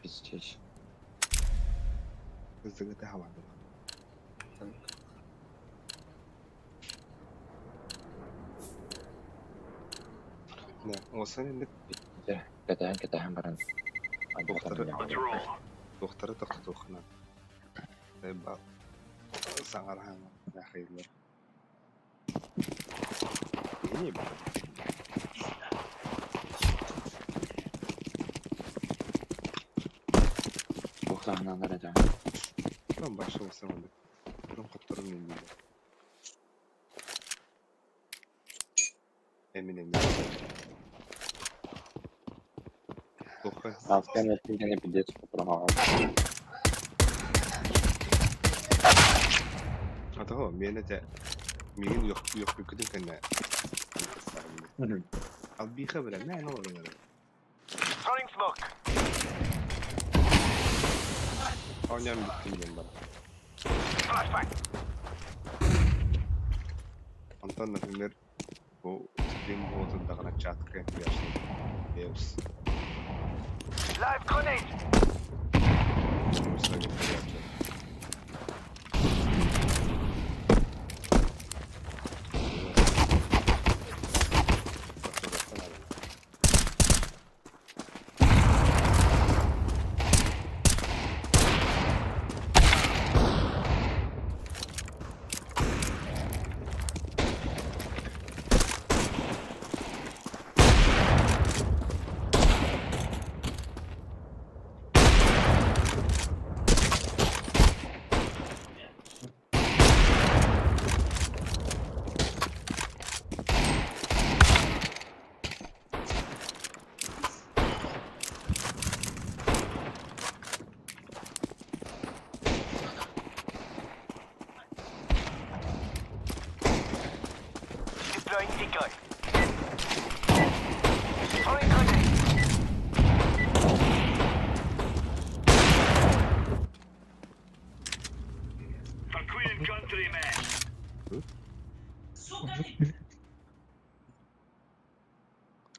Пиздец. Кызыгыты хавады. Да, осан инде Кәтәһен кәтәһен баран. Доктор. Доктора тоқтатухына. Ба саңархан нахайлар. Не бе. Тоқтағынан да. Там башы болсам онда. Бұрын қоттырым мен дейді. Эмин эмин. Туохха Сааскы эмэттиҥ пиздец кутурҕаҕын. Атаҕа миэнэ этэ миигин үөхпүккүтүн кэннэ Албиха бля мээнэ олорон эрэ. Оонньоон бүттүм диэн баран. Онтон, например, бу стрим буола турдаҕына чатка Бэйэбис.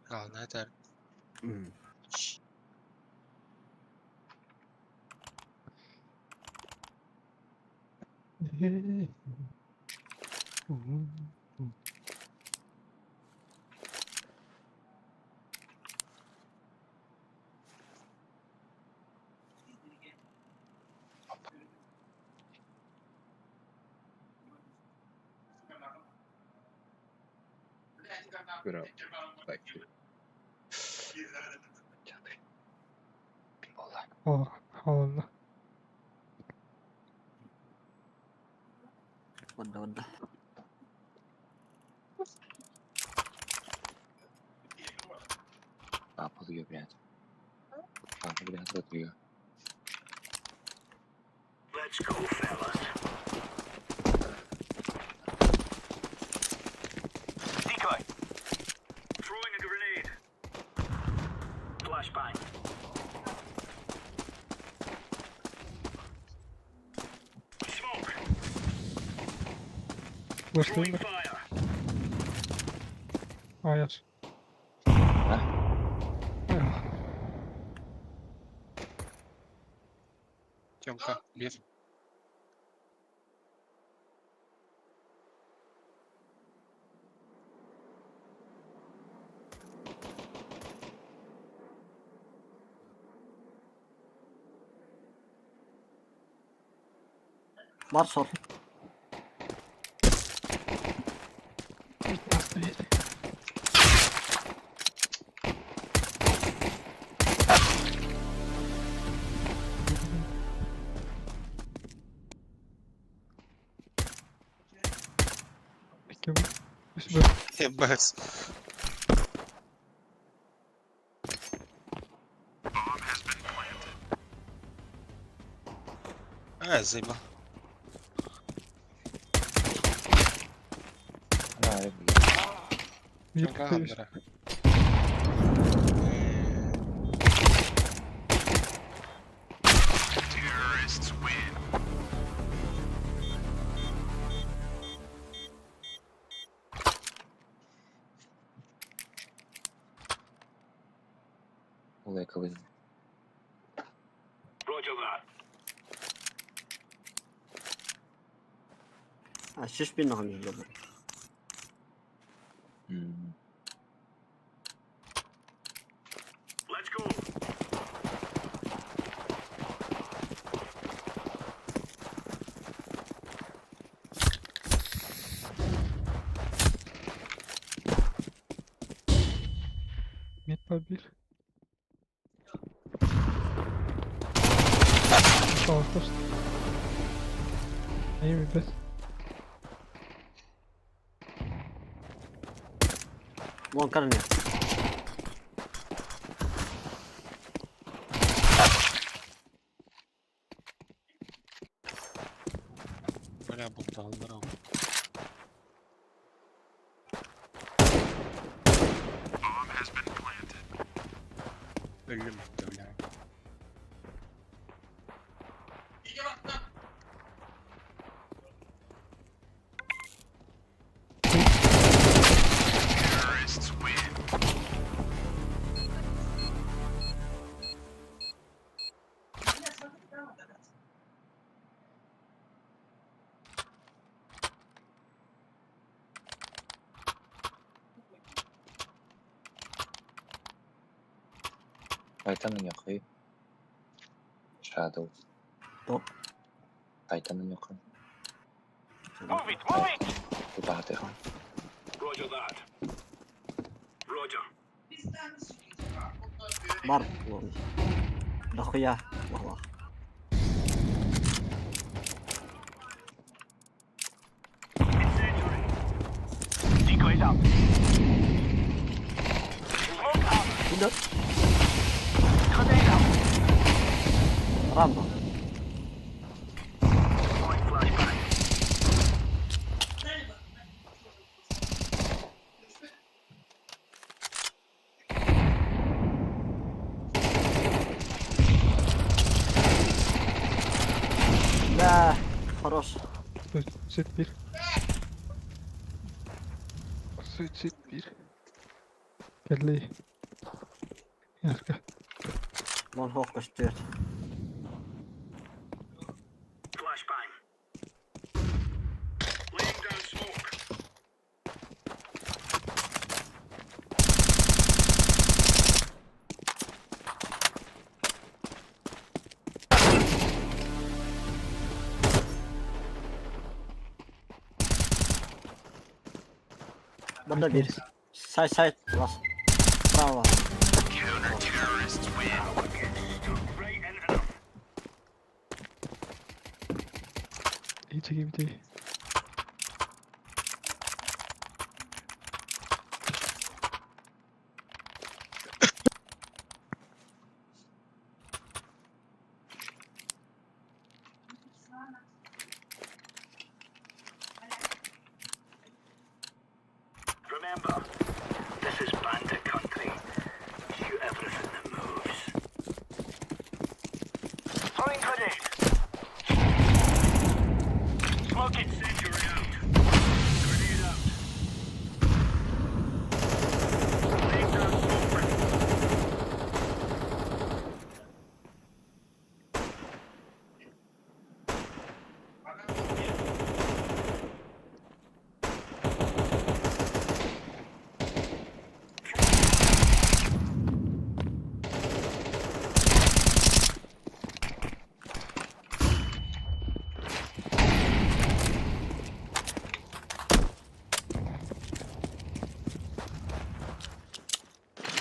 Главное это Бра, так. О, холодно. Вода, вода. Папа блядь. Папа, блядь, вот ее. Вышли. А, я ж. Тёмка, бир. Бар сор. Ебать. А, заебал. Тёмка, Гандера. Лайковый. А, шишпин нахуй не люблю. Мид побили. О, слушай. Ими без. Вон корня. Бля, бултааллар ол. Өллүм бля. Тайтан ньахай. Shadow. Топ. Тайтан ньахай. Move it, move it! Тутаатыхан. Roger that. Roger. Бар. Дохуя. Валах. Incendiary. Decoys out. Smoke out. Идет. Grenade out. Рампа. Throwing flashbang. Да, хорош. Суицид 1. Суицид 1. Кэлли. Ярко. Вон хох көстүөр. Flashbang. Laying down smoke. Банда бир. Side side. Лас. Справа. Right into them. İyi çekeyim değil. Remember, this is bandit country. Shoot everything that moves. Throwing grenade. Smoke incendiary out. Grenade out. Laying down smoke.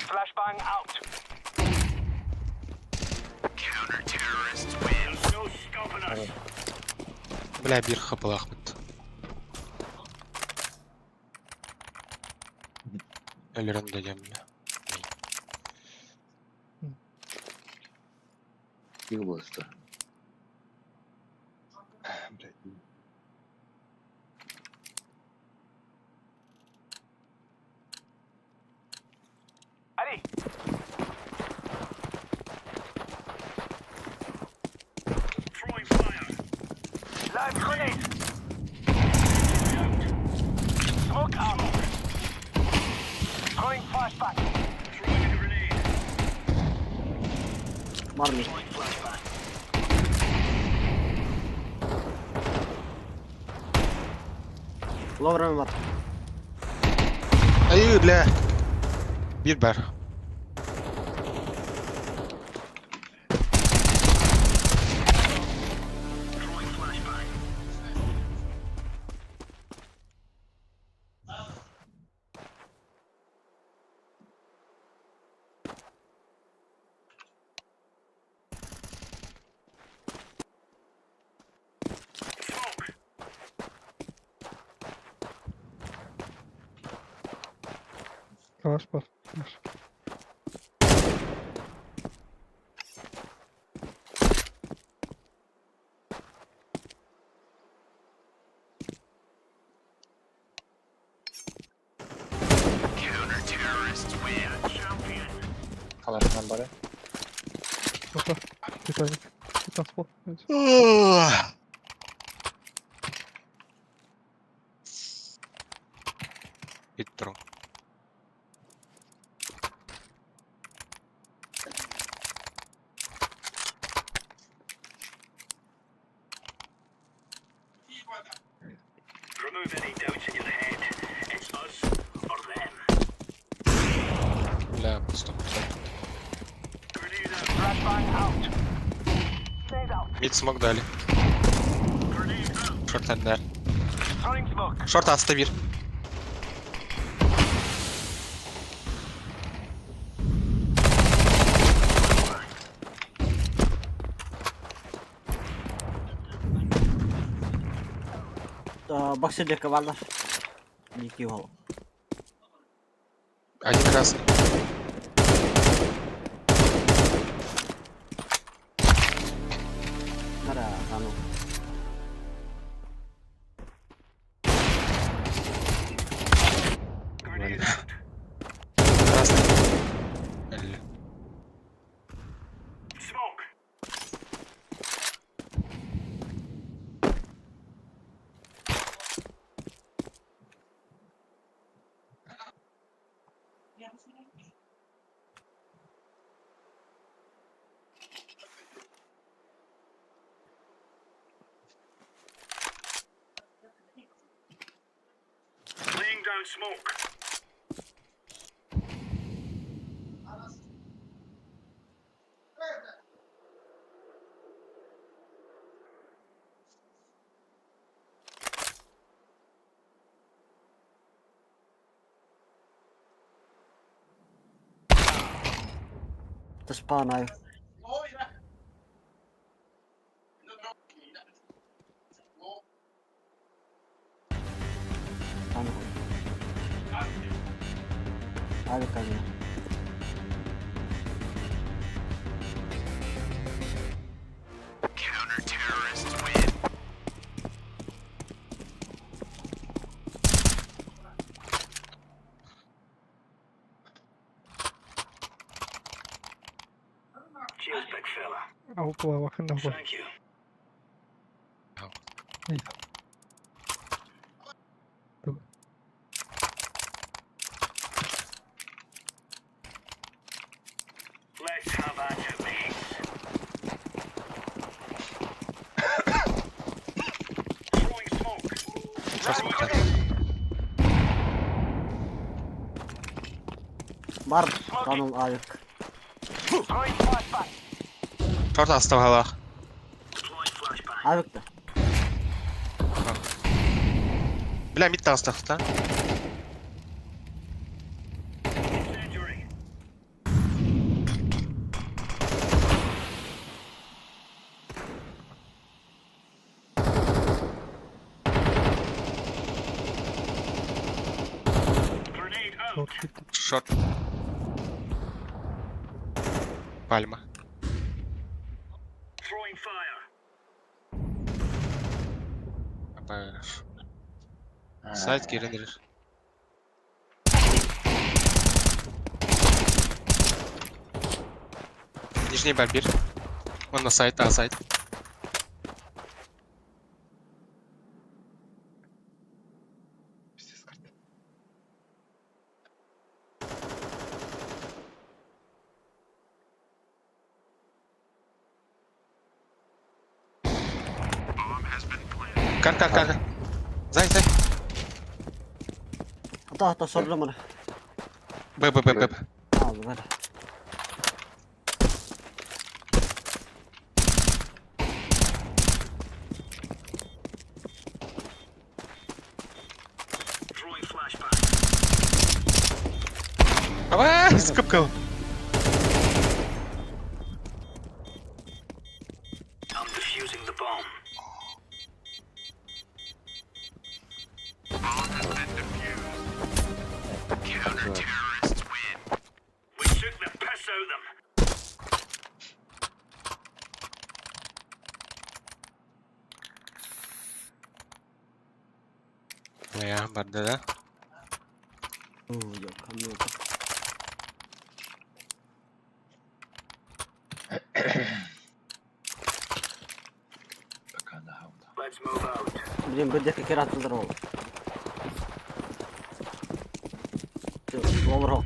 Flashbang out. Counter-terrorists win. There's no stopping us. Бля, бир хапалахмыт. Өлөрөн да дьэммэ. Киһи буолуста. Блядь. Allez. Throwing fire. Live grenade. Smoke out. Throwing flashbang. Throwing a grenade. Бар ми. Throwing flashbang. Ловрам бар. Айыы, бля. Бир бар. Throwing flashbang. Smoke. Savaş var. Var. Somebody. Ото. Титаник. Титан спал. Хитро. Remove any doubts in your head. It's us or them. Бля, стоп. Grenade out. Flashbang out. Grenade out. Мид смог дали. Grenade out. Шорт отдали. Throwing smoke. Шорт отставир. Боксер диэки бааллар. Дикий уол. Один красный. Бара, ану. Grenade out. Красный. Л. Smoke. Laying down smoke. Таспаанаю. Ану. Авик один. Cheers, big fella. Опа, вахын нахуй. Thank you. Let's have at it, mates. Throwing smoke. Шорт смог дали. Бар, танул авик. Throwing flashbang. Шорт оставалах. Deploying flashbang. Авик да. Бля, мид остался, да? Incendiary. Grenade out. Шорт киирдэ. Шорт. Пальма. Throwing fire. Абаш. Сайт кирен Нижний барбир. Он на сайт, а сайт. Пиздец, карта. Кар, кар, кар. Зай, зай. Ата, ата, сордум. Б, Б, Б, Б, Б. А, бара. Throwing flashbang. Давай, скупкал. I'm defusing the bomb. We took the piss out of them. Бля, барда, да? Оо, ёкану. Блин, бу диэки киирэ сылдьар уол. Олорох.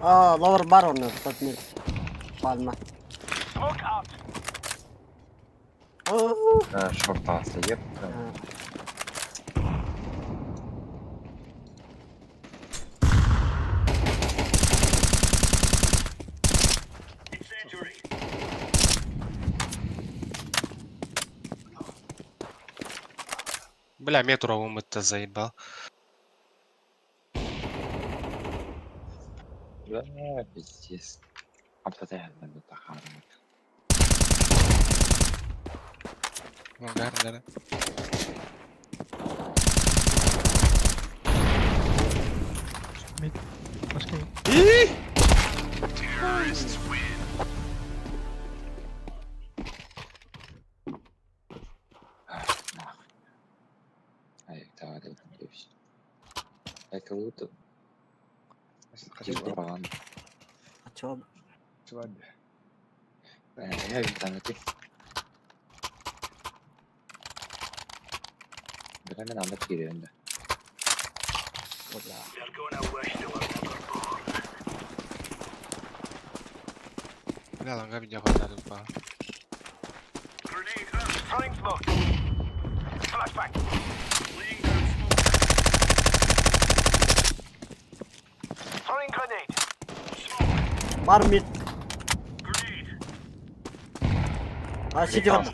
Аа, ловер бар онно, татмир. Пальма. Шорт таҕыста, епта. Бля, метро это заебал. Бля, пиздец. Апта тахаарым. Гар, да. Mid. Başka mid. Нахуй. Ай, давай, давай, надеюсь. Это лучше. Чего? Чего? Я интернете. Бля, мен анда киирен да. Бля, ланга видео надо ба. Бар mid. А, сиди бар.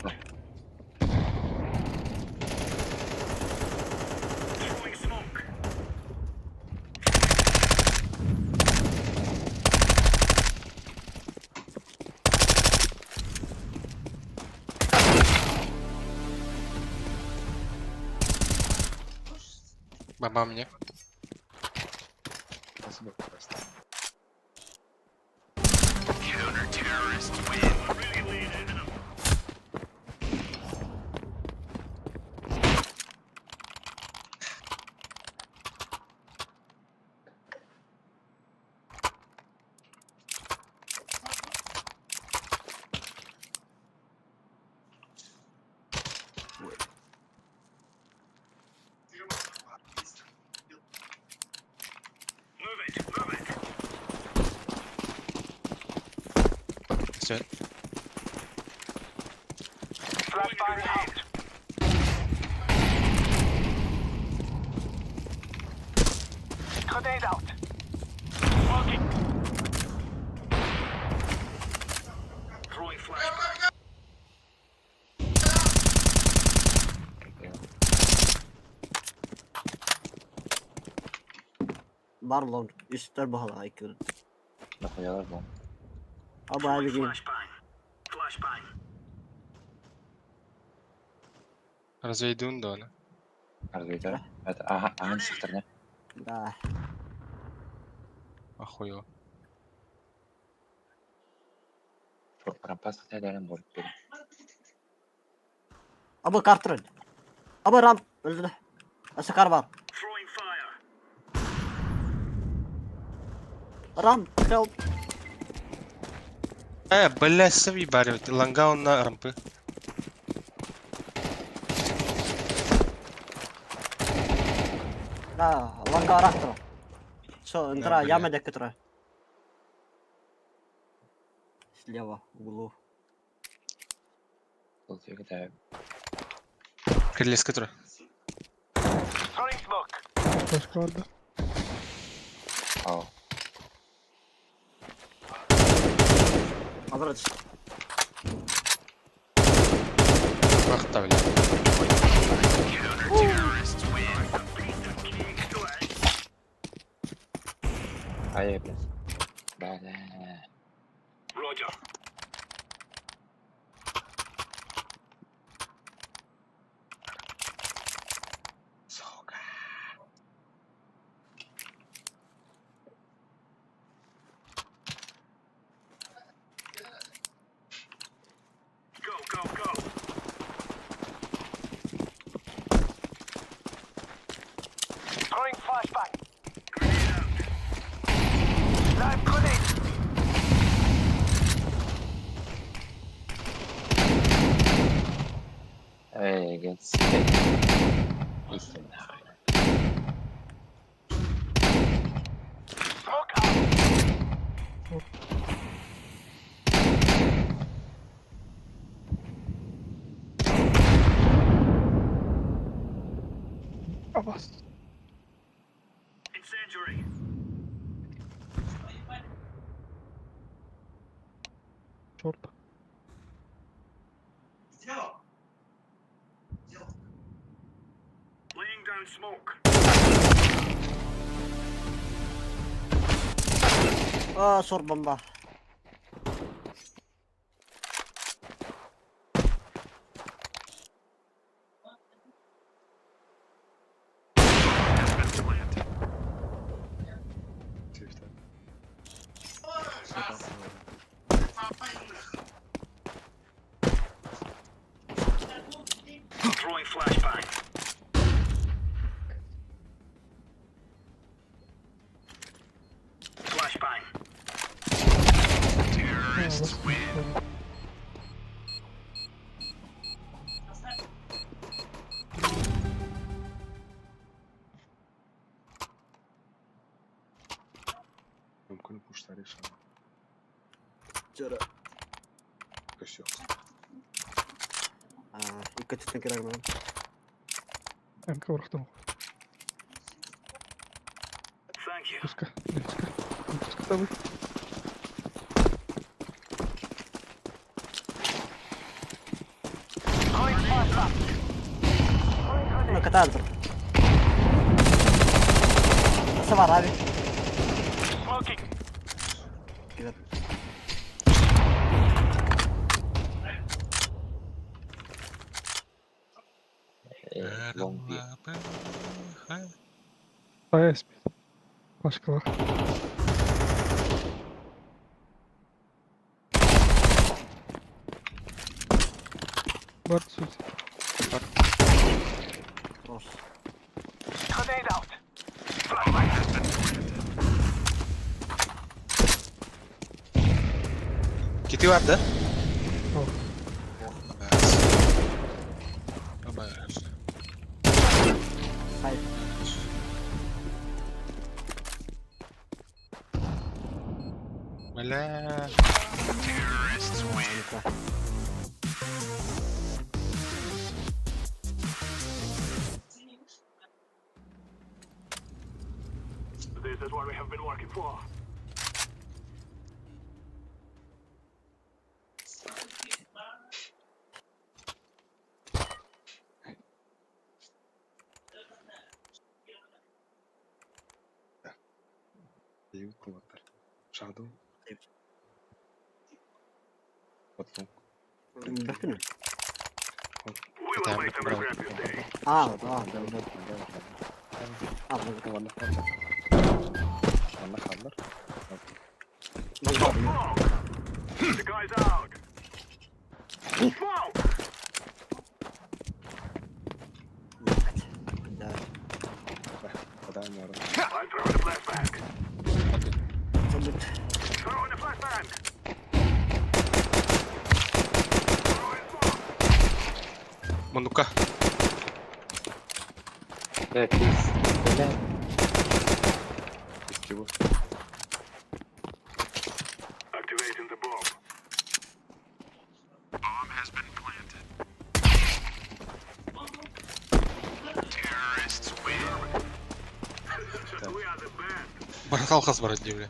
Баба мне. Спасибо. Все. Бар лон. Үстер баһала айкыр. Нахуялар бу. Аба абигин. Развейдун да она. Развейдер. Это ага, ага, сахтар, Да. Охуела. Рампас хотя болып бер. Аба картрын. Аба рамп. Өлдү. Асакар бар. Рамп, help. Бля, сави барю. Ланга он на рампы. Да, ланга рактро. Все, интра, бля. яма декатра. Слева, в углу. Крылья который. Başka vardı. Ау. Обратно. Вахта, бля. Ай, блядь. Бля. Сука. Эй, Истинно. Абас. Incendiary. Short. Laying down smoke. Aa sor bomba. Throwing flashbang. Flashbang. Terrorists win. Мүмкүн пуштары шама. Чөрө. Көсөк. Аа, икки түтен кирер мен. МК урахтым. Thank you. Пуска. Пуска. Пуска табы. Мына катан тұр. Осы бар abi. Smoking. Кирер. Long B. АС. Башкалар. Бар сүз. Рос. Grenade out. Flashbang. Кити бар да? О. Абас. Сайт. Бля. This is what we have been working for. Бейбит кулаттар. Shadow. Батлук. Бөхтүн. We will make them regret this day. Аа, аа, да. Аа, Ванна Ванна халлар. да. Smoke. The guy's out. Smoke. Да. Адан ярым. I'm throwing a flashbang. Сонда Throwing a flashbang. Throwing smoke. Мунука. Бля, please. Бля. Фестиваль. Activating the bomb. Bomb has been planted. Terrorists win. We are the best. Баратал хас барат дии, бля.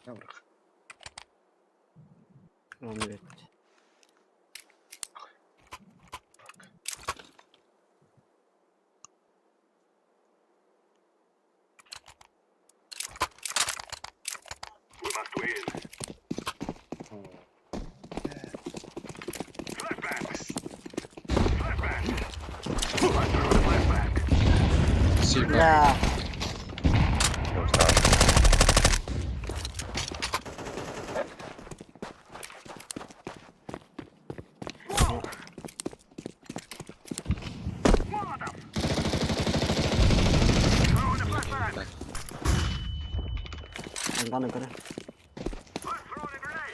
Яврах. Оны We must win. Flashbang. Flashbang. I'm throwing a flashbang. Сильно. Да. Просто. Smoke. Molotov. Throwing a flashbang. Анданы көрө. I'm throwing a grenade.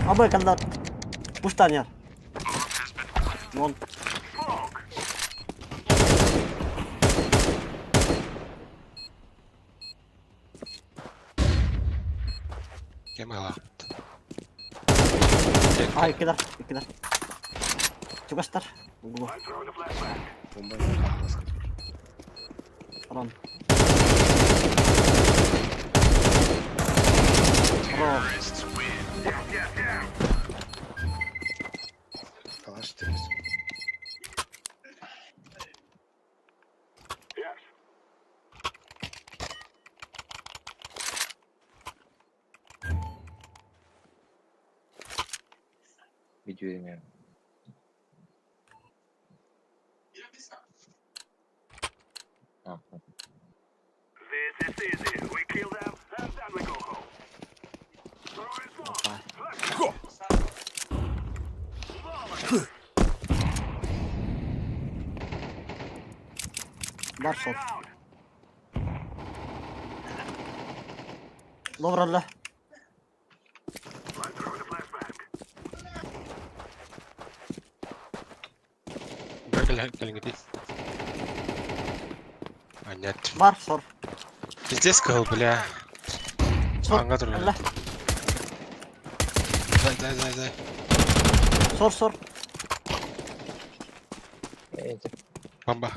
Абы каллар. Пуштанер. Вон. Кем ала? Ай, кидар, кидар. Чугастар. Углу. Ром. Ром. Калаш терес. Видео имя. А, Бар шот. Ловралла. Кэлиҥҥитий. А, нет. Бар сор. Пиздец кыл, бля. Сор. Аңга турар. Алла. Дай, дай, дай, дай. Сор сор. Бомба.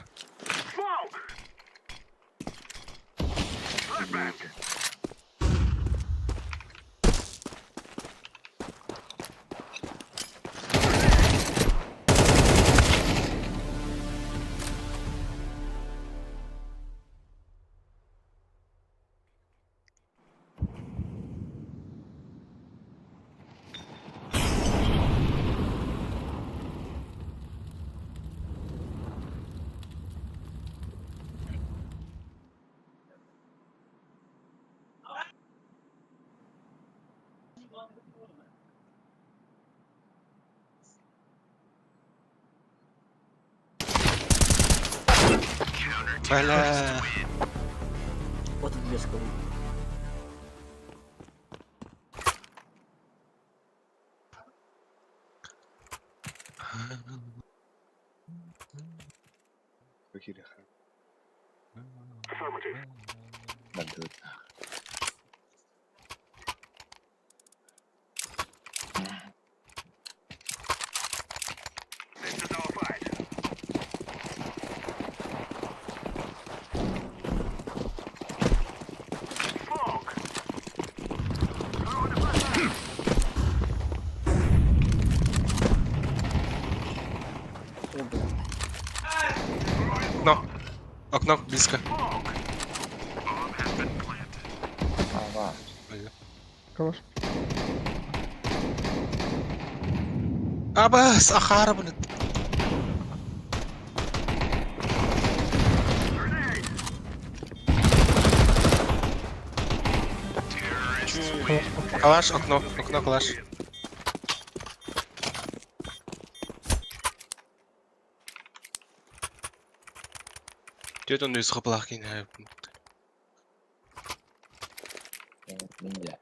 Бля. Вот без кого. Бандит. О, бля. Окно. Окно близко. Ага. Калаш. Абас, ахара, блин. Калаш, окно, окно, калаш. Дед он из хаплахин. Ниндзя.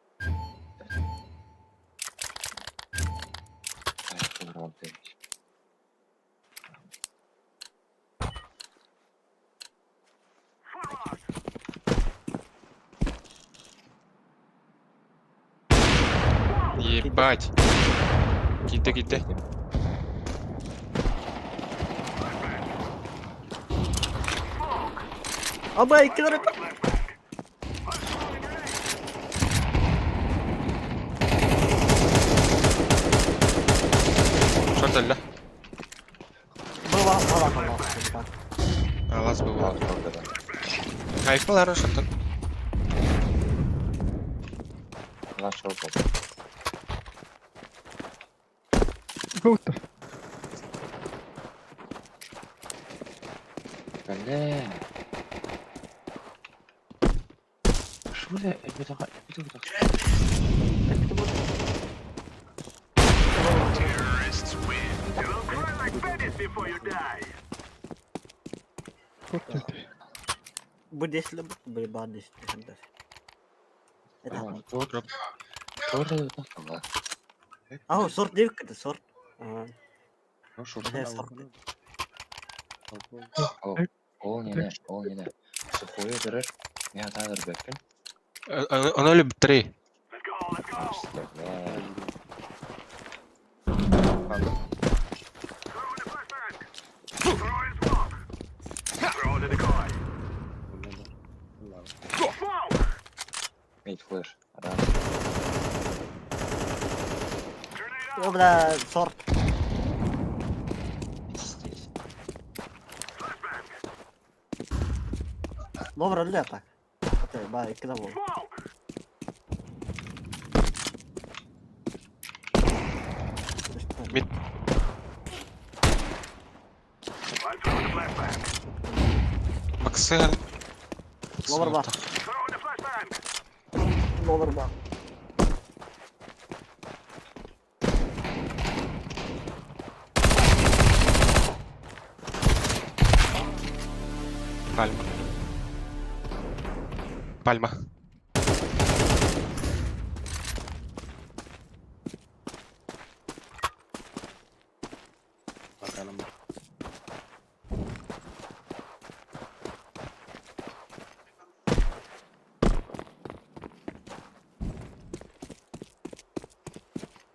Ебать. Киты, киты. Абай, кидар. Шорт алла. Была, была, была. Алас был. Айфон хорош, шорттан. Нашел. Круто. Бля. Шо бля, это это Круто. Будешь ли бадис? Это. Что это? Ау, сорт диэбиккит сорт. Шорт. Сорт. Ол нене, ол нене. Сухое көрөр. Мен атаан ырбэппин. Ону өлүбүттэрий. Мид флеш. Раз. О, бля, сорт. Здесь. Добро өллө так. Ба, икки да буолла. Мид. Баксыгар. Ловер бар. Ловер бар. Пальма. Пальма.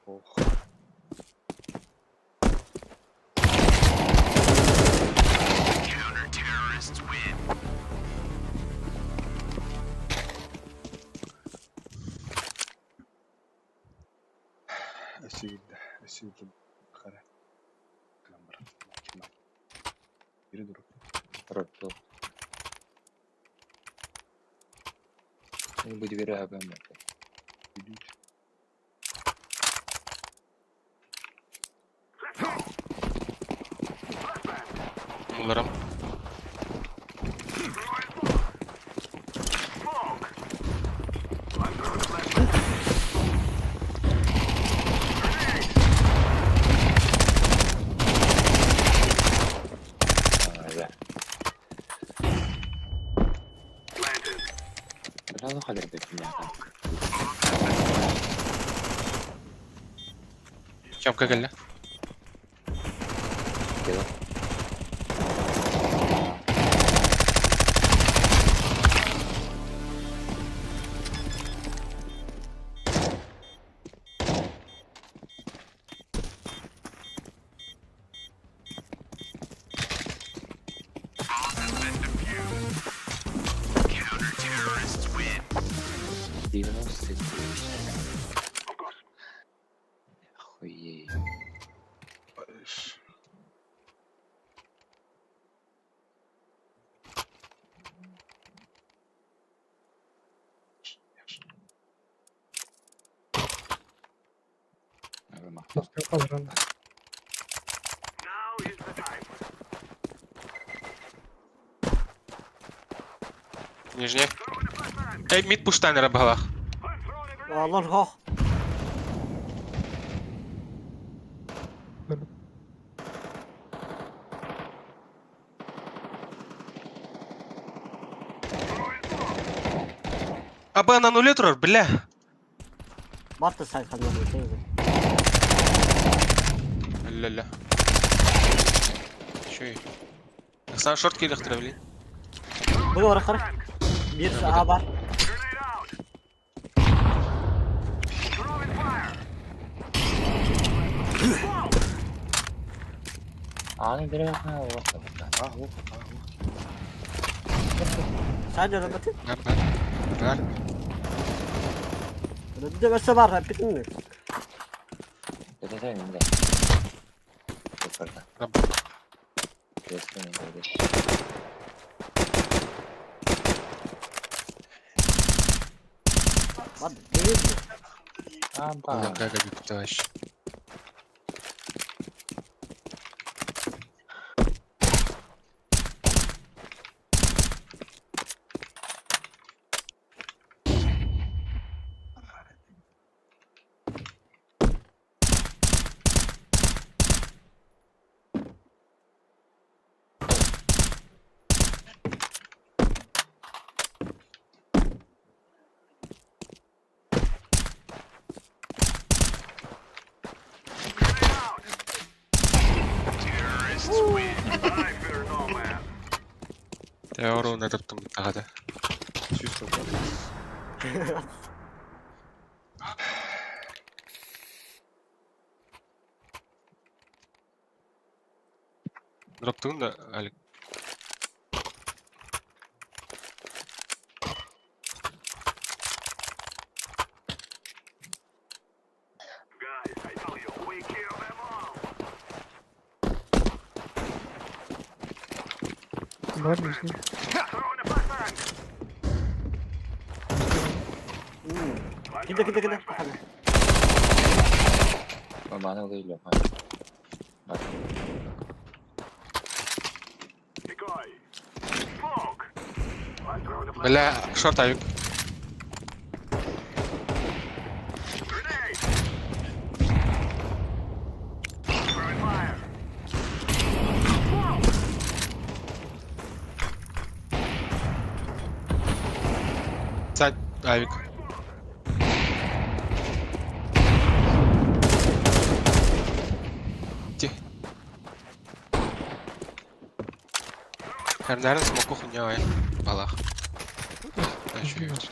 Ох. Өссө биирдэ хара. Кыламбар. Бири дуруп. Пропил. Не буду верить, об этом. Бүдүүт. Уларам. Да. Бля, ну Чапка кэллэ. Охуеть. Kalır Нижний. Эй, мид пуштайнера балах. Лор хох. Аба на нуле турар, бля. Барты сайт ханна. Ля-ля. Чё? Оксана шорт кийлихтира, блин. Бу бар кар. Бир А бар. Аны бере бакма, вот А, ох, а, ох. Сайт өрөбөтү. Бар, бар. Бар. Өрөдө бөсө бар, битин. Это да, не да. Раб. Бар. Дебит. Амба. Как обидно, товарищ. уонна таптаммыттаҕа да. Сүүс солкуобай. Дроптугун да, Алик? Бар нижний. Кида, кида, кида. Маны ылыйлы. Бар. Бля, шорт авик. Сзади авик. Ти. Наверное, смоку хуйня, ай. Балах. А, еще есть.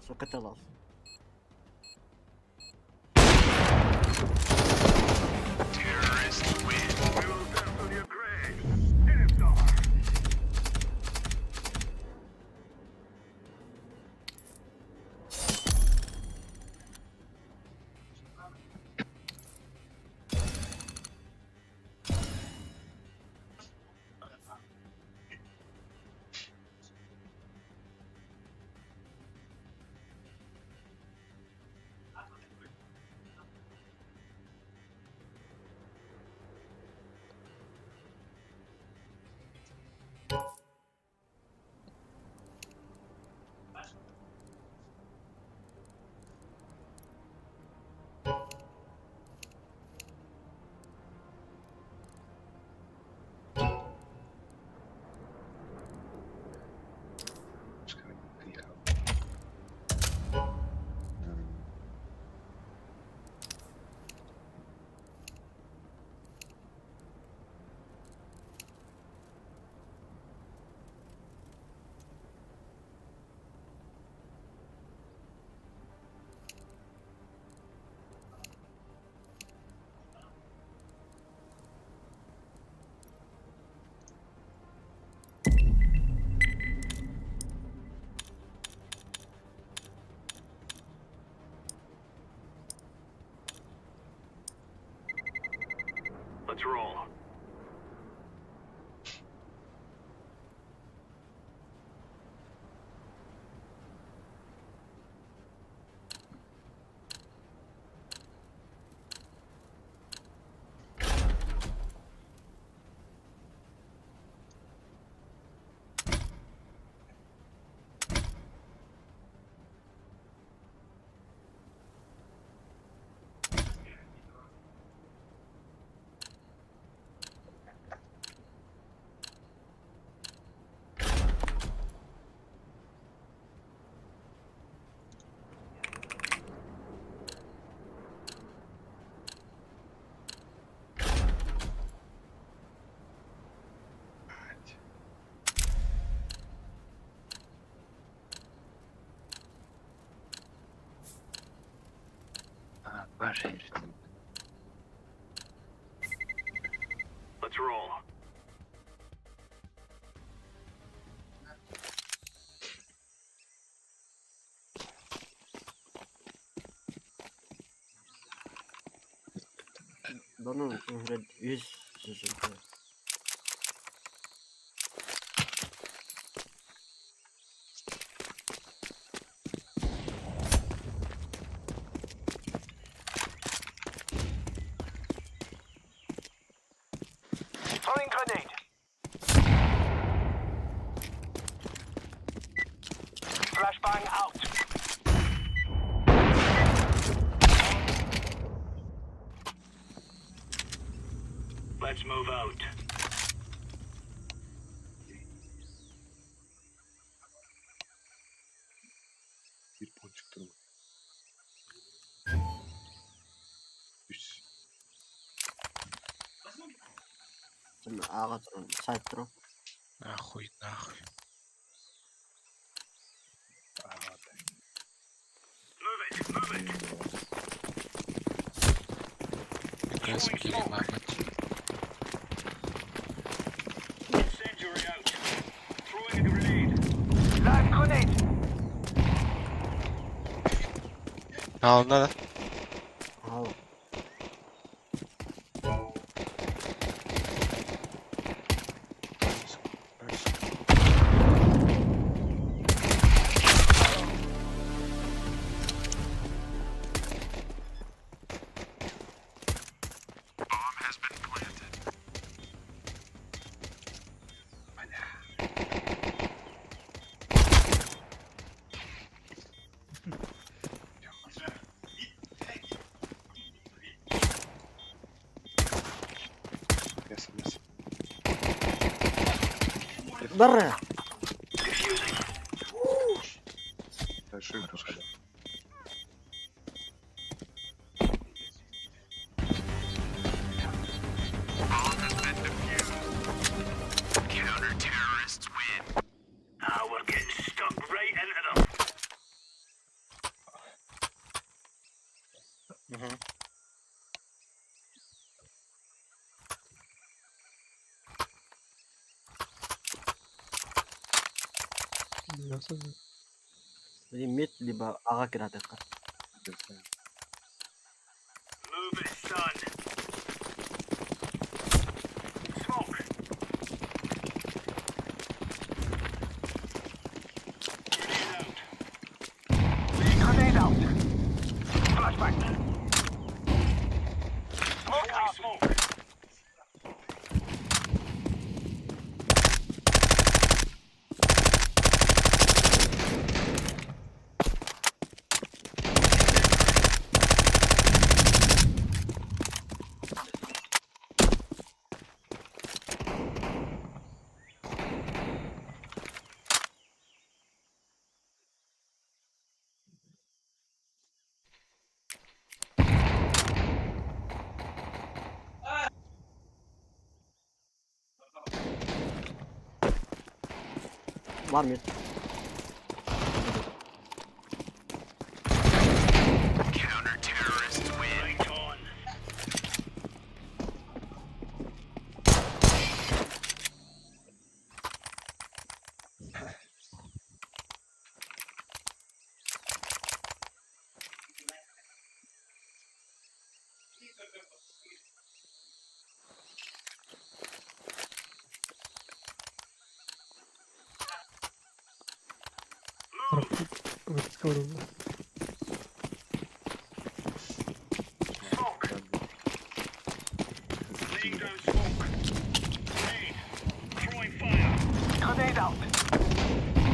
Сука, ты лаз. Приехал. Let's roll. Бар. Let's roll. Донун 100 жүз. Throwing grenade. Flashbang out. Let's move out. Ааҕа туран, сайт туран. Нахуй, нахуй. Как перемамать. А, он надо. Ау. Мясо, мясо. Бары! Хорошо, хорошо. Блин, мид либо ага киратыка. Бар мид.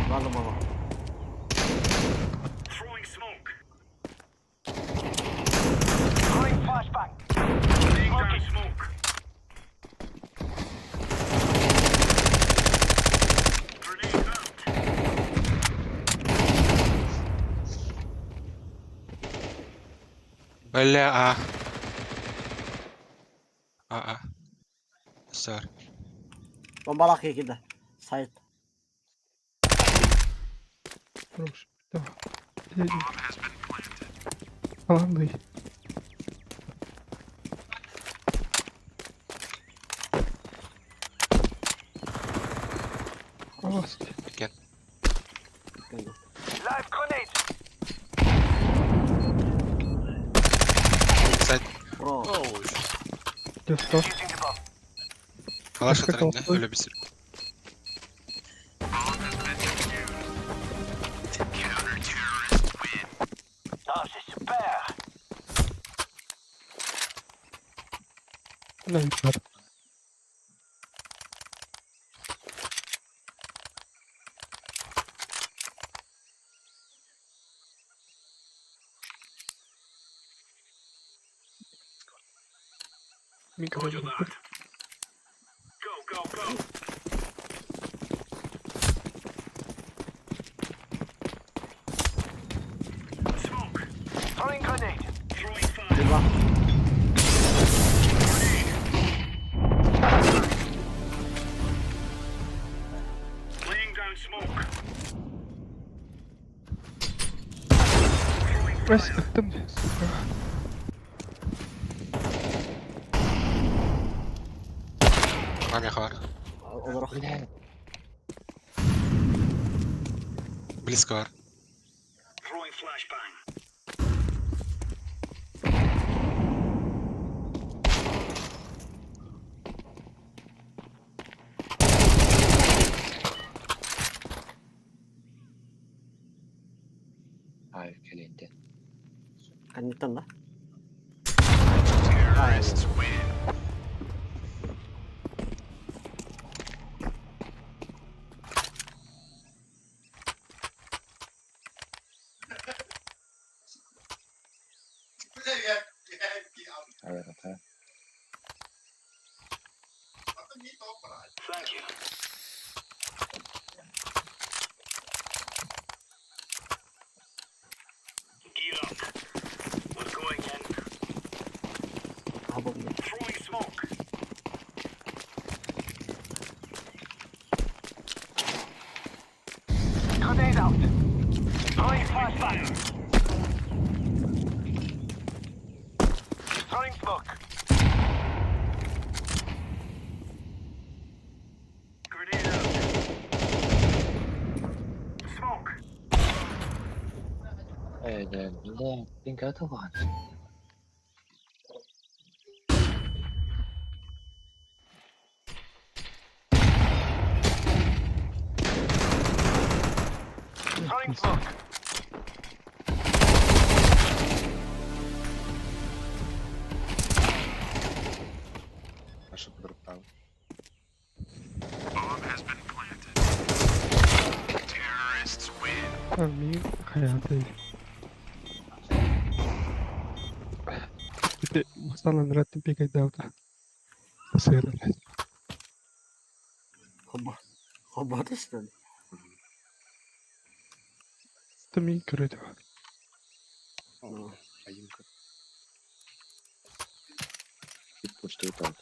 Бары баба. Бля, а. А, а. Сар. Бомбалах киирдэ. Сайт. Хорош. Да. Главный. Господи. Кен. Сайт. Про. Где что? Калаш Как атырын, да? толстой. Өлө бисир. На, ребят. Микрофон. Либо. Бэс ыттым. Мамеха бар. Олорох. Близко бар. Hayır kelindi. Канниттан да. Hayır hata. Хабым. Evet, бля, пинга var. Наша подруга. Мин хайаатый. Ити мастан ныраттым пикайдаабыта. Сыаран. Хоба. Хоба что ли? Ты мин көрөтү. Ну, Айымка. Пушты там.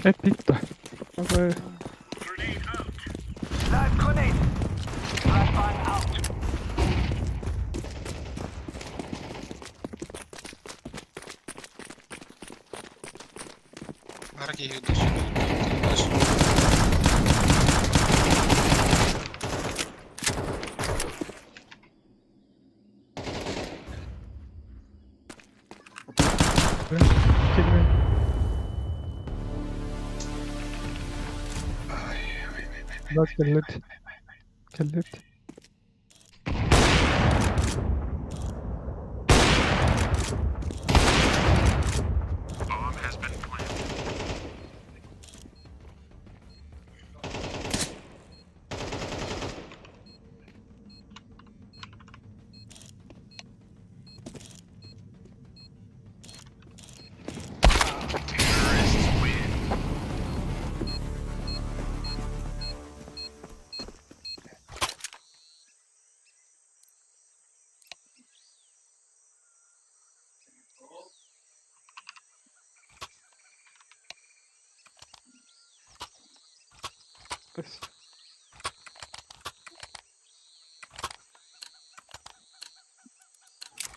Эпикта. Ага. Бар киһи дошел. Келме. Да, келлет. Келлет.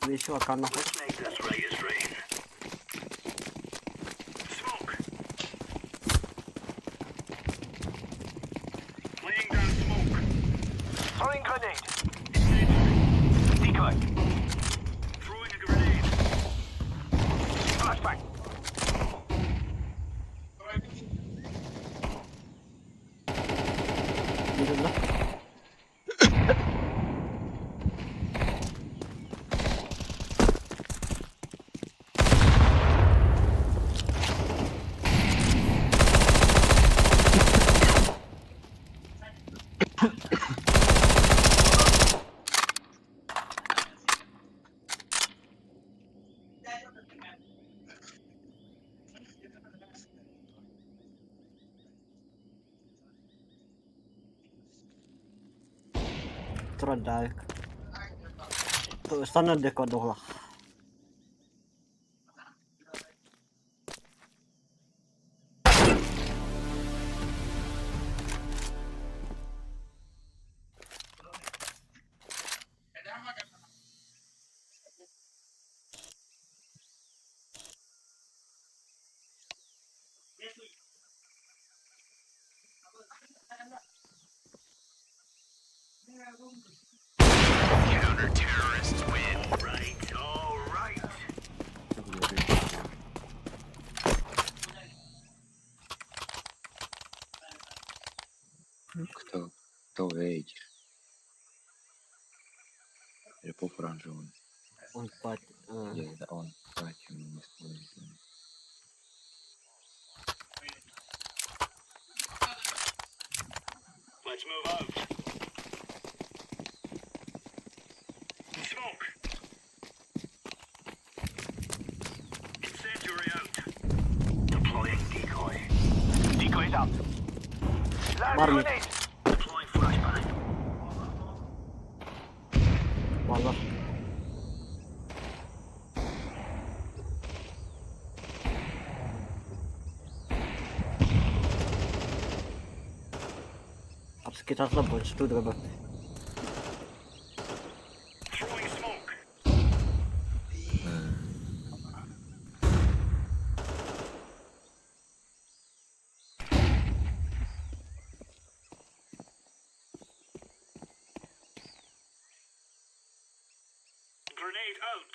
Еще акана. Бирин да. Турар Станар декор дохла. Кто? Кто эйдер? Или по оранжевому. Он пать. Я это он. Пать, не использует. Let's move out. Smoke. Incendiary out. Deploying decoy. Decoy's out. Live Бар mid. grenade. Deploying flashbang. Баллар. Апскитарла больше тут ребят. Throwing smoke. Grenade out.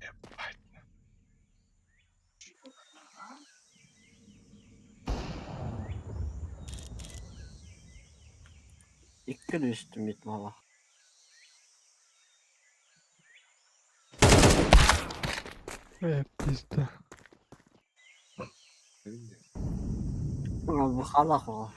Ебать. Икки үстүм mid мала. Пизда. Бу халах о.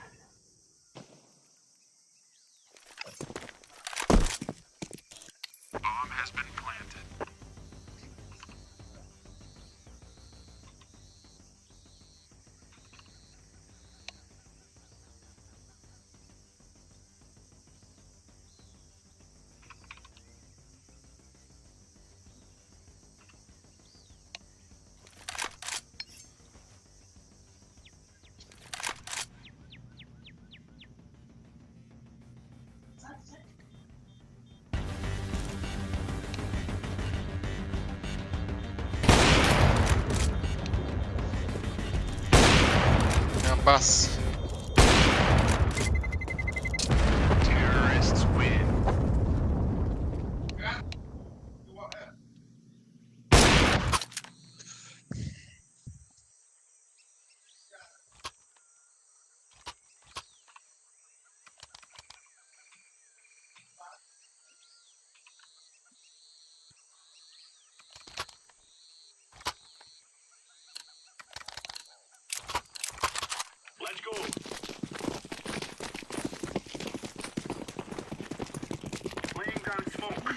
Бас. Let's go. Laying down smoke.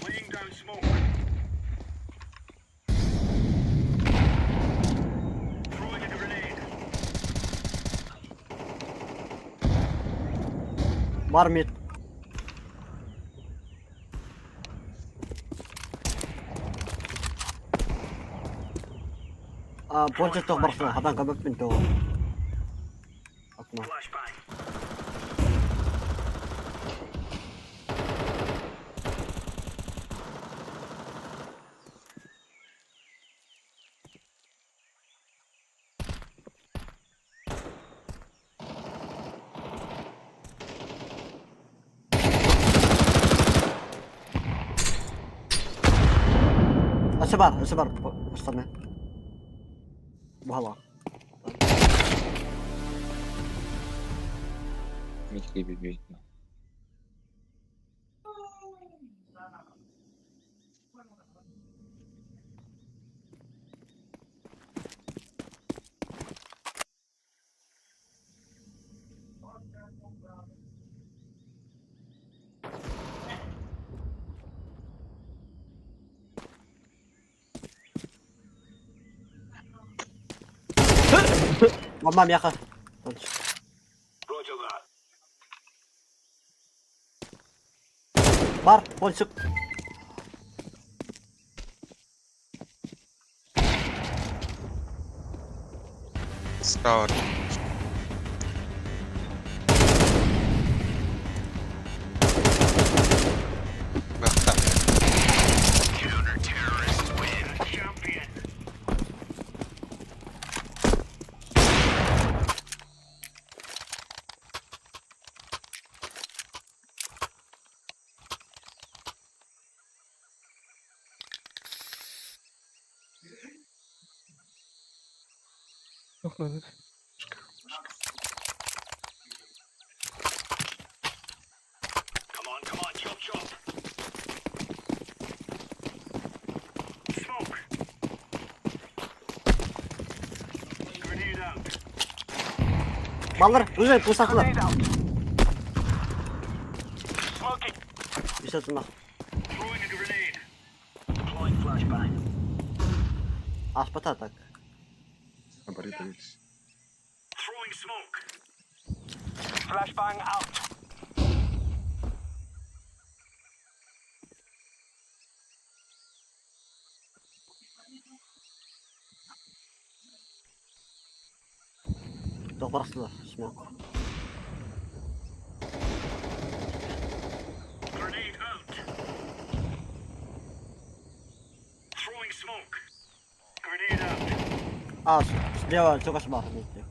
Laying down smoke. Throwing a grenade. Бар mid. А, больше тоқ барсың, хадан кабып то. Окно. Flashbang. Өсө бар, өсө бар. Остальные. Буһала. Митька бибит. Мама мяха. Roger that. Бар, пончик. Справа. Тохтоо. Come on, come on, chop chop. Smoke. Grenade out. Баллар, уже пусахлар. Grenade out. Smoking. Үсәтінақ. Throwing a grenade. Deploying flashbang. Аспата так. Бары бары. Throwing smoke. Flashbang out. Тоқ барсылар, смок. Grenade out. Throwing smoke. Grenade out. А, слева чогаш бар дейді.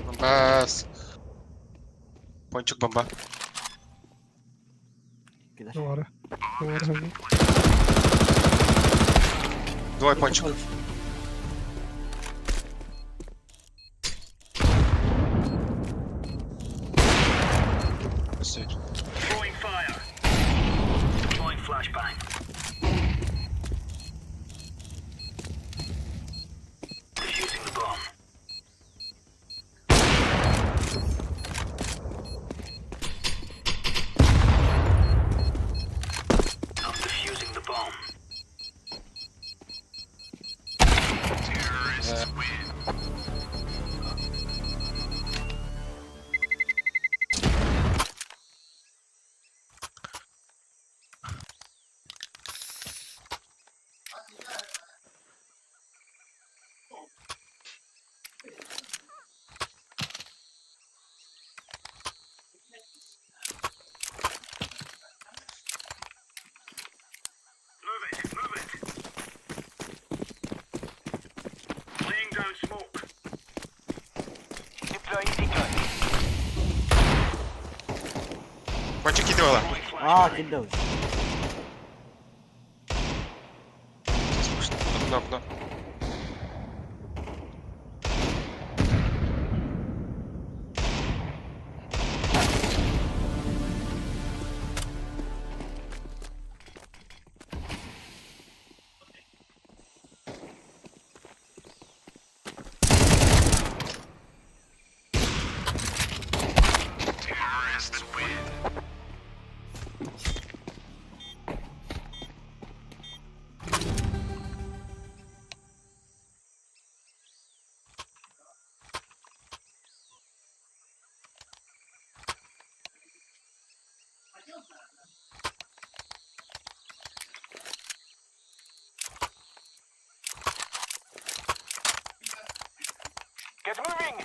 Бомбас. Пончик бомба. Кидер. Duvara. Duvara. Двое пончик. Стой. Throwing fire. Deploying flashbang. Defusing the bomb. I'm defusing the bomb. Terrorists win. Move it, move it. Laying down smoke. Deploying decoy. Пончик кидывала. Throwing flashbang. А, кидер. Окно, окно. Terrorists win. Get moving!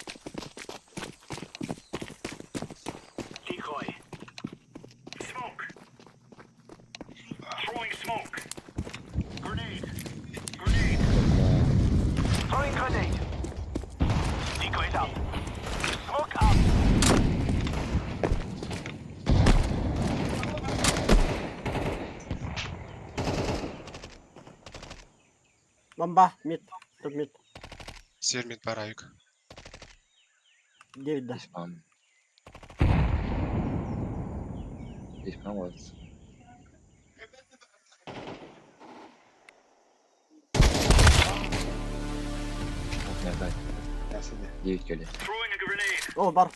Decoy. Smoke. Throwing smoke. Grenade. Grenade. Throwing grenade. Decoys up. Smoke up. Бомба, мид. Тут мид. Север мид баравик. 9 да. Здесь мам. Здесь мам вот. Вот не дать. 9 килей. Throwing a grenade. О, бар.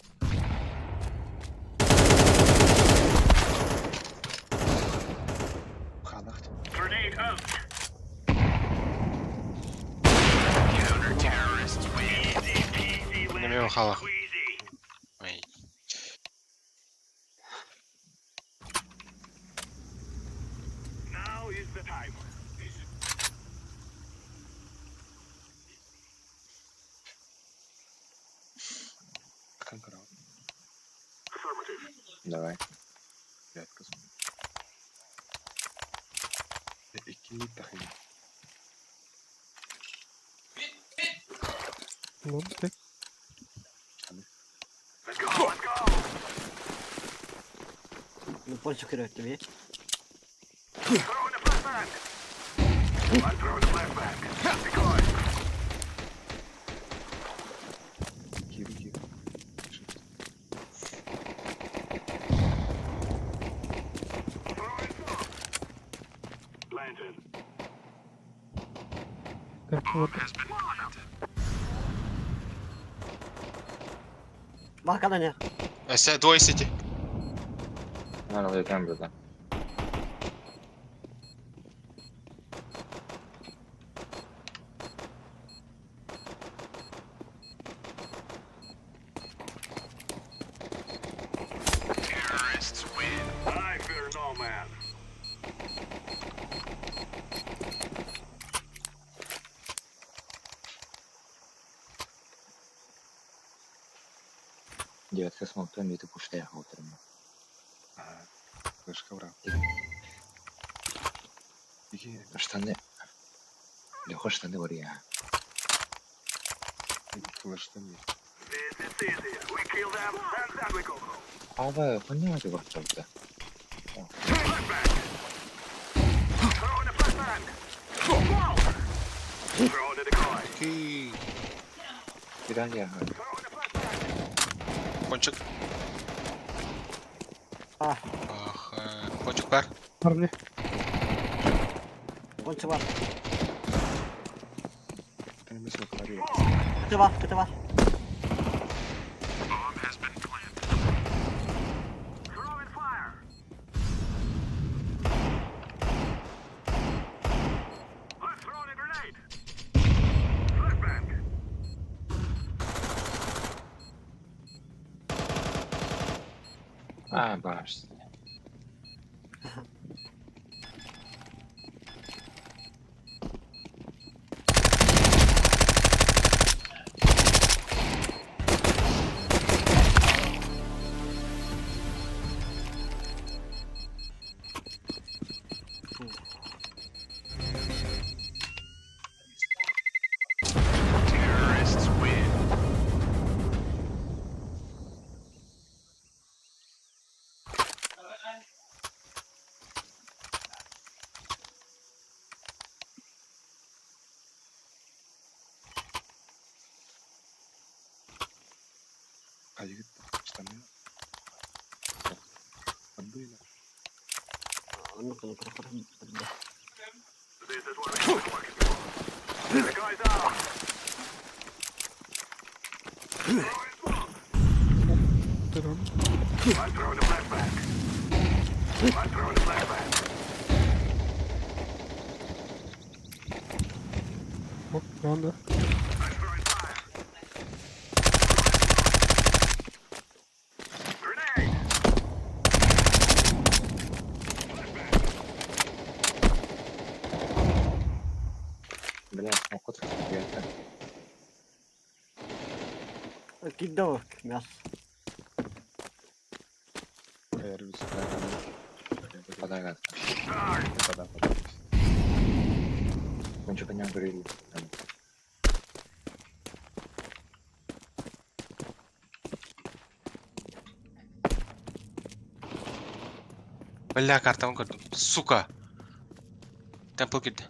Ханахт. Grenade out. Counter-terrorists win. Easy peasy На lemon мимо хала. squeezy. Ой. Now is the time. Давай. Я отказ. Ким тахын? Лон tek. Ну, пользу көрөттүм ээ. Кири кири. Temple Бакана не. Эсэ, двое сити. Надо тембр, да. Девятка смоктан бити пуштая утром. Флешка брат. Ики Штаны. Лехо штаны варя. флешка не. Ава, хуйня ты бахталта. Ки. Пиранья. Кончик. А. Ах, кончик бар. Парни. Кончу бар. Ты Көтө бар, көтө бар. А, баш. Хайгыт штаны. Отбыли. Онну кыны кыры кыры. Durun. Hop ne oldu? Бля, смокот девятка. Кидок мяс. Эрвис. Подагат. Пода, пода. Кончик не говорили. Бля, картамын көрдüm. Сука. Темпл кирди.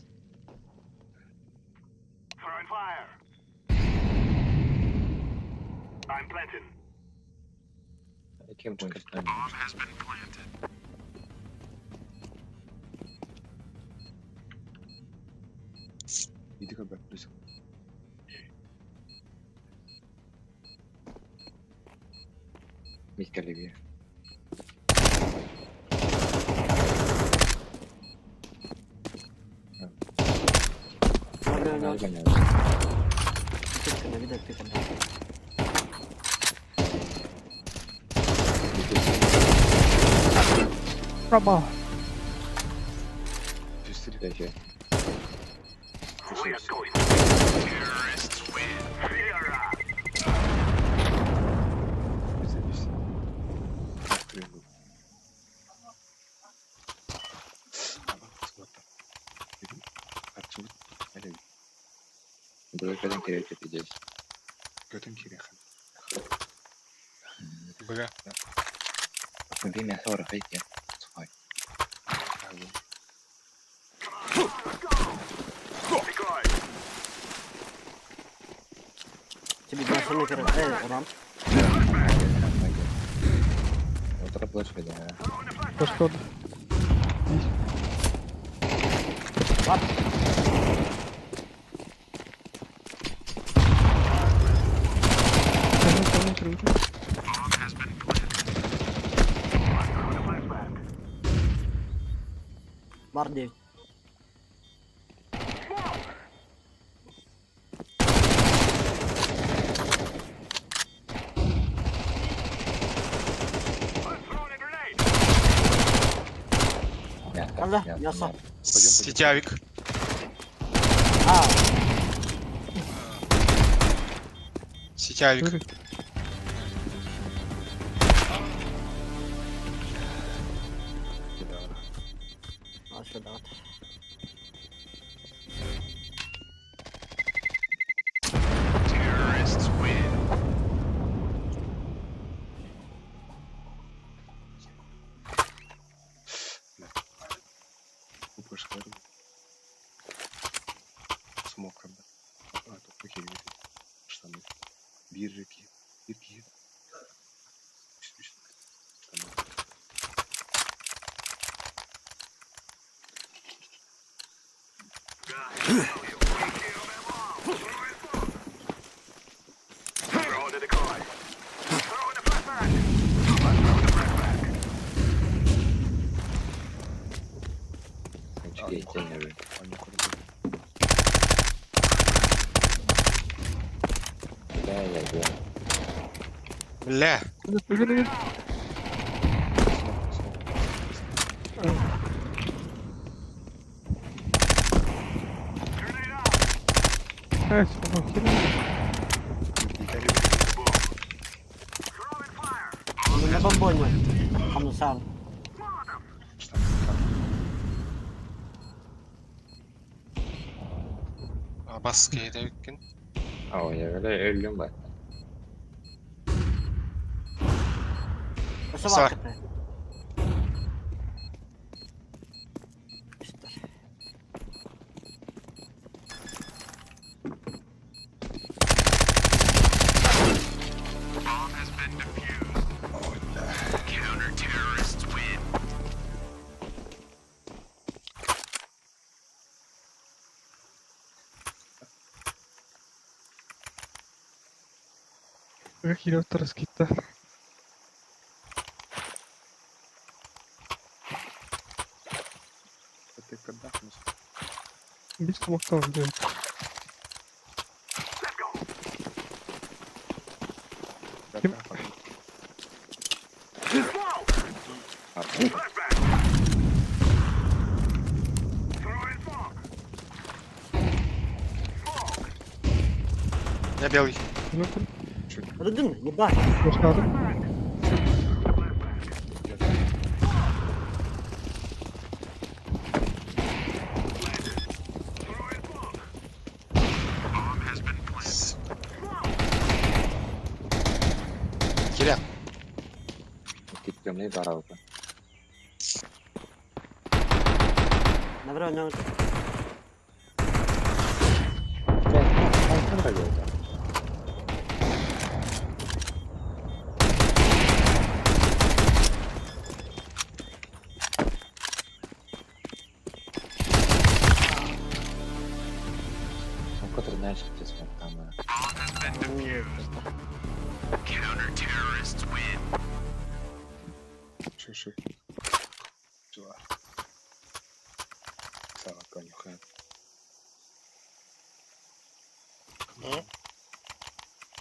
Кем кончик там? Иди как бы плюс. Митька Оливье. Нөл нөл. Нормально. Көтө вида пикан. Bravo. Плюс три. Дальше. Плюс один. Три был. Быга кэлэн киирэ пиздец. Көтөн киириэххэ. Быга. Би мясо орахай диэн. Сухой. Тебе машина керек. Эй, уран. Утра плачка, да. Пошел. Бар. Бар 9. Алла, мясо. Сетявик. А, Сетявик. а сюда. Смок А, тут похерили. Штаны. Биржики. Бирки. Штаны. Бля, я бля. Бля. На бомбоне. Хамсал. Бас кейде өткен. А, я бля, өлгөн бар. Сава. Киирэ раскитта. Ты когда? Бис смоктан блин. Ким? Я белый. Öldün mü? Ебать. Başladı. Киря. Киттемли баралды. Добро, не Ну, который знаешь, где там. Шиши. Чува. Сава конюха.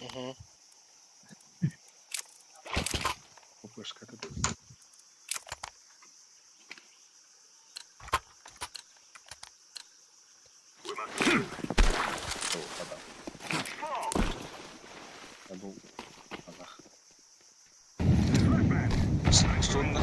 Угу. Пупышка тут. О, вода. Забыл. Аллах. Сонно.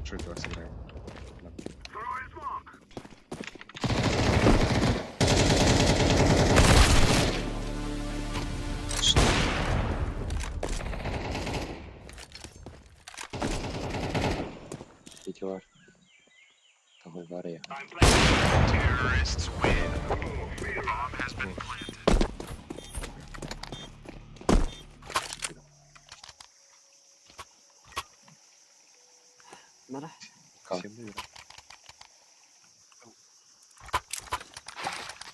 Хорошо это сыграем. Сити var. Такой var ya. Мара. Кал. Всем наверное.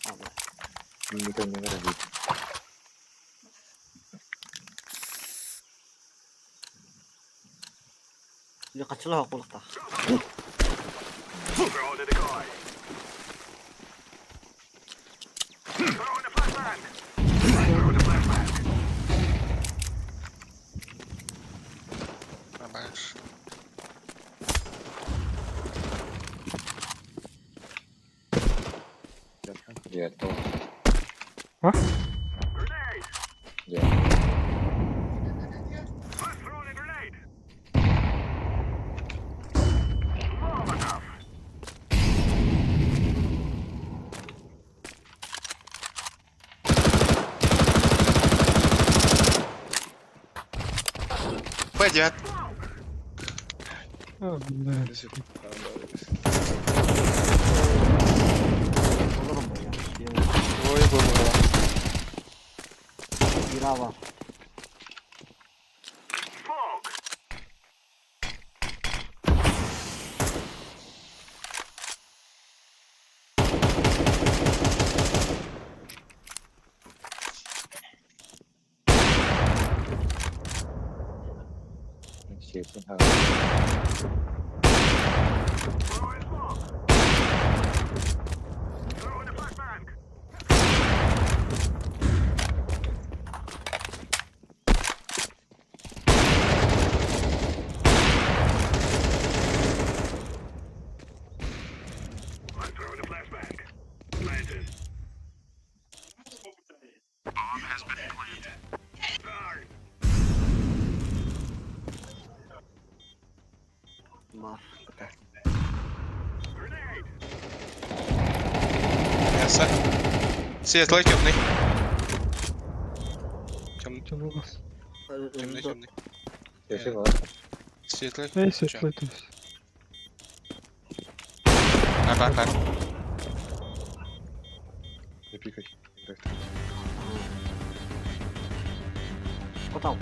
А, да. Никто не выразит. Или качылы кулыкта. Абаш. Где то? А? Где? Пойдет. А, бля. Олорун бу я. Ой, было. Бира бар. Сетин. Ha. Бар. Мясо. Светлый, темный. Темный, Тянулась. темный, темный. Сетин var. Светлый. Neyse Чё? платись. Бар, бар, бар. Не пикай. Играй. Котал.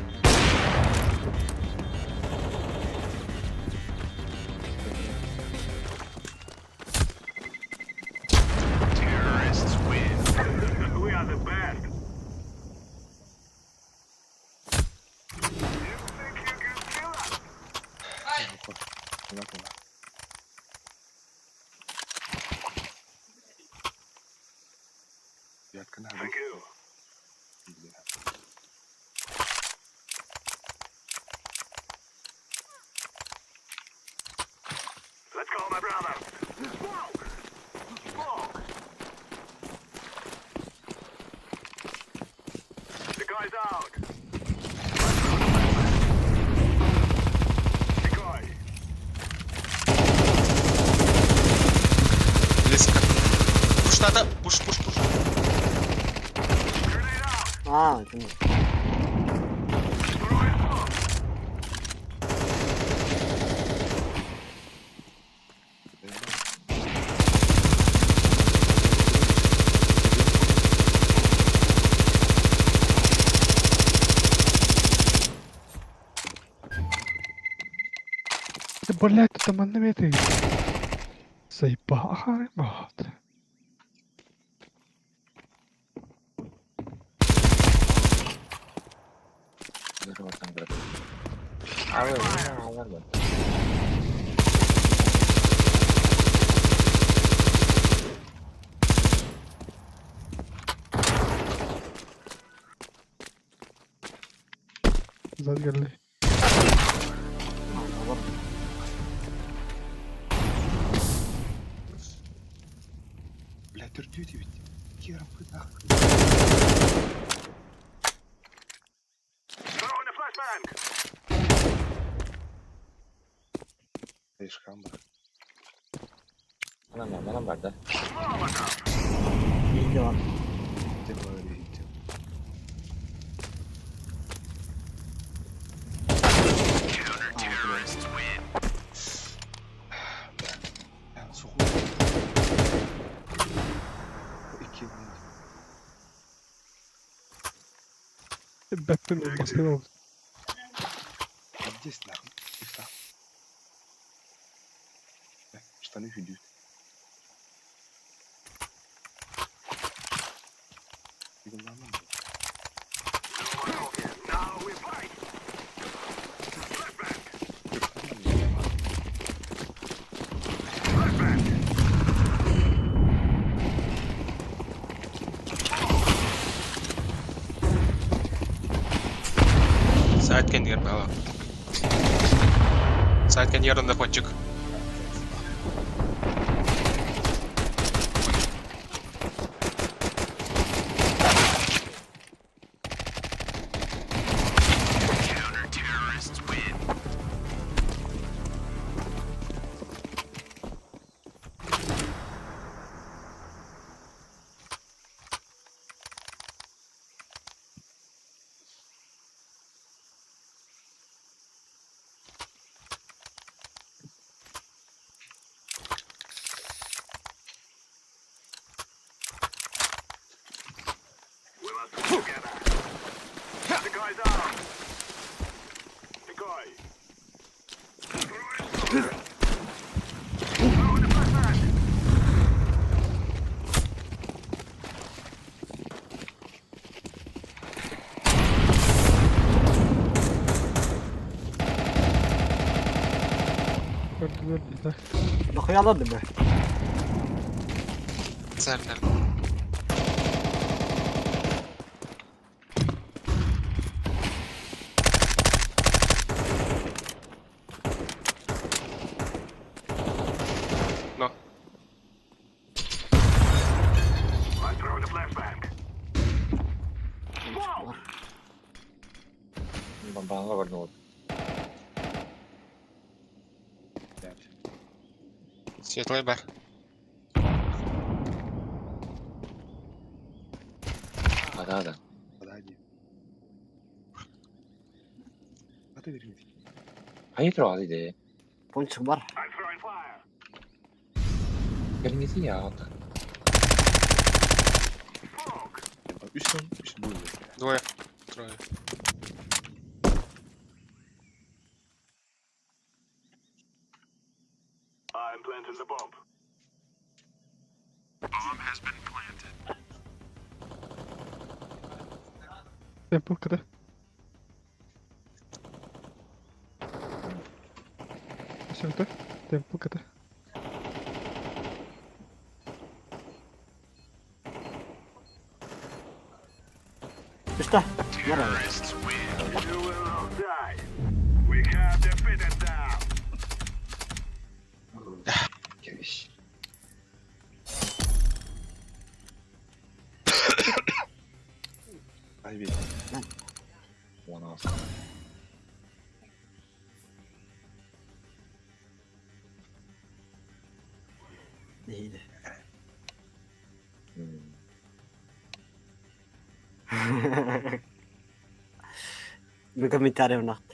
На, на. Девятка на. Бля. Близко. Пуш надо. Пуш, пуш, пуш. А, это не. Да блять, ты там однометы. Заебали, мат. Dur bakalım bırak. Abi yine ağlar ben. Зад geldi. А, бар. Бля, төртүү ведь. Хером ты нахуй. Слишком бар. Манан манан бар да. Иһде бар. Где бар иһити. Сухой. Икки. Бэппин баскын ол. Здесь нахуй. Пуста. Штаны хүдүүт. Сайт кэннигэр баҕа. Сайт кэннигэр онно пончик. Көрдүлэр дии. Дохуялар да бе. Сэрдэр. No. Бар. Бамбаҥа бар Светлый бар. Да, да. Подойди. А ты верни. Хайы туралы де. Пончик бар. Кэлиҥҥити яат. Үс он, үс двое. Двое. Трое. Темпл кыда. Все, Темпл кыда. Үстэ. Бар. Кэбис. Ай ведь. Уона Иһде. Бу комментарий унахт.